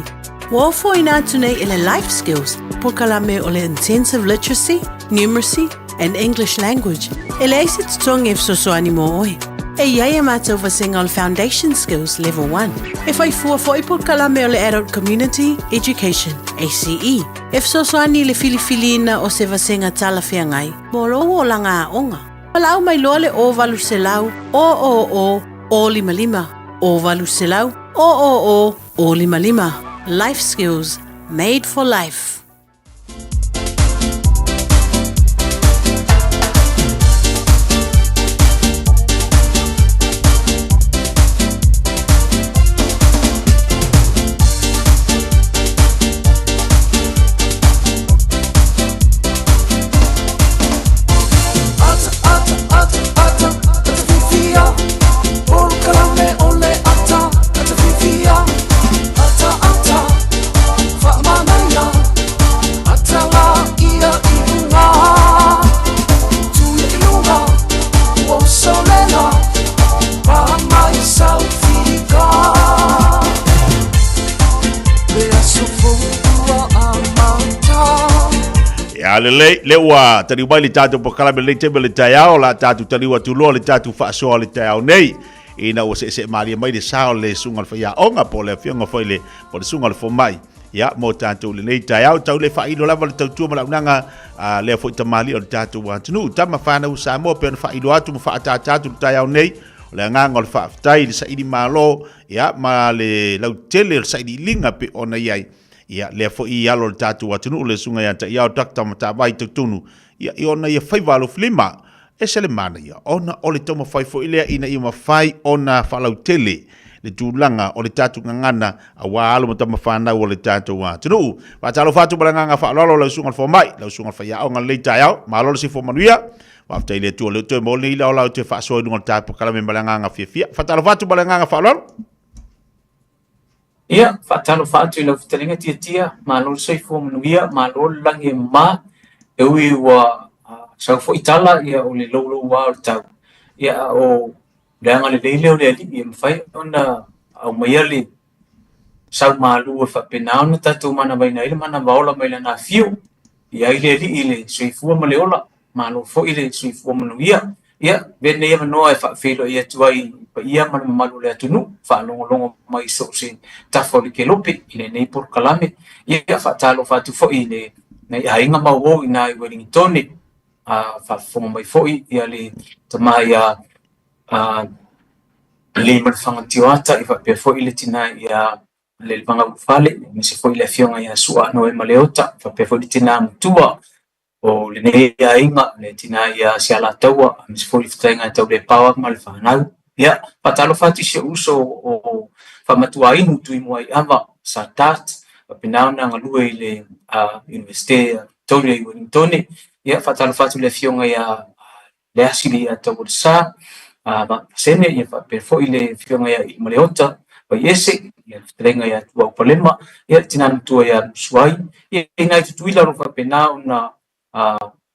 Ua ofoina atu nei e le Life Skills polokalame o le Intensive Literacy, Numeracy and English Language e leai se totogi e fesoasoani mo oe. E i ai a mātou vasega o le Foundation Skills Level 1. E whai fua foi polokalame o le Adult Community Education, ACE, e fesoasoani i le filifiliina o se vasega talafeagai mo lou olaga aoga. Valaau mai loa le 0800 000 055, 0800 000 055. Life Skills, made for life. Ata, ata, ata, ata, ata fiafia. Polokalame o le ata, ata fiafia. Ata, ata, faamanaia. Ata la ia i luga. Tuia i luga, ua usolela. Pa mai sau fika. Le aso fou ua amata. Ia lelei, lea ua taliu mai le tatou polokalame lenei taimi o le taeao, la tatou taliu atu loa le tatou faasoa o le taeao nei, ina ua seesee malie mai le sa o le susuga o le faiaoga po o le afioga foi le, po o le susuga o le fomai, ia, mo tatou lenei taeao. Tau le faailo lava le tautua ma le auaunaga a lea foi tamalii o le tatou atunuu. Tama fanau o Samoa pei ona faailo atu ma faaataata atu le taeao nei, o le agaga o le faafetai i le saili malo, ia, ma le lautele o le sailiiliga pei ona i ai, Ia, lea foi i alo o le tatou atunuu le Susuga ia Ta'iao Doctor Matavai Tautonu, ia, i ona ia faiva alofilima. Ese le manaia, ona o le taumafai foi lea ina ia mafai ona faalautele le tulaga o le tatou gagana aua alo ma tama fanau o le tatou atunuu. Faatalofa atu ma le agaga faaaloalo lau Susuga i le Fomai, lau Susuga i le Faiaoga i lenei taeao, malo le soifua manuia. Faafetai i le Atua o lea ua toe maua lenei laolao e toe faasoa i luga o le tatou polokalame ma le agaga fiafia. Faatalofa atu ma le agaga faaaloalo. Ia, faatalofa atu i lau fetalaiga Tiatia, malo le soifua manuia, malo le lagi e mama, e ui ua sau foi tala ia o le louloua o le tau, ia a o le agalelei lea o le Alii e mafai ona aumaia le sau malu e faapena ona tatou manavaina ai le manava ola mai lana afio. I ai le Alii i le soifua ma le ola, malo foi le soifua manuia. Ia, avea lenei avanoa e faafeiloai atu ai i le paia ma le mamalu o le atunuu, faalogologo mai i so o se tafa o le kelope i lenei polokalame. Ia, faatalofa atu foi i le nai aiga ma uo i ina i Uelingitone, a faafofoga mai foi ia le tama ia Leimalefanga Tioata, ia faapea foi le tina ia le Levagaulufale, aemaise foi le afioga ia Su'a Noema Leota, faapea foi le tina matua o lenei aiga, le tina ia Sialataua, aemaise foi le fetalaiga ia Taulepaoa ma le fanau. Ia, faatalofa atu i si ou uso o Faamatuainu Tuimuaiava Sa Tart, faapena ona galue i le Iunivesite a Victoria i Ueligitone. Ia, faatalofa atu i le afioga ia Leasili ia Tauolesa Vasene, ia faapea foi le afioga ia Ilimaleota Vaiese, ia le fetalaiga ia Tuau Palema, ia le tina matua ia Musuai, ia i nai Tutuila o lo o faapena ona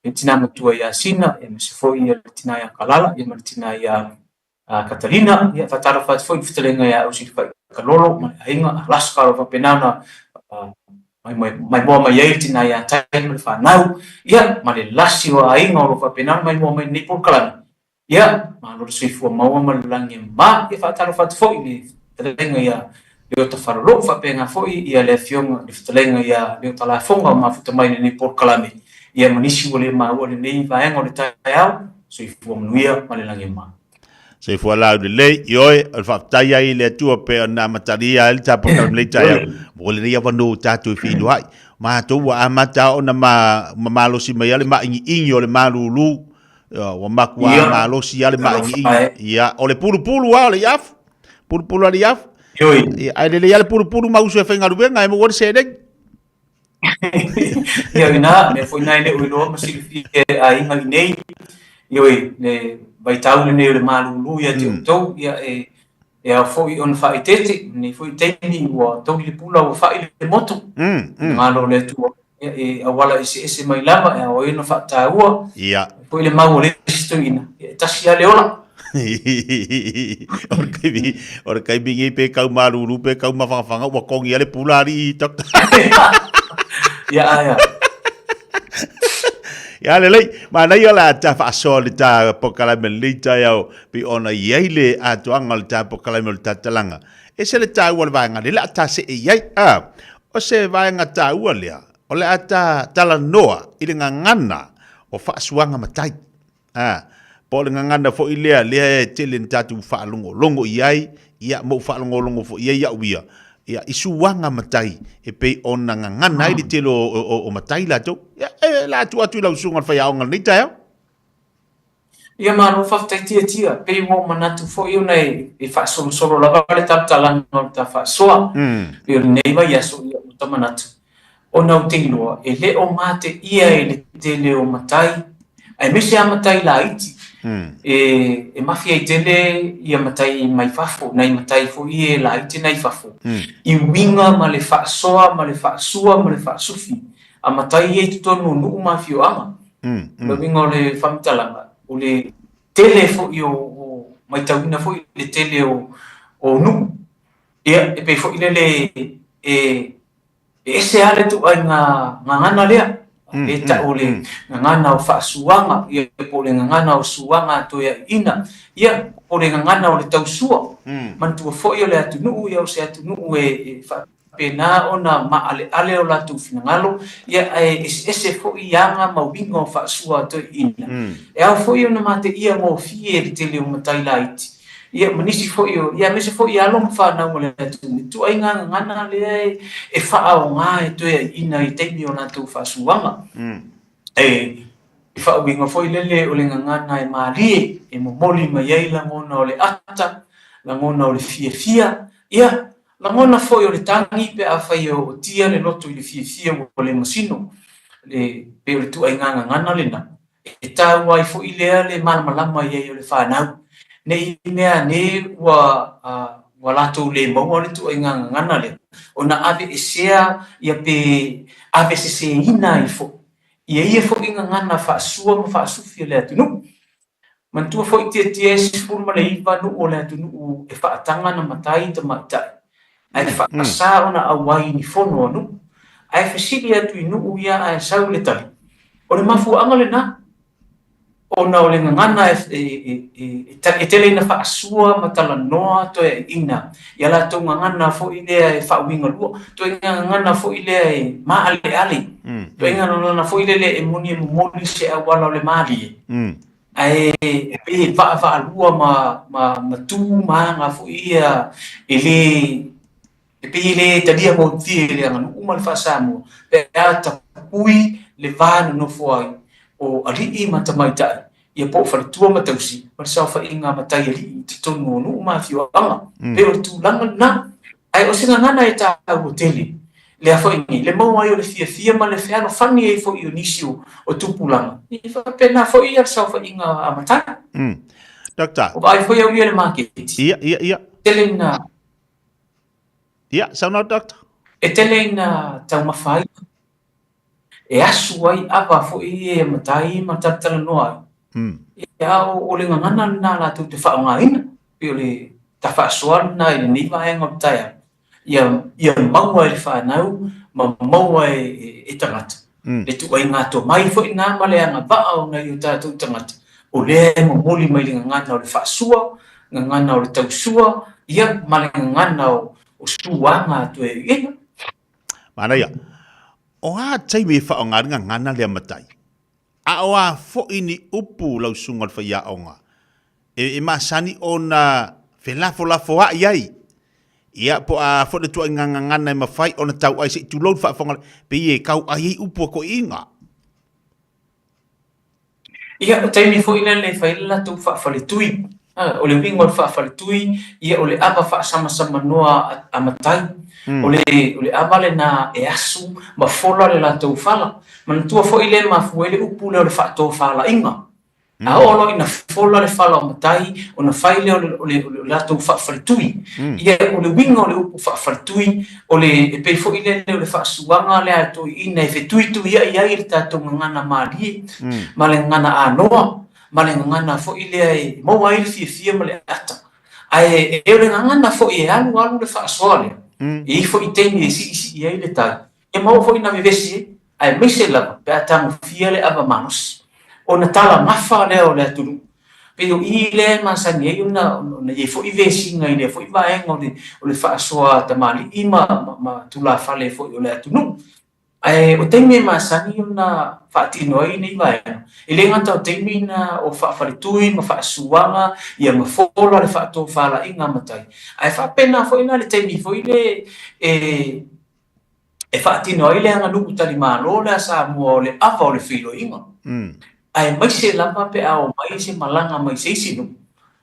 le tina matua ia Sina, aemaise foi ia le tina ia Kalala, ia ma le tina ia Katalina. Ia faatalofa atu foi i le fetalaiga ia Ausilifai Kalolo ma le aiga Alaska o lo o faapena ona maimoa mai ai le tina ia Tai ma le fanau, ia, ma le lasi o aiga o lo o faapena ona maimoa mai i lenei polokalame. Ia, malo le soifua maua ma le lagi e mama. Ia faatalofa atu foi i le fetalaiga ia Leota Falolou, faapena foi ia le afioga i le fetalaiga ia Leota Lafoga o mafuta mai i lenei polokalame, ia ma nisi ua le maua i lenei vaega o le taeao. Soifua manuia ma le lagi e mama. Soifua laulelei, ioe, o le faafetai ai i le Atua pei ona amatalia ai le tatou polokalame i lenei taeao, mo lenei avanoa ua tatou feiloai. Matou ua amata ona ma, ma malosi mai ai le maaigiigi o le malulu. Ua makuā malosi lava le maʻigiʻigi. Ia, o le pulupulu lava o le iafu. Pulupulu a le iafu. Ia, ae lelei lava le pulupulu ma uso e faigaluega e maua ai le seleni. Ia ina, mea foi na e le o iloa ma silafia e aiga i nei. Ioe, le vaitau lenei o le malūlū ia te outou, ia e e ao foi ona faaeteete, lenei foi taimi ua togi le pula ua fa'i le motu. I le galo o le Atua, ia e auala eseese mai lava e ao ai ona faataua. Ia. Foi le mau a le isi toeaina, ia e tasi lava le ola. O le taimi, o le taimi nei pe tau malūlū pe tau mafanafana ua togi lava le pula alii doctor. Ia, ae a. Ia lelei, manaia la ta faasoa le ta polokalame lenei taeao pei ona i ai le atoaga o le ta polokalame o le tatalaga. E ese le taua o le vaega lea o le a ta see i ai. A, o se vaega taua lea, o le a ta talanoa i le gagana o faasuaga matai. A, po o le gagana foi lea, lea e tele ina tatou faalogologo i ai, ia, ma ou faalogologo foi i ai au ia, ia, i suaga matai e pei ona gagana ai le tele o, o, o matai latou. Ia, e, la tuu atu i lau susuga i le faiaoga i lenei taeao. Ia malo faafetai Tiatia, pei ua ou manatu foi ona e, e faasolosolo lava le talatalaga o le ta faasoa. Pei o lenei vaiaso ia ua ta manatu. Ona ou te iloa, e le o mateia e le tele o matai, aemaise lava matai laiti, e, e mafi ai tele ia matai mai fafo, nai matai foi ia e laiti nai fafo, i uiga ma le faasoa ma le faasua ma le faasufi a matai ia i totonu o nuu ma afioaga. O le uiga o le faamatalaga, o le tele foi o, o matauina foi le tele o, o nuu, ia, e pei foi lele e, E ese lava le ituaiga gagana lea, e tau o le gagana o faasuaga, ia po o le gagana o suaga a toeaiina, ia po o le gagana o le tausua. Manatua foi o le atunuu, ia o se atunuu e faapena ona maaleale o latou finagalo, ia ae eseese foi aga ma uiga o faasua a toeaiina. E ao foi ona mateia gofie le tele o matai laiti. Ia, ma nisi foi o, ia, aemaise foi alo ma fanau a le atunuu, le ituaiga gagana lea e faaaoga e toeaiina i taimi o latou faasuaga. E, i faauiga foi lele o le gagana e malie, e momoli mai ai lagona o le ata, lagona o le fiafia, ia, lagona foi o le tagi pe afai e ootia le loto i le fiafia ua le masino, le, pei o le ituaiga gagana lena. E taua ai foi lea le malamalama i ai o le fanau, ne i mea ane ua ua latou le maua le ituaiga gagana lea, ona aveesea ia pe aveseseina ai foi ia ia foi gagana faasua ma faasufi a le atunuu. Manatua foi Tiatia e 19 nuu o le atunuu e faataga na matai tamaitai, ae faasa ona auai i ni fono a nuu. Ae fesili atu i nuu ia ae sau le tali, O le mafuaaga lena, ona o le gagana e tele ina faasua ma talanoa toeaiina i a latou gagana foi lea e faauigalua, toeaiga gagana foi lea e maaleale, toeaiga gagana foi lele e moni e momoli se auala o le malie, ae pei e vaavaalua ma tu ma aga foi ia e le E pei e le talia gofie e le aganuu ma le faa-Samoa pe a tapui le va nonofo ai o alii ma tamaitai, ia po o faletua ma tausi ma le saofaiga a matai alii i totonu o nuu ma afioaga. Pei o le tulaga lena. Ae o se gagana e taua tele lea foi nei, le maua ai o le fiafia ma le fealofani ai foi o nisi o tupulaga, e faapena foi le saofaiga a matai. Doctor. Ua vaai foi au ia i le maketi. Ia, ia, ia. Tele ina Ia, saunoa Doctor. E tele ina taumafa ai, e asu ai ava foi ia e matai ma talatalanoa ai. Ia, a o le gagana lena latou te faaaogaina, pei o le tafaasoa lena i lenei vaega o le taeao, ia, ia maua e le fanau ma maua e, e tagata. Le ituaiga tomai foi lena ma le agavaa o nai o tatou tagata, o lea e momoli mai le gagana o le faasua, gagana o le tausua, ia, ma le gagana o, o suaga a toeaiina. Manaia. O a taimi e faaaoga ai le gagana lea matai? A o a foi ni upu lau susuga o le faiaoga e, e masani ona felafolafoa'i ai? Ia, po o a foi le ituaiga gagana e mafai ona tau ai se i tulou le faafofoga, pei e tau ai ai upu a toeaiina. Ia, o taimi foi lea e fai ai le latou faafaletui. O le uiga o le faafaletui, ia o le ava faasamasamanoa a matai. O le, o le ava lena e asu ma fola le latou fala. Manatua foi lea e mafua ai le upu lea o le faatofalaiga. A oo loa ina fola le fala o matai, ona fai lea o le, o le, o le latou faafaletui. Ia, o le uiga o le upu faafaletui, o le, e pei foi lele o le faasuaga lea a toeaiina e fetuituiai ai le tatou gagana malie ma le gagana anoa ma le gagana foi lea e maua ai le fiafia ma le ata. Ae e o le gagana foi e alu alu le faasoa lea, e i ai foi taimi e siisii ai le tai, e maua foi ina vevesi ai, aemaise lava pe a tagofia le ava malosi. Ona talagafa lea o le atunuu. Pei o i lea e masani ai ona ona i ai foi vesiga i lea foi vaega o le o le faasoa a tamalii ma ma tulafale foi o le atunuu. Ae o taimi e masani ona faatino ai nei vaega, e le gata o taimi na o faafaletui ma faasuaga ia ma fola le faatofalaiga a matai, ae faapena foi la le taimi foi le e e faatino ai le aganuu talimalo lea a Samoa o le ava o le feiloaiga. Aemaise lava pe a omai se malaga mai se isi nuu,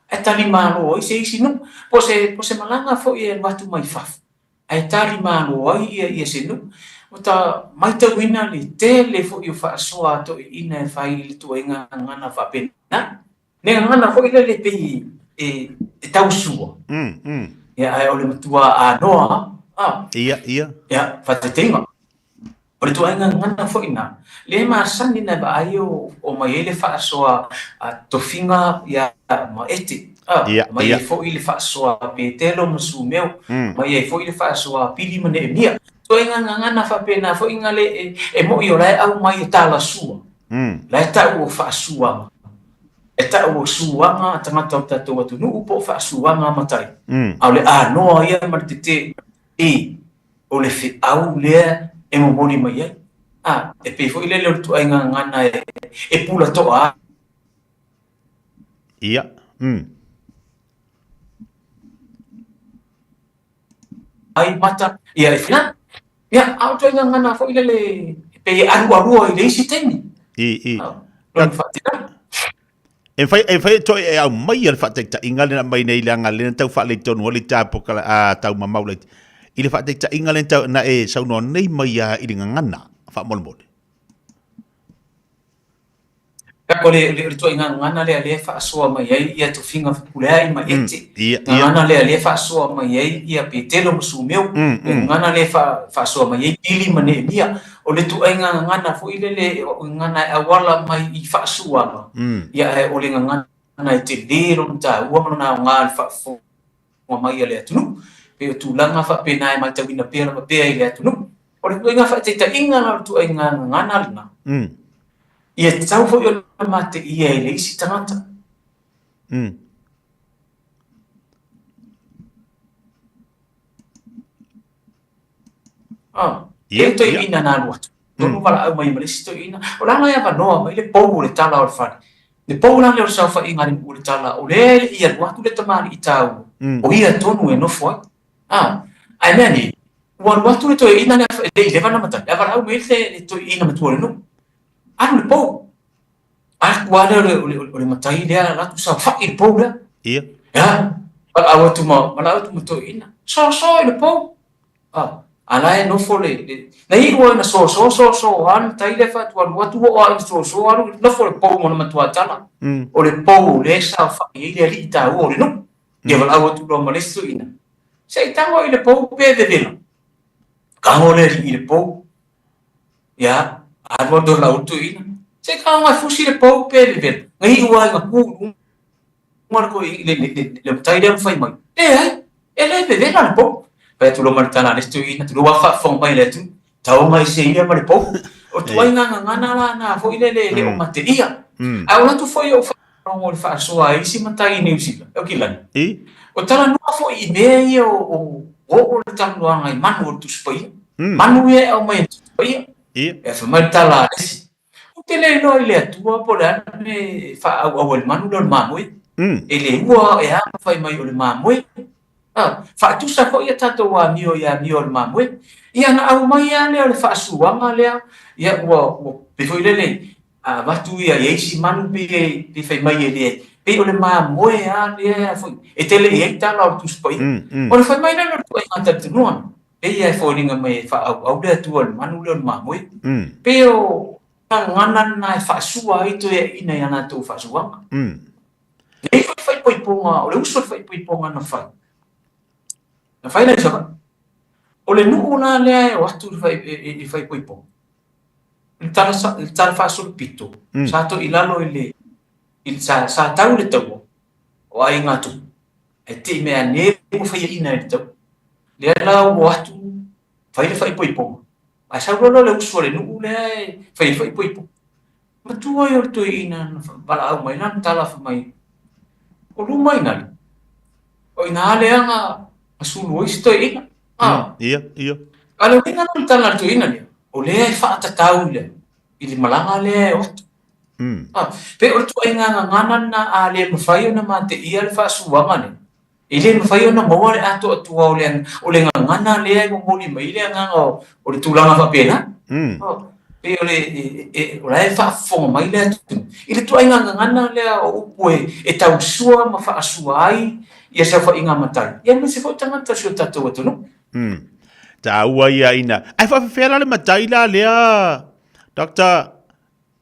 ae talimalo ai se isi nuu, po se, po se malaga foi e alu atu mai fafo, ae talimalo ai ia, ia se nuu. Ua ta matauina le tele foi o faasoa a toeaiina e fai i le tuaiga gagana faapena. Le gagana foi lele pei e, e tausua. Ia, ae o le matua anoa, a. Ia, ia. Ia, faataitaiga. O le ituaiga gagana foi na, lea e masani na vaai o, o mai ai le faasoa a tofiga ia Maete, a, Ia, mai ia. ai foi le faasoa a Petelo ma Sumeo, mai ai foi le faasoa a Pili ma Neemia. Ituaiga gagana faapena foi na le e, e mo'i o la e aumai e talasua. La e ta'u o faasuaga. E ta'u o suaga a tagata o le tatou atunuu po o faasuaga a matai. A o le anoa ia ma le tetē e o le feau lea e momoli mai ai. A, e pei foi lele o le ituaiga gagana e, e pula to'a ai. Ia. Ai mata, ia e whina. Ia, a o ituaiga gagana foi lele e pei e alualua i le isi taimi. I, i. Lona faatinoga. E whai, e whai toi e au mai a le whaataitaiga lena mai nei leaga lena tau faaletonu ai le tāpoka a tau mamau laiti. I le whaataitaiga lena tau na e saunoa nei mai a i le gagana faamolemole. O le, le, le ituaiga gagana lea lea e faasoa mai ai ia tofiga fepuleai ma ete. Ia, ia. Gagana lea lea e faasoa mai ai ia Petelo ma Sumeo. Le gagana lea e fa, faasoa mai ai Pili ma Neemia. O le ituaiga gagana foi lele, o gagana e auala mai i faasuaga, ia ae o le gagana e tele lona taua ma lona aoga i le faafofoga mai a le atunuu. Pei o tulaga faapena e matauina pea lava pea i le atunuu. O le ituaiga faataitaiga la o le ituaiga gagana lena, ia tatau foi ona mateia e le isi tagata. Ah, e toeaina na alu atu. Tonu valaau mai ma le isi toeaina. O le a la e avanoa mai le pou o le tala o le fale. Le pou la lea o le saofaiga a le nuu o le tala, o lea e le i alu atu le tamalii taua, o ia tonu e nofo ai. Ah, ae mea nei, ua alu atu le toeaina lea, e le i leva ona matai, ae valaau mai le, le toeaina matua o le nuu. Alu le pou. Alu lava lea o le, o le, o le matai lea, alu atu saofai i le pou lea. Ia. Ia, valaau atu ma, valaau atu ma toeaina. Soso i le pou. A, a la e nofo le, le, na iu ai na soso, soso lava le matai lea faatualu atu, oo lava ina soso alu, nofo le pou ma le matua tala. O le pou lea e saofai ai le alii taua o le nuu. Ia valaau atu loa ma le isi toeaina. Se i tago i le pou pe vevela. Tago le alii i le pou. Ia, alu atu lau toeaina. Se i tago e fusi le pou pe vevela. Na iu ai na ku i luga le, le, le, le, le matai lea ma fai mai. Leai, e le vevela le pou. Fai atu loa ma le tala a le isi toeaina, tulou lava faafofoga mai le atunuu. Taoga ese ia ma le pou. O ituaiga gagana la na foi lele e le o mateia. Ae o atu foi ou faalogo i le faasoa a isi matai i Niu Sila, Aukilani. O talanoa foi i mea ia o oo le talanoaga i manu o le Tusi Paia. Manu ia e aumai e le Tusi Paia. E fai mai le tala a le isi, Ou te le iloa i le Atua po o le a le mea e faaauau ai le manu lea o le mamoe. E le ua, e a ona fai mai o le mamoe. A, faatusa foi a tatou amio i amio a le mamoe. Ia ona aumai lava lea o le faasuaga lea, ia ua, ua pei foi lele, A avatu ia i isi manu pei e fai mai e leai, pei o le mamoe lava lea foi e tele i ai tala o le Tusi Paia. O le fai mai lea o le ituaiga talitonuga lena, pei lava e foliga mai e faaauau le Atua i le manu lea o le mamoe. Pei o gagana lena e faasua ai toeaiina i a latou faasuaga. Nei foi faaipoipoga, o le uso o le faaipoipoga na fai, na fai la i Savaii. O le nuu la lea e o atu i le faaipoipoga, le tala, le tala faasolopito, mm. sa to i lalo i le, i le sa, sa tau le taua o aiga tupu. E te mea ne ua faiaina e le taua. Lea la ua atu, fai le faaipoipoga. Ae sau loa le uso a le nuu lea e fai le faaipoipoga. Matua ia o le toeaina na valaau mai lana tala fai mai, o luma i nale. O ina lea na sulu ai si toeaina. Ah. Ia, ia. A le uiga la o le tala a le toeaina lea, o lea e faatatau i le, i le malaga lea e o atu. Ah, pe o le ituaiga gagana lena a le mafai ona mateia le faasuaga lea, e le mafai ona maua le atoatoa o le, o le gagana lea e momoli mai le agaga o, o le tulaga faapena. Oh, pei o le, e, e, o la e faafofoga mai le atunuu i le ituaiga gagana lea o upu e, e tausua ma faasua ai ia saofaiga matai, ia aemaise foi tagata o si o tatou atunuu. Mm. Taua ia ina. Ai faafefea la le matai la lea, Doctor,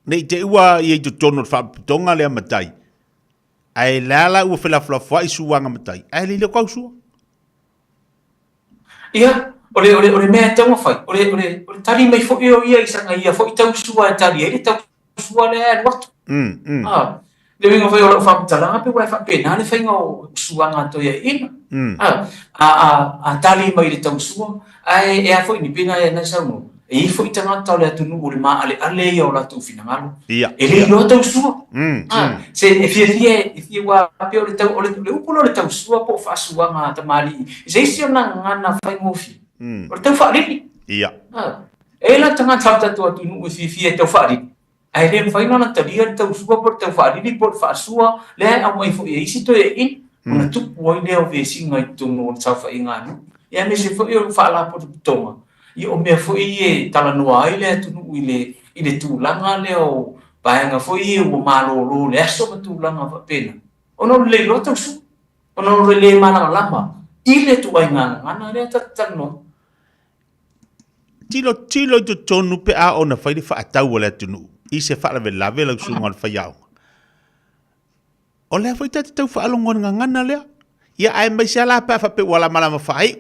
ne i te ua ia i totonu o le faapotopotoga lea matai. Ae lea la ua felafolafoai suaga matai. Ae le ile kau sua. Ia, o le, o le, o le mea e tatau ona fai, o le, o le, o le tali mai foi o ia i sana ia foi tausua e tali ai le tausua lea e alu atu. Mm, mm. Ah, le uiga foi o lau faamatalaga pei ua e faapena le faiga o suaga a toeaiina. Mm. Ah, a, a, a tali mai i le tausua, ae e a foi ni pei na e saunoa, e i ai foi tagata o le atunuu o le maaleale ia o latou finagalo. Ia, E le ia. iloa tausua. Mm, Ah, mm. se e fiafia e fia ua pei o le tau o le, le upu lea o le tausua po o faasuaga a tamalii i se isi o nā gagana faigofie. Mm. O le tau faalili. Ia. Ah, e i ai la tagata o le tatou atunuu e fiafia e tau faalili. Ae le mafai la ona talia le tausua po o le tau faalili po o le faasua lea e aumai foi e isi toeaiina, ona tupu ai lea o vesiga i totonu o le saofaiga a nuu, ia aemaise foi o faalapotopotoga, ia o mea foi ia e talanoa ai le atunuu i le i le tulaga lea o vaega foi ia ua malolo le aso ma tulaga faapena, ona o le le iloa tausua, ona o le le malamalama i le ituaiga gagana lea ta te talanoa ai. Tilotilo i totonu pe a ona fai le faatau a le atunuu i se faalavelave lau susuga o le faiaoga. O lea foi ta te tau faalogo i le gagana lea. Ia aemaise lava la pe a faapea ua lamalama faaiu.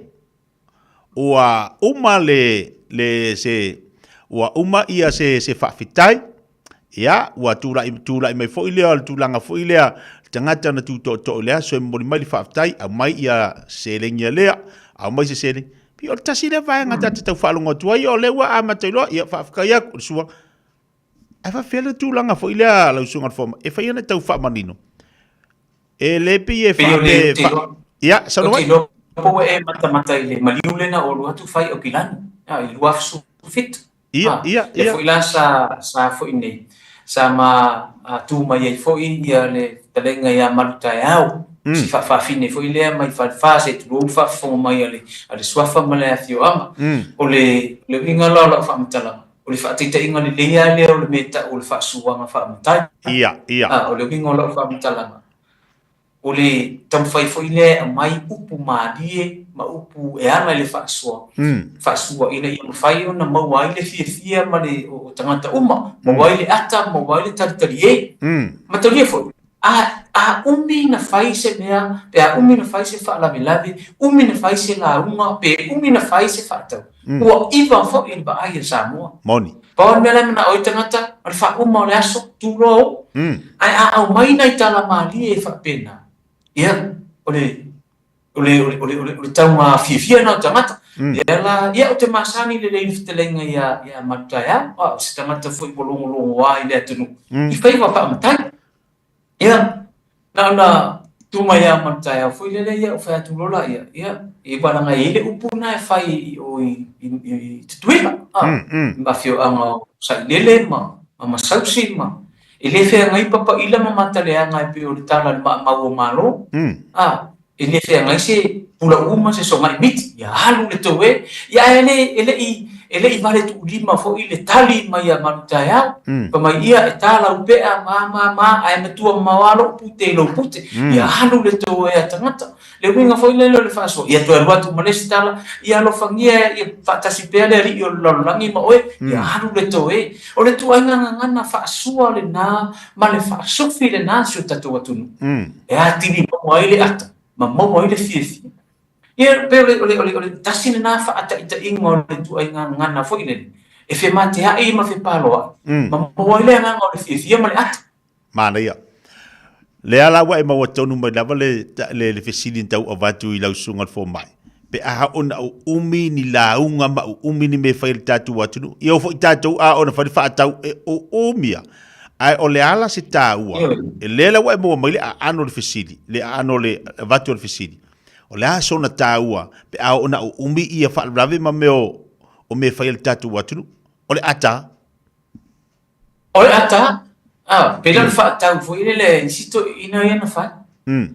Ua uma le, le se, ua uma ia se, se faafetai. Ia, ua tulai, tulai mai foi lea o le tulaga foi lea, le tagata na tutootoo i le aso e momoli mai le faafetai, aumai ia seleni a lea, aumai se seleni. Pei o le tasi lea vaega ta te tau faalogo atu ai, o lea ua amata iloa, ia faafetai atu i le sua. Ae faafefea le tulaga foi lea lau susuga i le fomai, e fai ana tau faamanino. E le pei e Pei o le, faape, ou te fa, iloa, ia, ou saunoa te mai. iloa po ua e matamata i le maliu lea na ou alu atu fai i Aukilani, i le 2017. Ia, Ah, ia, lea ia. foi la sa, sa foi nei, sa ma ah, tu mai ai foi ia le fetalaiga ia Malutaeao, si faafaafine foi lea mai Falefa, se i tulou le faafofoga mai a le, a le Suafa ma le afioaga. O le, o le uiga la o lau faamatalaga, o le faataitaiga lelei lava lea o le mea e tau o le faasuaga faamatai. Ia, ia. Ah, o le uiga o lau faamatalaga, O le taumafai foi lea e aumai upu malie ma upu e ala i le faasoa, faasua ina ia mafai ona maua ai le fiafia ma le o tagata uma, maua ai le ata, maua ai le talitalie. Matalie foi, a, a umi na fai se mea, pe a umi na fai se faalavelave, umi na fai se lauga, pe umi na fai se faatau, ua iva foi le vaai a Samoa. Moni. Pau le mea la e manao ai tagata, o le faauma o le aso, tu loa ou. Ae a aumai nai tala malie e faapena, ia, o le, o le, o le, o le, o le, o le tauga fiafia lena o tagata. Lea la, ia, ou te masani lelei i le fetalaiga ia, ia Malutaeao, a o se tagata foi ua logologoa i le atunuu, i faiva faamatai. Ia, na ona tu mai lava ma le taeao foi lele, ia, ou fai atu loa laia, ia, e valaga e i ai le upu lena e fai i o i, i, i Tutuila, a, i afioaga o Sailele ma, ma Masausi ma, e le feagai Papaila ma Mataleaga e pei o le tala i le maamau o Malo, a, e le feagai se pulauu ma se sogai miti, ia alu le tou e, ia ae le, e le i, e le i vale tuulima foi le tali mai a Malutaeao. Fai mai ia, e ta lau pea, ma, ma, ma, ae matua mamao lava lou pute i lou pute. Ia alu le toea tagata. Le uiga foi lele o le faasoa, ia toe alu atu ma le isi tala, ia alofagia ia faatasi pea le alii o le lalolagi ma oe, ia alu le toe. O le ituaiga gagana faasoa lena ma le faasofi lena si o tatou atunuu, e atili maua ai le ata ma maua ai le fiafia. Ia, pei o le, o le, o le, o le tasi lena faataitaiga o le ituaiga gagana foi lele, e femateai ma fepaloai, ma maua ai le agaga o le fiafia ma le ata. Manaia. Lea la ua e maua tonu mai lava le, le, le fesili na tau avatu i lau susuga le fomai. Pe a ona uumi ni lauga ma uumi ni mea e fai a le tatou atunuu. Ia oo foi tatou a ona fai le faatau e uumi a. Ae o le a la se taua? E lea la ua e maua mai le aano o le fesili, le aano o le avatu o le fesili. O le a sona taua pe a ona uumi ia faalavelave ma mea o, o mea e fai a le tatou atunuu? O le ata. O le ata, a, pei la o le faatau foi lele i isi toeaiina ia na fai.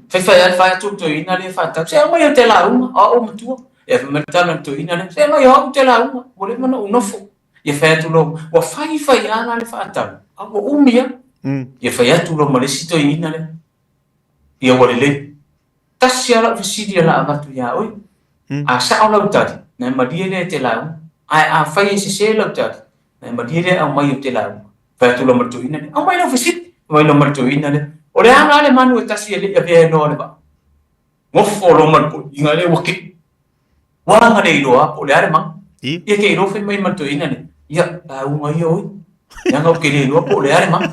Fai fai lava fai atu le toeaina lea e faatau, se aumai ou te lauga, o au o matua. Ia fai mai le tala a le toeaina lea, se aumai o au ou te lauga, ua leva ona ou nofo. Ia fai atu loa, ua fai fai lava la le faatau, a ua umi lava. Ia fai atu loa ma le isi toeaina lea, ia ua lelei. Tasi lava lau fesili o le a avatu ia oe, a sao lau tali, na e malie lea e te lauga. Ae afai e sese lau tali, Na e malie lea aumai o te lauga. Fai atu loa ma le toeaina lea, Aumai lau fesili. Fai mai loa ma le toeaina lea, O le a la le manu e tasi e le i avea e noa le vaa? Gofo loa ma le toeaina lea ua kei. Ua aga le iloa po o le a le manu. Ia ke iloa fai mai ma le toeaina lea, Ia, lauga ia oe. Leaga ou te le iloa po o le a le manu.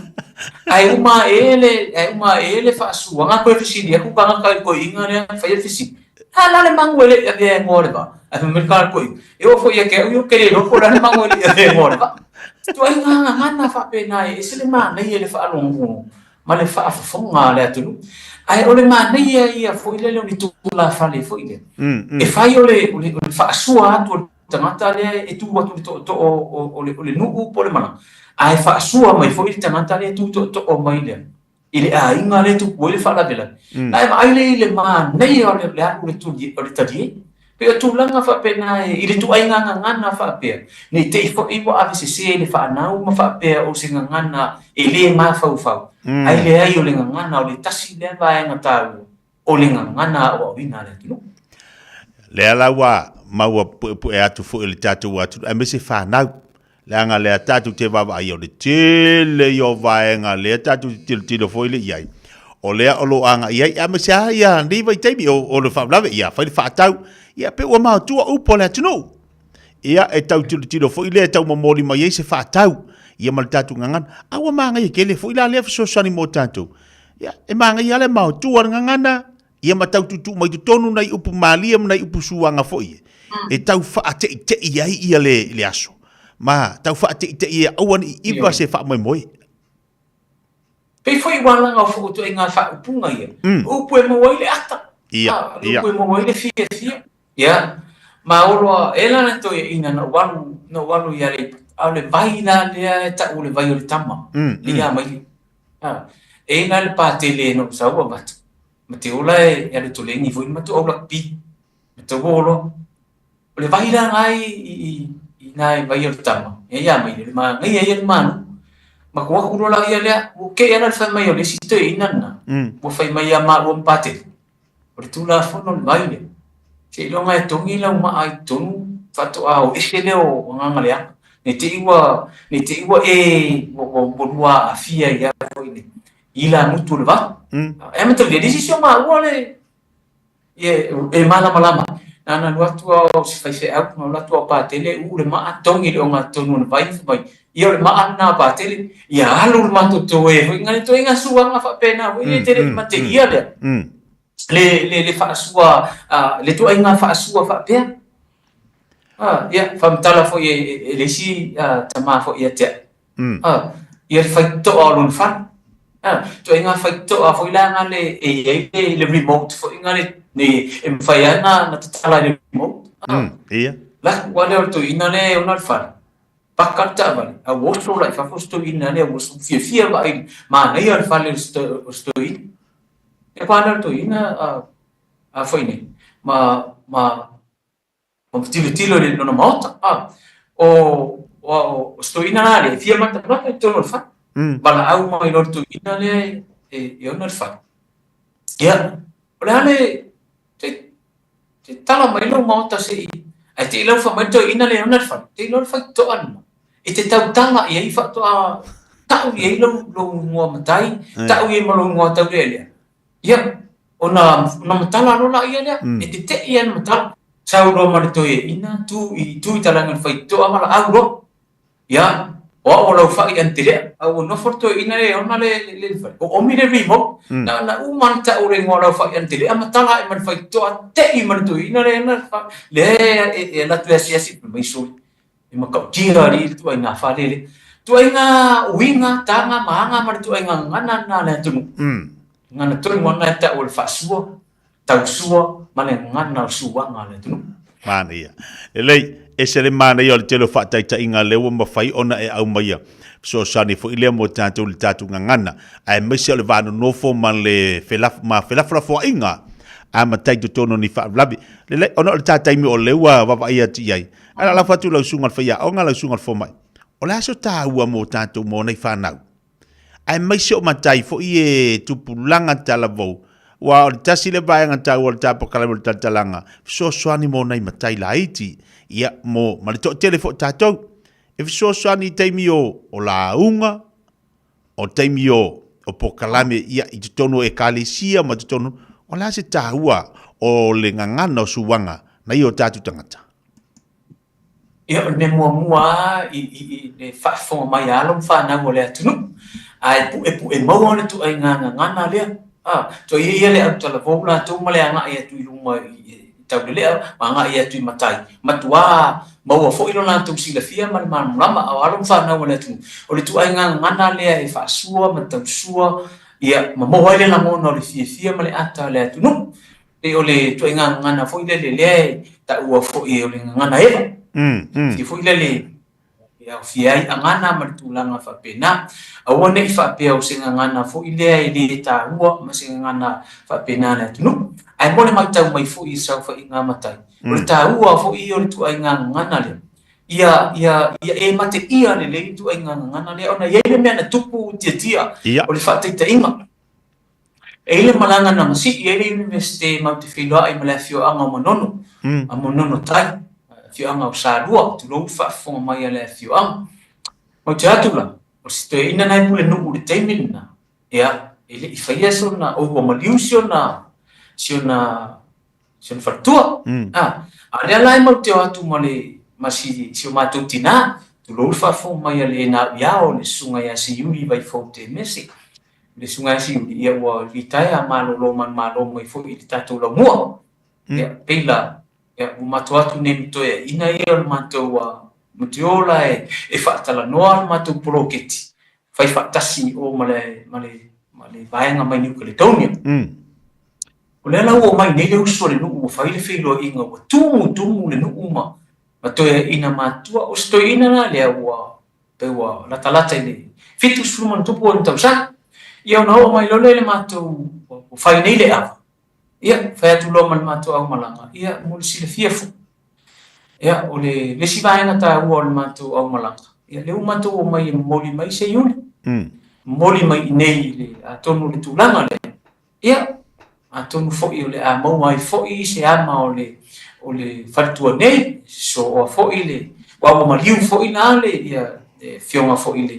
Ae uma ae le, ae uma ae le faasuaga toe fesili atu tagata i le toeaina lea na faia le fesili. A la le manu e le i avea e noa le vaa. Ae fai mai le tagata toeaina, E oo foi ia te au ia ou te le iloa po o le a le manu e le i avea e noa le vaa. Ituaiga gagana faapena e ese le manaia i le faalogologo ma le faafofoga a le atunuu. Ae o le manaia ia foi lele o ni tulafale foi lea, e fai o le, o le, o le faasua atu o le tagata lea e tu atu i le tootoo o le, o le nuu po o le malaga, ae faasua mai foi le tagata lea e tu tootoo mai lea i le aiga lea e tupu ai le faalavelave. Ae vaai lea i le manaia o le alu o le talie. Pei o tulaga faapena i le ituaiga gagana faapea, ne i te i foi ua avesese le fanau ma faapea o se gagana e le mafaufau, ae leai o le gagana o le tasi lea vaega taua o le gagana aoaoina a le atunuu. Lea la ua maua puepue atu foi le tatou atunuu, aemaise fanau. Leaga lea tatou te vaavaai o le tele ia o vaega lea tatou te tilotilo foi le i ai. O lea o lo o agai ai, aemaise lava ia nei vaitaimi o, o le faalavelave, ia fai le faatau, ia pei ua maotua upu a le atunuu. Ia e tau tilotilo foi lea e tau momoli mai ai se faatau, ia ma le tatou gagana. A ua manaia tele foi la lea fesoasoani mo tatou. Ia, e manaia lava le maotua o le gagana, ia ma tau tuutuu mai totonu nai upu malie ma nai upu suaga foi e tau faateitei ai ia le, le aso. Ma tau faateitei e aua ne i iva se faamoemoe. Pei foi ua alaga o ituaiga faaupuga ia, upu e maua ai le ata, Ia, ia. upu e maua ai le fiafia. Ia, ma olo e la le toeaina na ou alu, na ou alu i Aleipata, a o le vai la lea e tau o le vai o le tama, le ia mai. E ina le patele na ou sau avatu, ma te ola e alu toleni foi ma tu au lakpi, ma te olo. O le vai la ngai i, i nai vai o le tama, e ia mai le ma ngai ia le manu. Ma ko aku lola ia lea, ua ke ala le fai mai o le isi toeaina lena, ua fai mai ia maua ma patele. O le Tulafono le vai lea, seiloga e togi lau maa i totonu faatoa o ese lea o agaga leaga. Ne i te i ua, ne i te i ua e, ua, ua, ua lua aafia i a foi le ilamutu o le vai. E amatalia le isi o maua le, e, e malamalama. Na na alu atu au se faifeau, na alu atu au Patele, uu le maa, togi le ogatotonu o le vai, fai mai, ia o le maa lena a Patele, ia alu le matou toe foi, ngā toe ngā suaga faapena foi, e te le i mateia lea. Le, le, le faasua, le ituaiga faasua faapea. Ia, faamatala foi e, e, e le isi tama foi ia te au. Ia le faitotoa o lona fale. Ituaiga faitotoa foi la nga le e i ai le, le remote foi nga le, ne, e mafai lava na, na tatala i le remote. Ia. La, ua lea o le toeaina lea e ona le fale. Paka le taavale, a ua oso la i fafo si toeaina lea, ua fiafia vaai i le manaia o le fale o si toeaina. Ia pa lea o le toeaina a foi nei, ma, ma, ma tilotilo i lona maota. O, o, o si toeaina la lea, e fia matamata i totonu o le fale. Valaau mai loa le toeaina lea e, e, e ona le fale. Ia, o le a le, te, te tala mai lou maota se i, ae te i laufa mai le toeaina lea e ona le fale, te iloa le faitotoa lena. E te tautala i ai faatoa tau i ai lou, lou igoa matai, tau i ai ma lou igoa taulealea. Ia, ona, ona matala loa laia lea, e tete'i lava le matala. Sau loa ma le toeaina, tu i, tu i talaane o le faitotoa valaau loa. Ia, o au o lau fa'i Antelea, a ua nofo le toeaina lea e ona le, le, le fale, oomi le remote, na ona uma ona tau o le igoa o lau fa'i Antelea matala ae ma le faitotoa, te'i ma le toeaina lea e ona le fale, lea e, e alu atu e asiasi, fai mai sole, E matautia alii le ituaiga fale lea. Ituaiga uiga, taga ma aga ma le ituaiga gagana lena a le atunuu. Gagana tonu lava lena e tau o le faasua, tausua ma le gagana o le suaga a le atunuu. Manaia. Lelei, ese le manaia o le tele o faataitaiga lea ua mafai ona e aumaia. Fesoasoani foi lea mo tatou i le tatou gagana, aemaise o le va nonofo ma le ma felafolafoaiga a matai i totonu o ni faalavelave. Lelei, ona o le ta taimi o lea ua vaavaai atu i ai, Ae o le a lafo atu i lau susuga i le faiaoga, lau susuga i le fomai, o le a so taua mo tatou mo nei fanau? Aemaise o matai foi e tupulaga talavou, aua o le tasi lea vaega taua o le tapakalami o le talatalaga, fesoasoani mo nai matai laiti, ia, mo, ma le toatele foi o tatou. E fesoasoani i taimi o, o lauga, o taimi o, o pokalame, ia, i totonu o ekalesia ma totonu, o le a se taua o le gagana o suaga nai o tatou tagata? Ia, o le mea muamua lava i, i, i le faafofoga mai a alo ma fanau o le atunuu, ae puepue maua le ituaiga gagana lea. A, toe ia ia le autalavou latou ma le agai atu i luma i, i Taulelea ma agai atu i matai, matuā maua foi lo latou silafia ma le malamalama a o alo ma fanau a le atunuu. O le ituaiga gagana lea e faasua ma tausua, ia, ma maua ai le lagona o le fiafia ma le ata a le atunuu. Pei o le ituaiga gagana foi lele lea e taua foi o le gagana eva. Fiafia foi lele e aofia ai agana ma le tulaga faapena. Aua ne i faapea o se gagana foi lea e le taua ma se gagana faapena a le atunuu. Ae mo le matau mai foi i le saofaiga a matai, o le taua foi ia o le ituaiga gagana lea, ia, ia, ia e mateia lelei le ituaiga gagana lea ona e i ai le mea na tupu tiatia o le faataitaiga. E i ai le malaga na masii ai le Iunivesite matou te feiloai ma le afioaga o Manono, a Manono Tai, afioaga o Salua, tulou le faafofoga mai a le afioaga. Matou te atu la, o si toeaina na e pulenuu i le taimi lena, ia, e le i faia sona, oi ua maliu si ona, si ona, si ona faletua. A, a o lea la e matou te o atu ma le, ma si, si o matou tinā, tulou le faafofoga mai a le na au ia o le Susuga ia Siuli Vaifou Temese. Le Susuga ia Siuli, ia ua litaea malolo manumalo mai foi i le tatou laumua. Ia, pei la, ia, ua matou atu nei ma toeaiina ia o le matou Mutiola e, e faatalanoa le matou poloketi, fai faatasi i o ma le, ma le, ma le vaega mai New Caledonia. O lea la ua omai nei le uso a le nuu ua fai le feiloaiga ua tumu tumu le nuu ma, ma toeaiina matutua. O se toeaina la lea ua pei ua latalata i le 70 ma ona tupu ona tausaga. Ia ona oo mai loa lea i le matou, ua fai nei le ava, ia fai atu loa ma le matou aumalaga, ia mo le silafia foi. Ia o le isi vaega taua o le matou aumalaga, ia lea ua matou omai e momoli mai se iuli. Momoli mai i inei i le, atonu o le tulaga lea, Ia, atonu foi o le a maua ai foi se ama o le, o le faletua nei, sosooa foi le, aua ua maliu foi la le, ia, le afioga foi i le,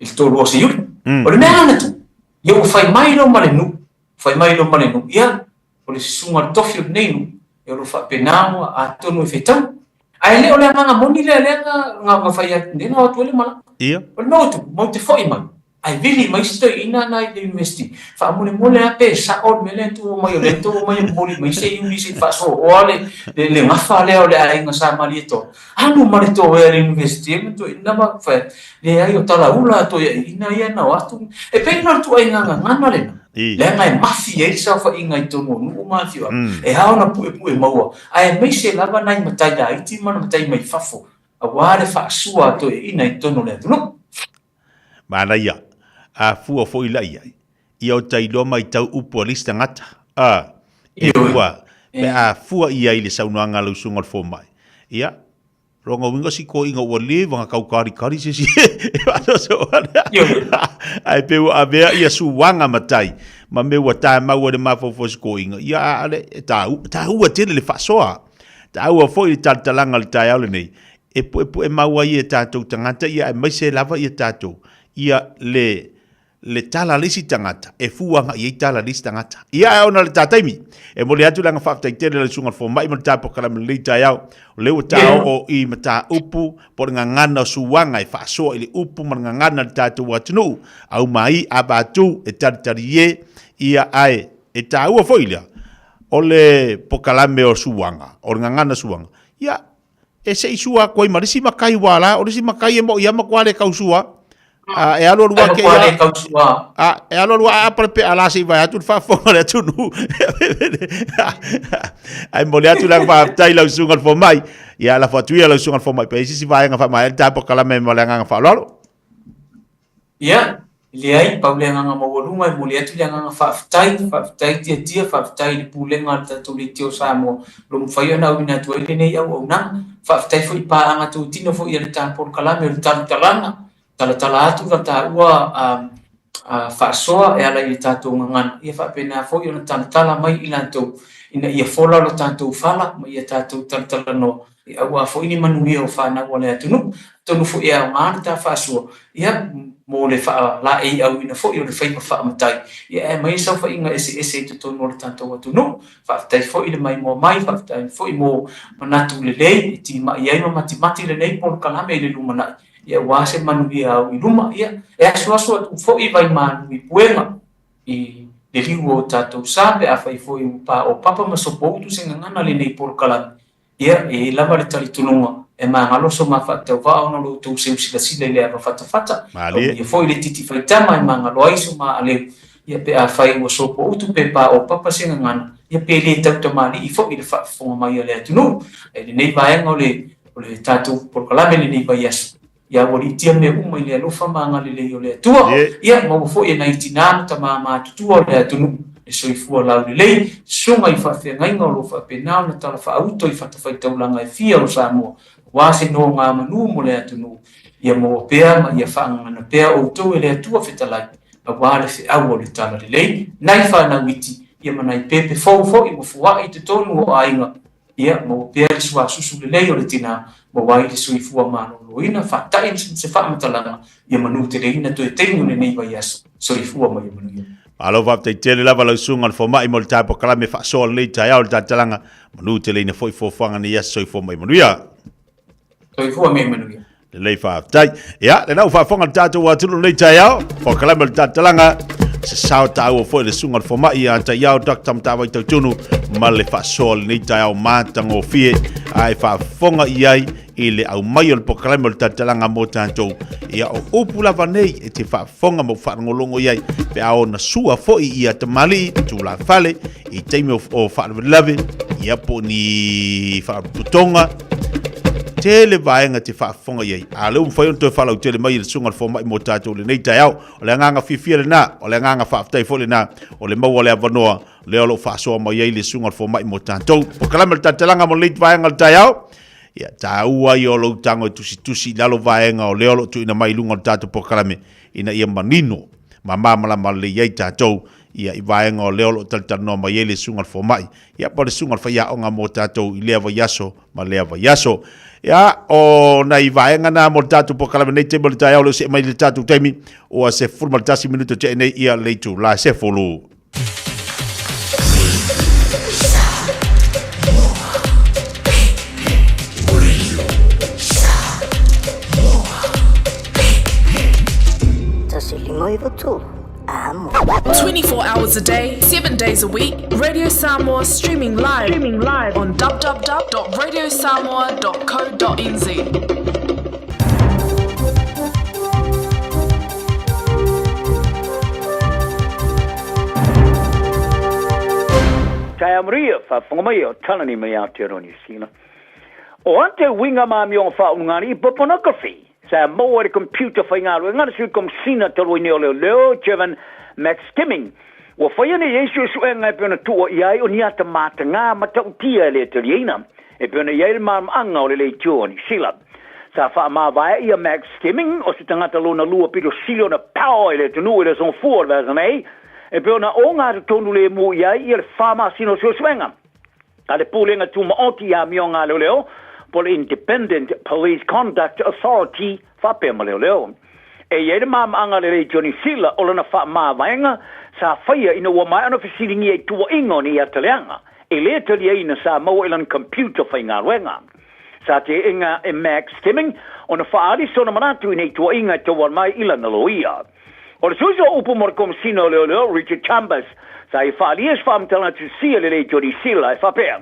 i le toalua o Seiuli. O le mea lava na tupu, ia ua fai mai loa ma le nuu, fai mai loa ma le nuu, ia, o le susuga i le tofi o lenei nuu, ia o lo o faapena ua, atonu e fetau. Ae le o le agaga moni lea, lea na, na fai atu nei, na o atu ai le malaga. Ia. O le mea ua tupu, matou te foi mai, Ae vili mai si toeaina na i le university, faamolemole lava pe sao le mea lea na tuu mai, o lea na tuu mai e momoli mai se iuli se i faasooa le, le, le gafa lea o le aiga Sa Malietoa. Alu ma le toea i le university ma toeaina ma fai atu, leai o talaula a toeaina ia na o atu. E pei la o le ituaiga gagana lena, leaga e mafi ai le saofaiga i totonu o nuu ma afioaga, e ao ona puepue maua, aemaise lava nai matai laiti ma matai mai fafo, aua le faasua a toeaina i totonu o le atunuu. Manaia, a fua foi la i ai, ia o ta iloa maitau upu a le isi tagata, a, e fua, pe a fua i ai i le saunoaga a lau susuga o le fomai, ia, Lona uiga si toeaina ua leva ona taukalikali se isi e faasoasoa lea. Ae pei ua avea ia suaga matai ma mea ua tamau ai le mafaufau o si toeaina, ia a le, e taua tele le faasoa. Taua foi le talatalaga o le taeao lenei, e puepue mau ai e tatou tagata ia aemaise lava ia tatou ia le le tala a le isi tagata e fua agai i ai tala a le isi tagata. Ia, ae ona o le ta taimi, e momoli atu le aga faafetai tele i lau Susuga i le Fomai ma le ta polokalame lelei taeao. O lea ua taoo i mataupu po o le gagana o suaga e faasoa i le upu ma le gagana a le tatou atunuu, aumai, avatu, e talitali e, ia, ae e taua foi lea, o le polokalame o suaga, o le gagana suaga, ia, e se i sua atu ai ma le isi matai ua la, o le isi matai e mo'i lava matua le tau sua. A, e alu alu ake ia. A, e alu alu a apa le pea la se i vae atu le faafofoga a le atunuu. Ae momoli atu le agaga faafetai i lau susuga i le fomai. Ia lafo atu ia lau susuga i le fomai pe i ai se isi vaega faamaea le ta polokalame ma le agaga faaaloalo. Ia, e leai, pau le agaga maualuga e momoli atu le agaga faafetai, faafetai Tiatia, faafetai i le Pulega a le tatou Leitio o Samoa o lo o mafai ona auina atu ai lenei auaunaga. Faafetai foi i paaga totino foi a le ta polokalame o le Talutalaga, talatala atu la taua faasoa e ala i le tatou gagana, ia faapena foi ona talatala mai i latou ina ia fola lo tatou fala ma ia tatou talatalanoa Aua foi ni manuia o fanau a le atunuu. Atonu foi e aoga le ta faasoa, ia, mo le faalaeiauina foi o le faiva faamatai, ia, e aumai ai saofaiga eseese i totonu o le tatou atunuu. Faafetai foi le maimoa mai, faafetai foi mo manatu lelei e timai ai ma matimati lenei polokalame i le lumanai, ia, aua se manuia au i luma. Ia, e asuasu atu foi vaimalu i puega i le liu o tatou sa pe afai foi ua paopapa ma sopoutu se gagana lenei polokalame, Ia, e i ai lava le talitonuga e magalo so ma faatauvaa ona lo outou seu silasila i le ava fatafata, aumaia foi le titi faitama e magalo ai so ma aleu, ia pe afai ua sopoutu pe paopapa se gagana, ia pe le tautamalii foi i le faafofoga mai a le atunuu. I lenei vaega o le o le tatou polokalame i lenei vaiaso, Ia aualiitia mea uma i le alofa ma agalelei o le Atua, ia maua foi e nai tinā ma tamā matutua o le atunuu le soifua laulelei, susuga i faafeagaiga o lo o faapena ona talafaauto i fatafaitaulaga e fia o Samoa, aua se nogamanu mo le atunuu. Ia maua pea ma ia faagagana pea outou e le Atua Fetalai, aua le feau o le Talalelei, nai fanau iti, ia ma nai pepe fou foi ua foai i totonu o aiga, Ia maua pea le suasusu lelei o le tinā, maua ai le soifua maloloina, faata'i se faamatalaga, ia manuteleina toe taimi o lenei vaiaso. Soifua ma ia manuia. Malo faafetai tele lava lau susuga le fomai mo le ta polokalame faasoa lenei taeao le talatalaga, manuteleina foi fuafuaga nei aso soifua ma ia manuia. Soifua ma ia manuia. Lelei faafetai. Ia, lena ua faafofoga le tatou atunuu lenei taeao, polokalame o le talatalaga, se sao taua foi le susuga le fomai ia Taiao Dr. Matavai Tautunu ma le faasoa lenei taeao matagofie ae faafofoga i ai i le aumai o le polokalame o le talatalaga mo tatou. Ia, o upu lava nei e te faafofoga ma faalogologo i ai pe a ona sua foi ia tamalii tulafale i taimi o faalavelave, ia po o ni faalapotopotoga, tele vaega te faafofoga i ai. A o lea ua mafai ona toe faalautele mai e le susuga i le fomai mo tatou i lenei taeao. O le agaga fiafia lena, o le agaga faafetai foi lena, o le maua o le avanoa lea o lo o faasoa mai ai le susuga i le fomai mo tatou. Polokalame o le Talatalaga mo lenei vaega o le taeao, ia taua ia o lou tago e tusitusi i lalo vaega o lea o lo o tuuina mai i luga o le tatou polokalame ina ia manino ma malamalama lelei ai tatou ia i vaega o lea o lo o talatalanoa mai ai le susuga i le fomai, ia po o le susuga i le faiaoga mo tatou i lea vaiaso ma lea vaiaso. Ia, o nai vaega na mo le tatou polokalame nei taimi o le taeao, o lea ua see mai le tatou taimi, ua 11 minute o tea nei ia le itula e 10. Tasi lima iwa tolu. 24 hours a day, 7 days a week, Radio Samoa streaming live, streaming live on www.radiosamoa.co.nz. Taea Maria, faafofoga mai o Talani mai Aotearoa Niu Sila. O ante uiga ma amioga faaulugāli'i po pornography Sa maua i le computer faigaluega a le Sui Komesina talu ai nei o Leoleo, Jevan McSkimming. Ua faia nei ai suesuega e pei ona tuua i ai o ni ata matagā matautia e le taliaina. E pei ona i ai le malamaanga o le Leitio a Niu Sila. Sa faamavae ia Max Skimming, o se tagata lona lua pito sili ona power i le atunuu i le aso Gafua o le vaiaso nei, e pei ona ogatotonu lemu i ai ia le fa masina o suesuega a le Pulega Tumaoti i Amioga a Leoleo po o le Independent Police Conduct Authority faapea ma leoleo. E i ai le maamaaga lelei Johnny Sila o lana faamavaega sa faia ina ua maea ona fesiligia i tuuaiga o nei ata leaga e le taliaina sa maua i lana computer faigaluega. Sa teena e Max Skimming ona faaali sona manatu i nei tuuaiga e tauala mai i lana loia. O le suiso o upu mo le Komesina o Leoleo Richard Chambers sa ia faaalia se faamatalaga tusia lelei Johnny Sila e faapea,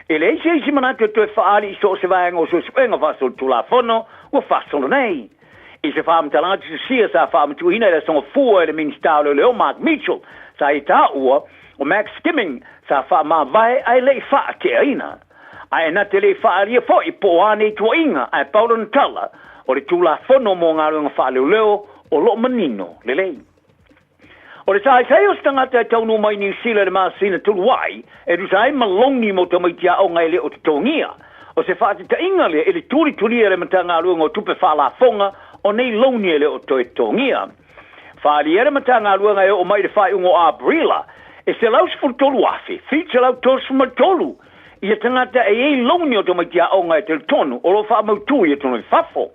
E leai se isi manatu e toe faaali i so o se vaega o suesuega faasolitulafono ua faasolo nei. I se faamatalaga tusia sa faamatuuina i le Aso Gafua e le Minisita o Leoleo Mark Mitchell, sa ia taua o Max Skimming sa faamavae ae le i faateaina. Ae na te le i faaalia foi po o a nei tuuaiga, ae pau lona tala, o le Tulafono mo Galuega Faaleoleo o lo o manino lelei. O le saisai o se tagata e taunuu mai Niu Sila i le masina talu ai, e tusa ai ma logi mo tamaiti aoga e le o totogia. O se faataitaiga lea i le tulitulia e le Matagaluega o Tupe Faalafoga o nei logi e le o toe totogia. Faaalia le Matagaluega e oo mai i le faaiuga o Aperila, e 113,733 ia tagata e i ai logi o tamaiti aoga e talitonu o lo o faamautu i atunuu i fafo.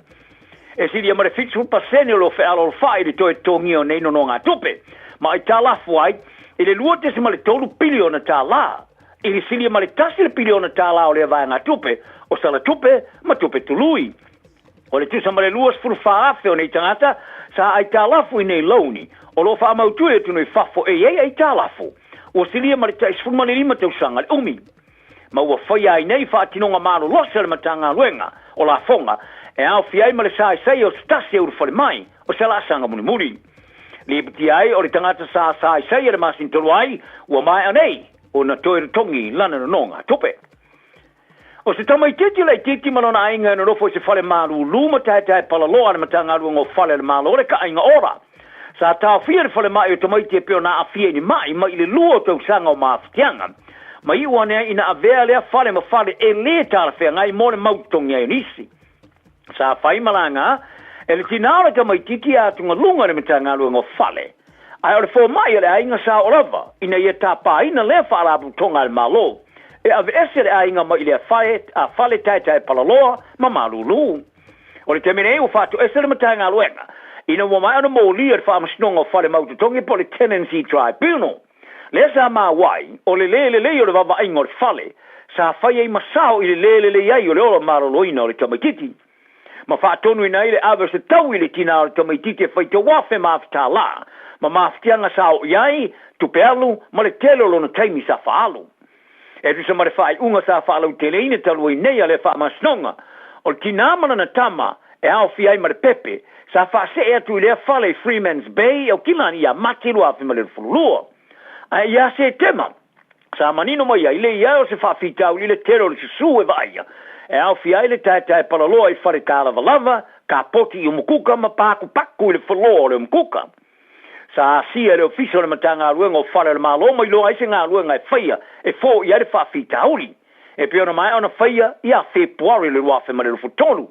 E silia ma le 70% o lo o fealoalofa'i i le toe totogia o nei nonogatupe, ma aitalafu ai i le $2.3 piliona tālā, i le silia ma le 1 le piliona tālā o lea vaegatupe o sala tupe ma tupe tului. O le tusa ma le 24,000 o nei tagata sa aitalafu i nei louni o lo o faamautu i atunuu i fafo e i ai aitalafu ua silia ma le tai 15 tausaga le umi. Ma ua faia ai nei faatinoga malolosi a le Matagaluega o Lafoga e aofia ai ma le saisai o se tasi e ulufale mai o se laasaga mulimuli. Lipotia ai o le tagata sa saisai e le masina talu ai ua maea nei ona toe totogi lana nonoga tupe. O se tamaitiiti laitiiti ma lona aiga e nonofo i se fale malūlū ma taetae palaloa a le Matagaluega o Fale a le Malo le Kaaiga Ora. Sa taofia le falemai o tamaiti e pei ona aafia i ni ma'i mai i le lua o tausaga o mafatiaga. Ma iu ane ai ina avea lea fale ma fale e lē talafeagai mo le mau totogi ai o nisi. Sa fai malaga e le tinā o le tamaitiiti a atugaluga i le Matagaluega o Fale. Ae o le fomai a le aiga sa oo lava ina ia tapāina lea faalapotopotoga a le Malo e aveese le aiga mai i lea fale, a fale taetae palaloa ma malūlū. O le taimi nei ua faatoese le Matagaluega ina ua maea ona molia le Faamasinoga o Fale Mau Totogi po o le Tenancy Tribunal. Lea sa maua ai, o le lē lelei o le vaavaaiga o le fale sa fai ai ma sao i le lē lelei ai o le ola maloloina o le tamaitiiti, ma faatonuina ai le ave o se tau i le tinā o le tamaitiiti e faitau afe ma afe tālā, ma mafatiaga sa oo i ai, tupe alu, ma le tele o lona taimi sa faaalu. E tusa ma le faaiuga sa faalauteleina talu ai nei a lea faamasinoga, o le tinā ma lana tama e aofia ai ma le pepe, sa faasee atu i lea fale i Freemans Bay i Aukilani ia Mati 2022. Ae ia Setema, sa manino mai ai le i ai o se faafitauli i le tele o le susū e vaaia, e aofia ai le taetae palaloa i fale tālavalava, kapoti i Umukuka ma pakupaku i le floor o le Umukuka. Sa asia e le Ofisa o le Matagaluega o Fale o le Malo ma iloa ai se galuega e faia e foia ai le faafitauli e pei ona maea ona faia ia Fepuari le 2023.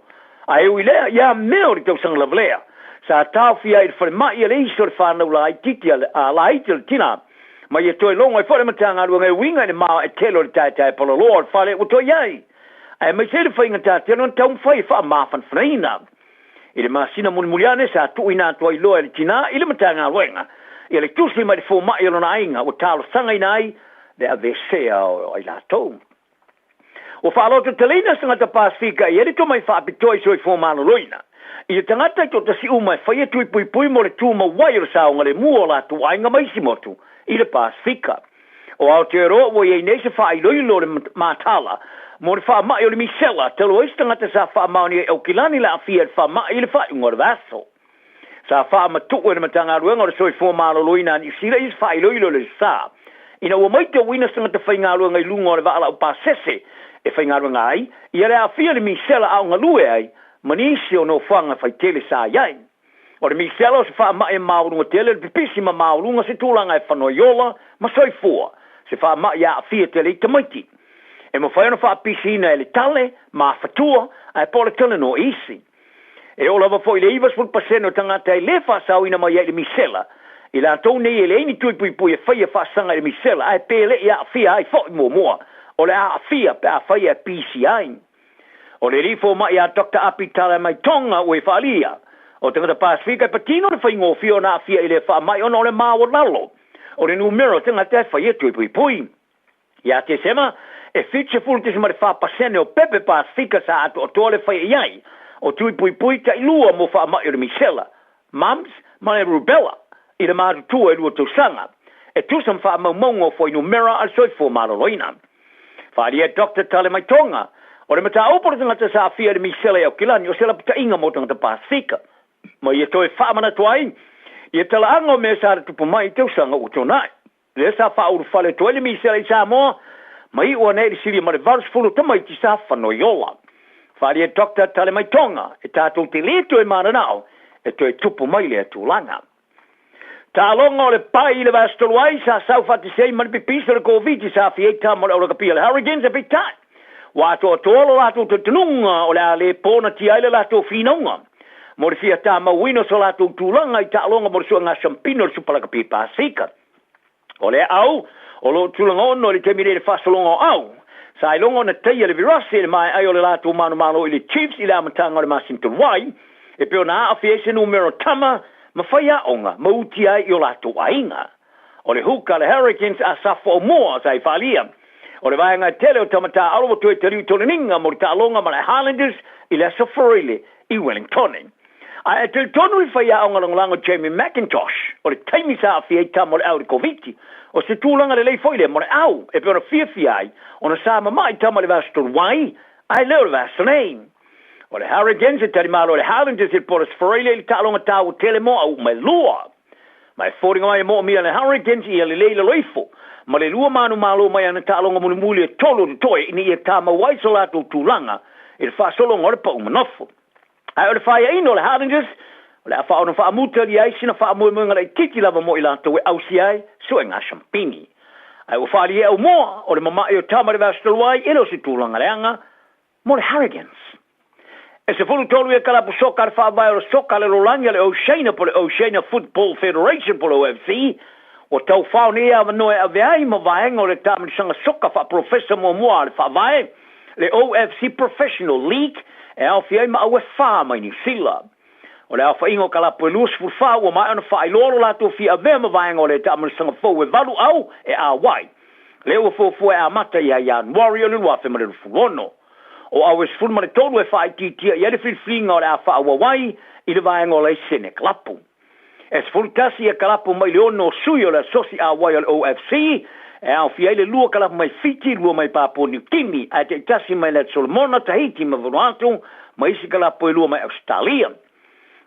Ae ui lea, ia Meo le tausaga lava lea, sa taofia ai i le falemai a le isi o le fanau laitiiti a laiti o le tina, ma ia toe logo ai foi le Matagaluega e uiga i le maoae tele o le taetae palaloa o le fale ua toe i ai, aemaise le faigata tele ona taumafai e faamafanafanaina. I le masina mulimuli ane sa tuuina atu ai loa e le tinā i le Matagaluega ia le tusi mai le fomai o lona aiga ua talosagaina ai le aveesea o ai latou. Ua faalototeleina se tagata Pasefika e i ai le tomai faapitoa i soifua maloloina i le tagata i toatasi uma e faia tui puipui mo le tumau ai o le saogalemu o latou aiga ma isi motu i le Pasefika. O Aotearoa ua i ai nei se faailoilo o le matala mo le faamai o le misela talu ai se tagata sa faamaonia i Aukilani le aafia i le faamai i le faaiuga o le vaiaso. Sa faamatuu e le Matagaluega o le Soifua Maloloina a Niu Sila ia se faailoilo i le sa ina ua maitauina se tagata faigaluega i luga o le vaa laupasese e faigaluega ai ia le aafia i le misela a o galue ai ma nisi o nofoaga faitele sa i ai. O le misela o se faamai e maualuga tele le pipisi ma maualuga se tulaga e fanoai ola ma soifua, se faamai e aafia tele i tamaiti. E mafai ona faapisiina e le tale ma afatua, ae po o le tale no isi. E oo lava foi i le 90% o tagata e le faasaoina mai ai i le misela, i latou nei e leai ni tui puipui e faia faasaga i le misela ae pe le i aafia ai foi muamua, o le a aafia pe afai e pisi ai. O le alii fomai ia Doctor Api Talamaitoga ua i faaalia, o tagata Pasefika e patino le faigofie ona aafia i lea faamai ona o le maualalo o le numera o tagata e faia tui puipui. Ia Tesema, e 70.4% o pepe Pasefika sa atoatoa le faia i ai o tui puipui tailua mo faamai o le misela, mumps ma le rubella i le matutua e lua tausaga, e tusa ma faamaumauga o fuainumera a le Soifua Maloloina. Faaalia Doctor Talemaitoga, o le mataupu o le tagata sa aafia i le misela i Aukilani o se lapataiga mo tagata Pasefika, ma ia toe faamanatu ai ia talaaga o mea sa tutupu mai i tausaga ua tuanai. Lea sa faaulufale atu ai le misela i Samoa, ma iu ane ai i le silia ma le 80 o tamaiti sa fanoiola. Faaalia Doctor Talemaitoga, e tatou te le toe mananao e toe tupu mai lea tulaga. Taaloga o le pai i le vaiaso talu ai, sa sau faatasi ai ma le pipisi o le Koviti sa aafia ai tama o le aulakapia a le Hurricanes, ae peitai, ua atoatoa lo latou talitonuga o le a le ponatia ai le latou finauga mo le fia tamauina o so latou tulaga i taaloga mo le suega siampina o le Supa Lakapi Pasefika. O lea au, o lo o tulaga ono i le taimi nei i le faasologa o au, sa iloga ona taia le virasi i le maea ai o le latou manumalo i le Chiefs i le amataga o le masina talu ai, e pei ona aafia ai se numera o tama ma faiaoga ma utia ai i o latou aiga. O le hook a le Hurricanes a Safo Aumua sa i faaalia. O le vaega e tele o tama taaalo ua toe taliu i Toleniga mo le taaloga ma le Highlanders i le Aso Faraile i Wellingtone. Ae e talitonu le faiaoga lagolago Jamie Mackintosh, o le taimi sa aafia ai tama o le au i le Koviti, o se tulaga lelei foi lea mo le au e pei ona fiafia ai ona sa mamai tama i le vaiaso talu ai, ae le o le vaiaso nei. O le Hurricanes e talimalo i le Highlanders i le Port Australia i le taaloga taua tele mo au uma e lua. Ma e foliga mai e moomia le Hurricanes ia lelei lalo ifo ma le lua manumalo mai ana taaloga mulimuli e tolu o totoe ina ia tamau ai so latou tulaga i le faasologa o le pau manofo. Ae o le faiaina o le Highlanders, o le a faaono faamutalia ai sina faamoemoega laitiiti lava mo i latou e ausia ai suega shampini. Ae ua faaalia e aumoa, o le mamae o tama i le vaiaso talu ai, e le o se tulaga leaga mo le Hurricanes. E 13 ia kalapu soka a le faavae o le soka a le lalolagi a le Oceania po o le Oceania Football Federation po o le OFC, ua taufao nei avanoa e ave ai ma vaega o le taamilosaga soka faapolofesa muamua a le faavae, le OFC Professional League, e aofia ai ma au e fa mai Niu Sila. O le aofaiga o kalapu e 24 ua maea ona faailoa lo latou fia avea ma vaega o le taamilosaga fou e valu au e auai, lea ua fuafua e amata ia Ianuari o le 2026. O au e 13 e faaitiitia i ai le filifiliga o le a faaauau ai i le vaega o laisene kalapu. E 11 ia kalapu mai le ono o sui o le Asosi Auai o le OFC, e aofia ai le lua kalapu mai Fiti, lua mai Papua Niu Kini, ae taitasi mai le Atu Solomona, Tahiti ma Vanuatu, ma isi kalapu e lua mai Ausetalia.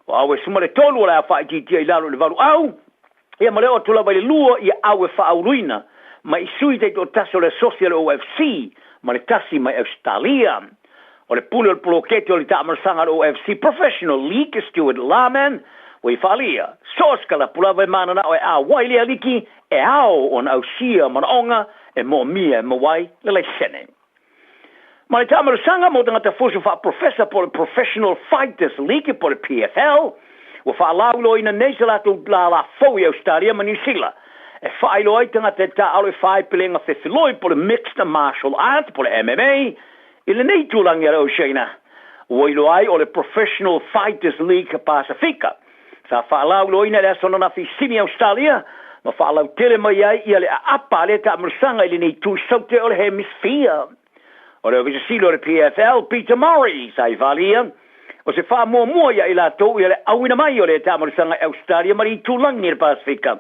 O au e 13 o le a faaitiitia i lalo i le valu au, ia ma le oo atu lava i le lua ia au e faauluina mai i sui taitoatasi o le Asosi a le OFC ma le tasi mai Ausetalia. O le pule o le poloketi o le taamalosaga a le OFC Professional League Stuart Larman ua i faaalia, so o se kalapu lava e mananao e auai lea liki e ao ona ausia manaoga e moomia e maua ai le laisene. Ma le taamalosaga mo tagata fusu faaprofesa po o le Professional Fighters League po o le PFL, ua faalauiloaina nei se latou lālā fou i Ausetalia ma Niu Sila e faailoa ai tagata e taaalo i faaipelega fefeloi po o le Mixed Martial Arts po o le MMA I lenei itulagi a le Oceania, ua iloa ai o le Professional Fighters League Pasefika, sa faalauiloaina i le aso ananafi i Sydney, Ausetalia, ma faalautele mai ai ia le aapa a lea taamalosaga i lenei itu i saute o le Hemisphere. O le Ofisa Sili o le PFL, Peter Murray, sa i faaalia, o se faamuamua ia i latou ia le auina mai o lea taamalosaga i Ausetalia ma le itulagi i le Pasefika.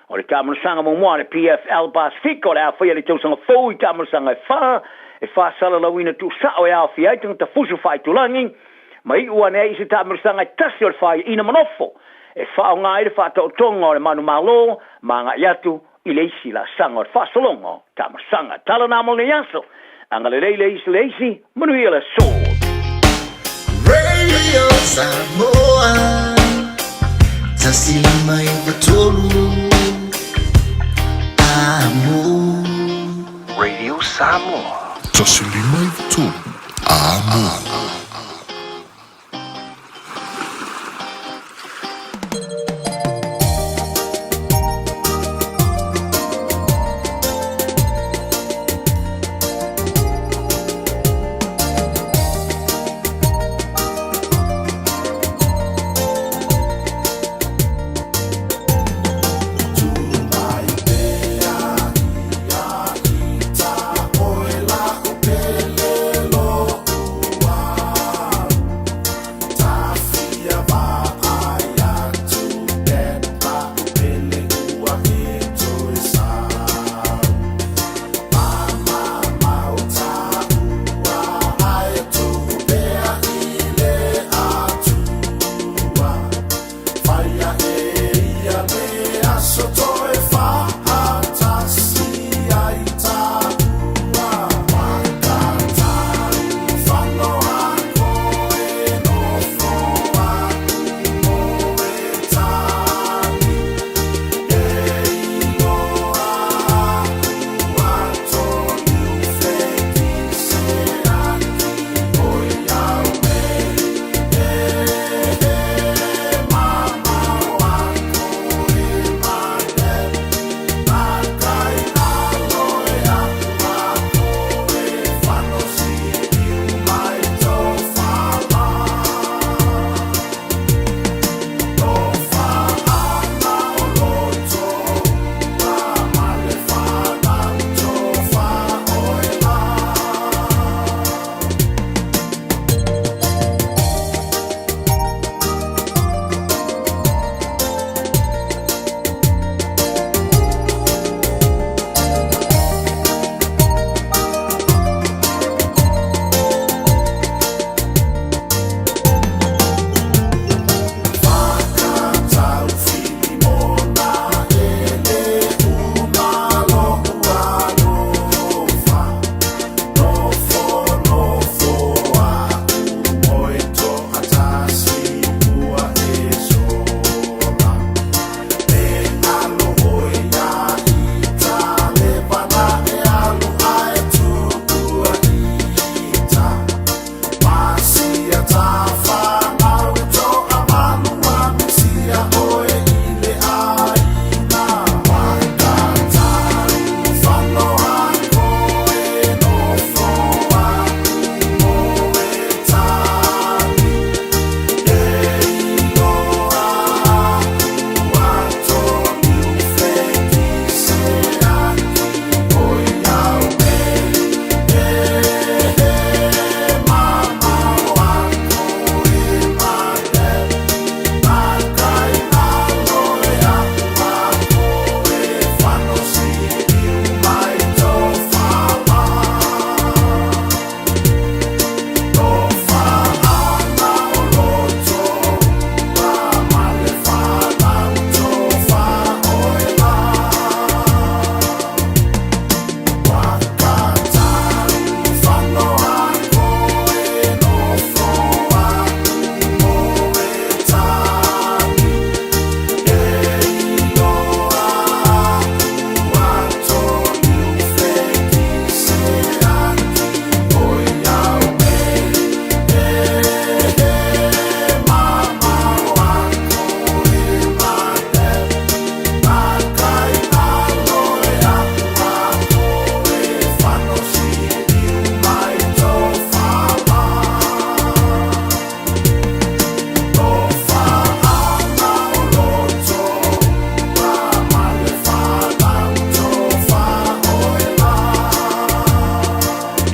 O le taamalosaga muamua a le PFL Pasefika o le a faia i le tausaga fou i taamalosaga e fa, e faasalalauina tuusao e aofia ai tagata fusu faaitulagi, ma iu ane ai i se taamalosaga e tasi o le faiaina manofo e faaaoga ai le faataotoga o le manumalo ma agai atu i le isi laasaga o le faasologa o taamalosaga. Tala na mo lenei aso. Agalelei le isi le isi, manuia le aso. Radio Samoa 159 Amo. Radio Samoa. 153 Amo.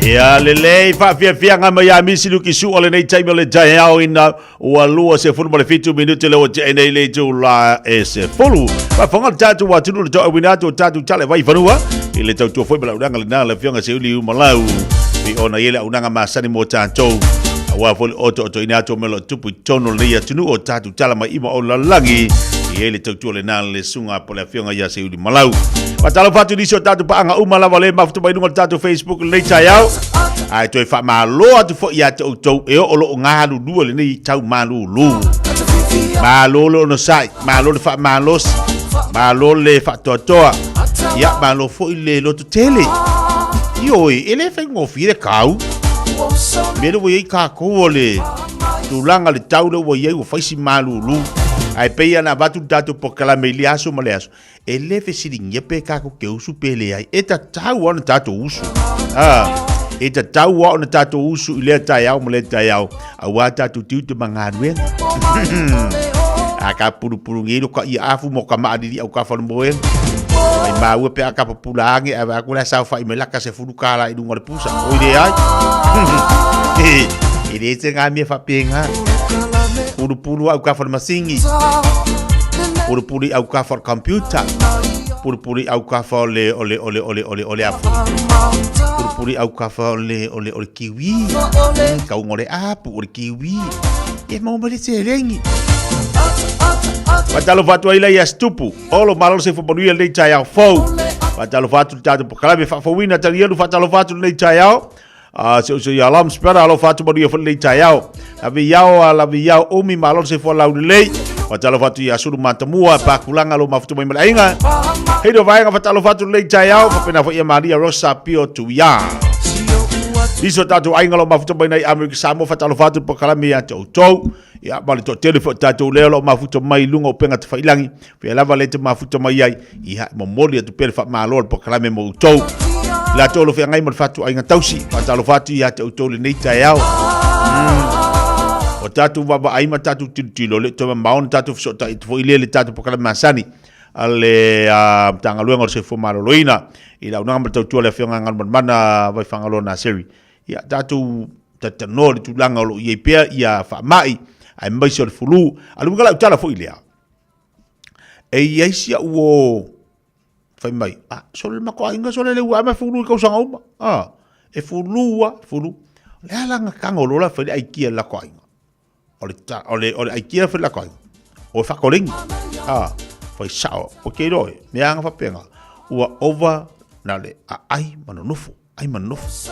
Ia lelei faafiafiaga mai ia misi luki sua lenei taimi o le taeao ina ua 27 minute le ua tea nei le itula e 10. Faafofoga le tatou atunuu le toauina atu o tatou tala vai fanua i le tautua foi ma le aunaga lena le afioga Seiuli Umalau i ona i ai le aunaga masani mo tatou aua foi le otootoina atu o mea o lo o tupu i totonu o lenei atunuu o tatou tala mai ima o lalagi i ai le tautua lena le suga po le afioga ia Seiuli Malau. Faatalofa atu i nisi o tatou paaga uma lava le mafuta mai luga o le tatou Facebook i lenei taeao. Ae toe faamalo atu foi ia te outou e oo loo galulue lenei tau malulu. Malo le onosai, malo le faamalosi, malo le faatoatoa, ia malo foi le loto tele. Ioe. Ioe, e le faigofie le kau. Mea lea ua i ai kākou o le tulaga le tau lea ua i ai ua fai si malulu. Ae pei ona avatu le tatou polokalame i lea aso ma lea aso, e le fesiligia pe tatou te usu pe leai. E tatau lava ona tatou usu. A, e tatau lava ona tatou usu i lea taeao ma lea taeao, aua tatou tiute ma galuega. A ka pulupulu nei lo ka ia afu mo ka maalili au ka falemoega. Mai maua pe a ka papula ange ae vaai atu la saofai mai laka sefulu tala i luga o le pusa. Oi leai. E le te ngā mea whapenga. Pulupulu au ka whare masingi. Pulupulu au ka whare computer. Pulupulu au ka whare ole ole ole ole ole ole afu. Pulupulu au ka whare ole ole ole kiwi. Kaunga o le apu o le kiwi. E mau mai le seleni. Faatalofa atu ai la ia Stupu. Olo malo se fo manuia lenei taeao fou. Faatalofa atu le tatou polokalame faafouina Tanielu faatalofa atu lenei taeao. Se uso ia lam spera alofa atu manuia foi lenei taeao. Lave iao a lave iao umi malo se fo lau lelei. Faatalofa atu ia Sulu Matamua Pakulanga lo mafutu mai ma le aiga. Hei do vaega faatalofa atu lenei taeao. Faapena foi ia Maria Rosa Pio Tuia. Nisi o tatou aiga lo mafuta mai nei Amerika Samoa faatalofa atu polokalame ia te outou. Ia ma le toatele foi o tatou lea o lo o mafuta mai i luga o upega tafailangi. Fea lava le te mafuta mai ai, ia e momoli atu pea le faamalo a le polokalame mo outou. I latou o lo o feagai ma le fatuaiga tausi, faatalofa atu ia te outou lenei taeao. O tatou vaavaai ma tatou tilotilo, le toe mamao ona tatou fesootai atu foi lea i le tatou polokalame masani a le Matagaluega o le Soifua Maloloina i le auaunaga ma le tautua a le Afioga ia Galumalemana Vaifagaloa Naseri. Ia tatou talatalanoa i le tulaga o lo o i ai pea ia faamai aemaise o le fulu. A o le uiga lau tala foi lea, e i ai si au uo fai mai, ah, sole le matou aiga, sole le ua ma fulu i tausaga uma. Ah, e fulu lava, fulu. O le a la gataga o lola fai le aikia i le latou aiga? O le, ta, o le, o le aikia fai le latou aiga. O e faakoleni. Ah, fai sao. O ke iloa e, mea aga faapena. Ua ova na le aai ma nonofo. Ai ma nofo.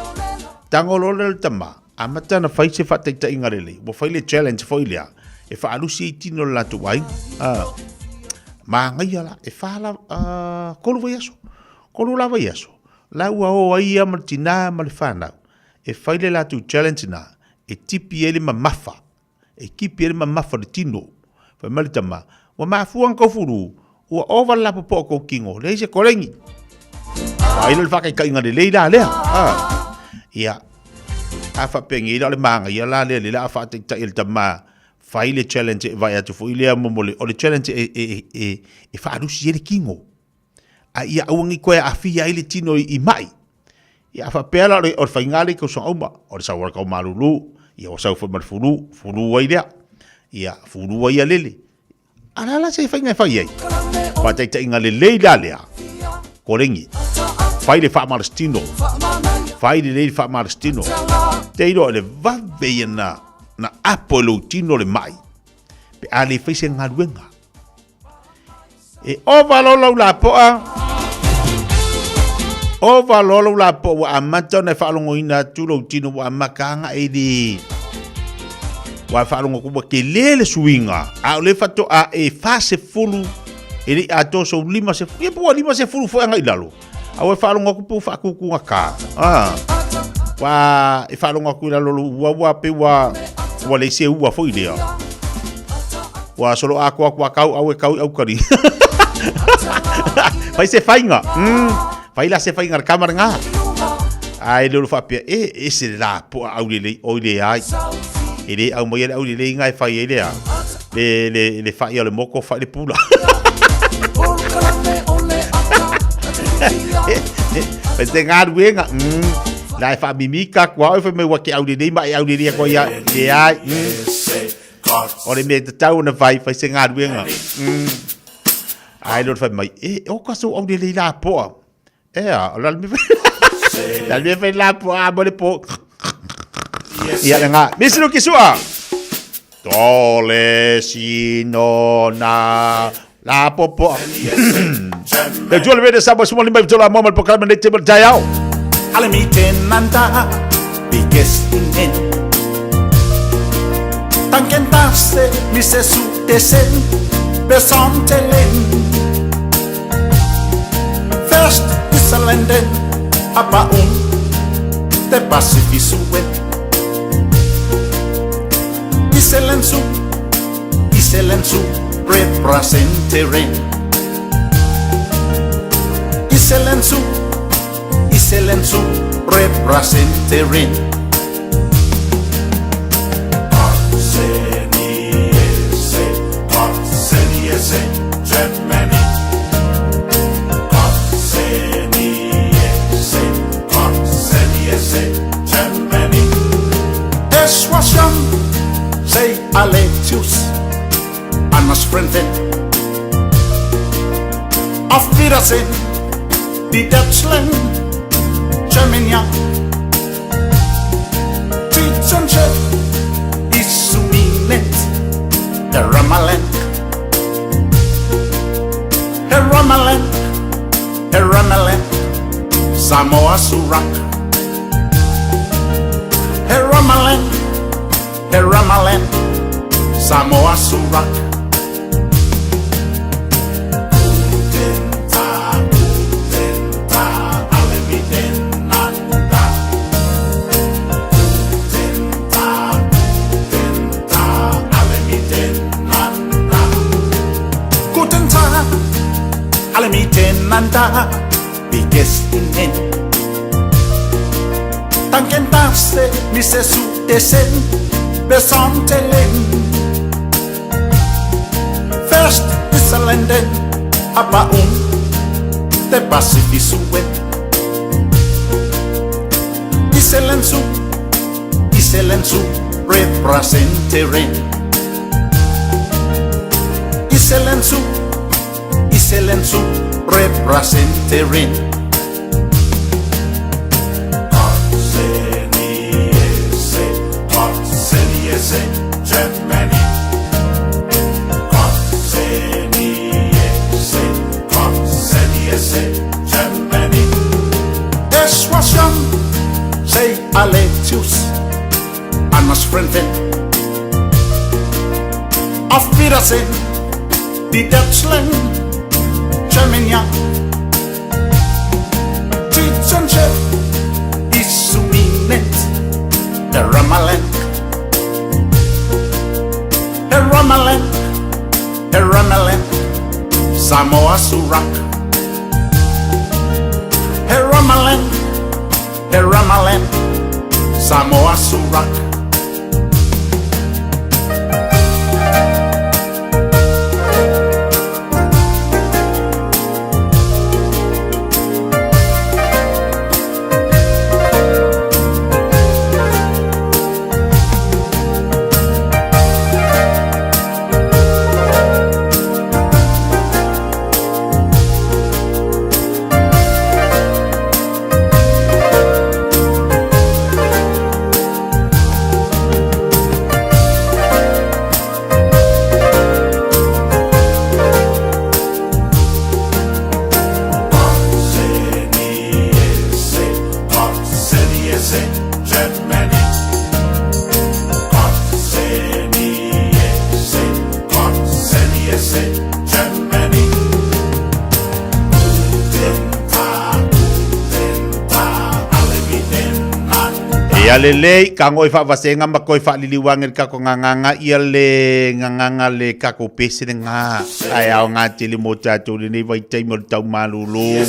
Tago loa lea le tama, amata ona fai se faataitaiga lelei, ua fai le challenge foi lea, e faalusi ai tino o le latou aiga. Ah, manaia la, e fa la, ah, kolu vaiaso. Kolu la vaiaso, la ua o ai ia ma le tinā ma le whanau, e fai le latou challenge na, e tipi ai le mamafa E kipi ai le mamafa o le tino. Fai mai le tama, Ua mafua ona tou fulu, ua ova le lapopoa o tou tino, leai se koleni. Vaai loa le faataitaiga lelei la lea. Ah. Ia, a faapenei la o le manaia la lea, lea a faataitai e le tama, fai le challenge e vaai atu foi lea mo le, o le challenge e, e, e, e faalusi ai le tino. A ia aua ne i toe aafia ai le tino i, i mai. Ia, a faapea la o le, o le faiga lea i tausaga uma, o le sau o le tau malulu, ia ua sau foi ma le fulu, fulu ai lea. Ia, fulu ai ia lele. A o le a la se faiga e fai ai? Faataitaiga lelei la lea, koleni, fai le faamalositino, fai lelei le faamalositino. Te iloa i le vave ia na, na apo e lou tino le mai, pe a le fai se galuega. E ova loa lou lapoa, ova loa lou lapoa ua amata ona e faalogoina atu lou tino ua amata agai le ua faalogo atu ua tele le suiga, a o lea faatoa e 40 e le i atoa sou 50, ia po ua 50 foi agai i lalo. A ua e faalogo atu po ua faatutugata. Ah. Ua e faalogo atu i lalo o lou ua ua pei ua ua leai se ua foi lea. Ua solo atoa atu a kau au e kau i aukali. Fai se faiga. Fai la se faiga le kama lena. Ae le o le faapea, e, e se la po a aulelei, oi leai. E le aumaia le aulelei nga e fai ai lea. Le, le, le fai o le moko, fai le pula. Fai se galuega. La e faamimika atu a oe fai mai ua te aulelei ma e aulelei atu ai ia, leai. O le mea e tatau ona fai, fai se galuega. Ae le o le fai mai, e, o ka sou aulelei lapoa. E a, o le a le mea fai, le a le mea fai lapoa a mo le po. Ia le ngā, misi luki sua. Tole sino na la popo. Le tua le vede sabo sumali mai tola mo mal pokal mane tebel tayao. Ale mi tenanta bikestinen. Tankentase mi se sutesen besontelen. First isalanden apa um te Pacific Iselensu, Iselensu, representeren. Iselensu, Iselensu, representeren. Aletius, Anders Frenden. Auf Wiedersehen, die Deutschland, Germania. Titsenchef, Isuminet, der Ramaland. Herr Ramaland, Herr Ramaland, Samoa Surak. Herr Ramaland, Herr Ramaland, Samoa Surak. Guten Tag, alle miteinander, wie gestern. Tanken tasse, mise sutesen, besontelen. First Islanden, aber de Pacifisue. Iselensu, Iselensu, representeren. Iselensu, Iselensu, representeren. Aletius, Anders Frenden. Auf Wiedersehen, die Deutschland, Germania. Titsenchef, Isuminet, der Ramaland. Herr Ramaland, Herr Ramaland, Samoa Surak. Herr Ramaland, Herr Ramaland, Samoa Surak. Ia lelei, ka ngoi faavaseega ma koe faaliliuage le kako gagaga ia le gagaga le kako pese le gā. Ae aogā tele mo tatou i lenei vaitaimi o le taumalūlū.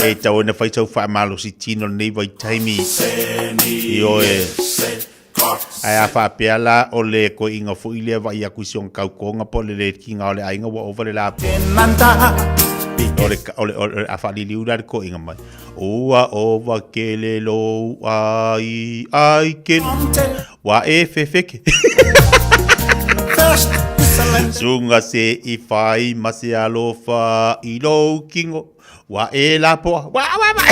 E tau ona fai sau faamalosi tino i lenei vaitaimi. Ioe. Ae a faapea la o le koiga foi lea vaai atu i si ona kaukoga po o le letiga o le aiga ua ova le lapoa. O le, o le, o le, a faaliliu la le koiga mai. Ua ova kele lou ai ai kele. Ua e fefeke. Sunga se i fai ma se alofa i lou kingo. Ua e lapoa. Wa wa wa.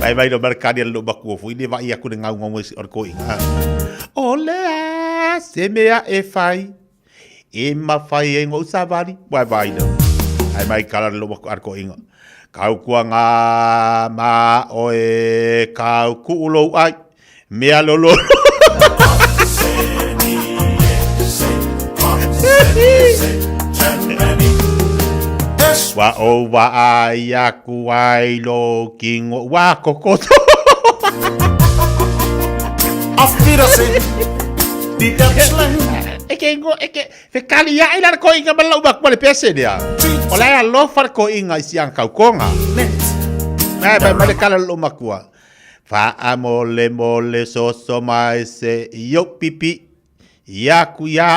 Vai vai no markani al makua foi le vai aku le ngau ngau o le koiga. O le a se mea e fai. E mawhai e ngou savali. Vai vai no. Ai mai kala le loma ar koiga. Kau kua ngā ma oe kau kuu lou ai. Mea lolo. Ua ou vaai aku ai lou kino ua kokoto. Auf Wiedersehen, die Deutschland. E ke ingo, e ke, fekali ae la le koiga ma lau makua le pese lea. O la e alofa le koiga i si ana kaukonga. Mai mai mai le kala le lou makua. Faamole mole soso mai se i ou pipi i aku iā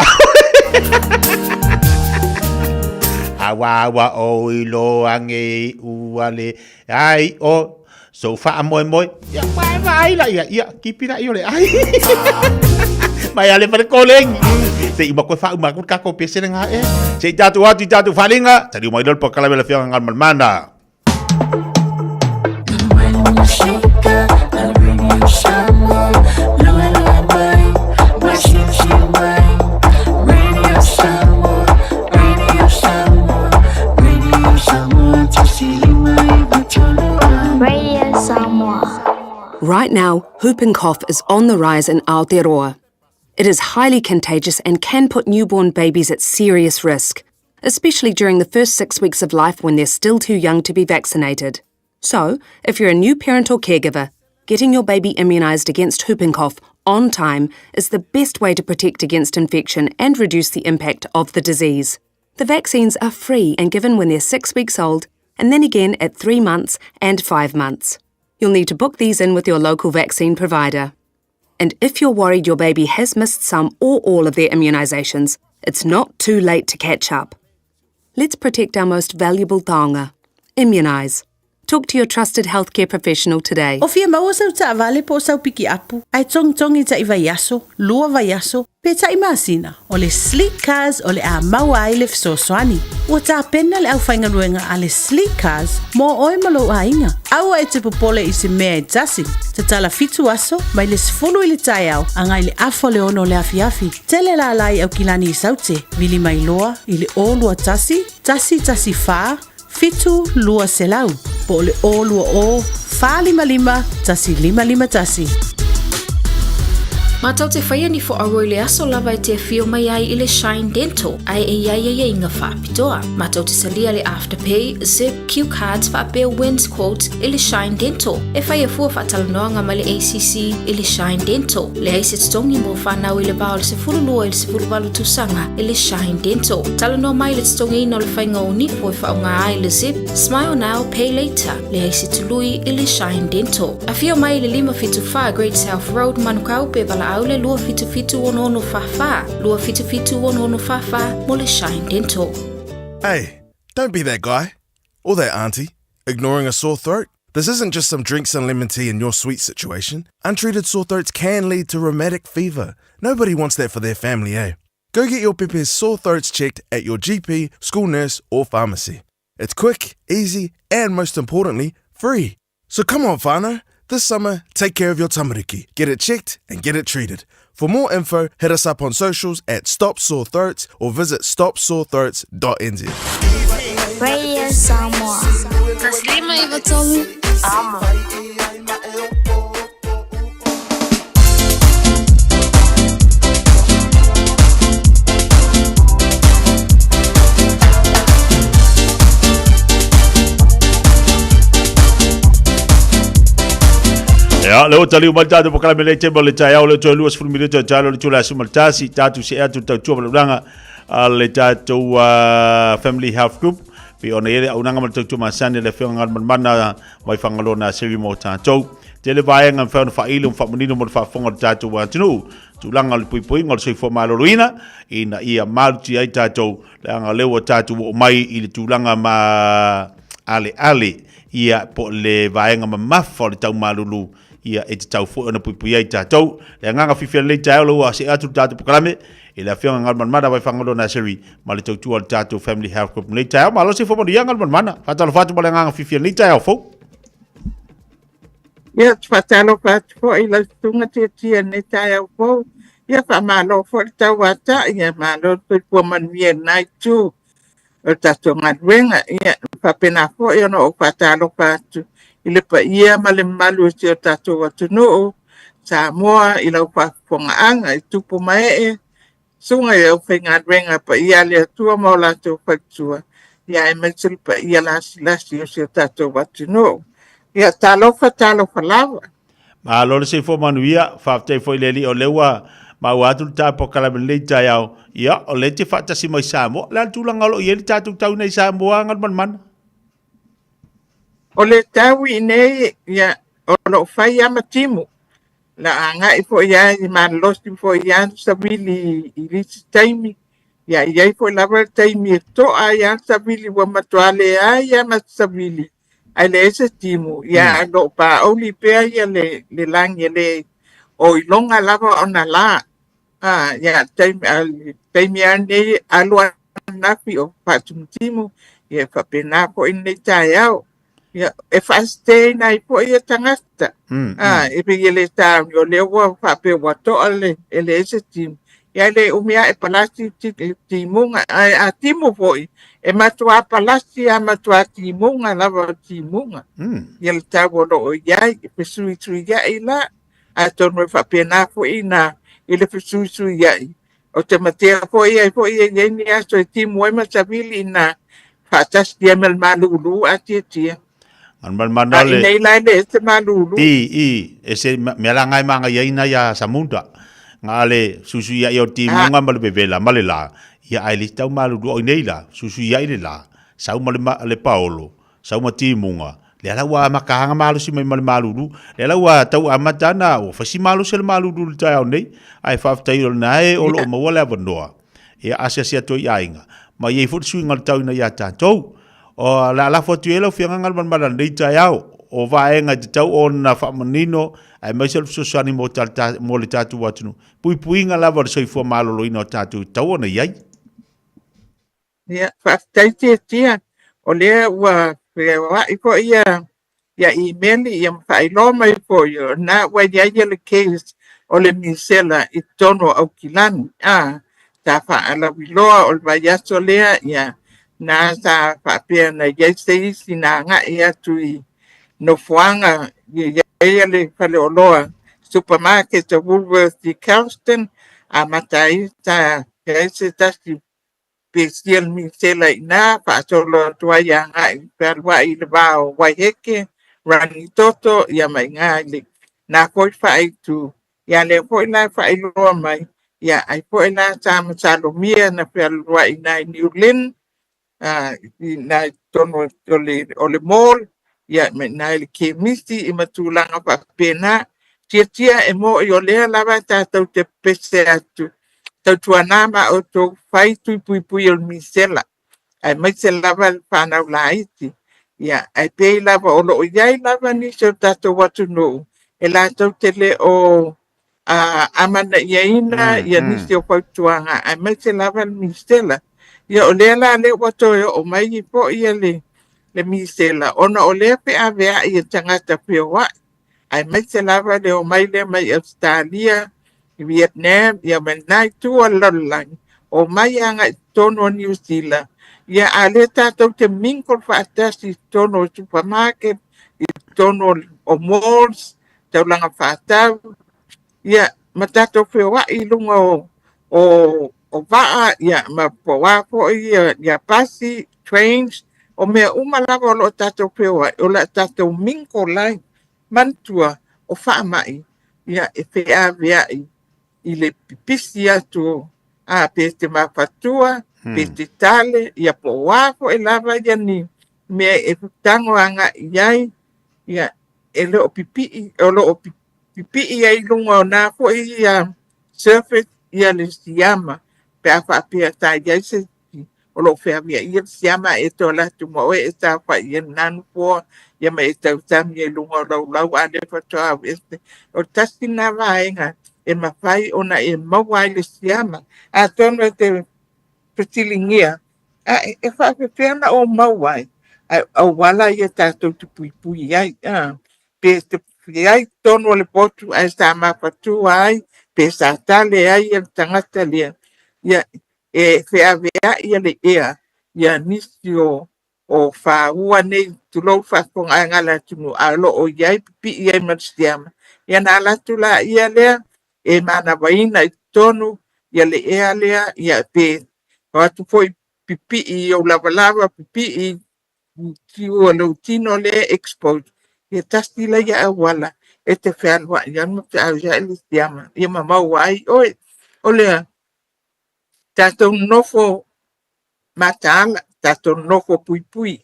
Awa awa o i loa nge i ua le ai o sou faamoemoe. Ia, vae vaai la ia, ia, kipi la i o le ai. Mai ale fale kolengi. Se i uma koe faauma aku le kako pese le ngā e. Se i tātou atu i tātou whalinga, taliu mai lolo pakalame la whianga ngal malmana. Radio Samoa. Right now, whooping cough is on the rise in Aotearoa. It is highly contagious and can put newborn babies at serious risk, especially during the first six weeks of life when they're still too young to be vaccinated. So, if you're a new parent or caregiver, getting your baby immunised against whooping cough on time is the best way to protect against infection and reduce the impact of the disease. The vaccines are free and given when they're six weeks old, and then again at three months and five months. You'll need to book these in with your local vaccine provider. And if you're worried your baby has missed some or all of their immunisations, it's not too late to catch up. Let's protect our most valuable taonga. Immunise. Talk to your trusted healthcare professional today. O fia maua sau taavale po o sau pikiapu, ae togitogi taʻi vaiaso, lua vaiaso, pe taʻi masina, o le Sleek Cars o le a maua ai le fesoasoani. Ua tapena le aufaigaluega a le Sleek Cars mo oe ma lou aiga. Aua e te popole i se mea e tasi. Tatala fitu aso, mai le 10 i le taeao agai le afa o le ono o le afiafi. Tele lala i Aukilani i Saute, vili mai loa i le 021 114 7 200 po o le 020 455 1551. Mātou te whaia ni fo aua i le aso lava e te awhio mai ai i le Shine Dental, ai e iai ai inga whaapitoa. Mātou te salia le Afterpay, Zip, Q Cards whaapea Wins Quote i le Shine Dental. E whaia fua whaatalanoanga mai le ACC i le Shine Dental. Le ai se totogi mo whanau i le vā o le 12 i le 18 tausaga i le Shine Dental. Talanoa mai le totogiina o le faiga o nipo e faaaoga ai le Zip, Smile Now, Pay Later, leai se tului i le Shine Dental. Afio mai i le 574 Great South Road, Manukau pe valaau le 277 6644, 277 6644 mo le Shine Dental. Hey, don't be that guy. Or that auntie, ignoring a sore throat. This isn't just some drinks and lemon tea in your sweet situation. Untreated sore throats can lead to rheumatic fever. Nobody wants that for their family, eh? Go get your pepe's sore throats checked at your GP, school nurse, or pharmacy. It's quick, easy, and most importantly, free. So come on, whānau. This summer, take care of your tamariki. Get it checked and get it treated. For more info, hit us up on socials at Stop Sore Throats or visit stopsorethroats.nz. Radio Samoa. Taslima Ivatolu. Amo. Ia, le ua taliu mai le tatou polokalame i lenei taimi o le taeao, le toe 20 minute o le taeao le itula e 11, tatou see atu le tautua ma le ulaga a le tatou Family Health Group, pei ona i ai le auaunaga ma le tautua masani a le Afioga Galumalemana mai Fagaloa Naseri mo tatou. Tele vaega e mafai ona faaili ma faamanino mo le faafofoga o le tatou atunuu, tulaga o le puipuiga o le soifua maloloina ina ia malutia ai tatou, leaga o lea ua tatou oo mai i le tulaga ma aleale ia po o le vaega mamafa o le taumalulu ia e tatau foi ona puipui ai tatou. Le agaga fiafia i lenei taeao ua see atu le tatou polokalame i le Afioga Galumalemana Vaifagalona Naseri ma le tautua o le tatou Family Health Group i lenei taeao. Malo le soifua manuia Galumalemana. Faatalofa atu ma le agaga fiafia i lenei taeao fou. Ia, ou te faatalofa atu foi i lau susuga Tiatia i lenei taeao fou. Ia, faamalo foi le tauatai, ia malo le soifua manuia i lena itu o le tatou galuega. Ia, e faapena foi ona ou faatalofa atu i le paia ma le mamalu o si o tatou atunuu, Samoa, i lau faafofogaaga i tupu ma ee, susuga i le aufaigaluega paia a le Atua ma o latou faletua. Ia aemaise le paia lasilasi o si o tatou atunuu. Ia talofa talofa lava. Malo le soifua manuia, faafetai foi i le Alii o lea ua maua atu le ta polokalame i lenei taeao. Ia, o lea e te faatasi mai Samoa. O le a le tulaga o lo o i ai le tatou tau nei i Samoa, Galumalemana? O le tau i inei, ia, o lo o fai lava ma timu. La agai foi lava i malolosi foi lava le savili i le isi taimi. Ia, e i ai foi lava le taimi e to'a ai lava le savili ua matua leai lava ma se savili ae leai se timu, ia ae o lo o pauli pea ia le, le lagi e le o iloga lava ona la. A, ia, le taimi, a le taimi lava lenei alu ananafi o faatimutimu, ia e faapena foi lenei taeao. Ia, e faasiteina ai foi ia tagata. A, e pei e le taoni, o lea ua faapea ua to'a le, e leai se timu. Ia e le umi lava e palasi le timuga, ae a timu foi, e matuā palasi lava, matuā timuga lava o timuga. Ia le tau o lo o i ai, e fesuisuia'i la, atonu e faapena foi ina i le fesuisuia'i, o te matea foi ai foi e i ai ni aso e timu ai ma savili ina faatasi ai ma le malūlū a tiatia. Manumanumanu A le... inei la e leai se malūlū. I, i, e se mea la ngai manga iai na ia Samunda. Nga le susu ia i o timunga ma le vevela ma le la. Ia ai le tau malulu o inei la, susu ia i le la. Sau ma le, ma, le paolo, sau ma timunga. Lea la ua amataga malosi mai ma le malulu. Lea la ua tau amata ana, ua fai si malosi o le malulu i le taeao nei. Ae faafetai o lena e o lo o maua le avanoa. Ia asiasi atu ai i aiga. Ma i ai foi le suiga o le tau ina ia tatou. O le a lafo atu i ai lau Afioga Galumalemana i lenei taeao, o vaega e tatau ona faamanino aemaise o le fesoasoani mo, mo le tatou atunuu, puipuiga lava o le soifua maloloina o tatou e tatau ona i ai. Ia, faafetai Tiatia, o lea ua feoai foi ia ia imeli ia ma faailoa mai foi o lena ua i ai le case o le misela i totonu o Aukilani. A, sa faalauiloa o le vaiaso lea, ia, na sa faapea na i ai se isi na agai atu i nofoaga i ai le faleoloa supermarket o Woolworths i Kelston, amata ai sa i ai se tasi pesia le misela i ina, faasolo atu ai agai fealuai i le va o Waiheke, Rangitoto, ia ma i ina i le na foi faaitu. Ia lea foi la e faailoa mai, ia ai foi la sa masalomia na fealuai i ina i New Lynn, i ina i totonu o le mall, ia ma i ina i le kemisi i ma tulaga faapena. Tiatia e mo'i o lea lava tatou te pese atu, tautuana ma outou fai tui puipui o le misela, aemaise lava le fanau laiti. Ia, ae pei lava o lo o i ai lava nisi o tatou atunuu e latou te le o amanaiaina ia nisi o fautuaga, aemaise lava le misela. Ia o lea la lea ua toe oo mai foi ia le misela, ona o lea feaveai e tagata feoai, aemaise lava le omai lea mai Ausetalia, Vietnam, ia ma lena itu o le lalolagi, omai agai i totonu o Niu Sila, ia a o lea tatou te mingle faatasi i totonu o supermarket, i totonu o malls, taulaga faatau, ia, ma tatou feoai i luga o, o, o vaa, ia, ma po o a foi ia, ia pasi, trains, o mea uma lava o lo o tatou feoai, o le a tatou mingle ai. Manatua, o faamai, ia, e feaveai i le pipisi atu, a, pe te mafatua, pe te tale, ia, po o a foi lava ia ni mea e tago agai i ai, ia, e le o pipii, o lo o pipii ai i luga o na foi ia surface ia le siama pe a faapea sa i ai se isi o lo o feaveaia le siama e toe alu atu ma oe e saofai i lena nofoa ia ma e tausami ai i luga o lau lau a lea faatoa au ese. O le tasi lena vaega e mafai ona e maua ai le siama. Atonu e te fesiligia A e faapefea ona ou maua ai? Ae o auala ia tatou te puipui ai, a? Pe te i ai i totonu o le potu ae sa mafatua ai, pe sa tale ai le tagata lea, ia, e feaveai le ea ia nisi o o faua nei, tulou le faafofogaaga a le atunuu, ae o lo o i ai, pipii ai ma le siama. Ia ona alu atu laia lea e manavaina i totonu ia le ea lea, ia pe o atu foi pipii i ou lavalava, pipii i tiu o lou tino lea e expose, ia tasi laia auala e te fealuai ai ma feausiai le siama ia ma maua ai oe. O lea, tatou nonofo mataala, tatou nonofo puipui.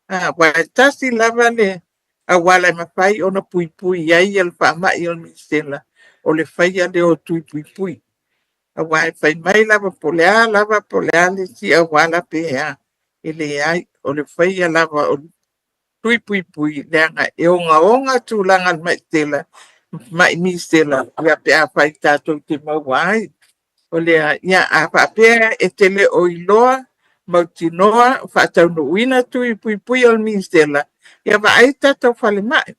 Aua e tasi lava le auala e mafai ona puipui ai le faamai o le misela, o le faia lea o tui puipui. Aua e fai mai lava po o le a lava po o le a le isi auala pe a, e leai, o le faia lava o tui puipui leaga e ogaoga tulaga o le mai sela, mai misela ia pe afai tatou te maua ai. O lea, ia a faapea e te le o iloa mautinoa o faataunuuina tui puipui o le misela, ia vaai tatou falemai.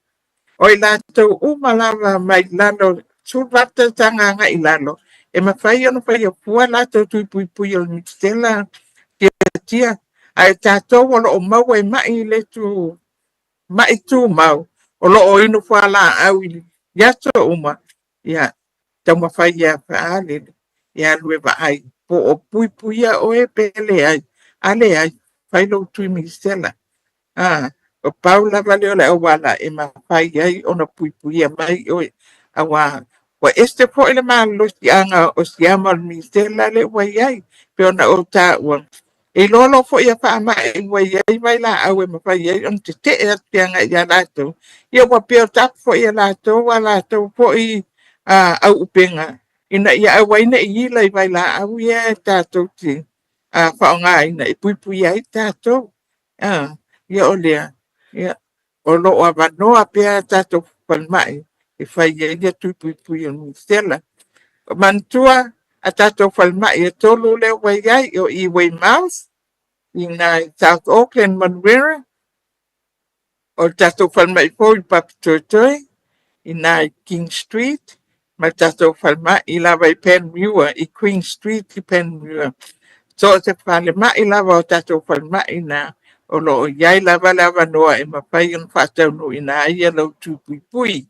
O i latou uma lava mai lalo 18 tausaga agai i lalo, e mafai ona faia fua latou tui puipui o le misela tiatia. Ae tatou o lo o maua i mai i le tu mai tumau, o lo o inu fualaau i aso uma, ia taumafai ia faalele e alu e vaai po o puipuia oe pe leai. A leai, fai lou tui misela. A, o pau lava lea o le auala e mafai ai ona puipuia mai oe, aua ua ese foi le malosiaga o siama o le misela lea ua i ai, pei ona ou taua, e iloa loa foi e faamai ua i ai vailaau e mafai ai ona tetee atu agai ia latou, ia ua build up foi e latou a latou foi auupega ina ia aua ai ne i ila i vailaau ia e tatou te faaaogaina e puipuia ai tatou. Ia o lea, ia, o lo o avanoa pea a tatou falemai e fai ai ia tui puipui o le misela. Manatua a tatou falemai e tolu lea ua i ai, o i Weymouth, i ina i South Auckland, Manuera, o le tatou falemai fou i Papatoetoe, i ina i King Street, ma le tatou falemai lava i Panmure, i Queen Street i Panmure. So o se falemai lava o tatou falemai na, o lo o i ai lava le avanoa e mafai ona faataunuuina ai ia lau tui puipui.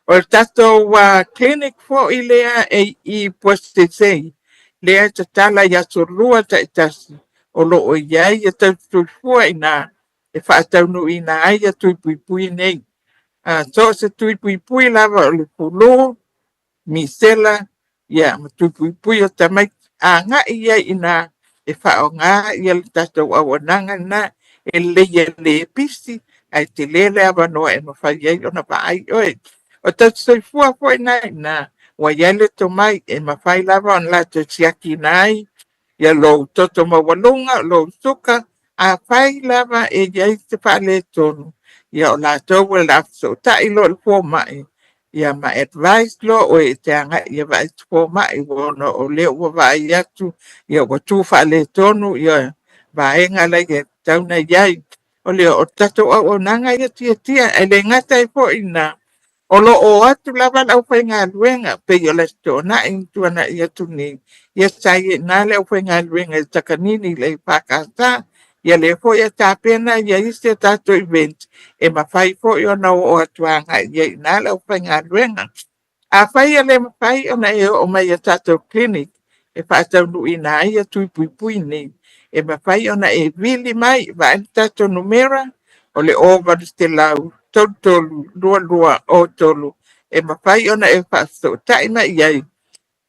O le tatou clinic foi lea e i Puaseisei, lea e tatala i aso Lua taitasi, o lo o i ai ia tausisoifua i ina e faataunuuina ai ia tui puipui nei. So o se tui puipui lava o le fulu, misela, ia ma tui puipui o tamaiti, agai ai i ina e faaaoga ia le tatou auaunaga lena. E lelei e le pisi ae tele le avanoa e mafai ai ona vaai oe. O tausisoifua foi na i ina ua i ai le tomai e mafai lava ona latou siakiina ai ia lou toto maualuga, lou suka, afai lava e i ai se faaletonu, ia o latou o le a fesootai loa i le fomai, ia ma advise loa oe e te agai e vaai i se fomai ona o lea ua vaai atu ia ua tu faaletonu ia vaega la e tatau ona i ai. O le tatou auaunaga ia tiatia, e le gata ai foi i ina, o lo o o atu lava le aufaigaluega, pei o le Aso Toonai na tuanai atu nei, ia sa i ai i ina le aufaigaluega i Takanini i le EFKS. Ia lea foi e tapena isi a tatou event e mafai foi ona oo atu agai i ai i ina le aufaigaluega. Afai e le mafai ona e oo mai i a tatou clinic e faataunuuina ai ia tui puipui nei, e mafai ona e vili mai, vaai le tatou numera o le 0800 33 22 03, e mafai ona e faafesootai mai i ai,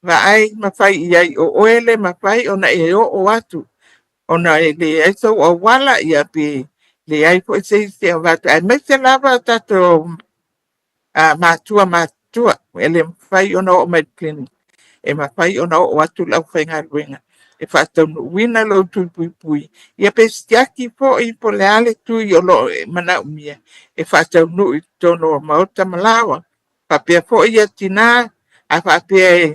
vaai ma fai i ai o oe le mafai ona e oo atu ona e leai sou auala ia pe leai foi se isi e avatu, aemaise lava tatou matua matutua e le mafai ona oo mai i le clinic, e mafai ona oo atu le aufaigaluega e faataunuuina lou tui puipui, ia pe siaki foi po o le a le tui o lo o e manaomia e faataunuu i totonu o maota ma laoa. Faapea foi ia tina, a faapea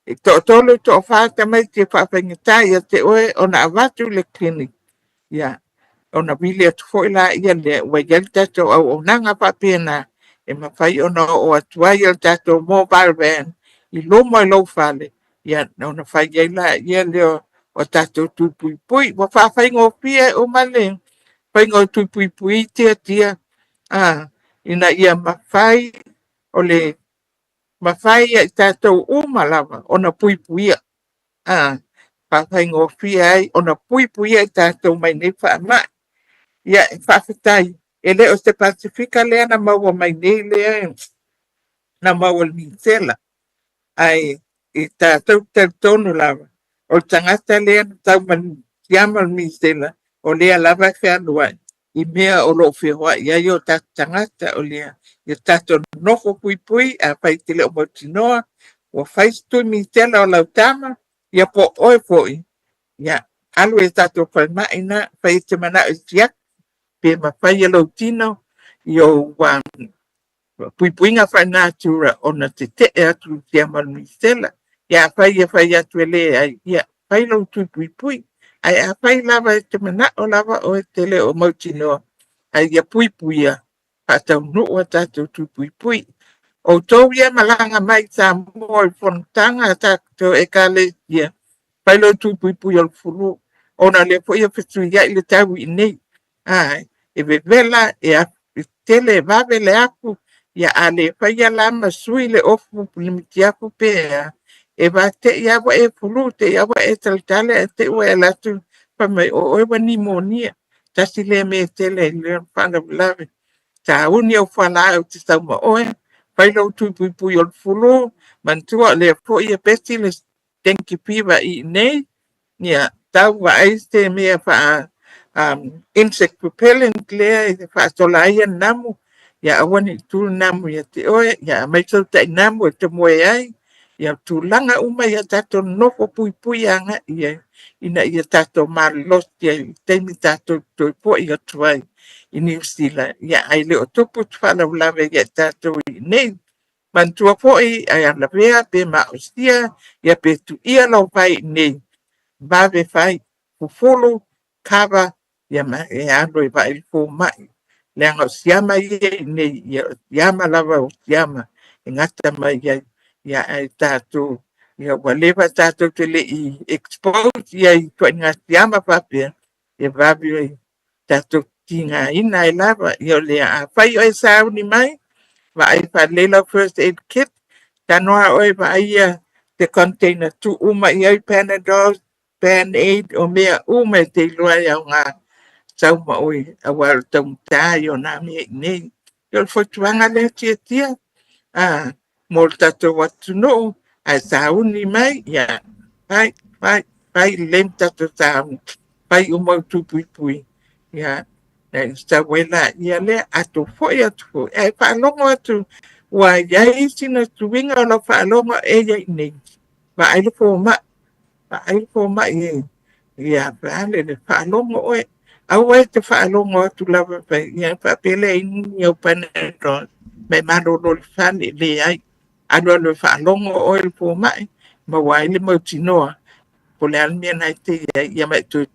e toatolu, toafa tamaiti e faafaigata ia te oe ona avatu i le clinic, ia, ona vili atu foi laia lea ua i ai le tatou auaunaga faapena e mafai ona oo atu ai le tatou mobile van i luma o lou fale, ia, ona fai ai laia lea o tatou tui puipui. Ua faafaigofie uma le faiga o tui puipui tiatia, ina ia mafai o le mafai e i tatou uma lava ona puipuia. faafaigofie ai ona puipuia i tatou mai nei faamai. Ia, e faafetai, e le o se Pasefika lea na maua mai nei lea na maua i le misela, ae e tatou te talitonu lava, o le tagata lea na tau ma le siama o le misela, o lea lava e fealuai i mea o lo o feoai ai o tatou tagata. O lea, ia tatou nofo puipui, afai e te le o mautinoa, ua fai se tui misela o lau tama, ia po o oe foi, ia alu i le tatou falemai na, fai e te manao e siaki, pe mafai e lou tino i ou puipuiga faale-natura ona tetee atu i siama o le misela. Ia afai e fai atu e leai, ia fai lou tui puipui. Ae afai lava e te manao lava oe te le o mautinoa, ae ia puipuia, faataunuu a tatou tui puipui. Outou ia malaga mai i Samoa i fonotaga a tatou Ekalesia, fai lou tui puipui o le fulu, ona o lea foi e fesuiai le tau i inei. A, e vevela, e tele, e vave le afu, ia a le faia la ma sui le ofu le mitiafu pe a, e vate'i lava ua e fulu, te i lava ua e taletale ae te i ua e alu atu fai mai o oe ua nimonia. Tasi lea mea e tele ai le faalavelave. Sauni au fualaau e te sau ma oe, fai lou tui puipui o le fulu, manatua o lea foi e pesi le dengue fever i inei, ia tau vaai se mea faa insect repellent lea e faasola ai le namu, ia aua ne i tu le namu ia te oe, ia aumai sou tai namu e te moe ai, ia tulaga uma ia tatou nofo puipui agai i ai, ina ia tatou malolosi ai i le taimi tatou te toe foi atu ai i Niu Sila, ia ae le o tupu se faalavelave ia i tatou i inei. Manatua foi a lavea pe maosia ia pe tuia lau vai i inei, vave fai, fufulu, kava, ia ma e alu e vaai i le fomai. Leaga o siama ia i inei, ia o siama lava o siama e gata mai ai. Ia ae tatou, ia ua leva tatou te le i expose ia i ituaiga siama faapea, ia vave ai tatou tigaina ai lava. Ia o lea, afai oe e sauni mai, vaai faalelei lau first aid kit, talanoa oe vaaia se container tuu uma i ai Panadol, Band-Aid, o mea uma e te iloa e aoga sau ma oe aua o le taugata ia o na mea i inei. Ia o le fautuaga lea Tiatia, mo le tatou atunuu, ae sauni mai, ia, fai, fai, fai lelei ma tatou sauni, fai uma ou tui puipui, ia, na sau ai laia lea, a tou foi atu foi, ae faalogo atu, ua i ai sina suiga o lau faalogo e i ai nei, vaai le fomai, vaai le fomai e, ia, vaale le faalogo oe, aua e te faalogo atu lava fai, ia faapea lea inu ni au Panadol, ma e malolo i le fale, leai, alu alu e faalogo oe i le fomai, maua ai le mautinoa, po o le a le mea na e te i ai, ia ma e toe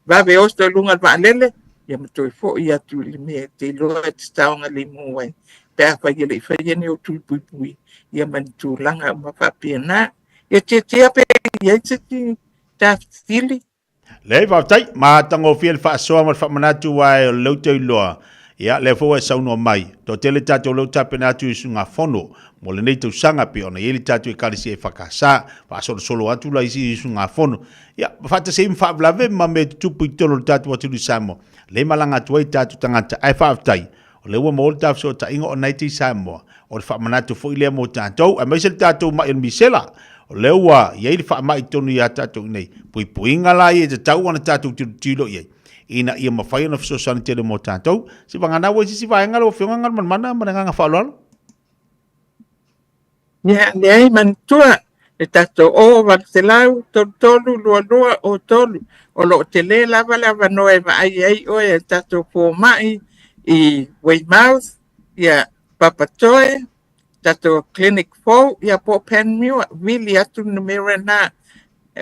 vave oso i luga o le vaalele, ia ma toe foi atu i le mea e te iloa e te saogalemu ai, pe afai e le i faia ni ou tui puipui, ia ma ni tulaga uma faapena. Ia tiatia pe i ai se isi tafesili. Leai, faafetai. Matagofie le faasoa ma le faamanatu aua e o lea ou te iloa, ia, lea foi ua e saunoa mai, toatele tatou lea ua tapena atu i usugafono mo lenei tausaga pei ona i ai le tatou Ekalesia EFKS, faasolosolo atu la isi usugafono. Ia, faatasi ai ma faalavelave ma mea e tutupu i totonu o le tatou atunuu i Samoa, lea e malaga atu ai tatou tagata. Ae faafetai, o lea ua maua le ta fesootaiga o na e te i Samoa, o le faamanatu foi lea mo tatou, aemaise le tatou mai o le misela, o lea ua i ai le faamai tonu ia tatou i nei. Puipuiga la ia e tatau ona tatou tilotilo i ai, ina ia mafai ona fesoasoani tele mo tatou. Se vagana ua i se isi vaega lau Afioga Galumalemana ma le agaga faaaloalo. Ia, leai, manatua le tatou o 800 33 22 o 3. O lo o tele lava le avanoa e vaai ai oe e le tatou fomai i Weymouth, ia Papatoe, tatou clinic fou, ia po o Panmure, vili atu le numera lena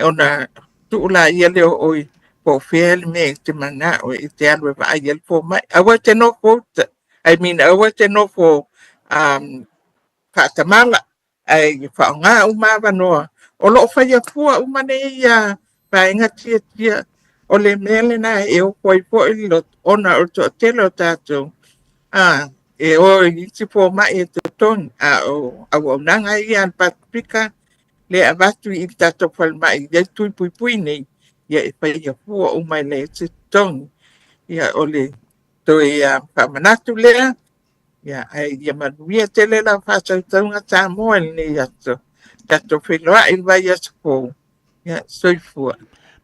ona tuu laia lea o oe po o fea le mea e te manao e te alu e vaai ai le fomai. Aua e te nofo uta, I mean, aua e te nofo um, faatamala, ae ia faaaoga uma avanoa. O lo o faia fua uma nei ia vaega tiatia, o le mea lena e ofo ai foi le loto, ona o le toatele o tatou a, e o i isi fomai e totogi, a o auaunaga ia a le Pasefika, lea e avatu i le tatou falemai i ai tui puipui nei, ia e faia fua uma e leai se totogi. Ia o le toe faamanatu lea, ia ae ia manuia tele lau faasausauga Samoa i lenei aso. Tatou feiloai i le vaiaso fou. Ia, soifua.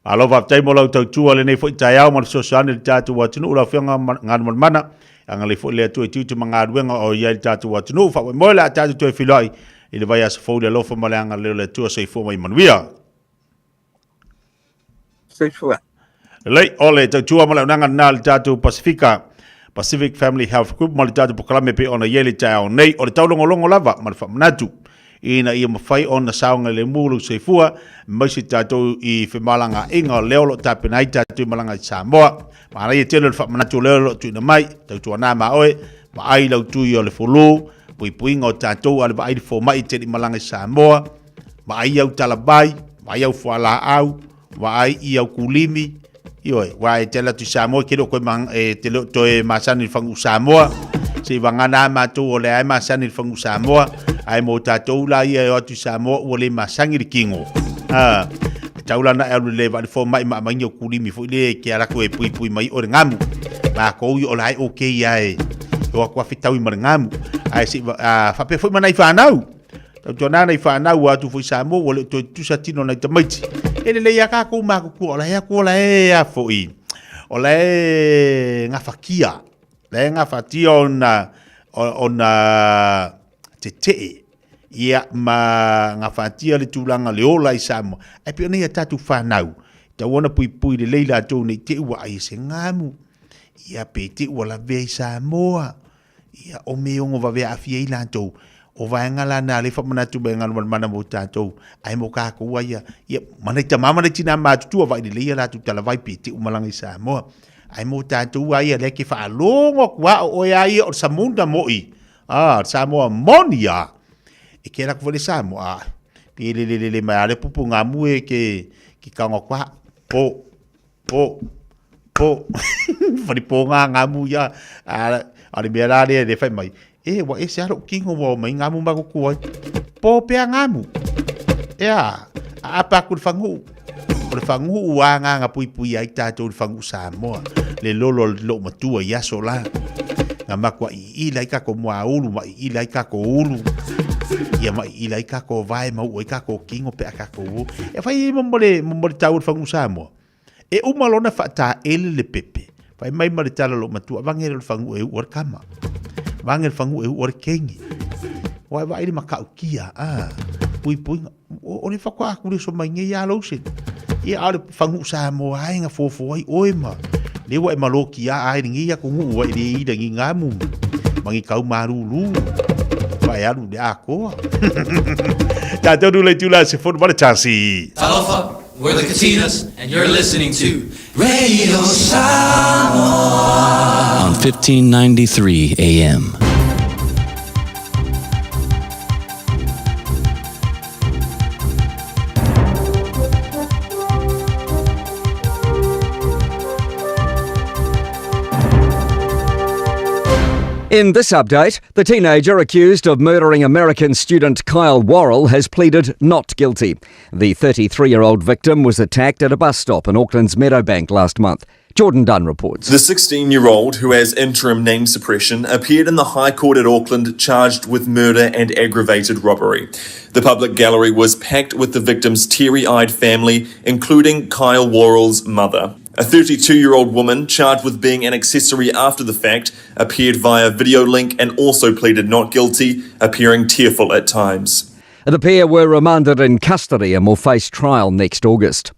Malo faafetai mo lau tautua i lenei foi taeao ma le fesoasoani i le tatou atunuu lau Afioga Galumalemana. Agalelei foi le Atua i tiute ma galuega o i ai le tatou atunuu. Faamoemoe o le a tatou toe feiloai i le vaiaso fou i le alofa ma le agalelei o le Atua. Soifua ma ia manuia. Soifua. Lelei, o le tautua ma le auaunaga lena a le tatou Pasifika, Pacific Family Health Group ma le tatou polokalame pei ona i ai le taeao nei. O le taulogologo lava ma le faamanatu ina ia mafai ona saogalemu lou soifua, aemaise tatou i femalagaaiga o lea o lo o tapena ai tatou i malaga i Samoa. Manaia tele o le faamanatu o lea o lo o tuuina mai, tautuana ma oe, vaai lau tui o le fulu, puipuiga o tatou a le vaai le fomai e te le i malaga i Samoa, vaai au talavai, vaai au fualaau, vaai i au kulimi, ioe, aua e te alu atu i Samoa, e te le o toe, e te le o toe masani i le fagu Samoa, se i vagana lava matou o lea e masani i le fagu Samoa, ae mo tatou la ia e o atu i Samoa ua le masani le kino. Ha, e tau la na e alu le vaai le fomai ma aumai ni au kulimi foi le ke ala atu e puipui mai oe le ngamu. Matou ia o la e okay lava e o atu a fetaui ma le ngamu. Ae se i, a, faapea foi ma nai fanau. Tautuana nai fanau ua atu foi Samoa ua le o toe tutusa tino o nai tamaiti. E lelei a kākou matutua o la e atu o la e a foi. O la e gafatia. La e gafatia ona ona tetee. Ia ma gafatia le tulaga le ola i Samoa. Ae pei ona ia tatou fanau, tau ona puipui lelei latou nei te ua ai se ngamu. Ia pe te ua lavea i Samoa. Ia, o me ono vave aafia ai latou. O vaega la na lea e faamanatu mai e Galumalemana mo tatou, ae mo kakou lava ia, ia, ma nai tama ma nai tina matutua vaai lelei a latou talavai pe te i malaga i Samoa. Ae mo tatou lava ia lea e te faalogo atu lava o oe lava ia o le Samuna moi, a, o le Samoa moni lava. E te alu atu foi le Samoa, a, pe lele lele mai lava le pupu ngamu e ke, ke tago atu lava, po. Po, po, fale pō ngā ngamu ia, a, a le mea la lea le whai mai, e, wa ese alo kingo wa o mai ngamu makuku ai, pō pea ngamu, ea, a apa aku le whangu, o le whangu ua ngā ngā pui pui ai tātou le whangu Samoa, le lolo le loo matua i aso la, ngā makua i ila i kako mua ulu, ma i ila i kako ulu, ia ma i ila i kako vae mau ai kako kingo pe a kako u, e whai e mo le, mo le tau le whangu Samoa. E uma lona faataele le pepe, fai mai ma le tala lou matua, vange le fagu'u e u'u a le kama, vange le fagu'u e u'u a le kenge. Ua e vaai le maka'ukia, a, puipuiga, o le faatoa aku le so mai nei a lou se. Ia a o le fagu'u Samoa ai na fofo ai oe ma le ua e maloki a ai lenei atunuu ai le ila ni ngamu ma ni kau malulu fa e alu le akoa. Tātou nula i tula se fono ma le tasi. Talofa, We're the Katinas, and you're listening to Radio Samoa on 1593 AM. In this update, the teenager accused of murdering American student Kyle Worrell has pleaded not guilty. The 33 year old victim was attacked at a bus stop in Auckland's Meadowbank last month. Jordan Dunn reports. The 16 year old, who has interim name suppression, appeared in the High Court at Auckland charged with murder and aggravated robbery. The public gallery was packed with the victim's teary eyed family, including Kyle Worrell's mother. A 32 year old woman charged with being an accessory after the fact appeared via video link and also pleaded not guilty, appearing tearful at times. The pair were remanded in custody and will face trial next August.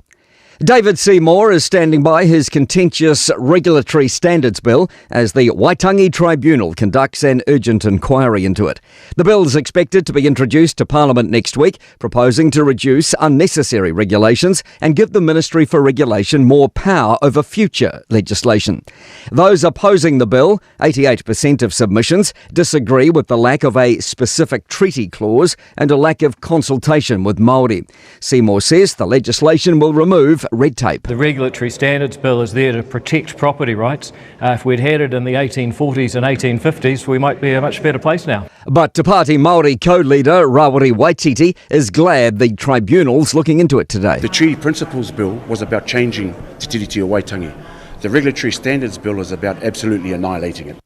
David Seymour is standing by his contentious Regulatory Standards Bill as the Waitangi Tribunal conducts an urgent inquiry into it. The bill is expected to be introduced to Parliament next week, proposing to reduce unnecessary regulations and give the Ministry for Regulation more power over future legislation. Those opposing the bill, 88% of submissions, disagree with the lack of a specific treaty clause and a lack of consultation with Māori. Seymour says the legislation will remove red tape. The Regulatory Standards Bill is there to protect property rights. Uh, if we'd had it in the 1840s and 1850s, we might be a much better place now. But Te Pāti Māori co-leader Rawiri Waititi is glad the tribunal's looking into it today. The Treaty Principles Bill was about changing Te Tiriti o Waitangi. The Regulatory Standards Bill is about absolutely annihilating it.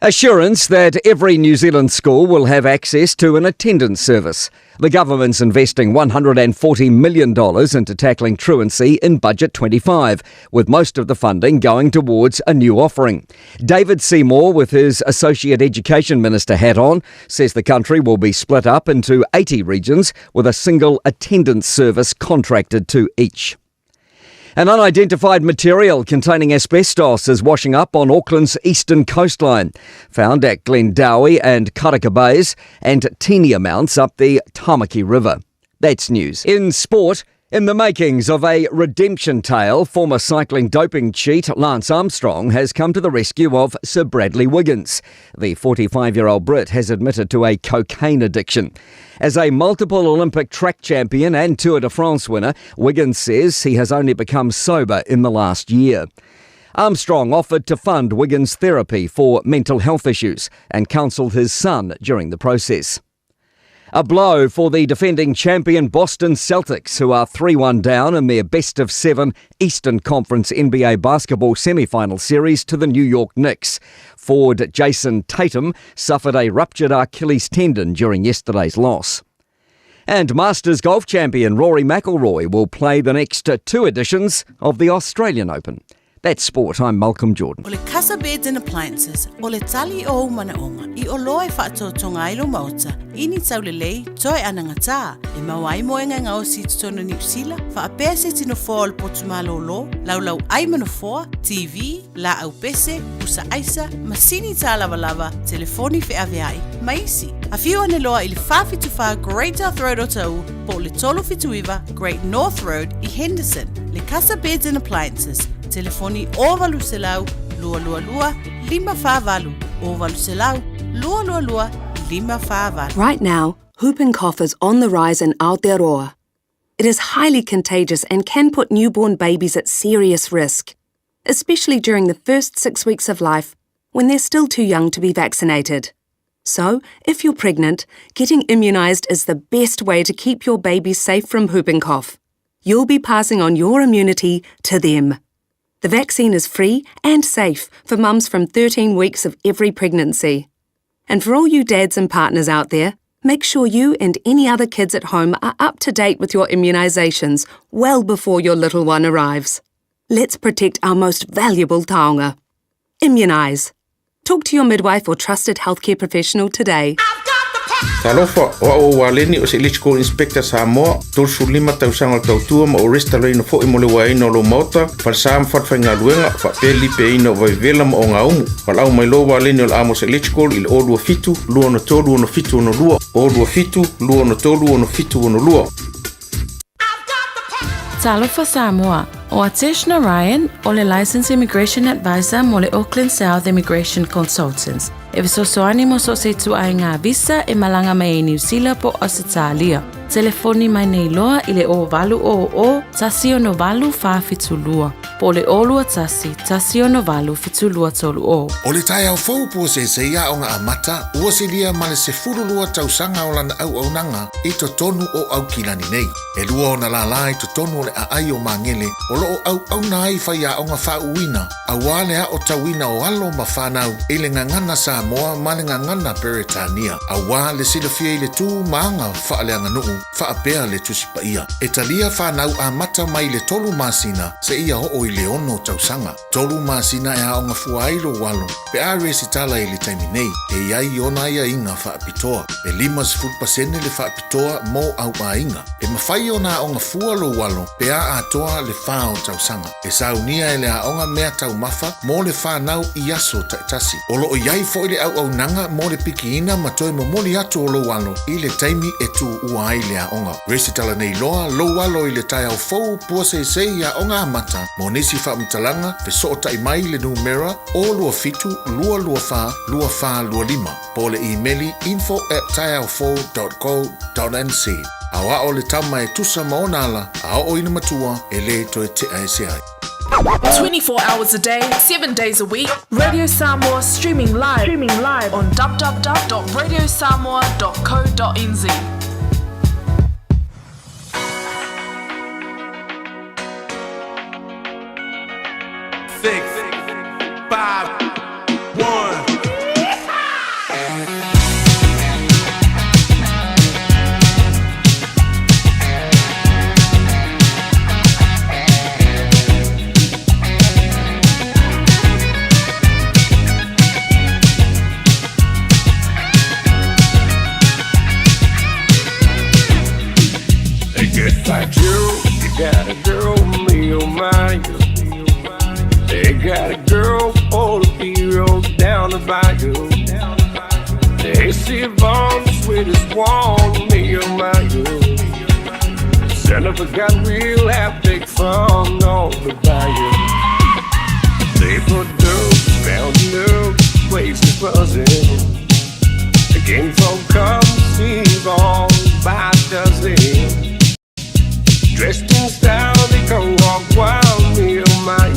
Assurance that every New Zealand school will have access to an attendance service. The government's investing $140 million into tackling truancy in Budget 25, with most of the funding going towards a new offering. David Seymour, with his Associate Education Minister hat on, says the country will be split up into 80 regions with a single attendance service contracted to each. An unidentified material containing asbestos is washing up on Auckland's eastern coastline, found at Glendowie and Karaka Bays and teeny amounts up the Tamaki River. That's news. In sport, in the makings of a redemption tale, former cycling doping cheat Lance Armstrong has come to the rescue of Sir Bradley Wiggins. The 45 year old Brit has admitted to a cocaine addiction. As a multiple Olympic track champion and Tour de France winner, Wiggins says he has only become sober in the last year. Armstrong offered to fund Wiggins' therapy for mental health issues and counselled his son during the process. A blow for the defending champion Boston Celtics, who are 3 1 down in their best of seven Eastern Conference NBA basketball semi final series to the New York Knicks. Forward Jayson Tatum suffered a ruptured Achilles tendon during yesterday's loss. And Masters golf champion Rory McIlroy will play the next two editions of the Australian Open. That's sport. I'm Malcolm Jordan. O le Casa Beds and Appliances, o le tali o ou manaʻoga, i oloa e faatoatoga ai lou maota, i ni taulelei, toe anagatā, e maua ai moega e gaosi i totonu o Niu Sila, faapea se tino foa o le potu malōlō, laulau ʻai ma nofoa, TV, laau pese, pusa aisa, masini tālavalava, telefoni feaveai, ma isi. Afio ane loa i le 474 Great South Road o Taʻu, po o le 379 Great North Road i Henderson. Le Casa Beds and Appliances, telefoni 0800 222 548, 0800 222 548. Right now, whooping cough is on the rise in Aotearoa. It is highly contagious and can put newborn babies at serious risk, especially during the first six weeks of life when they're still too young to be vaccinated. So, if you're pregnant, getting immunised is the best way to keep your baby safe from whooping cough. You'll be passing on your immunity to them. The vaccine is free and safe for mums from 13 weeks of every pregnancy. And for all you dads and partners out there, make sure you and any other kids at home are up to date with your immunisations well before your little one arrives. Let's protect our most valuable taonga. Immunise. Talk to your midwife or trusted healthcare professional today. Talofa, o au o Waleni o se Electrical Inspector Samoa, 35 tausaga o le tautua ma o resitalaina foi mo le uaeina o lou maota, falesa ma falefaigaluega, faapea le lipeaina o vaivevela ma ogaumu. Valaau mai loa Waleni o le Amos Electrical i le 027 263 6762, 027 263 6762. Talofa Samoa, o Atesh Narayan o le Licensed Immigration Advisor mo le Auckland South Immigration Consultants. E fesoasoani mo so o se ituaiga visa e malaga mai ai Niu Sila po o Ausetalia. Telefoni mai nei loa i le 0800 168 472 po o le 021 168 7230. O le taeao fou puaseisei aoga amata ua silia ma le 12 tausaga o lana auaunaga i totonu o Aukilani nei. E lua ona lālā i totonu o le aai o Magele o lo o auauna ai faiaoga faauuina auā le aotauina o alo ma fanau i le gagana Samoa ma le gagana Peretania, auā le silafia i le tū ma aga faaleaganuu faapea le Tusi Paia. E talia fanau amata mai le tolu masina seia oo i le ono tausaga. Tolu masina e aoga fua ai lou alo pe a resitala i le taimi nei, e i ai ona aiaiga faapitoa. E 50% le faapitoa mo au aiga. E mafai ona aoga fua lou alo pe a atoa le fa o tausaga. E saunia e le aoga mea taumafa mo le fanau i aso taitasi. O lo o i ai foi le auaunaga mo le pikiina ma toe momoli atu o lou alo i le taimi e tuua ai le aoga. Resitala nei loa lou alo i le taeao fou puaseisei i Aoga Amata mo nisi faamatalaga fesootai mai i le numera 027 224 2425 po o le imeli info at taeaofou dot co dot nz. Aoao le tama e tusa ma ona ala, a oo ina matua, e lē toe te'a ese ai. 24 hours a day, 7 days a week, Radio Samoa streaming live, streaming live on www.radiosamoa.co.nz. Six, five, one. Just like you, you got a girl, me oh my. They got a girl, all the heroes down the bayou. They see Vaughn, the sweetest one, me oh my. Son of a gun, we'll have big fun on the bayou. They put dope round the place is buzzing. The game folk come see Vaughn by dozen. Dressed in style, they go walk wild, me oh my.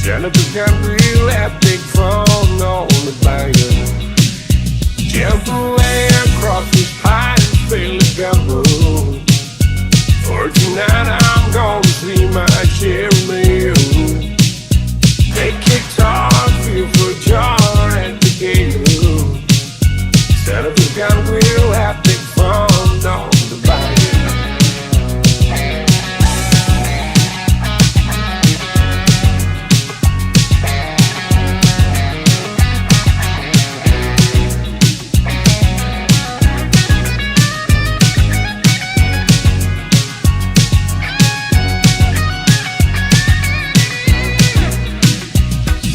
Son of a gun, we'll have big fun on the bayou. Jump away across this pine, fill the gumbo. For tonight I'm gonna see my share meal. Take guitar, feel for jar at the gate. Son of a gun, we'll have big fun on the bayou.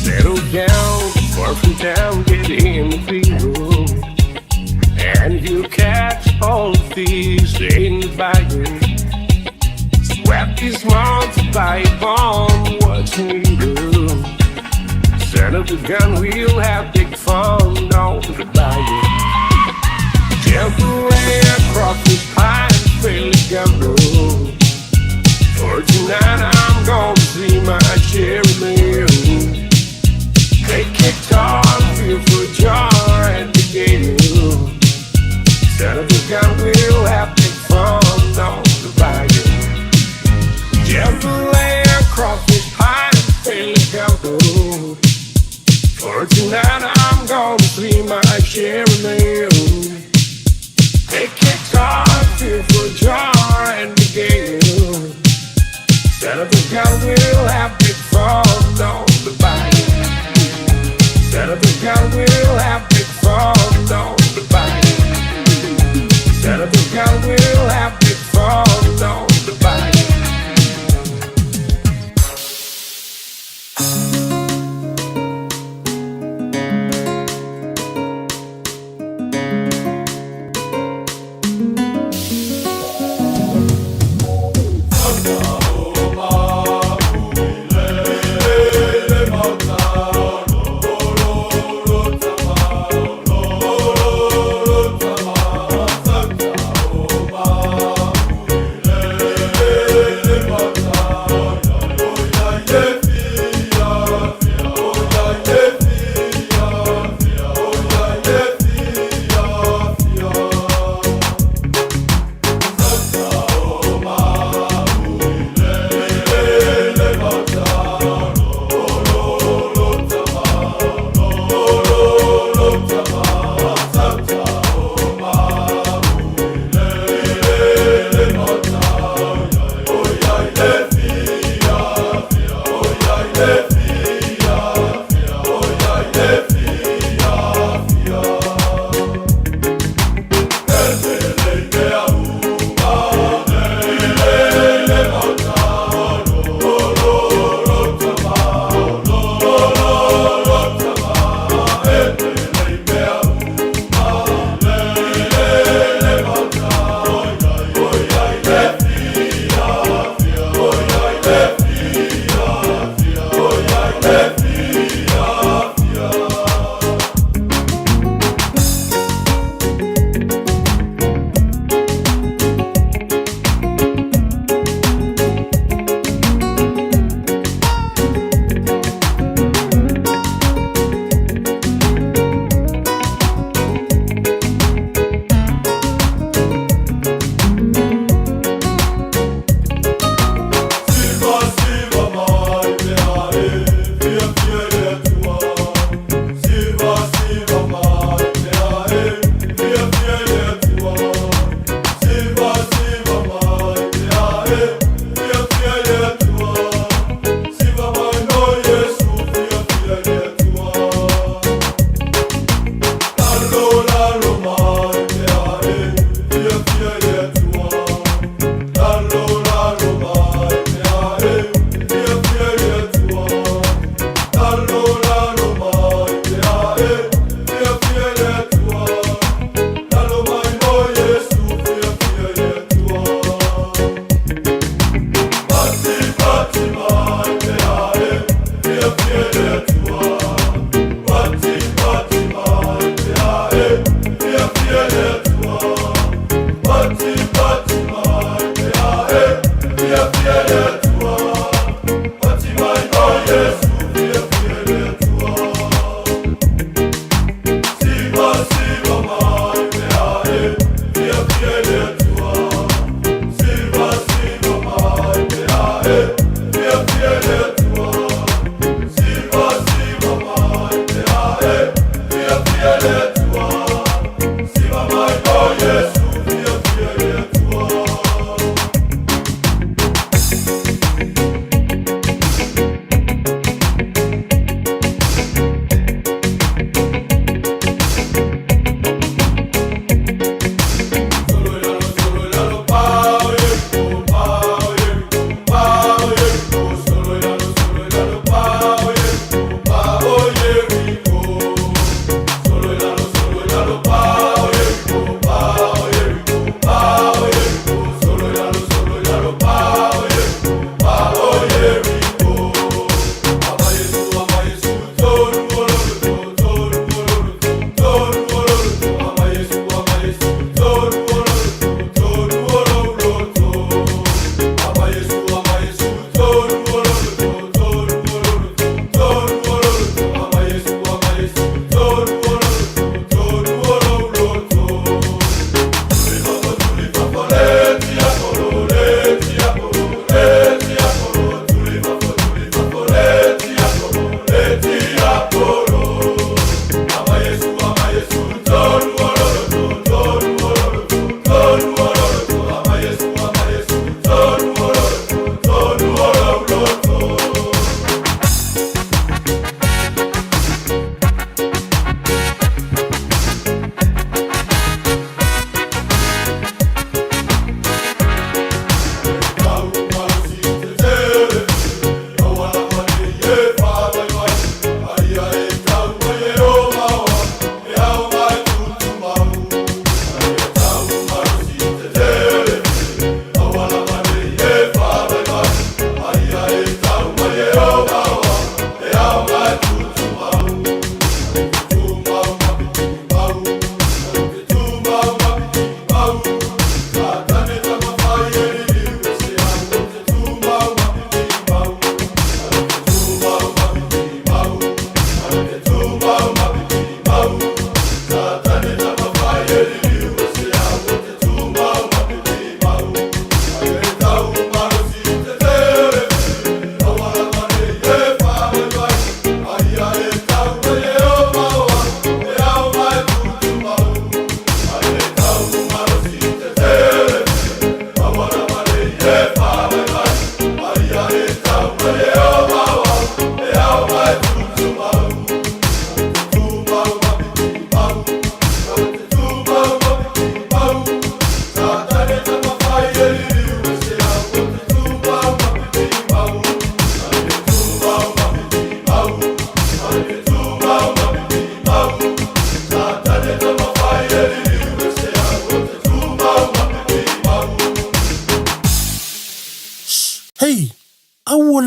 Settle down, far from town, get in the field. And you catch all the fish in the bayou. Sweat these months by bomb, what you do? Son of a gun, we'll have big fun on the bayou. Jump away across the pine, fill the gumbo. For tonight I'm gonna see my cherry meal. Take guitar, feel for jar at the gate. Son of a gun, we'll have big fun on the bayou. Jump away across this pine, fill the gumbo. For tonight I'm gonna see my cherry meal. Take guitar, feel for jar at the gate. Son of a gun, we'll have big fun on the bayou. Son of a gun, we'll have big fun on the bayou. Son of a gun, we'll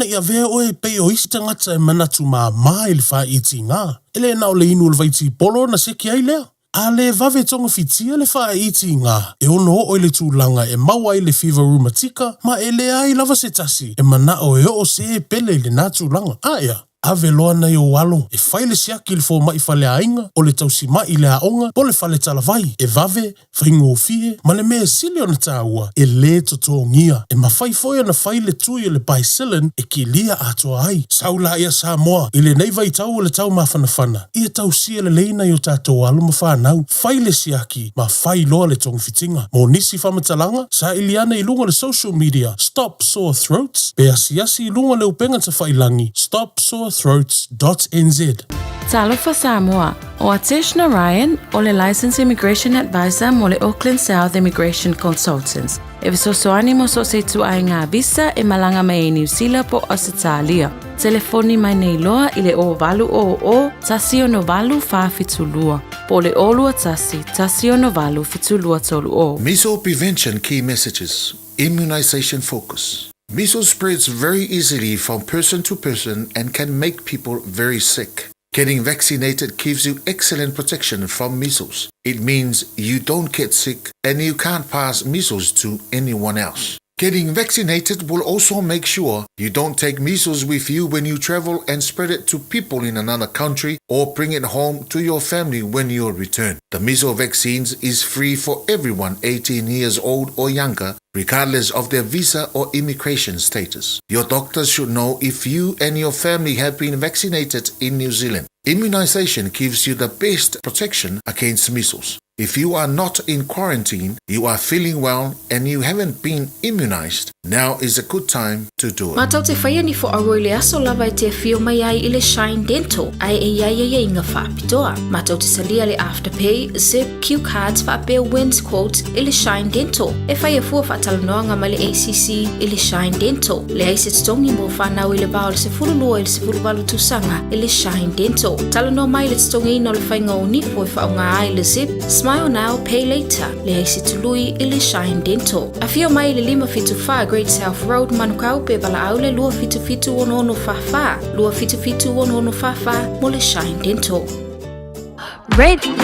i avea oe e pei o isi tagata e manatu māmā i le fāitiga. E le na o le inu o le vaitipolo ona seki ai lea. A lē vave togafitia le faaitiga, e ono oo i le tulaga e maua ai le fiva rumatika ma e leai lava se tasi e manao e oo se pele i lenā tulaga. Aea, ave loa nai ou alo e fai le siaki i le fomai faleaiga, o le tausima'i i le aoga po o le fale talavai, e vave, faigofie, ma le mea e sili ona tāua, e lē totogia. E mafai foi ona fai le tui o le Bicillin e kilia atoa ai. Sau laia Samoa, i lenei vaitau o le tau mafanafana, ia tausia lelei nai o tatou alo ma fanau, fai le siaki ma fai loa le togafitiga. Mo nisi faamatalaga, saili ane i luga o le social media Stop Sore Throats pe asiasi i luga o le upega tafailangi stopsorethroats dot nz. Talofa Samoa, O Atesh Narayan, o le Licensed Immigration Advisor mo le Auckland South Immigration Consultants, e fesoasoani mo so o se ituaiga visa e malaga mai ai Niu Sila po o Ausetalia. Telefoni mai nei loa i le 0800 168 472 po o le 021 168 7230. Measles prevention key messages, immunization focus. Measles spreads very easily from person to person and can make people very sick. Getting vaccinated gives you excellent protection from measles. It means you don't get sick and you can't pass measles to anyone else. Getting vaccinated will also make sure you don't take measles with you when you travel and spread it to people in another country or bring it home to your family when you return. The measles vaccines is free for everyone 18 years old or younger, regardless of their visa or immigration status. Your doctor should know if you and your family have been vaccinated in New Zealand. Immunization gives you the best protection against measles. If you are not in quarantine, you are feeling well and you haven't been immunized, now is a good time to do it. Matou te faia ni fo-auau i le aso lava e te afio mai ai i le Shine Dental ae e i ai aiaiga faapitoa. Matou te talia le Afterpay, Zip, Q Cards faapea Wins Quote i le Shine Dental. E faia fua faatalanoaga ma le ACC i le Shine Dental. Leai se totogi mo fanau i le va o le 12 i le 18 tausaga i le Shine Dental. Talanoa mai i le totogiina o le faiga o nifo e faaaoga ai le Zip, Smile Now, Pay Later, leai se tului i le Shine Dental. Afio mai i le 574 Great South Road, Manukau pe valaau le 277 6644, 277 6644 mo le Shine Dental.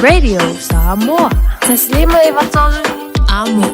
Radio Samoa. 153 Amo.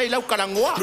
mai lau kalagoa.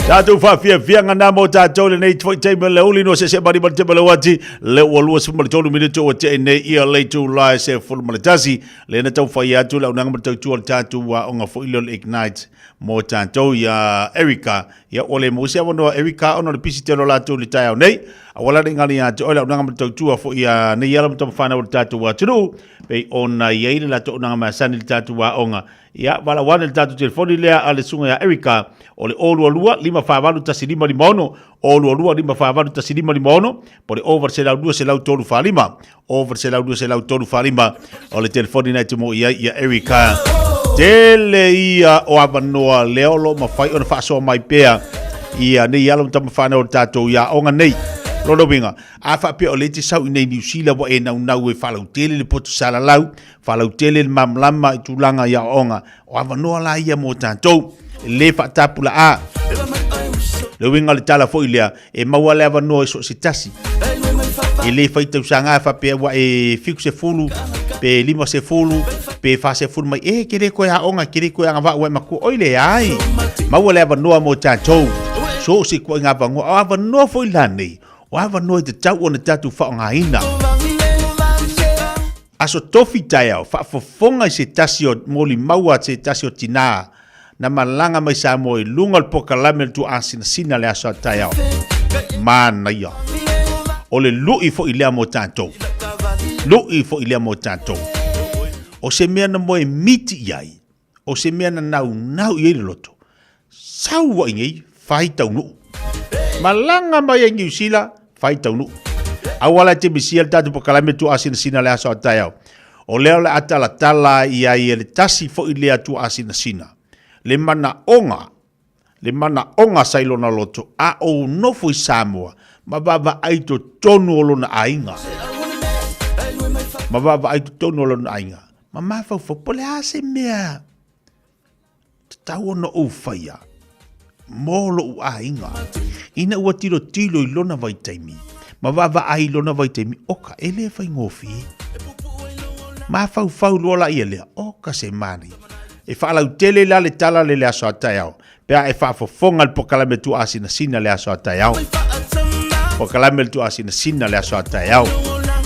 Tatou faafiafiaga na mo tatou lenei foi taimi o le uli no se se mari mari te ati le ua 23 minute ua te nei ia le itulā e 11 le na tau fai atu le aunaga ma tautua o le tatou aoga foi lea o le Ignite mo tatou ia Erica. Ia ua le maua se avanoa Erica ona o le pisi tele o latou i le taeao nei. Aua la ne i galo ia te oe le aunaga ma tautua foi ia nei ala ma tamafanau o le tatou atunuu pei ona i ai le latou aunaga masani i le tatou aoga. Ia valaau ane le tatou telefoni lea a le susuga ia Erica o le 022 548 1556 022 548 1556 po o le 0 802 103 45 0 802 103 45 o le telefoni na e tumu i ai ia Erica. Tele ia o avanoa lea o lo o mafai ona faasoa mai pea ia nei alo ma tama whanau o le tātou ia aoga nei. Lona uiga, a faapea o lea e te sau i nei Niu Sila ua e naunau e faalautele le poto salalau, faalautele le malamalama i tulaga i aoaoga, o avanoa la ia mo tātou, e le faatapulaa. Le uiga o le tala foi lea, e maua le avanoa i so o se tasi. E le fai tausaga e faapea ua e 70 pe 50 pe 40 mai, e ke le koe aoga, ke le koe agavaa ua e matua. Oi leai, maua le avanoa mo tatou. So o se ituaiga avanoa, o avanoa foi la nei, o avanoa e tatau ona tatou faaaogaina. Aso tofi taeao, faafofoga i se tasi o molimau a se tasi o tinā na malaga mai Samoa i luga o le polokalame o le Tuaasinasina le aso a taeao. Manaia. O le lui foi lea mo tatou. Lui foi lea mo tatou. O se mea na moe miti i ai, o se mea na naunau i ai le loto, sau ai nei, fai taunuu. Malaga mai ai Niu Sila, fai taunuu. Aua la e te misia le tatou polokalame Tuaasinasina le aso a taeao. O lea o le a talatala i ai e le tasi foi lea tuaasinasina, le manaoga, le manaoga sa i lona loto, a ou nofo i Samoa ma vaavaai i totonu o lona aiga. Ma vaavaai i totonu o lona aiga, ma mafaufau, po o le a se mea tatau ona ou faia mo loʻu aiga. Ina ua tilotilo i lona vaitaimi, ma vaavaai i lona vaitaimi, oka, e le faigofie. Mafaufau loa la ia lea, oka se manaia. E faalautele la le tala le le aso a taeao, pe a e faafofoga le polokalame tuaasinasina le aso a taeao. Polokalame le tuaasinasina le aso a taeao.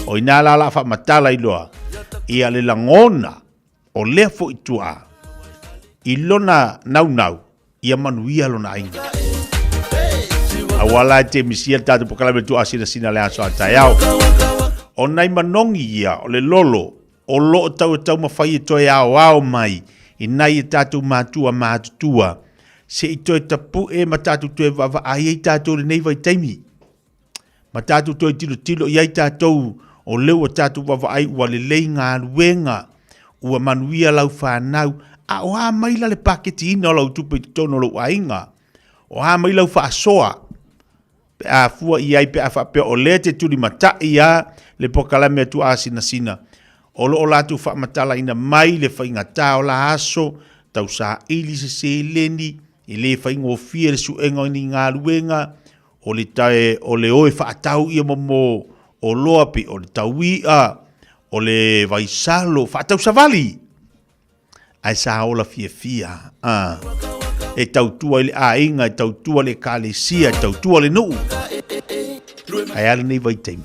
O ina la la faamatala i loa, ia le lagona o lea foi tuaa i lona naunau ia manuia lona aiga. Aua la e te misia le tatou polokalame tuaasinasina le aso a taeao. O nai manogi ia o le lolo o loo tau e taumafai e toe aoao mai i nai e tatou matua matutua se i toe tapue ma tatou toe vaavaai ai tatou i lenei vaitaimi. Ma tatou toe tilotilo i ai tatou o lea ua tatou vaavaai ua lelei galuega, ua manuia lau fanau, a o a mai la le paketiina o lau tupe i totonu o lou aiga? O a mai lau faasoa? Pe a fua i ai pe a faapea o lea te tulimatai a le polokalame a Tuaasinasina, o lo o latou faamatalaina mai le faigata o la aso, tausaili se seleni, e le faigofie le suega o ni galuega, O le tae o le oe faatau ia mo oloa pei o le taui'a, o le vaisalo, faatau savali. Ae sa ola fiafia, a. E tautua i le aiga, e tautua le ekalesia, e tautua le nuu. Ae a lenei vaitaimi?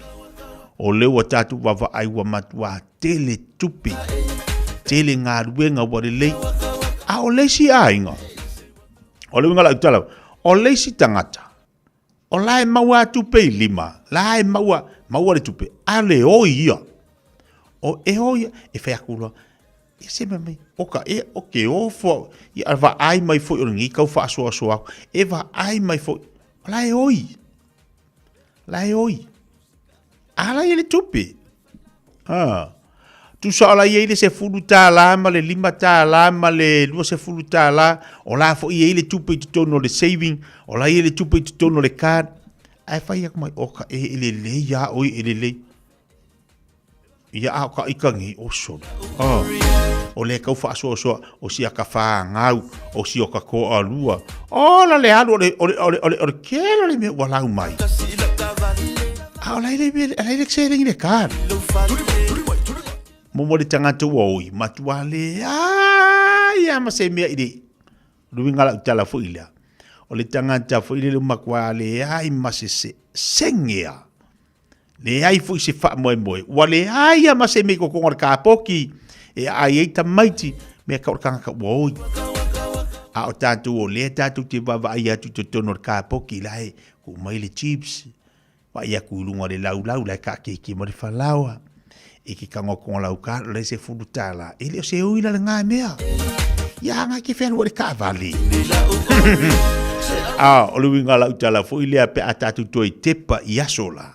O lea ua tatou vaavaai ua matuā tele tupe, tele galuega ua lelei. A o le isi aiga, O le uiga o lau tala, o le isi tagata, o la e maua a tupe i lima, la e maua, maua le tupe, a le oi ia. O e oi, e fai atu loa, e se mea mai, o ka e, o ke ofo, ia vaai mai foi o lenei kau faasoasoa aku, e vaai mai foi, o la e oi, la e oi. A la i le tupe. Ha. Tusa o la i ai le $10 ma le $5 ma le $20, o la foi i ai le tupe i totonu o le saving, o la i ai le tupe i totonu o le card. Ae fai atu mai, o ka e, e lelei a oi, e lelei. Ia a o ka ika ngi o solo. Oh. O le kau faasoasoa o si aka whāngau, o si o ka koa lua. O la le alu o le, o le, o le, o le, o le kelo le mea ua lau mai. A o lai le mea, lai le kse le kāri. Momo le tangata ua oi, matua le ai a ma se mea i le. Luinga lau tala foi lea. O le tangata foi le matua le ai ma se se sengea. Leai foi se faamoemoe, ua leai lava ma se mea i kokoga o le kapoki e aai ai tamaiti, mea kau o le kangaka ua oi. A o tatou o lea tatou te vaavaai atu i totonu o le kapoki la e tuu mai le chips, vaai atu i luga o le laulau la e kaakeeke mai le falaoa, e ke kagoakoga lau kalo la e $10, e le o se oi la lena mea. Ia aga ke fealuai le kaavale. A, o le uiga lau tala foi lea pe a tatou toe tepa i aso la,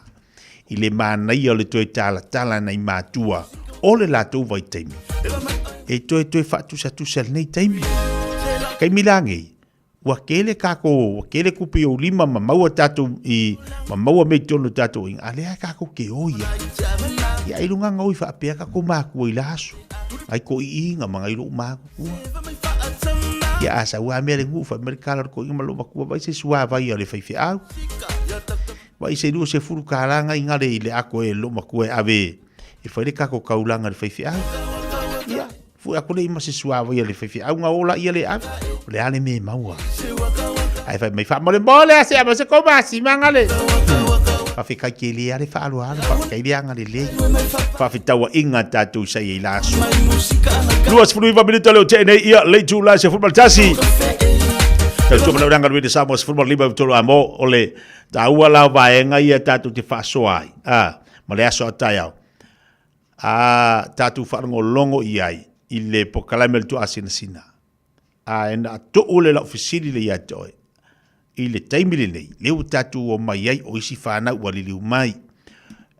i le manaia o le toe talatala nai matua o le latou vaitaimi, e toe toe faatusatusa lenei taimi. Taimi la nei, Ua tele tatou, ua tele tupe i ou lima ma maua tatou i, ma maua mea i totonu o tatou aiga, a lea tatou te oi ai. Ia ailoga na oi faapea tatou matua i la aso, nai toiiga ma nai lou matutua. Ia a sau lava mea le nuu, fai mai le tala o le toeaina ma lou matua, vaai se suavai a le faifeau. Vaai se $20 na inga le i le ato e lou matua e ave e fai le tatou taulaga i le faifeau. Ia, Fue aku le ima se suavai a le faifeau ga ola ia le ave. O le a le mea e maua. Ae fai mai faamolemole a se ama se kou masima le. Faafetai tele a le faaaloalo, faafetai le agalelei. Faafetauaiga tatou sa i ai la aso. 29 minute le o tee nei ia le itula 11. Tautua mana uranga rui Samoa 15 tolu a mo o le taua la vaega ia tatou te faasoa ai. A, ma le aso a taeao. A tatou faalogologo i ai i le pokalame o le tuaasinasina, ae na tuu le lau fesili lea ia te oe, i le taimi lenei, lea ua tatou omai ai o isi fanau ua liliu mai,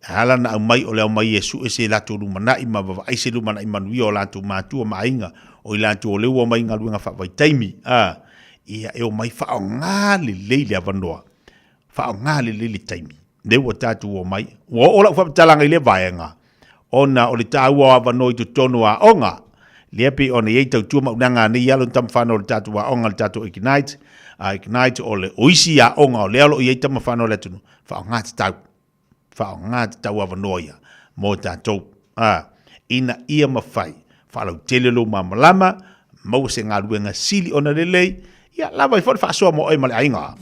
e ala ona aumai o le aumai e sue se latou lumanai ma vavaai se lumanai manuia o latou matua ma aiga, o i latou o lea ua omai i galuega faavaitaimi, a, ia e omai faaaoga lelei le avanoa, faaaoga lelei le taimi. Lea ua tatou omai, ua oo lau faamatalaga i lea vaega, ona o le taua o avanoa i totonu o aoga, lea pei ona i ai tautua maunaga a nei alo ma tamafanau o le tatou aoga, le tatou Ignite, a Ignite o le, o isi aoga o lea o lo o i ai tamafanau a le atunuu, faaaoga tatau, faaaoga tatau avanoa ia mo tatou, a, ina ia mafai faalautele lou malamalama, maua se galuega sili ona lelei, ia lava ai foi le faasoa mo oe ma le aiga.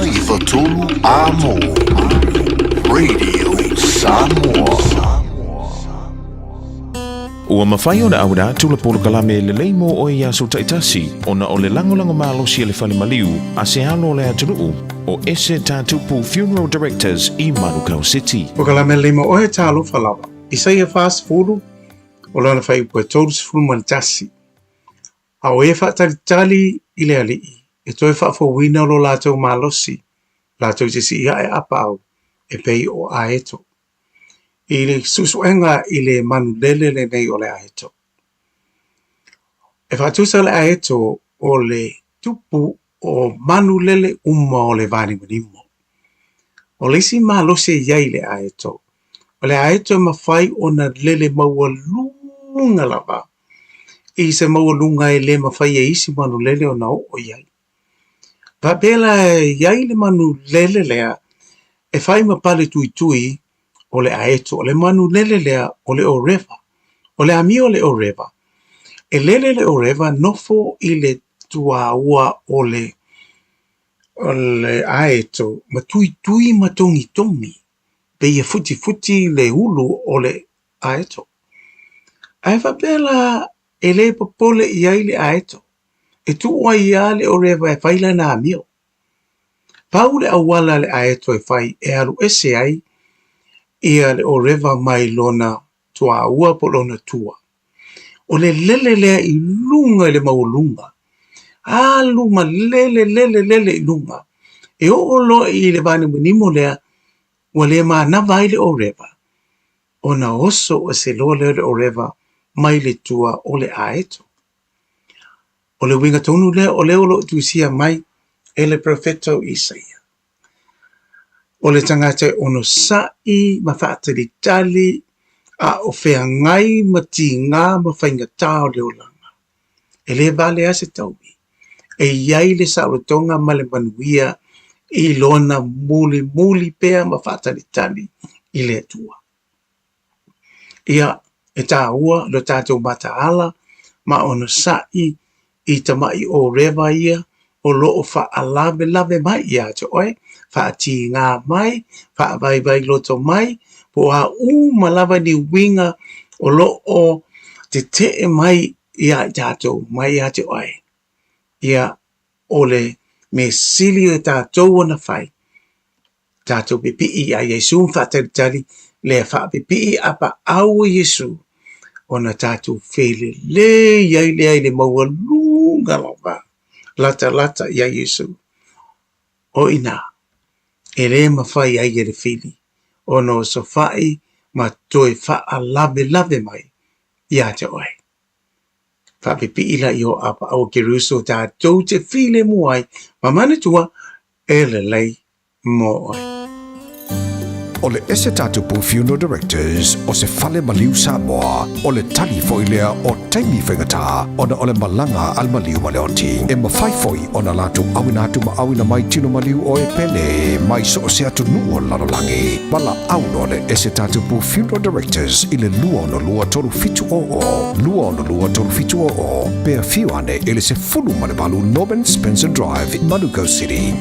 153 Amo Radio Samoa. Ua mafai ona auina atu le polokalame lelei mo oe i aso taitasi ona o le lagolago malosi a le fale maliu a se alo o le atunuu o Ese Tatupu Funeral Directors i Manukau City. Polokalame lelei mo oe talofa lava. Isaia 40, o lona fuaiupu e 31. A o e faatalitali i le Alii e toe faafouina lo latou malosi, latou te sii ae apaau e pei o aeto. I le suesuega i le manulele lenei o le aeto. E faatusa le aeto o le tupu o manulele uma o le vanimonimo. O le isi malosi e i ai i le aeto, o le aeto e mafai ona lele maualuga lava i se maualuga e le mafai e isi manulele ona oo i ai. Faapea la e i ai le manulele lea e fai ma pale tuitui o le aeto. O le manulele lea o le ʻōrewa. O le amio o le ʻōrewa, e lele le ʻōrewa nofo i le tuaua o le o le aeto ma tuitui ma togitogi pei e futifuti le ulu o le aeto. Ae faapea la e le popole i ai le aeto, e tuu ai lava le ʻōrewa e fai lana amio. Pau le auala a le aeto e fai e alu ese ai ia le ʻōrewa mai lona tuaua po o lona tua. O le lele lea i luga i le maualuga, alu ma lele lele lele i luga, e oo loa i le vanimonimo lea ua le manava ai le ʻōrewa, ona oso ese loa lea o le ʻōrewa mai le tua o le aeto. O le uiga tonu lea o lea o lo o tusia mai e le perofeta o Isaia. O le tagata e onosai ma faatalitali a o feagai ma tigā ma faigata o le olaga, e le valea se taui, e i ai le saolotoga ma le manuia i lona mulimuli pea ma faatalitali i le Atua. Ia, e tāua lo tātou mataala ma onosai i tamaʻi ʻōrewa ia o lo o faʻalawelawe mai iā te oe, faʻatīgā mai, faʻawaiwai loto mai, po o a uma lava ni uiga o lo o teteʻe mai iā i tātou, mai iā te oe. Ia, o le mea sili o tātou ona fai, Tātou pipii iā Iesū ma faatalitali lea faapipii apaau o Iesū ona tātou felelei ai lea i le maualuga lava latalata iā Iesū. O inā, e lē mafai ai e le fili ona osofaʻi ma toe faalawelawe mai iā te oe. Faapipii la i o apaau o Keriso tātou te filemu ai ma manatua e lelei mo oe. O le Ese Tatupu Funeral Directors o se fale maliu Samoa, o le tali foi lea o taimi faigata ona o le malaga a le maliu ma le oti. E mafai foi ona latou auina atu ma auina mai tino maliu o e pele mai so o se atunuu o le lalolagi. Valaau loa le Ese Tatupu Funeral Directors i le 262 3700, 262 3700, pe afio ane i le 18 Norman Spencer Drive, Manukau City.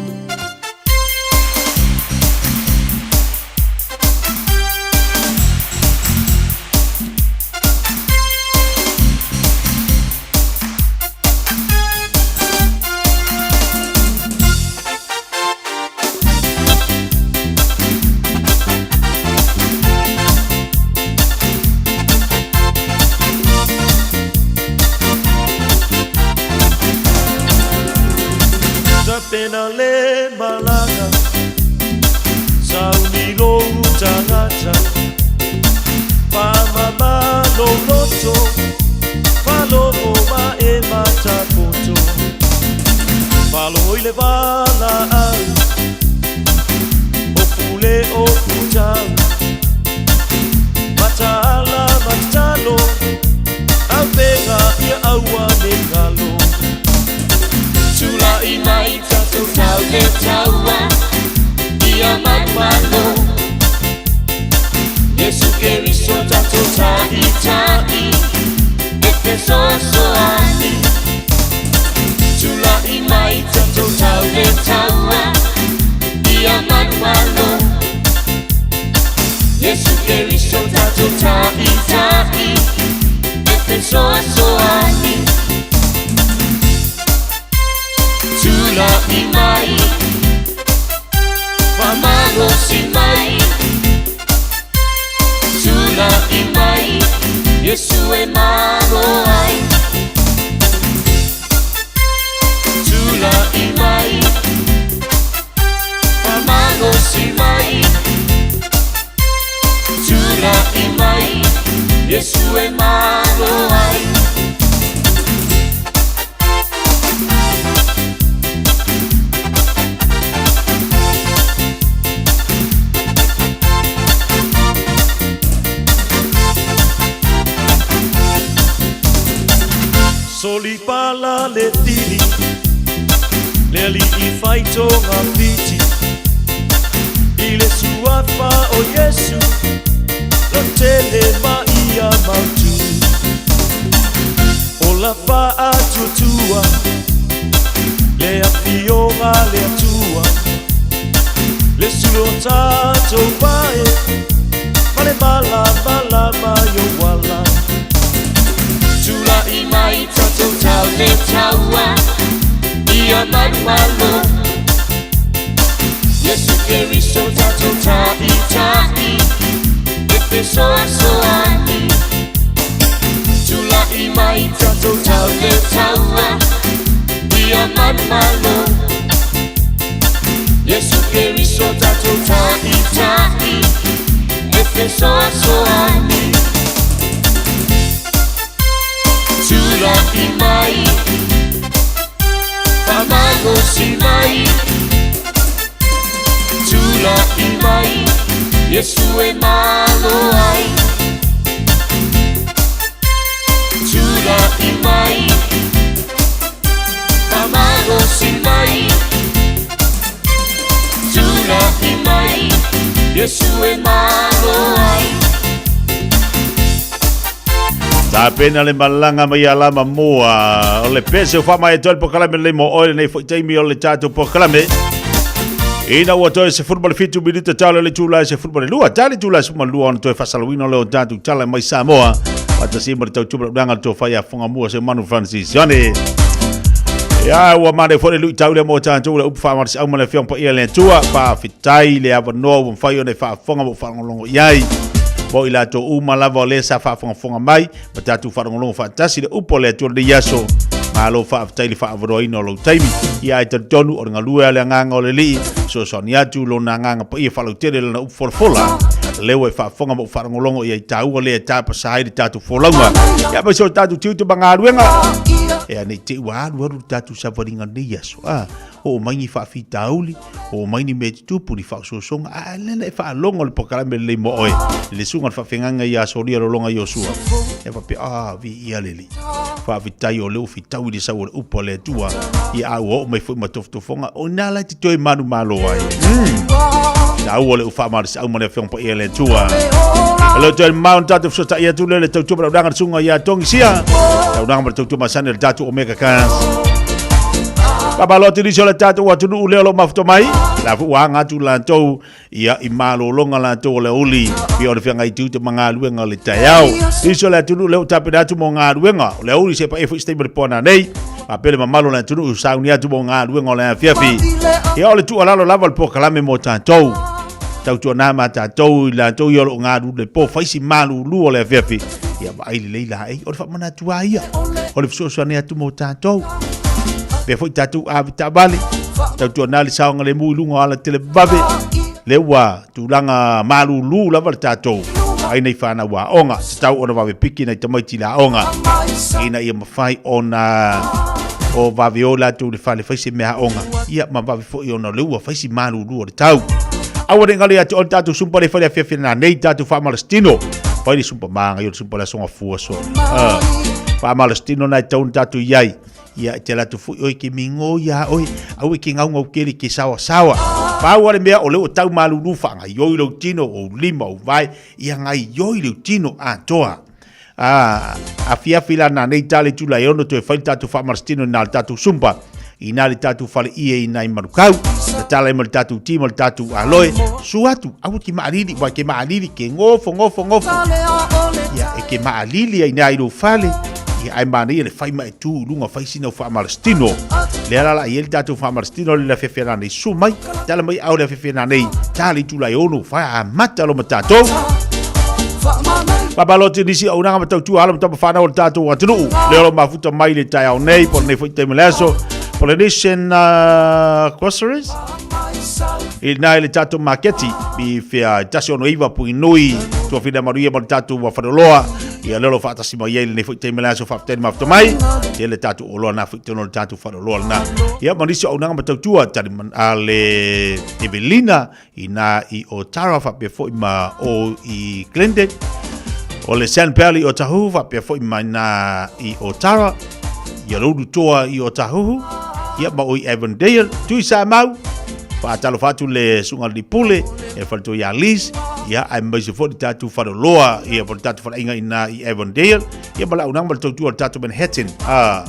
Tapena le malaga Sauni lou tagata Faamama lou loto Faalogo ma e matapoto Faalogo i le valaau O pule o putau Mataala ma tatalo Avega ia aua ne galo Tula'i mai tatou tau le taua Ia malualo Iesu Keriso tatou ta'ita'i E fesoasoani Tula'i mai tatou tau le taua Ia malualo Iesu Keriso tatou ta'ita'i E fesoasoani Tula'i mai Faamalosi mai Tula'i mai Iesu e malo ai Tula'i mai Faamalosi mai Tula'i mai Iesu e malo ai. Solipala le tili Le alii fai togafiti I le suafa o Iesu Lotele ma ia mautu Ola faatuatua Le afioga le Atua Le sulu o tatou vae Ma le malamalama i ou ala Tula'i mai tatou tau le taua Ia malumalu Iesu Keriso tatou ta'ita'i E fesoasoani Tula'i mai tatou tau le taua Ia malumalu Iesu Keriso tatou ta'ita'i E fesoasoani Tula'i mai Faamalosi mai Tula'i mai Iesu e malo ai Tula'i mai Faamalosi mai Tula'i mai Iesu e malo ai. Tapena le malaga mai ia Lamamua. O le pese o faamaea atu ai le polokalame lenei mo oe lenei foi taimi o le tatou polokalame. Ina ua toe 17 minute tala le itula e 12, tala le itula e 12 ona toe faasalauina lea o tatou tala mai Samoa. Faatasi ma le tautua ma le unaga le tofa ia Fogamua Seumanu Francis Sione. Ia, ua manaia foi le luitau lea mo tatou le upu faamalosiau ma le Afioga Paia le Atua. Faafetai le avanoa ua mafai ona e faafofoga ma ou faalogologo i ai. Mo i latou uma lava o lea sa faafogafoga mai ma tatou faalogologo faatasi le upu a le Atua lenei aso. Malo faafetai le faaavanoaina o lou taimi. Ia ae talitonu o le galue a le agaga o le Alii, fesoasoani atu lona agaga paia faalautele lana upu folafola. Lea ua e faafofoga ma ou faalogologo i ai taua lea e tapasa ai le tatou folauga. Ia aemaise o tatou tiute ma galuega. Ea nei te i ua alu alu le tatou savaliga lenei aso. A, oo mai ni faafitauli, oo mai ni mea e tutupu, ni faaosoosoga, a lea na e faalogo le polokalame lelei mo oe, i le susuga i le faafeagaiga ia Solia Lologa Iosua. E faapea, a, viia le Alii. Faafetai o lea ua fetau i le sau o le upu a le Atua, ia a ua oo mai foi ma tofotofoga, o i ina la e te toe manumalo ai. Taua le ufaamalosi ma le Afioga Paia le Atua. E le o toe mamao ona tatou fesootai atu lea le tautua ma le auaunaga a le susuga ia Togi Sia. Auaunaga ma le tautua masani a le tatou Omega Cars. Faamalo atu nisi o le tatou atunuu lea o lo o mafuta mai. La foi ua aga atu latou ia i malologa latou o le aoauli ia o le feagai tiute ma galuega o le taeao. Nisi o le atunuu lea ua tapena atu mo galuega o le aoauli se paia foi se taimi o le po nanei. Faapea le mamalu o le atunuu sauni atu mo galuega o le afiafi. Ia o le tuualalo lava o le polokalame mo tatou. Tautuana ma tatou i latou ia o lo o galulue po fai si malulu o le afiafi. Ia vaai lelei laei o le faamanatu lava ia. O le fesoasoani atu mo tatou. Pea foi tatou avetaavale. Tautuana le saogalemu i luga o alatelevave, lea ua tulaga malulu lava le tatou ai nei fanau aoga, tatau ona vave piki nai tamaiti i le aoga ina ia mafai ona o vave o latou i le fale fai se mea aoga, ia ma vave foi ona o lea ua fai si malulu o le tau. Aua ne i galo ia te oe le tatou sumpa le fai le afiafi nanei, tatou faamalositino. Fai le sumpa māgai o le sumpa o le aso gafua solo. Faamalositino na e tatau ona tatou i ai. Ia, e te alu atu foi oe ke migo iā oe, aua e ke gaugau tele ke sawasawa. Pau lava le mea, o lea ua tau malulu faagaioi lou tino, ou lima, ou vae, ia gaioi lou tino atoa. A, afiafi la nanei tala itula e ono toe fai le tatou faamalositino i na le tatou sumpa, i na le tatou fale ie i nai Manukau. Tatala ai ma le tatou ti ma le tatou aloe, su atu, aua ke maalili, wa ke maalili, ke gofo, gofo, gofo. Ia, e ke maalili ai na i lou fale, ia ae manaia le fai ma e tu i luga fai sina faamalositino. Lea la la i ai le tatou faamalositino le afiafi nanei, su mai, tala mai au le afiafi nanei, tala itula e ono, fai amata lo ma tatou. Faamalo nisi auaunaga ma tautua alo ma tama fanau o le tatou atunuu. Lea o lo mafuta mai le taeao nei, po o lenei foi taimi o le aso. Polynesian Groceries i na i le tatou maketi i fea 169 Puinui, tuafina manuia ma le tatou faleoloa. Ia lea o lo o faatasi mai ai lenei foi taimi o le aso, faafetai le mafuta mai. Tele tatou oloa na foi tonu o le tatou faleoloa lena. Ia ma nisi auaunaga ma tautua tali a le Evelina i na i Otara faapea foi ma o i Glendale. O le San Pali o Tahuhu faapea foi ma na i Otara. Ia Rouru Toa i Otahuhu. Ia ma o i Avondale. Tui Samau. Faatalofa atu le susuga i le Pule, e faletua ia Liz, ia aemaise foi le tatou faleoloa, ia po le tatou faleaiga i ina i Avondale, ia ma le auaunaga ma le tautua o le tatou Manhattan. A,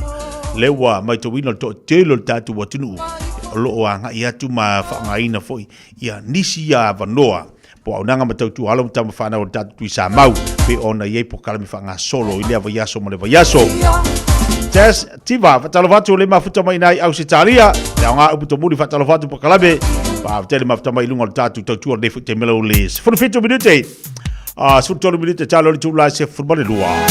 lea ua matauina le toatele o le tatou atunuu o lo o agai atu ma faaaogaina foi ia nisi ia avanoa po o auaunaga ma tautua alo ma tama fanau o le tatou Tuisamau pei ona i ai polokalame faagasolo i lea vaiaso ma le vaiaso. Jess Tiva, faatalofa atu le mafuta mai ina i Ausetalia, le aoga upu tomuli faatalofa atu polokalame, faafetai le mafuta mai i luga o le tatou tautua lenei foi taimi o le 17 minute, 13 minute talo le itula e 12.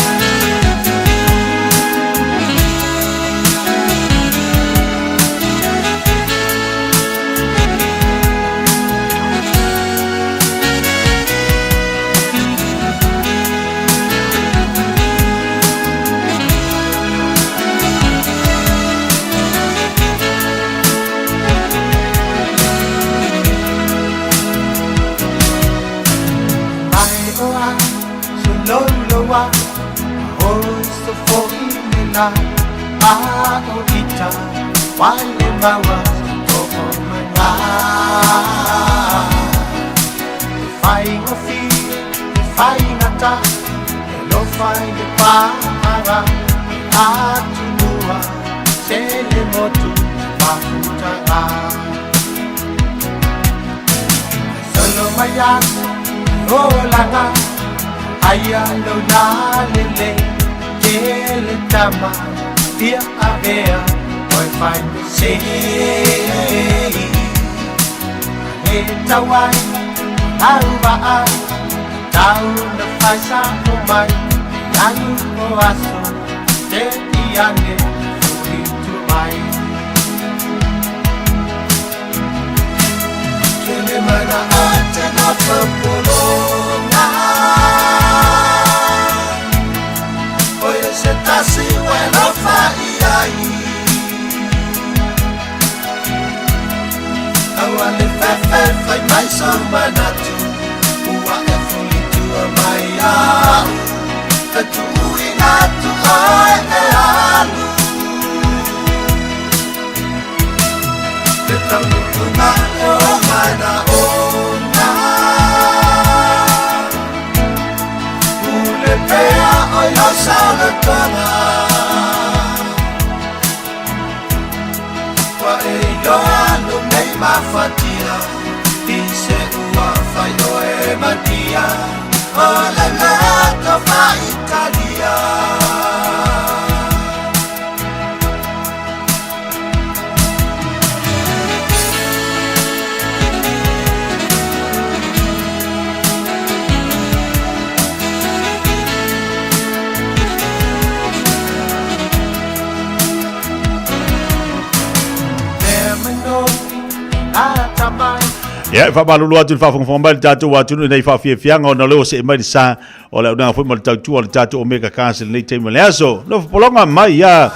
Ia, e faamalulu atu i le faafogafoga mai le tatou atunuu i nei faafiafiaga ona o lea ua see mai le sa o le auaunaga foi ma le tautua o le tatou Omega Cars i lenei taimi o le aso. Nofo pologa mai ia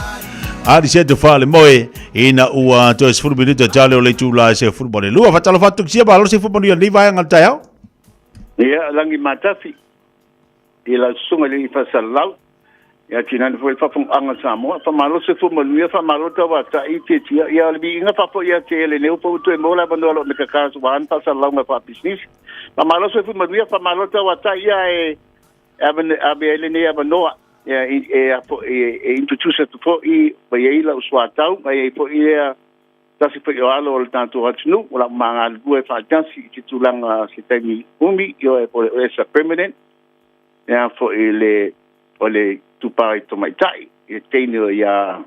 Alisete Faalemoe ina ua toe 10 minute tale o le itula e 12. Faatalofa atu sia malo se manuia lenei vaega o le taeao. Ia, lagi matafi i lau susuga i le Ifasalalau, ia tinane foi le faafogafoga a Samoa, faamalo le soifua manuia, faamalo le tauatai tietia, ia o le viiga faafoi ia te lenei ua pau toe maua le avanoa o lo o me kaka aua ni faasalalauga faapisinisi. Faamalo le soifua manuia, faamalo le tauatai ia e ave ai lenei avanoa ia e, e, e, e introduce atu foi ma i ai lau suatau, ma i ai foi ia tasi foi o alo o le tatou atunuu o lau magalulue faatasi i se tulaga se taimi umi, ioe, o le esa permanent ia foi le o le tupa i tamaitai i le teine o ia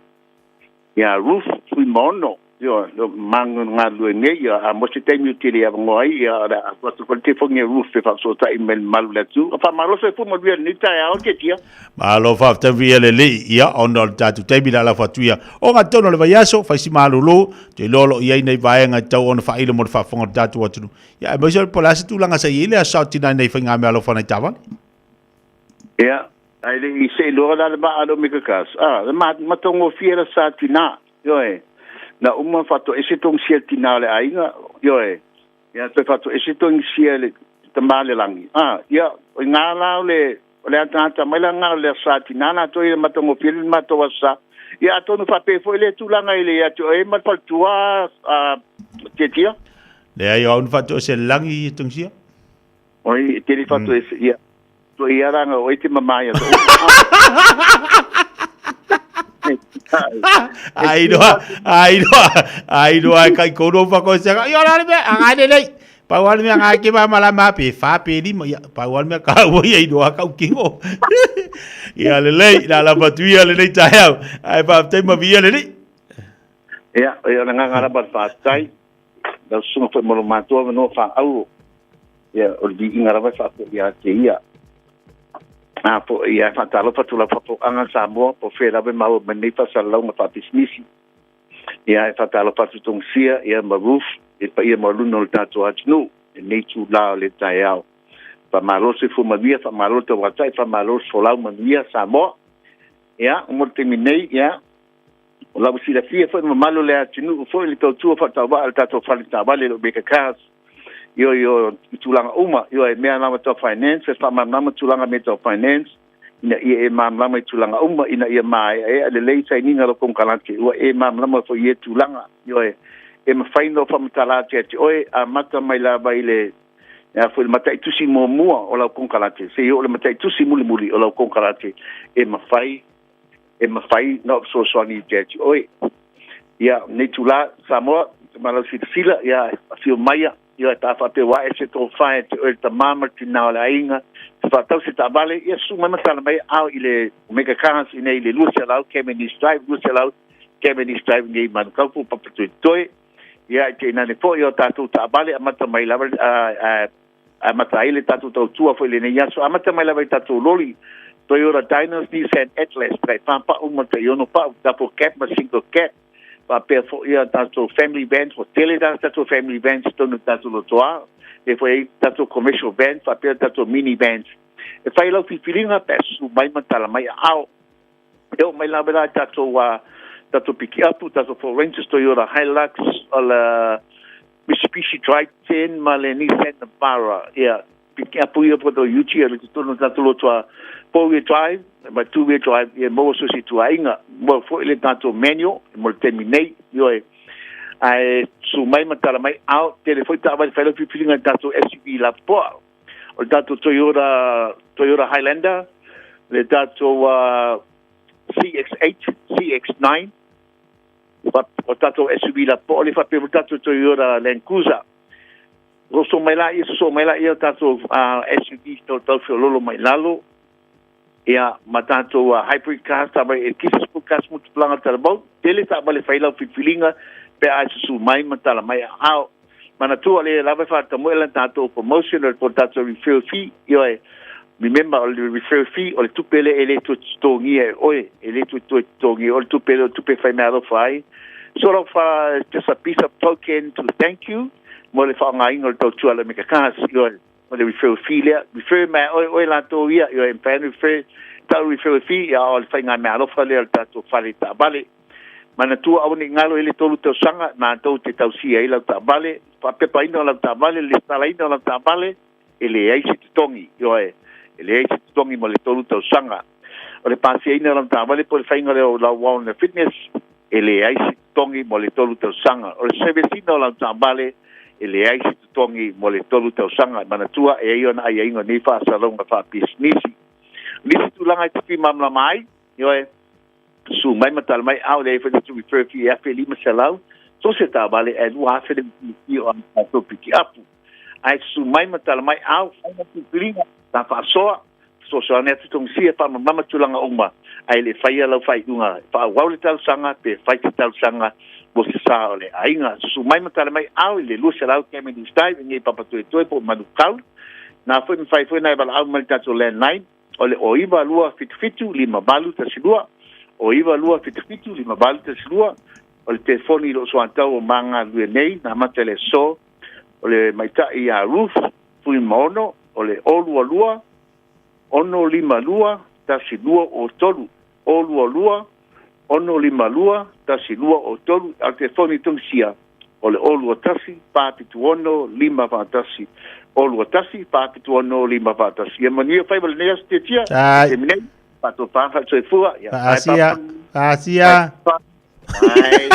ia Ruth Fuimaono, ioe, o magalulue nei ia a mo se taimi o tele avanoa ai ia o le a atu atu foi le telefoni a Ruth e faafesootai mai le mamalu o le atunuu. Faamalo soifua manuia i lenei taeao Tietia. Malo faafetai viia le Alii, ia ona o le tatou taimi le alafa atu ia. O gatonu o le vaiaso, fai si malolo, te iloa o lo o i ai nei vaega e tatau ona faailo mo le faafofoga o le tatou atunuu. Ia aemaise o le po o le a se tulaga sa i ai le aso Sa o tina i nei faigamea alofa nai taavale. Ia, ae le i see loa la le vaa a le Omega Cars, a, le matagofie la sa tina, ioe, na uma faatoese togisia le tina o le aiga, ioe, ia toe faatoese togisia le tama le lagi, a, ia, o i gā la o le, o le ataata mai la gā o le sa tina latou ia matagofie le matou aso sa. Ia atonu faapea foi le tulaga i le ia te oe ma le faletua, a, Tietia. Leai, o au na faatoese le lagi i togisia. Oi, te le faatoese, ia. To ia ranga o te mamae a Ai noa, ai noa, ai noa e kai kono whakoesanga. Ia ora le mea, anga le lei. Pau ale mea ngai ke ma malama pe fa pe lima ia pau ale mea ka ua ia i noa kau kingo. Ia le lei, la la patuia le lei taeao. Ai pa te ma via le lei. Ia, ia le nganga lava le faafetai. Lau susuga foi mo lo matou avanoa faaauro. Ia, o le viiga lava e faafoi ia te ia. A foi ia faatalofa atu lau faafofogaaga Samoa, po o fea lava e maua mai nei faasalalauga faapisinisi. Ia, e faatalofa atu Togasia, ia ma Ruth, i le paia maualuga o le tatou atunuu, i lenei itula o le taeao. Faamalo le soifua manuia, faamalo le tauatai, faamalo le folau manuia Samoa. Ia, mo le taimi nei, ia, O la ua silafia foi mamalu o le atunuu foi le tautua faatauvaa a le tatou fale taavale le Omega Cars. Ioe, ioe, i tulaga uma, ioe, i mea lava tau finance, e faamalamalama tulaga mea tau finance, ina ia e malamalama i tulaga uma, ina ia maeaea lelei sainiga o lau konekarate, ua e malamalama foi i ia tulaga, ioe, e mafai ona faamatala atu ia te oe, amata mai lava i le a foi le mataitusi muamua o lau konekarate, seia oo i le mataitusi mulimuli o lau konekarate, e mafai e mafai na ou fesoasoani ia te oe. Ia, nei itula, Samoa, ma lau silasila, ia, afio maia, ia, pe a faapea ua ae se tofa ia te oe le tama ma le tina o le aiga, se faatau se taavale, ia, susu mai ma tala mai ao i le Omega Cars i nei i le 200 Cavendish Drive, 200 Cavendish Drive nei i Manukau po o Papatoetoe. Ia, i tainane foi o tatou taavale amata mai lava, Amata ai le tatou tautua foi i lenei aso. Amata mai lava i tatou loli, Toyota Dynos, Nissan Atlas, tai whā pa'u ma tai ono pa'u, double cab ma single cab. Faapea foi a tatou family vans, ua tele la tatou family vans i totonu o tatou lotoa. E foi ai tatou commercial vans, faapea tatou mini vans. E fai lau filifiliga pe a susu mai ma tala mai aao. E oo mai lava la i tatou, tatou pikiapu, tatou Ford Rangers, Toyota Hilux, o le Mitsubishi Triton ma le Nissan Navara. Ia, pikiapu ia po to UT a le totonu o tatou loto a four-wheel drive ma two-wheel drive, ia maua so se tuaiga. Maua foi le tatou manual mo le taimi nei, ioe. Ae susu mai ma tala mai ao, tele foi taavale fai lau filifiliga i tatou SUV lapopoa. O le tatou Toyota, Toyota Highlander, le tatou CX-8, CX-9, o tatou SUV lapopoa le faapea foi tatou Toyota Land Cruiser. Roso mai la ia, sosoo mai la ia tatou SUV tau tau feololo mai lalo. Ia, ma tatou hybrid cars, taavale eletise, sport cars, mutupulaga talavou. Tele taavale fai lau filifiliga pe a e susu mai ma tala mai aao. Manatua le lava e faatamoe la tatou promotion o le tatou referral fee, ioe, remember o le referral fee o le tupe lea e le toe totogia e oe, e le toe toe totogia o le tupe lea o tupe e fai meaalofa ai. Sort of just a piece of token. tend to thank you mo le faaaogaina o le tautua a le Omega Cars, ioe, o le referral fee lea, refer mai oe oe latou ia, ioe, e mafai ona refer, tau referral fee, ia o le faigameaalofa lea o le tatou fale taavale. Manatua aua ne i galo i le tolu tausaga matou te tausia ai lau taavale, faapepaina o lau taavale, le lesitalaina o lau taavale, e leai se totogi, ioe, e leai se totogi mo le tolu tausaga. O le pasiaina o lau taavale po o le faiga lea o lau warrant of fitness, e leai se totogi mo le tolu tausaga. O le service ina o lau taavale, e leai se totogi mo le tolu tausaga. Manatua, e i ai ona aiaiga o nei faasalalauga faapisinisi. O nisi tulaga e te fia malamalama ai, ioe, Susu mai ma tala mai, a o leai foi se refer fee e $1,500, so se taavale ae $2,000 le fee o a tatou pikiapu. Ae susu mai ma tala mai, a o fai na filifiliga, ta faasoa, fesoasoani atu Tongisia e faamamama tulaga uma, ae le faia lau faaiuga e faaauau le talosaga pe fai se talosaga mo se sa o le aiga. Susu mai ma tala mai, a o i le 200 Cavendish Drive i nei Papatoetoe po o Manukau. Na foi mafai foi ona e valaau mai i le tatou landline. O le o 9277 5812, o 9277 5812, o le telefoni i lou soatau o ma galulue nei, na amata i le aso, o le maita'i ia Ruth Fuimaono, o le o 22 652 1203, o 22 652 1203, a o le telefoni i Tunisia, o le o 21 476 541, o 21 476 541. Ia manuia faiva lenei aso Tiatia, Ai. te minei, faatofā faatuaifua, ia, bye, Faasia, papa. faasia. Bye.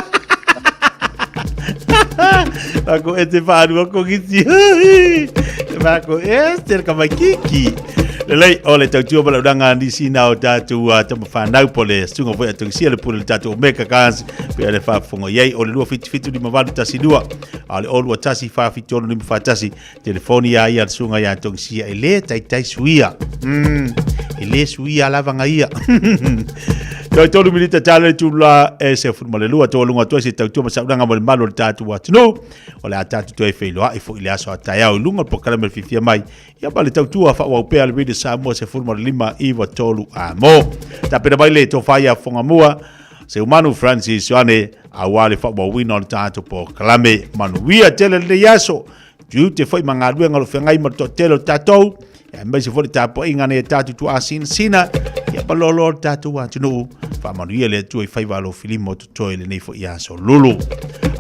Ako e te whārua ko ki Whako e te ka mai kiki. Lelei, o le tautua ma lauranga nisi na o tātou uh, tama whanau po le sunga foi atu sia le pule le tātou Omega Cars pe le whaafongo iai o le 277 5812 a le o 21 476 51 telefoni ia ia le sunga ia tongi sia e le taitai suia e le suia lava nga ia Toi tolu minita tala le tula e se fulu ma le lua tō lunga toi se tautua ma saunanga mo le malu o le tātou atunuu o le a tātou toe wheiloa i fo i le aso a taeao i lunga o le polokalame le fiafia mai ia ma le tautua whaawau pea le Radio Samoa se fulu ma le lima iwa tolu a mo. Tapena mai le tō whaia whangamua se umanu Francis Ioane aua le whaawauina o le tātou polokalame manuia tele lenei aso tiute foi ma galuega o lo feagai ma le toatele o tatou, aemaise foi le tapuaiga nei a tatou tuaasinasina, ia malolo le tatou atunuu, faamanuia le Atua i faiva alofilima o totoe i lenei foi aso lulu.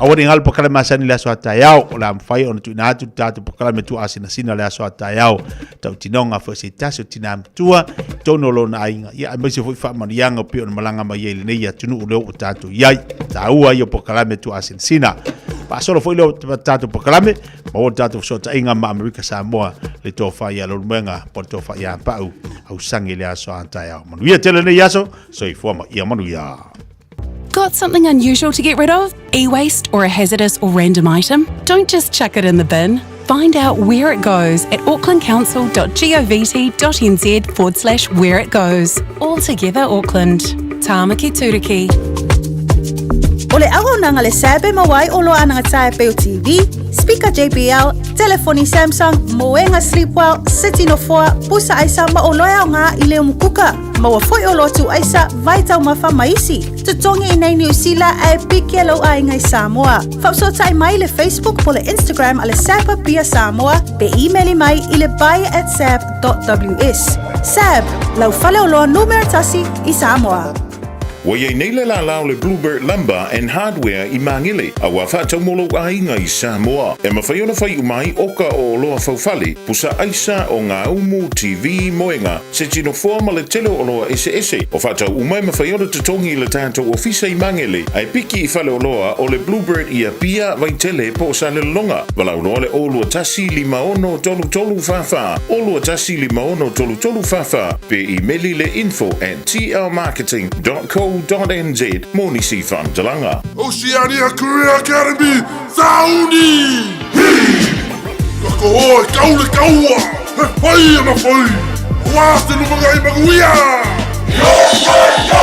Aua ne i galo polokalame masani i le aso a taeao, o le a mafai ona tuuina atu le tatou polokalame tuaasinasina le aso a taeao, tautinoga foi se tasi o tinā matua, i totonu o lona aiga, ia aemaise foi faamanuiaga pei ona malaga mai ai i lenei atunuu lea ua tatou i ai. Taua ia o polokalame tuaasinasina. Faasolo foi lea o tatou polokalame, maua le tatou fesootaiga ma Amerika Samoa, le tofa ia Leulumoega po o le tofa ia Pau Ausagi i le aso a taeao. Manuia tele lenei aso, soifua ma ia manuia. Got something unusual to get rid of? E waste or a hazardous or random item? Don't just chuck it in the bin. Find out where it goes at aucklandcouncil.govt.nz forward slash where it goes. All together, Auckland. Tāmaki Turuki. O le auaunaga le SAB e maua ai oloa anagatāe pei o TV, speaker JBL, telefoni Samsung, moega Sleepwell, seti nofoa, pusa aisa ma oloa e aoga i le umukuka. Maua foi oloa tuu aisa, vai taumafa ma isi. Totogi i nei Niu Sila ae piki lou aiga i Samoa. Faafesootai mai i le Facebook po le Instagram a le SAB Apia Samoa pe imeli mai i le buy at sab.ws. SAB, lau faleoloa numera tasi i Samoa. Ua i ai nei le lālā o le Bluebird Lumber and Hardware i Māngele, a ua faatau mo lou aiga i Samoa. E mafai ona fai uma ai oka o oloa faufale, pusa aisa, o ngā umu, TV, moenga, se tino foa ma le tele o oloa eseese. O faatau uma e mafai ona totogi i le tatou ofisa i Māngele, a e piki i faleoloa o le Bluebird i Apia, Vaitele po o Salelologa. Valaau loa le 021 56 33 44, 021 56 33 44, pe imeli le info at tlmarketing.co.nz mo nisi faamatalaga. Oceania Career Academy, Sauni! Hi! Ka koho e kau le kaua, he whai ana whai, Wā te lumangai manuia! Yo, yo, yo!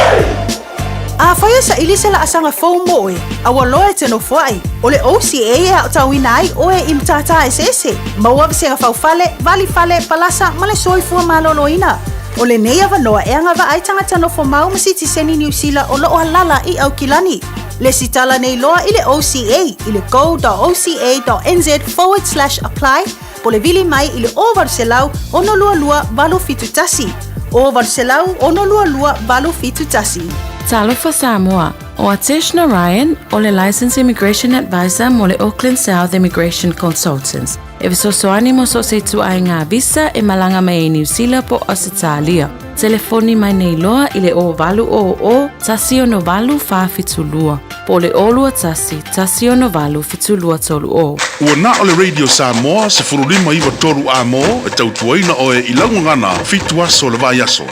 Afai e saili se laasaga fou mo oe, a ua loa e te nofoai, o le OCA e aotauina ai oe i matata eseese, maua vasega faufale, valifale, palasa ma le soifua maloloina. O lenei avanoa e agavaa ai tagata nofomau ma sitiseni Niu Sila o lo o alala i Aukilani. Lesitala nei loa i le OCA i le go.oca.nz forward slash apply po o le vili mai i le 0800 622 871. 0800 622 871. Talofa Samoa, ʻO Atesh Narayan, o le Licensed Immigration Advisor mo le Auckland South Immigration Consultants, e fesoasoani mo so o se ituaiga visa e malaga mai ai Niu Sila po o Ausetalia. Telefoni mai nei loa i le 0800 168 472 po o le 021 168 7230. Ua na o le Radio Samoa 15 9 3 A-mo e tautuaina oe i lau gagana fitu aso o le vaiaso.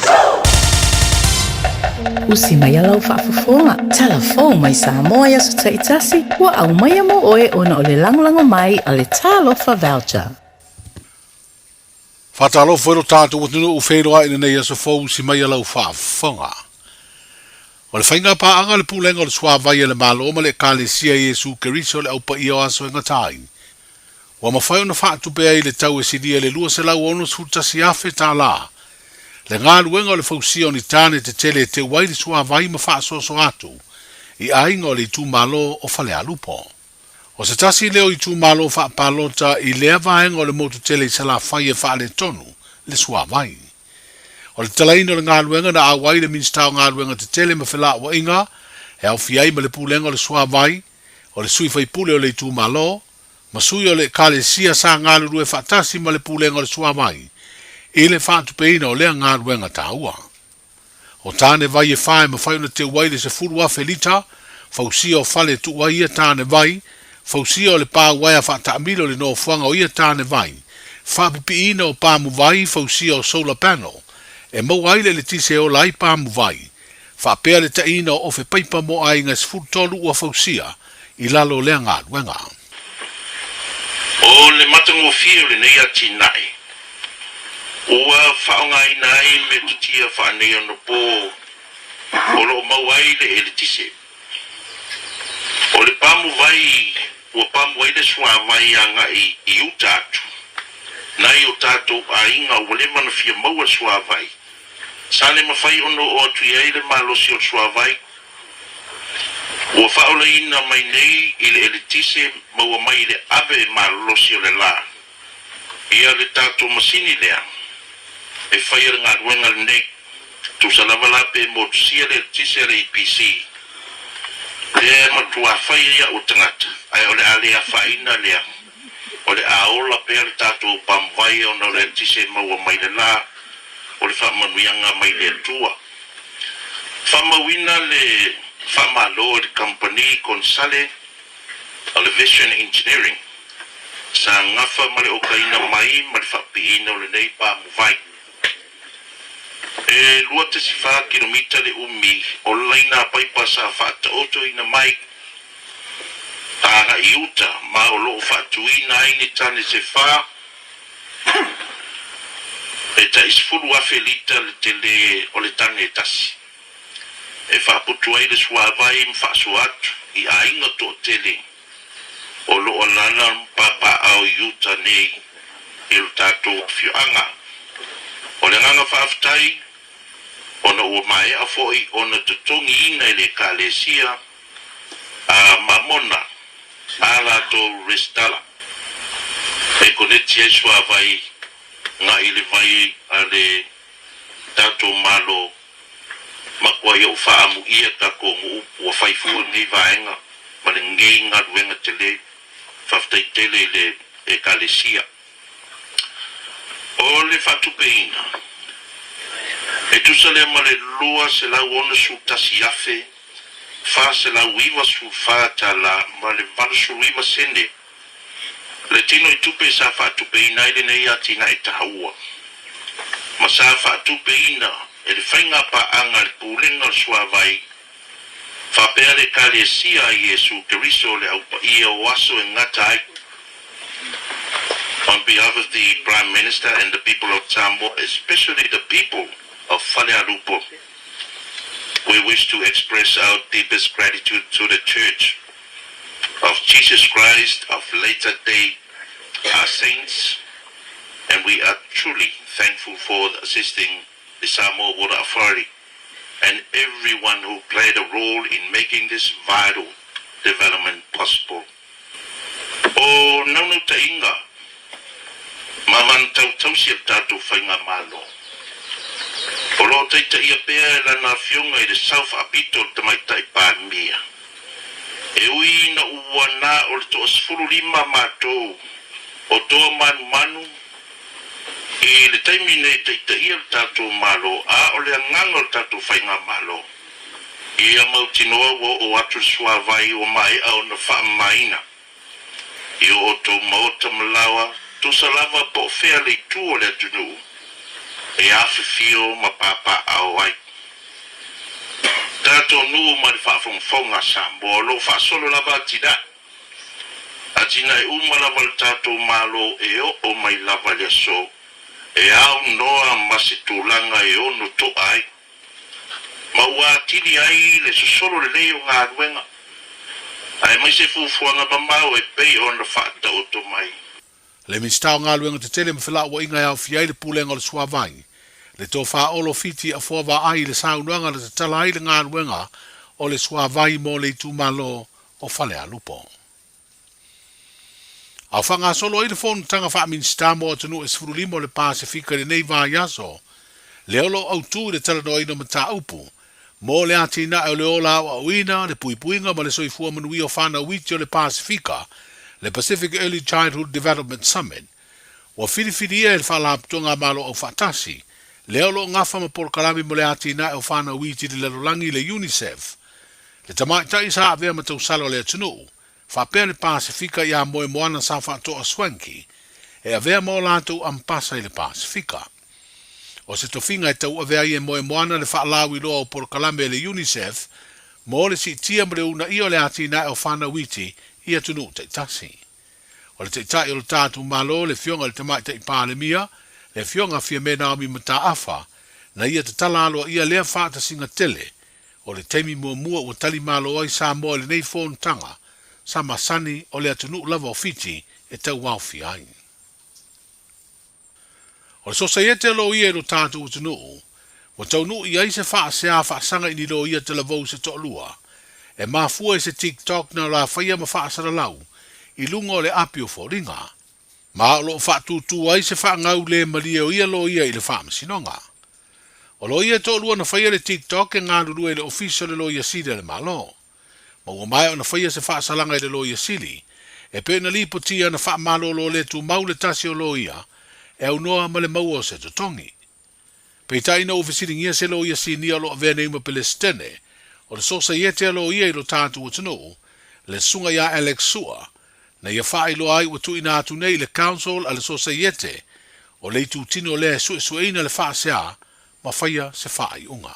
Usi mai lau faafofoga, tala fou mai Samoa i aso taitasi, ua aumaia mo oe ona o le lagolago mai a le Talofa Voucher. Faatalofa i lo tatou atunuu feiloai i lenei aso fou usi mai a lau faafofoga. O le faiga paaga o le Pulega o le Suavai a le Malo ma le Ekalesia Iesu Keriso le Au Paia o Aso e Gata ai, ua mafai ona faatupe ai le tau e silia i le $261,000 tala le galuega o le fausia o ni tane tetele e teu ai le suavai ma faasoasoa atu i aiga o le itumalo o Falealupo. O se tasi lea o itumalo faapalota i lea vaega o le motu tele i Salafai e faaletonu le suavai. O le tatalaina o le galuega na auai le Minisita o Galuega Tetele ma Felauaiga e aofia ai ma le Pulega o le Suavai, o le sui faipule o le itumalo, ma sui o le Ekalesia sa galulue faatasi ma le Pulega o le Suavai i le faatupeina o lea galuega taua. O tane vai e fa e mafai ona teu ai le 10,000 lita, fausia o fale e tuu ai ia tane vai, fausia o le pa uaea faataamilo i le nofoaga o ia tane vai, faapipiina o pamu vai, fausia o solar panel e maua ai le eletise e ola ai pamu vai, faapea le taina o ofe paipa mo aiga e 13 ua fausia i lalo o lea galuega. O le matagofie o lenei atinae, ua faaaogaina ai metotia faaneionapo o lo o maua ai le eletise. O le pamu vai ua pamu ai le suavai agai i uta atu, nai o tatou aiga ua leva ona fia maua le suavai, sa le mafai ona oo atu i ai le malosi o le suavai. Ua faaolaina mai nei i le eletise maua mai i le ave malolosi o le la. Ia le tatou masini lea e faia le galuega lenei. Tusa lava la pe motusia le eletise a le EPC, lea e matua fai ai a'u tagata, ae o le a le afaina lea, o le a ola pea le tatou pamuvai ona o le eletise e maua mai le la o le faamanuiaga mai le Atua. Faamauina le faamalo i le kamupani konesale a le Vision Engineering sa gafa ma le okaina mai ma le faapiina o lenei pamuvai. E 24 kilomita le umi o le laina paipa sa faataotoina mai agai i uta ma o lo o faatuina ai ni tane se fa E tai 10,000 lita le tele o le tane e tasi, e faaputu ai le suavai ma faasoa atu i aiga toatele o lo o alaala ma papaaao i uta nei i lo tatou afioaga. O le agaga faafetai ona ua maea foi ona totogiina e le Ekalesia a Mamona a latou resitala e koneti ai suavai gaʻi le vai a le tatou Malo makuai o faamuia tatou nuu ua fai fua lenei vaega ma lenei galuega tele. Faafetai tele i le Ekalesia. O le faatupeina, e tusa lea ma le $261,494 tala ma le 89 sene le tino i tupe sa faatupeina ai lenei atinae taua, ma sa faatupeina e le faiga paaga a le Pulega o le Suavai faapea le Ekalesia a Iesu Keriso le Au Paia o Aso e Gata ai. On behalf of the Prime Minister and the people of Samoa, especially the people of Falealupo, we wish to express our deepest gratitude to the Church of Jesus Christ of Latter-day Saints, and we are truly thankful for assisting the Samoa Water Authority and everyone who played a role in making this vital development possible. O naunautaiga ma manutautausi a le tatou Faigamalo, o lo o taitaia pea e lana Afioga i le Sao Faapito o le Tamaitai Palemia. E ui ina ua na o le toa-15 matou o toa manumanu i le taimi nei e taitaia le tatou Malo, a o le agaga o le tatou Faigamalo, ia mautinoa ua oo atu le suavai ua maea ona faamamaina i o outou maota ma laoa, tusa lava po o fea le itu o le atunuu e afifio ma papaaao ai. Tatou nuu ma le faafogafoga a Samoa o lo o faasolo lava atinae. Atinae uma lava le tatou Malo e oo mai lava i le aso e aunoa ma se tulaga e ono to'a ai. Ma ua atili ai le sosolo lelei o galuega, aemaise fuafuaga mamao e pei ona faataoto mai. Le Minisita o Galuega Tetele ma Felauaiga e aofia ai le Pulega o le Suavai, le Tofa Olo Fiti Afoa Vaai i le saunoaga na tatala ai le galuega o le suavai mo le itumalo o Falealupo. A o faagasolo ai le fonotaga faa-Minisita mo atunuu e 15 o le Pasefika i lenei vaiaso, lea o lo o autu i le talanoaina o mataupu mo le atinae o le ola aoaoina, le puipuiga ma le soifua manuia o fanau iti o le Pasefika, le Pacific Early Childhood Development Summit, ua filifilia e le Faalapotopotoga a Malo Aufaatasi, lea o lo o gafa ma polokalame mo le atinae o fanau iti i le lalolagi, le UNICEF, le tamaitai sa avea ma tausala o le atunuu, faapea le Pasefika iā Moemoana sa faatoa Swankie, e avea ma o latou ampasa i le Pasefika. O se tofiga e tauave ai e Moemoana le faalauiloa o polokalame a le UNICEF mo le siitia ma le uunaia o le atinae o fanau iti i atunuu taitasi. O le Taitai o le tatou Malo, le Afioga i le Tamaitai Palemia, le Afioga Fiame Naomi Mataafa, na ia tatala aloaia lea faatasiga tele O le taimi muamua ua tali malo ai Samoa i lenei fonotaga, sa masani o le atunuu lava o Fiti e tauaofia ai. O le Sosaiete o Loia i lo tatou atunuu, ua taunuu i ai se faasea faasaga i ni loia talavou se toalua, e mafua i se TikTok na la faia ma faasalalau i luga o le api o foliga, ma o lo o faatūtū ai se faagau le malie o ia loia i le faamasinoga. O loia e toalua na faia le TikTok e galulue i le Ofisa o le Loia Sili a le Malo. Ma ua maea ona faia se faasalaga i le Loia Sili, e pei ona lipotia na faamalolo le tumau le tasi o loia e aunoa ma le maua o se totogi. Peitai ina ua fesiligia se loia sinia o lo o avea nei ma Pelesitene o le Sosaiete a Loia i lo tatou atunuu, le Susuga ia Alex Sua, na ia faailoa ai ua tuuina atu nei i le Council a le Sosaiete o le itutino lea e suesueina le faasea ma faia se faaiuga.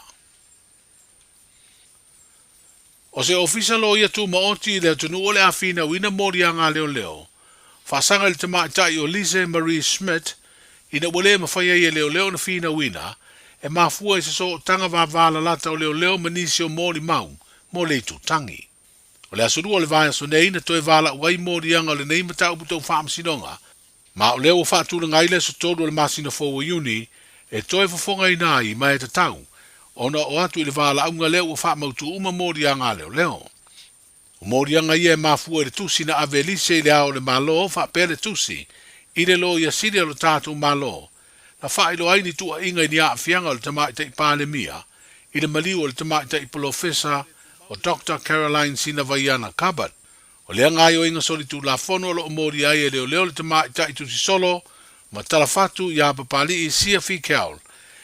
O se ofisa loia tumaoti i le atunuu o le a finauina moliaga leoleo faasaga i le tamaitai o Lise Marie Schmidt ina ua le mafai ai e leoleo ona finauina e mafua i se sootaga vavalalata o leoleo ma nisi o molimau mo le itutagi. O le aso lua o le vaiaso nei na toe valaau ai moliaga o lenei mataupu tau faamasinoga Ma o lea ua faatulaga ai le aso 3 o le masina fou o Iuni e toe fofogaina ai ma e tatau ona oo atu i le valaauga lea ua faamautu uma moliaga a leoleo. O moliaga ia e mafua i le tusi na ave e Lise i le Ao o le Malo faapea le tusi i le Loia Sili a lo tatou Malo na faailoa ai ni tuuaiga i ni aafiaga o le Tamaitai Palemia i le maliu o le Tamaitai Polofesa o Doctor Caroline Sinavaiana Gabbard. O lea gaoioiga solitulafono o lo o molia ai e leoleo le tamaitai tusisolo ma talafatu iā Papali'i Siafi Keaul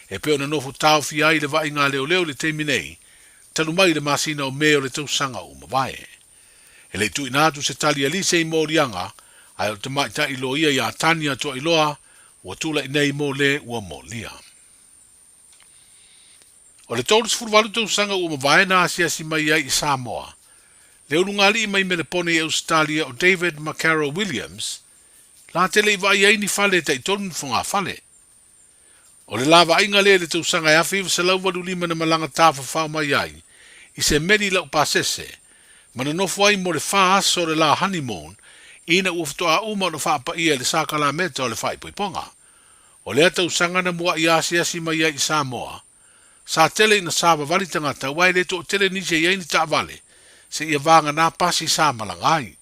e pei ona nofo taofia ai le vaaiga a leoleo i le taimi nei, talu mai le masina o Me o le tausaga ua mavae. E le i tuuina atu se tali a Lise i moliaga, ae o le tamaitai loia iā Tania Tuailoa ua tulai nei mo le ua molia. O le 38 tausaga ua mavae na asiasi mai ai i Samoa, le ulugalii mai Melepone i Ausetalia o David ma Carol Williams, la te le i vaai ai ni fale e taitolu ni fogafale. O le la vaaiga lea i le tausaga e 1985 na malaga tafafao mai ai i se meli laupasese ma nonofo ai mo le fa aso o le la honeymoon ina ua faatoa uma ona faapaia i le sakalameta o le faaipoipoga. O lea tausaga na mua'i asiasi mai ai i Samoa. Sa tele ina savavali tagata aua e le toatele nisi e i ai ni taavale seia vagana pasi sa malaga ai.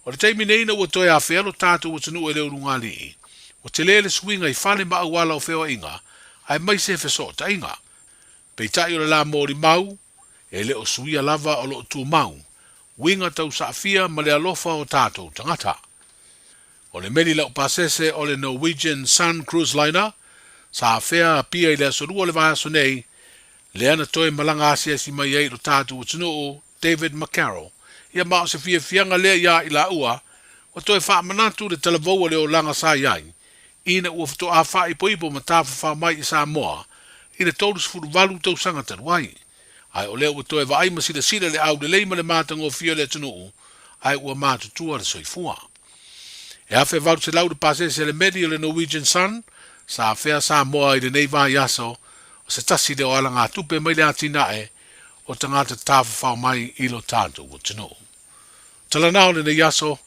O le taimi nei ina ua toe afea lo tatou atunuu e le ulugalii, ua tele le suiga i fale ma auala o feoaiga aemaise fesootaiga. Peitai o le la molimau, e le o suia lava o lo o tumau uiga tau saafia ma le alofa o tatou tagata. O le meli laupasese o le Norwegian Sun Cruise Liner sa afea Apia i le aso Lua o le vaiaso nei, lea na toe malaga asiasi mai ai i lo tatou atunuu David McCarroll, ia ma o se fiafiaga lea iā i laua, ua toe faamanatu le talavou o le olaga sa i ai, ina ua faatoa faaipoipo ma tafafao mai i Samoa i le 38 tausaga talu ai. Ae o lea ua toe vaai ma silasila le aulelei ma le matagofie o le atunuu, ae ua matutua le soifua. E 1800 le pasese a le meli o le Norwegian Sun sa afea Samoa i lenei vaiaso, o se tasi lea o alagatupe mai le atinae o tagata tafafao mai i lo tatou atunuu. Talanao lenei aso.